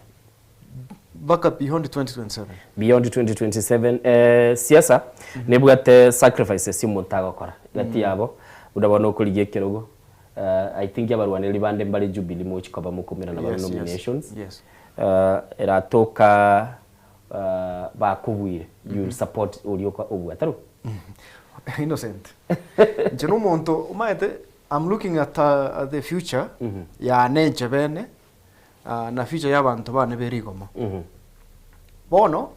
Mpaka beyond 2027.
Beyond 2027 eh, siasa nebwate sacrifices omonto agokora gati yabo buna bono okorigia ekerogo eh, I think abarwaneri bande mbare Jubilee mochi koba mokomerana bare
Yes, yes,
nominations
yes.
eh, eratoka eh, bakobuire you will support oria oka obua tari bo?
Innocent. Inche na omonto omanyete I'm looking at uh, the future yane inche bene na future y'abanto bane be rigoma. Bono,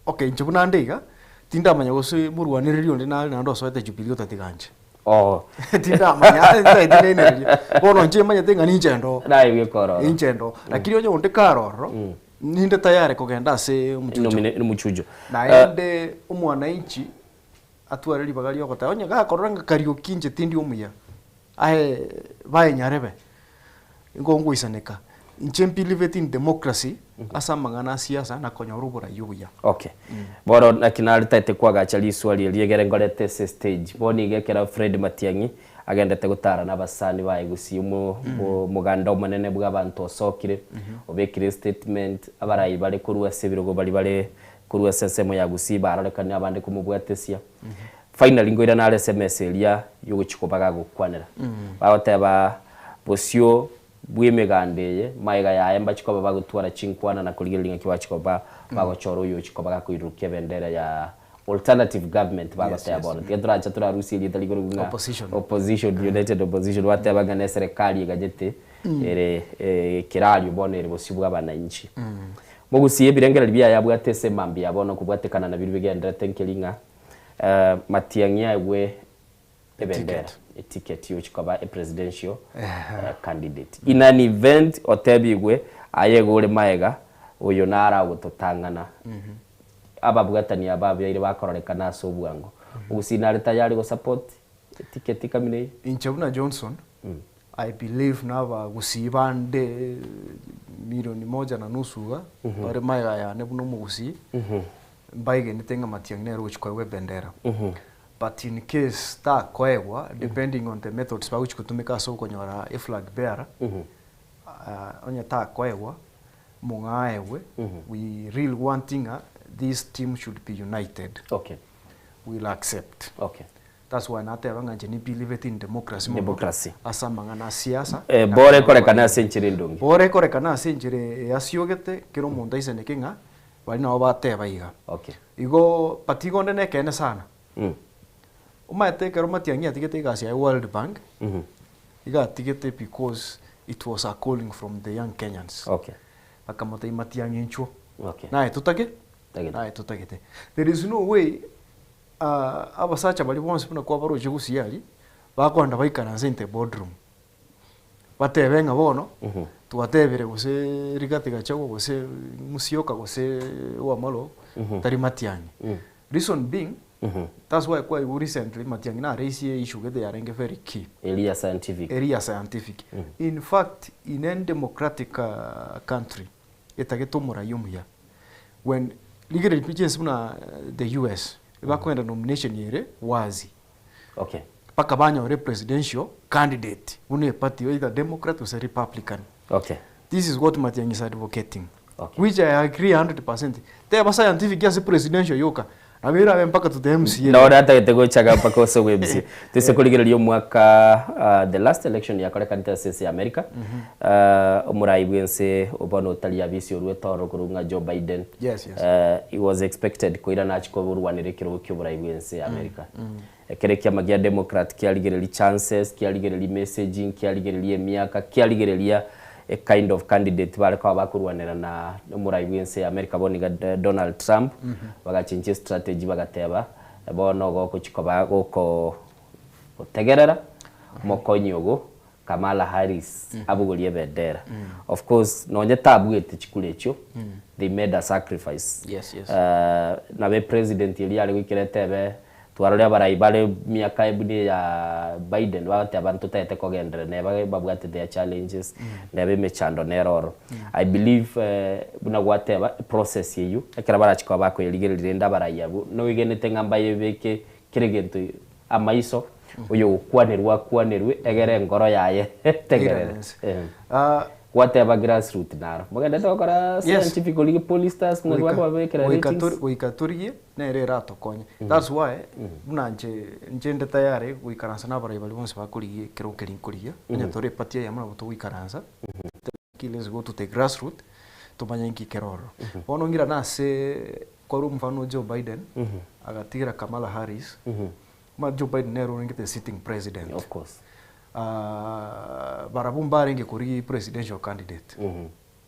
okay inche buna nde iga, tindamanya gose morwanereri onde nare naende osoete Jubilee otatiga inche.
Oo.
Tindamanya, ntaeti nainereria. Bono inche manyete ng'a ninche ndoo.
Naye bweka ororo.
Inche ndoo. Lakini onye onde kare ororo, ninde tayari kogenda ase omochucho.
Nomine omochucho.
Naende omwananchi atware ribaga riogoteba onye gakorora ng'a Kariuki inche tindi omuya, aye bae nyarebe, nigo ngoisaneka. Inche mbelieveti in democracy ase amang'ana a siasa na konyora oborai obuya.
Okay. Bono naki naretaete kwagacha riswali eri egere ngorete ase stage. Bono iga ekero Fred Matiang'i agendete gotara na abasani baye gusii omo omoganda omonene bwa abanto osokire, obekire statement, abarai bare korwa ase ebirogo baria bare korwa ase ensemo ya Gusii barorekane abande komobwatesia. Finally nkoirana are ase emesa eria yogochia koba gagokwanera. Bagoteba bosio bw'emeganda eye, magega yaye mbachie koba bagotwara chinkwana na korigereria ng'aki bachia koba bagochora oyochia koba gakoirurukia ebendera ya alternative government bagoteba bono. Tiga toracha torarusie erieta rigoro ng'a
Opposition.
opposition, united opposition, bateba ng'a ne eserekari eganyete ere ekerario bono ere bosio bwa abananchi. Mogusie ebirengererio biaye abwate ase emambia ya bono kobwatekana na biria bigendererete nkeri ng'a Matiang'i aegwe ebendera, eticket yochia koba a presidential candidate. In an event otebigwe aye iga ore maega oyo naro agototang'ana ababwatani aba abaire bakororekana ase obwango. Mogusie nare tayari gosupport eticket kamina eyio?
Inche buna Johnson, I believe nabagusii bande milioni moja na nusu iga, bare magega yane buna omogusii, mbaigenete ng'a Matiang'i nere ogochia koegwa ebendera. But in case takoegwa, depending on the methods bagochia gotumeka ase okonyora eflag bearer, onye takoegwa, mong'aa aegwe, we really want ng'a this team should be united.
Okay.
We'll accept.
Okay.
That's why nateba ng'a inche ni believete in democracy mono
Democracy.
ase amang'ana a siasa.
Eh, bora ekorekane ase enchera endonge.
Bora ekorekane ase enchera eyasiogete, kera omonto aisaneke ng'a baria nabo bateba iga.
Okay.
Igo but igo onde nekeene sana. Omanyete ekero Matiang'i atigete egasi yaye World Bank, iga atigete because it was a calling from the young Kenyans.
Okay.
Bakamotebia Matiang'i inchuo.
Okay.
Naye totage?
Tagete.
Naye totagete. There is no way abasacha baria bonsi buna kwabaroche gusii aria, bakoenda baikaranse in the boardroom, batebe ng'a bono, twatebire gose Rigathi Gachagua gose Musyoka gose Wamalwa, tari Matiang'i. Reason being, that's why kwaigwa recently Matiang'i naraisie issue gete yarenge very key.
Eria ya scientific.
Eria ya scientific. In fact, in any democratic country, etagete omorai omuya, when rigereria pi chinse buna the US, ebakogenda nomination ere wazi.
Okay.
Mpaka banyore presidential candidate buna eparty either Democrat gose Republican.
Okay.
This is what Matiang'i is advocating.
Okay.
Which I agree 100%. Teba scientific ase presidential yoka, nabo erabe mpaka to the MCA.
Nore atagete gochaga mpaka ase obo MCA. Toise korigereria omwaka the last election yakorekanete ase ense ya America, omorai bwense bono otari abisi oruete ororo korwa ng'a Joe Biden,
Yes, yes.
he was expected koirana achie korwanera ekerogo kia oborai bwense ya America. Ekero ekiama gia Democrat kiarigereria chances, kiarigereria messaging, kiarigereria emiaka, kiarigereria a kind of candidate bare koba bakorwanera na omorai bwense ya America bono iga Donald Trump, bagachenchia estrategy bagateba bono igo ogochia koba goko gotegerera omokonyi ogo Kamala Harris abogorie ebendera. Of course nonye tabuete chikura echio, they made a sacrifice.
Yes, yes.
Nabo epresident eria are goikera etebe twarore abarai bare miaka buna eya Biden bagoteba ntotagete kogenderera neba babwate their challenges, neba emechando nere ororo. I believe buna gwateba eprocess eywo ekero barachie koba bakoyerigereria rende abarai abwo noigenete ng'a mbayebeke kera egento amaiso, oyogokwanerwa akwanerwe, egere engoro yaye etegerere. Gwateba grassroot naro. Mogenderete gokora scientific origie pollsters ng'a bakobabekera ratings.
Goika torigie nere eratokonye. That's why buna inche inche nde tayari goikaransa na abarai baria bonsi bakorigia ekero keria nkorigia, onye tore eparty eyemo nabo togoikaransa, let's go to the grassroot tomanye nki kere ororo. Bono ng'irane ase Korwa omofano o Joe Biden agatigera Kamala Harris, omanyete Joe Biden nere orenge the sitting president.
Of course.
Barabwo mbarenge korigia presidential candidate,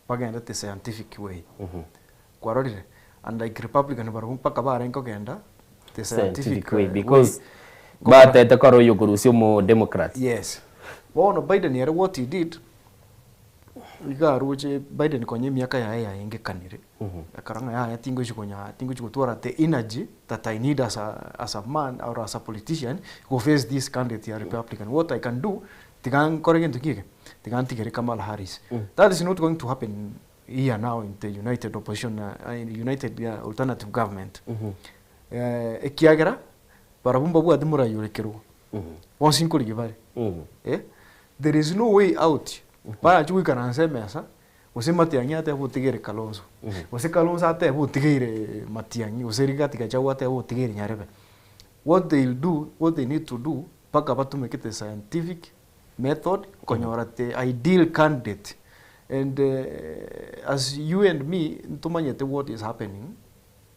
bagendete scientific way. Kwarorire? And like Republican barabwo mpaka barenge kogenda the
scientific way because batete kore oyo okorusia omo Democrat.
Yes. Bono Biden ere what he did, iga aroche Biden konya emiaka yaye yaengekanire, Ekero ng'a yaya tingochi konya tingochi gotwara the energy that I need as a as a man or as a politician go face this candidate ya Republican. What I can do, tiga nkore gento ki eke, tiga ntigere Kamala Harris. That is not going to happen here now in the united opposition united alternative government. Ekiagera, barabwo mbabwati morai ore kerogo, bonsi nkorigia bare. Eh, there is no way out, barache goikaransa emesa, Gose Matiang'i atebe otigeire Kalonzo, gose Kalonzo atebe otigeire Matiang'i, gose Rigathi Gachagua atebe otigeire Nyarebe. What they'll do, what they need to do, mpaka batumeke the scientific method konyora the ideal candidate. And as you and me ntomanyete what is happening,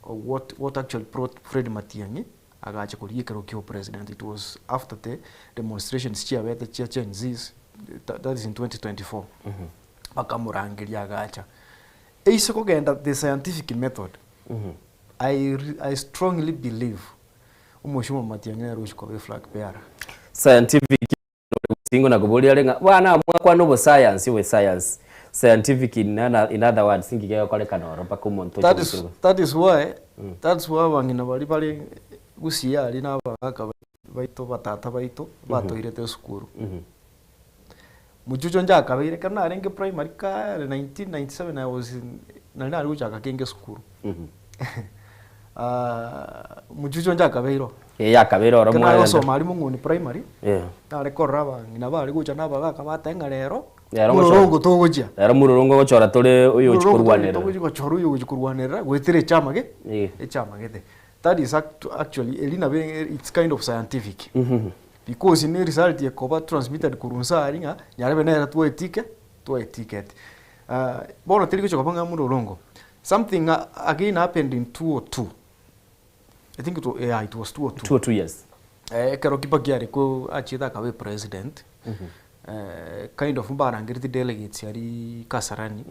or what, what actually brought Fred Matiang'i agacha korigia ekerogo kia obopresident. It was after the demonstrations chiabete chia Gen Zs, that is in 2024. Bakamorangeria agacha. Eise kogenda the scientific method, I I strongly believe Omosio Matiang'i nere ogochia koba eflag bearer.
Scientific Singo nakoboria are ng'a bwana mwakwana obosayansi obosayansi scientific in in other words inki kegokorekana oro mpaka omonto oche
That is,
gochirwa.
that is why, that's why abang'ina baria bare gusii aria na abagaka baito batata baito batoirete esukuru. Mochucho inche akabeire ekero narenge primary kare 1997 I was in nari nare gochaka kenge esukuru. Mochucho inche akabeire oo.
Ee akabeire oro
Ekero nare
mwagenda.
gosoma aria Mong'uni primary,
Yeah.
nare korora abang'ina bare gocha na abagaka bateba ng'a rero,
Rero ngochora-
mororongo togochia.
Rero mororongo gochora tore oyo ochi
Mororongo togochia
korwanerera.
togochia gochora oyo ogochia korwanerera goetera echama ge,
Eh.
echama gete. That is actu- actually eri nabo it's kind of scientific. Because ne result ekoba transmitted korwa inse aria ng'a nyarebe nere twaetike twaetiketi. Bono teri gochia koba ng'a mororongo. Something again happened in 202. I think it wa, yeah, it was 202.
202 yes.
Eh, ekero Kibaki are ko achiete akaba president, eh, kind of mbarangereti delegates aria Kasarani,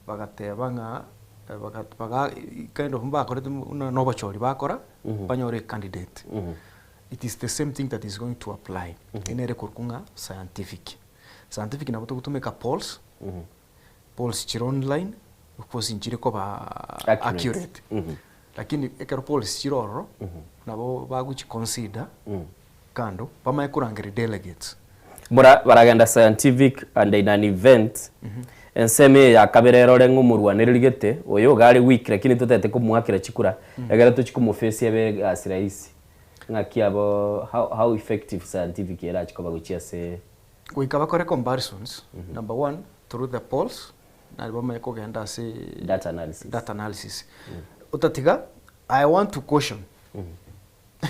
bagateba ng'a eh, baga baga kind of mbakorete buna na obochori bakora, banyore ecandidate. It is the same thing that is going to apply. Eye nere ekorokwa ng'a scientific. Scientific nabo togotumeka polls, polls chire online, of course nchire koba
Accurate.
accurate. Lakini ekero polls chire ororo, nabo bagochi consider kando, bamanye korangeria delegates.
Bora baragenda scientific and in an event, ensemo eye ya kabere erore ng'a omorwanereri gete, oyo iga are weak lakini totagete komoakera chikura, egere tochie komoface ebe egasi rahisi. Ng'aki abo how, how effective scientific erache koba gochia ase.
Goika bakore comparisons, number one, through the polls, nari bamanye kogenda ase
Data analysis.
data analysis. Otatiga, I want to caution,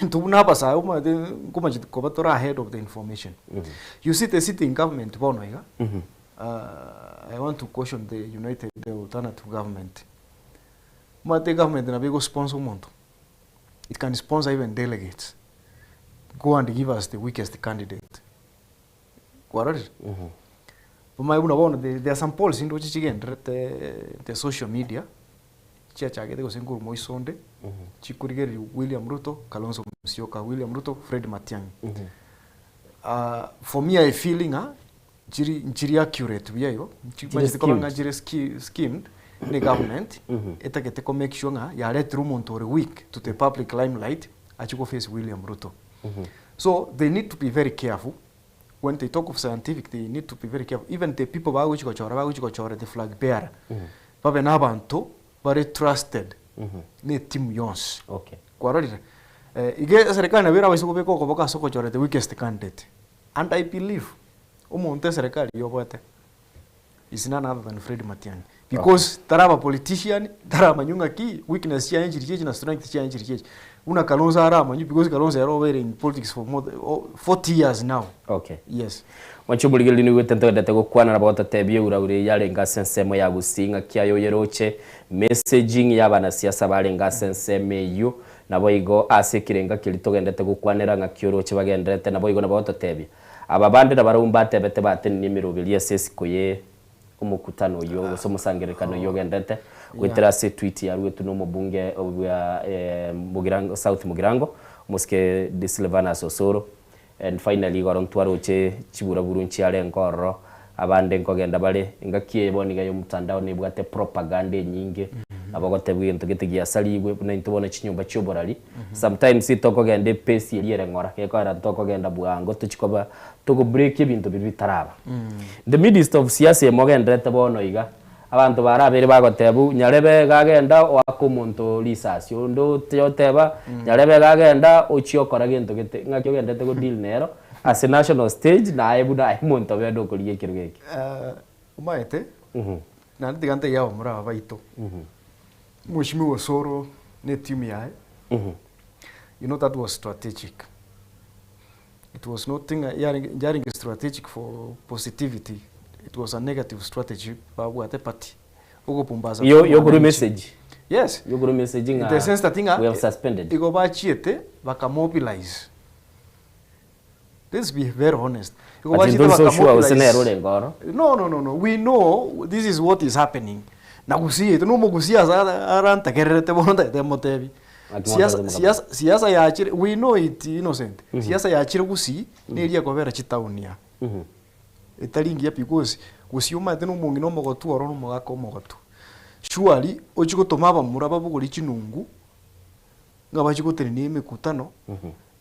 intwe buna abasae omanyete nkomacheti koba tore ahead of the information. You see the sitting government bono iga, I want to caution the united alternative government. Omanyete egovernment nabo ego sponsor omonto, it can sponsor even delegates, go and give us the weakest candidate. Kwarorire? Omanye buna bono there there are some polls ndoche chigenderete the social media, chiachagete gose nkorwa moiso onde, chikorigereria William Ruto, Kalonzo Musyoka, William Ruto, Fred Matiang'i. For me I feel ng'a nchiri nchiri accurate buya igo,
Chire
nchimanyete koba ng'a
skewed.
chire ski schemed ne government, etagete ko make sure ng'a yaretire omonto ore weak to the public limelight achie go face William Ruto. So they need to be very careful when they talk of scientific they need to be very careful even the people bagochi gochora bagochi gochora the flag bearer babe na abanto bare trusted ne etimu yonsi
Okay.
kwarorire eh, iga eserikali nabo erabaise kobeka okoboko ase ogochora the weakest candidate and I believe omonto eserikali yoboete is none other than Fred Matiang'i because taraba politician taramanywa ng'aki weakness chiaye nchiri chiachi na strength chiaye nchiri chiachi buna Kalonzo aramanywe because Kalonzo ere obeire in politics for more than oh, 40 years now
Okay.
yes
Mwanche omorigereria nigo ntogendete gokwana nabo gototebia euraura eye yarenge ase ensemo ya Gusii ng'aki aye oyeroche messaging ya abanasiasa barenge ase ensemo eyio naboigo ase ekerenga keria togendete gokwanera ng'aki oroche bagenderete naboigo nabo gototebia Aba bande nabarabwo mbatebete batenenie emeroberio ase esiko ye omokutano oyio gose omosangererekano oyio ogenderete goetera ase etweet yaruetwe na omobunge bwa Mugirango South Mugirango omosike Silvanus Osoro and finally igoro ntwaroche chiburaburu nchiarenge ororo abande nkogenda bare engaki eye bono iga ya omotandao nebwate propaganda enyinge nabo ogotebwa egento gete giasarigwe buna intwe bono chinyomba chioborari Sometimes tokogenda epace eria ere ng'ora, gekogera ntokogenda bwango tochia koba togo break ebinto biria bitaraba. In the midst of siasa eye mogenderete bono iga, abanto barabeire bagoteba nyarebe iga agenda oake omonto risasi, onde oche oteba nyarebe iga agenda ochie okora gento gete, ng'aki ogenderete go deal nero ase national stage naye buna aye omonto obende okorigia ekerogo eke.
Omanyete, naende tiga ntebie abamura aba baito, Mheshimiwa Osoro ne etimu yaye, you know that was strategic. It was not ng'a yarenge yarenge strategic for positivity, it was a negative strategy babwate party, ogopumbaza
Yo yokorwa
mwananchi.
emessage.
Yes.
Yokorwa emessage
In the
ng'a
sense that ng'a
we have suspended.
igo bachiete bakamobilize. Let's be very honest. Igo
But
bachiete
ntori so sure gose
bakamobilize.
nere orenge oro.
No, no, no, no. We know this is what is happening. Na gusii yaito na omogusii ase ara arantegererete bono ntagete motebie,
Naki
siasa
mwatebete
siasa siasa yachire we know it Innocent, siasa yachire gusii neria ekobera chitown aa. Etari engiya pi because gusii omanyete na omong'ina omogotu oro na omogaka omogotu. Surely ochie gotoma abamura babogorie chinungu, ng'a bachie gotenenia emekutano,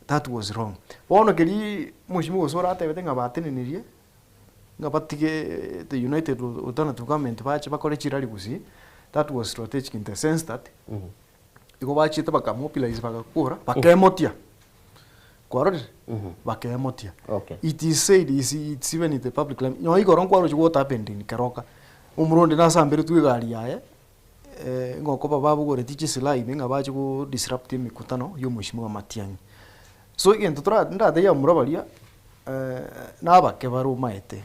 that was wrong. Bono keria mheshimiwa gose oratebete ng'a batenenirie, ng'a batige the United Alternative Government bache bakore chirally gusii, that was strategic in the sense that, igo bachiete baka mobilize bagakora, bakemotia, kwarorire? Bakemotia.
Okay.
It is said, is it's even in the public line, nonye igoro nkwaroche what happened in Keroka, omura onde nasamberetwe egari yaye, ng'okoba babogoretie chisilaha ime ng'a bache go disrupt emekutano ya omheshimiwa Matiang'i. So egento tora ndatebie abamura baria, nabake bare omaete,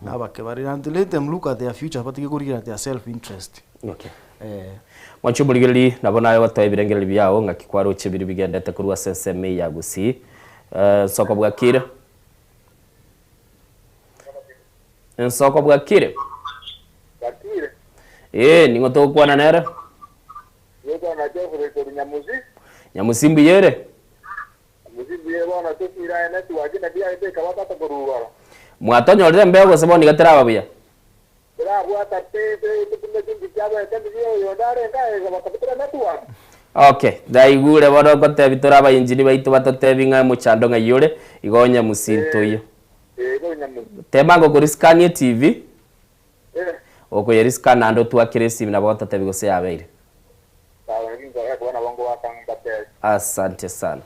nabake bare and let them look at their future batige korigereria their self interest.
Okay. Mwanche omorigereria nabo naye ogotoa ebirengererio biao ng'aki kwaroche biria bigendete korwa ase ensemo eye ya Gusii. Nsoko bwakire? Ensoko bwakire?
Bwakire.
Ee, ning'o togokwana nere?
Togokwana na Geoffrey korwa Nyamusi.
Nyamusi mbuya ere?
Nyamusi mbuya ere bono tosire aye network naki yaete ekaba tata korwa igoro.
Mwatonyorire embeo gose bono iga teraba buya?
Terabwata pi totume chinki chiabete ndiria oyonde arenge aye iga bakabutera network.
Okay, naigure bono ngotebi tore abainjini baito batotebi ng'a omochando ng'ai ore, igo Nyamusi ntoiyo. Tema ngokorisikanie TV, okoyerisikana naende otwakere esimi nabo ototebi gose yabeire. Asante sana.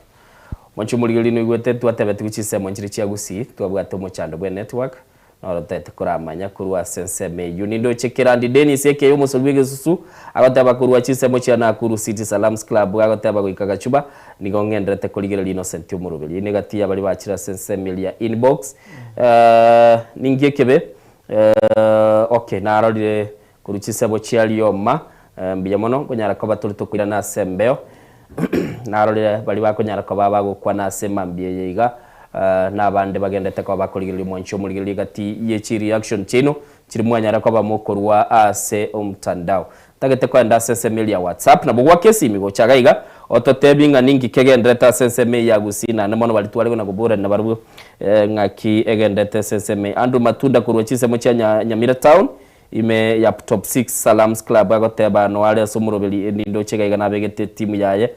Mwanche omorigereria noigwete twatebetigwe chinsemo nchire chia Gusii, twabwate omochando bwe network, Noro toete koramanya korwa ase ensemo eyio. Nindoche Kerandi Dennis aka omosori bw'egesusu agoteba korwa chinsemo chia Nakuru City Salams Club agoteba goika Gachuba nigo ng'enderete korigereria Innocent omoroberi. Eyio negati y'abaria bachire ase ensemo eria ya inbox. Ninki ekebe? Okay narorire korwa chinsemo chia Rioma mbuya mono nkonyara koba tore tokoirana ase embeo. Narorire baria bakonyara koba bagokwana ase emambia eye iga, na abande bagendete koba bakorigereria omwanchi omorigereria egati ye chi reaction chiaino chiri mwanyara koba mokorwa ase omtandao. Ntagete koenda ase ensemo eria ya WhatsApp nabo gwaka esimi gocha iga iga ototebie ng'a ninki kegenderete ase ensemo eye ya Gusii naende mono baria tware na koborania nabarabwo ng'aki egenderete ase ensemo eye. Andrew Matunda korwa chinsemo chia Nyamira town Ime ya Top Six Salams Club agoteba noare ase omoroberi nindoche iga iga nabegete etimu yaye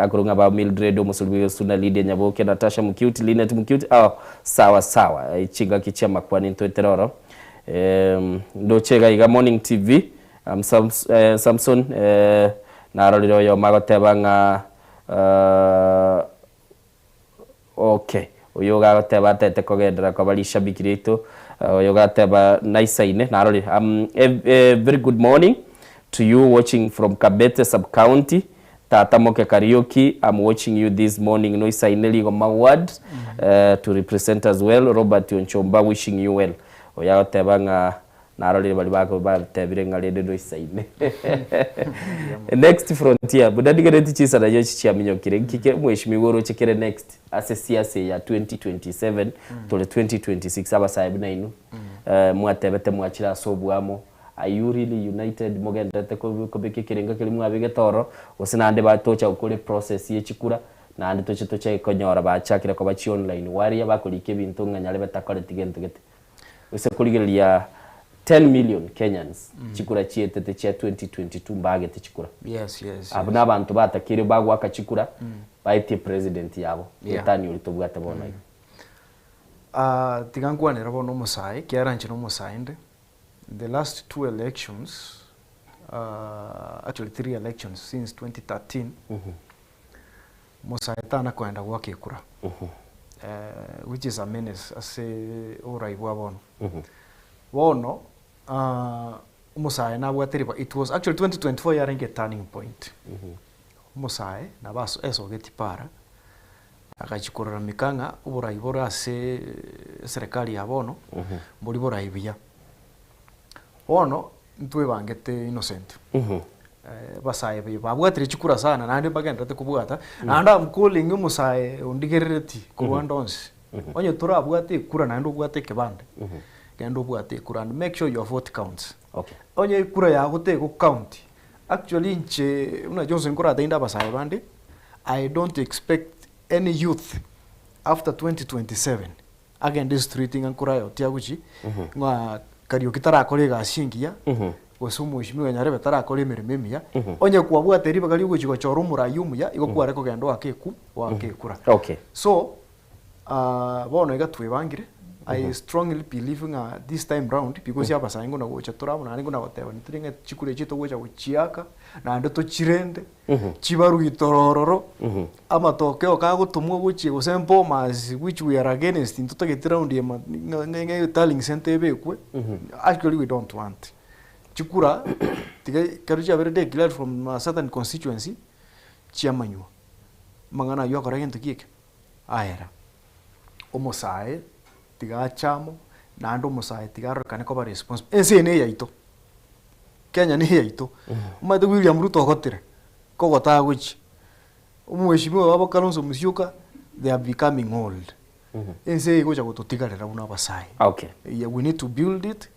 akorwa ng'a ba Mildred omosori bw'egesusu na Lydia Nyaboke, Natasha Mukiuti, Linet Mukiuti oh sawa sawa chingaki chi'amakwani ntoetere oro ndoche iga iga Morning TV Samson narorire oyomo agoteba ng'a Okay, oyo iga agoteba atete kogenderera koba rishabiki riaito, oyo iga ateba naisaine narorire. A, a very good morning to you watching from Kabete sub county, Tata Moke Kariuki, I'm watching you this morning noisaine Rigoma ward to represent as well, Robert Onchomba wishing you well. Oyo agoteba ng'a Narorire baria bako batebire ng'a rende noisaine. Next frontier, buna ndigereti chinsa nayo echi chiaminyokire, nki ke mweshimiwa oroche kere next ase siasa eye ya 2027 tore 2026 abasae buna inwe mwatebete mwachire ase oboamo, are you really united mogendererete kobeka ekerengo keria mwabegete ororo gose naende batocha gokora eprocess ye chikura naende toche tochake konyora bachakire koba chi online warrior bakorika ebinto ng'a nyarebe takoreti gento gete. Gose korigereria 10 million Kenyans chikura chietete chia 2022 mbagete chikura.
Yes, yes,
Abwo
yes.
nabanto batakeire bagoaka chikura baetie president yabo
Yeah.
etani oria tobwate bono iga.
Ah, tiga nkwanere bono omosae, ekiagera inche nomosae inde. The last two elections, ah, actually three elections since 2013, Omosae tana koenda goaka ekura, which is a menace ase oborai bwa bono. Bono omosae nabwate riba, it was actually 2024 yarenge a turning point. Omosae nabo aso esogetie para, agachia kororameka ng'a oborai bore ase eserekari ya bono, mbori borai buya. Bono ntwebangete Innocent, abasae baye babwatire chikura sana naende mbagendererete kobwata, naende am calling omosae ondigerereti korwa ande onsi, onye torabwate ekura naende obwate ekebande, genda obwate ekura and make sure your vote counts.
Okay.
Onye ekura yago tego count, actually inche buna Johnson nkoratende abasae bande, I don't expect any youth after 2027 agende street ng'a nkorayotia agochie, ng'a Kariuki tarakora egasi engiya, gose omweshimiwa Nyarebe tarakora emeremo emiya, onye kwabwate ribaga riogochia gochora omorai omuya, igo kware kogenda oake eku oake ekura.
Okay.
So, bono iga twebangire, I strongly believe ng'a this time round, because abasae ngona gocha tore amo naende ngona goteba ntore ng'a chikura echi togocha gochiaka, naende tochirende, chibarwe itorororo, amatokeo kagotomwa gochia gose bomas which we are against ntotageti round ya ma ng'a ng'a ng'a tallying center ebekwe, actually we don't want. Chikura tiga ekero chiabeire declared from a certain constituency, chiamanywa, amang'ana aywo akora gento ki eke? Aera. Omosae tiga ache amo, naende omosae tiga arorekane koba responsible, ense eye neyaito. Kenya neyaito. Omanyete William Ruto ogotire, kogota agochia. Omweshimiwa obo Kalonzo Musyoka, they are becoming old. Ense eye egocha gototigarera buna abasae.
Okay.
Yeah, we need to build it,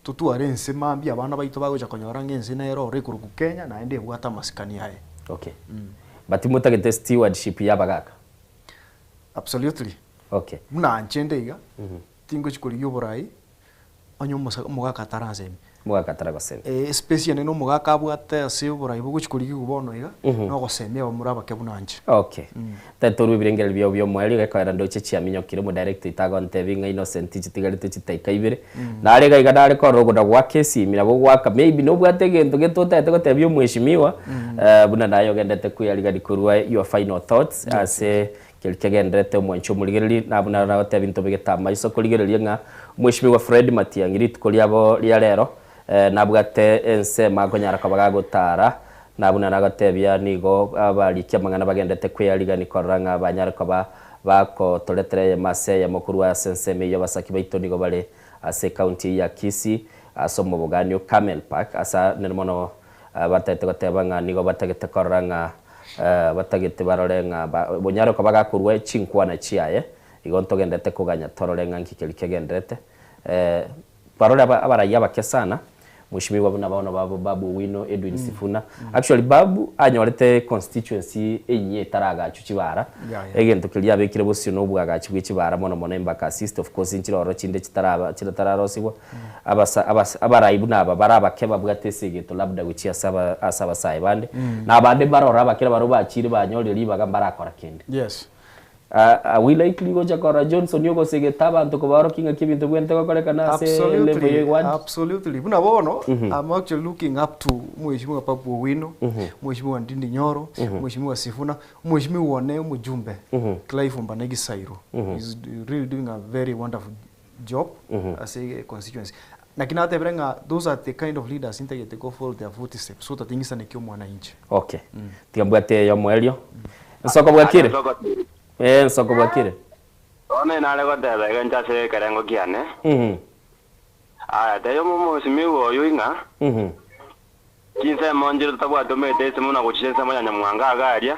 totware ense mambia abana baito bagocha konyora ng'a ense nere oro ekorokwa Kenya naende ebwate amasikani aye.
Okay. But motagete stewardship ya abagaka?
Absolutely.
Okay.
Buna inche inde iga, tingochi korigia oborai, Onye omosa omogaka atarasemia.
Omogaka ataragosemia.
Eh, espace ende na omogaka abwate ase oborai bogochia korigigwa bono iga, na ogosemia abamura abake buna inche.
Okay. Tari torue ebirengererio biao bia omoerio gekoera ndoche chiaminyokire omodirect oito agontebia ng'a Innocent chitigarete chitaika ibere. Nare iga iga nare korora ogoda goaka esimi nabo ogoaka maybe nobwate egento gete otagete gotebia omweshimiwa buna naye ogendete kweyarigani korwa your final thoughts ase Keria kegendererete omwanchi omorigereria, na buna nagotebia ntobegete amaiso korigereria ng'a Omweshimiwa Fred Matiang'i rituko riabo ria rero nabwate ensemo akonyara koba gagotara, na buna nagotebia nigo abariki amang'ana bagendete kweyarigani korora ng'a banyare koba bakotoretera eyemo ase eyemo korwa ase ensemo eyio abasaki baito nigo bare ase ecounty eyio ya Kisii ase omobogani o Camel Park ase nere mono Batagete goteba ng'a nigo batagete korora ng'a batagete barore ng'a bonyare koba gakorua chinkwana chiaye, igo ntogenderete koganya torore ng'a nki keria kegenderete. Barore abarayia abake sana, Mheshimiwa buna bono babo Babu Owino, Edwin Sifuna. Actually Babu anyorete constituency enyia etaragachwa chibara, egento keria abekire bosio na obwagachi bwe chibara mono mono Embakasi East, of course nchire ororo chinde chitaraba chitararosigwa. Abasa abas abarai buna aba bare abake babwate esegeto labda gochia ase aba ase abasae bande, na abande mbarore abakere barobwo bachire banyorire ribaga mbarakora kende.
Yes.
Are we likely gocha korora Johnson ogosegeta abanto kobaorokia ng'aki ebinto bibwenerete gokorekana ase level
Absolutely,
ya ward?
absolutely. Buna bono, I'm actually looking up to Mheshimiwa Babu Owino, Mheshimiwa Ndindi Nyoro, Mheshimiwa Sifuna, Mheshimiwa one omojumbe, Clive Mbane Gisairo. He's really doing a very wonderful job ase constituency. Naki natebire ng'a those are the kind of leaders ntagete go follow their footsteps so that ing'isaneke omwana inche.
Okay. Tiga mbwate eyo omoerio. Nsoko bwakire? Eh, nsoko bwakire.
Bono inare goteba iga inche ase ekerengo kiane. Aya, tebia omosimiwa oyio ing'a, chinsemo nchire totabwati omanyete ase buna gochia ensemo ya nyamwanga iga aria.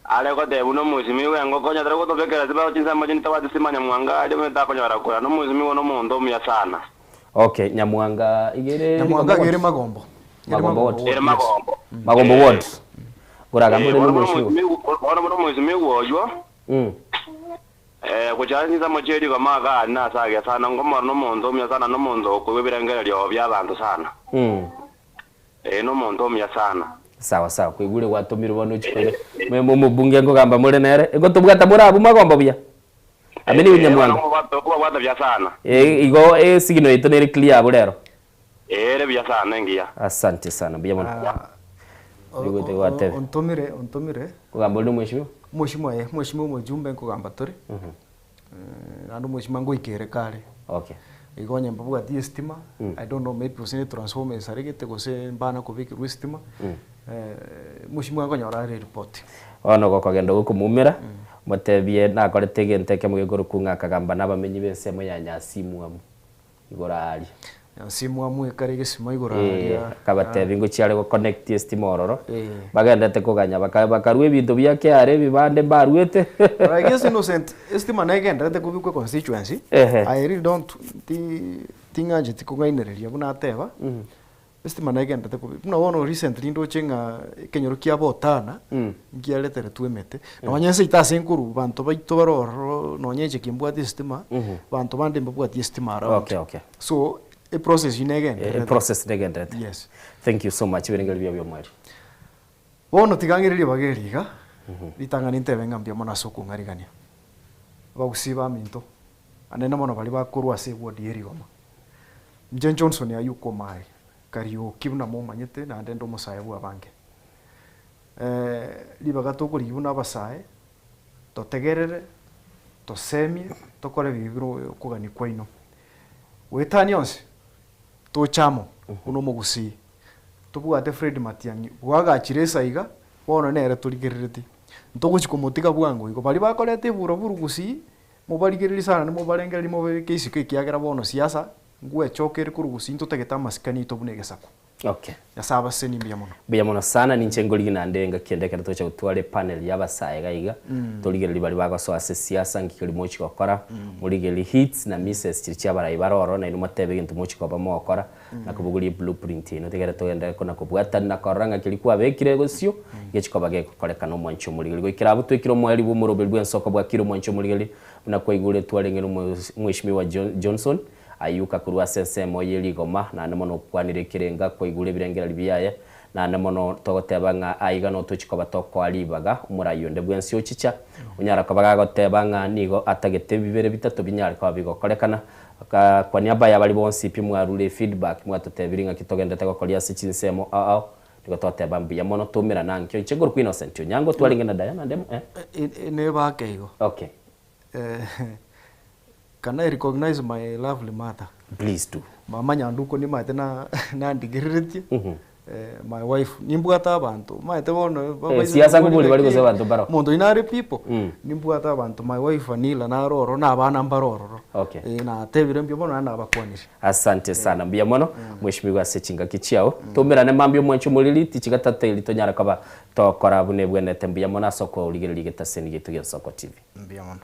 Are goteba buna omosimi bw'engoko onye tari gotobekera chibao chinsemo chinde tabwati sima nyamwanga aria buna takonyora kura nomosimi oyo nomonto omuya sana.
Okay, Nyamwanga iga ere
Nyamwanga iga ere Magombo.
Magombo ward.
Ere Magombo.
Magombo ward. Koragambe ore
Bono buna
nomosimi.
Bono buna omosimi oywo gochia ase chinsemo chie rigoma iga aria nase agiya sana nkomorora nomonto omuya sana nomonto okoigwa ebirengererio biabanto sana. Ee nomonto omuya sana.
Sawa sawa kwaigure gwatomirwe bono ochie koira Mo- omobunge nkogamba more nere igo tobwata more abwo magombo buya Ameni
Ee,
Nyamwanga.
bono okobabwata buya sana.
Eh, igo esignal yaito nere clear abwo rero.
Ee, ere buya sana engiya.
Asante sana mbuya mono. Oigwete gwatebe.
Ontomire, ontomire.
Kogamba ore nomweshimiwa?
Omweshimiwa ee, omweshimiwa omojumbe nkogamba tore. Naende omweshimiwa ngoikere kare.
Okay.
Igo onye mbabwati estima, I don't know maybe gose ne transformer esaregete gose mbana kobekerwa estima, omweshimiwa nkonyora are eripoti.
Bono gokogenda gokomoumera, motebie nakorete egento ekemo gekorokwa ng'a akagamba nabamenyi b'ensemo ya Nyasimwamu. Igoro aaria.
Nyasimwamu ekare egesima igoro
Eh,
aaria.
akabatebia ngochia are goconnect estima ororo.
Eh.
Bagenderete koganya baka bakarua ebinto bia KRA ebibande mbaruete.
But I guess Innocent, estima negenderete kobikwa constituency.
Ehe.
I really don't ti. Ting'ancheti kong'ainereria buna ateba, estima negenderete kobe, buna bono recently ndoche ng'a ekenyoro kia Botana, nkiareteretwe emete, nonye nseito ase nkorwa banto baito bare ororo nonye inche kimbwate estima, banto bande mbabwati estima around.
Okay, okay.
So, eprocess eywo negendererete.
Eprocess negendererete.
Yes.
Thank you so much, ebirengererio biao bia omweri.
Bono tiga ng'ire ribaga eri iga, ritang'ani ntebe ng'a mbuya mono ase okong'arigania. Abagusii baminto, anene mono baria bakorwa ase eward ye rigoma. Inche Johnson Ayuko Omari, Kariuki buna momanyete naende nde omosae bw'abange. Ribaga tokorigia buna abasae, totegerere, tosemie, tokore biria bire okogania kwaino. Goetania onsi, toche amo buna omogusii, tobwate Fred Matiang'i bwagachire esaiga, bono nere torigereretie. Ntogochi komotiga bwango igo. Baria bakoreta eburaburu gusii, mobarigererie sana nimobarengererie mobabeke isiko ekiagera bono siasa ngwechoka ere korwa gusii ntotagete amasikani aito buna egesaku.
Okay.
Nyasae abasesenie mbuya mono.
Mbuya mono sana, ninche nkorigia naende engaki ende ekero togocha gotwara epanel ya abasae iga iga, torigererie baria bagosoa ase esiasa nki keria mochi gokora, morigererie hits na misses chiria chia abarai bare ororo nainwe motebe egento mochi koba mogokora, na kobogoria eblueprint yaino tigere togenderere kona kobwatana na korora ng'a keria kwabekire egosio gechi koba gegokorekana omwanchi omorigereria. Goikera abwo twekire omoerio bw'omoroberi bw'ensoko bwakire omwanchi omorigereria buna kwaigure twarenge na omweshimiwa Johnson Ayuka korwa ase ensemo ye rigoma, naende mono okwanire ekerenga kwaigure ebirengererio biaye, naende mono togoteba ng'a aiga notochi koba tokoa ribaga omorai onde bwensi ochicha, onyara koba gagoteba ng'a nigo atagete bibere bitato binyare koba bigokorekana. Kwa niaba ya baria bonsi pi mwarure efeedback mwatotebirie ng'aki togenderete gokoria ase chinsemo ao ao, nigo togoteba mbuya mono toumerane ankio. Inche nkorokwa Innocent Onyango, twarenge na Diana Ndemo, eh.
Nebake igo.
Okay.
Can I recognize my lovely mother?
Please do.
Mama Nyanduko nimaete na nandigereretie my wife nimbwate abanto omanyete bono
Eh, siasa nkobori bari gose abanto mbaro?
Omonto oyio nare people nimbwate abanto my wife Anila nare ororo na abana mbare ororo
Okay.
Eh, natebire mbuya mono naende nabakwanire.
Asante sana mbuya mono mweshimiwa ase chingaki chiao toumerane mambia omwanchi omoriri tichigatata eri tonyare koba tokora buna ebwenerete mbuya mono ase okorigereria egetaseni giaito gia Nsoko TV.
Mbuya mono.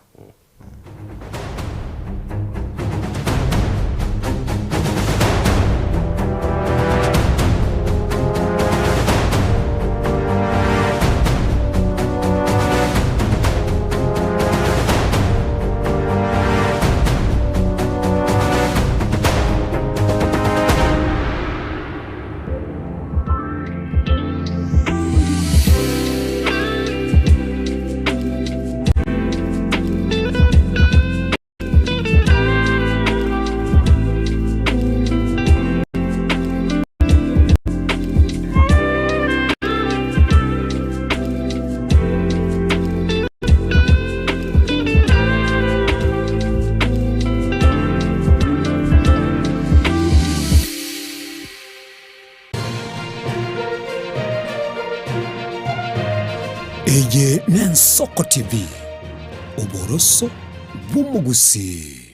Eye n'Ensoko TV, oboroso bw'omogusii.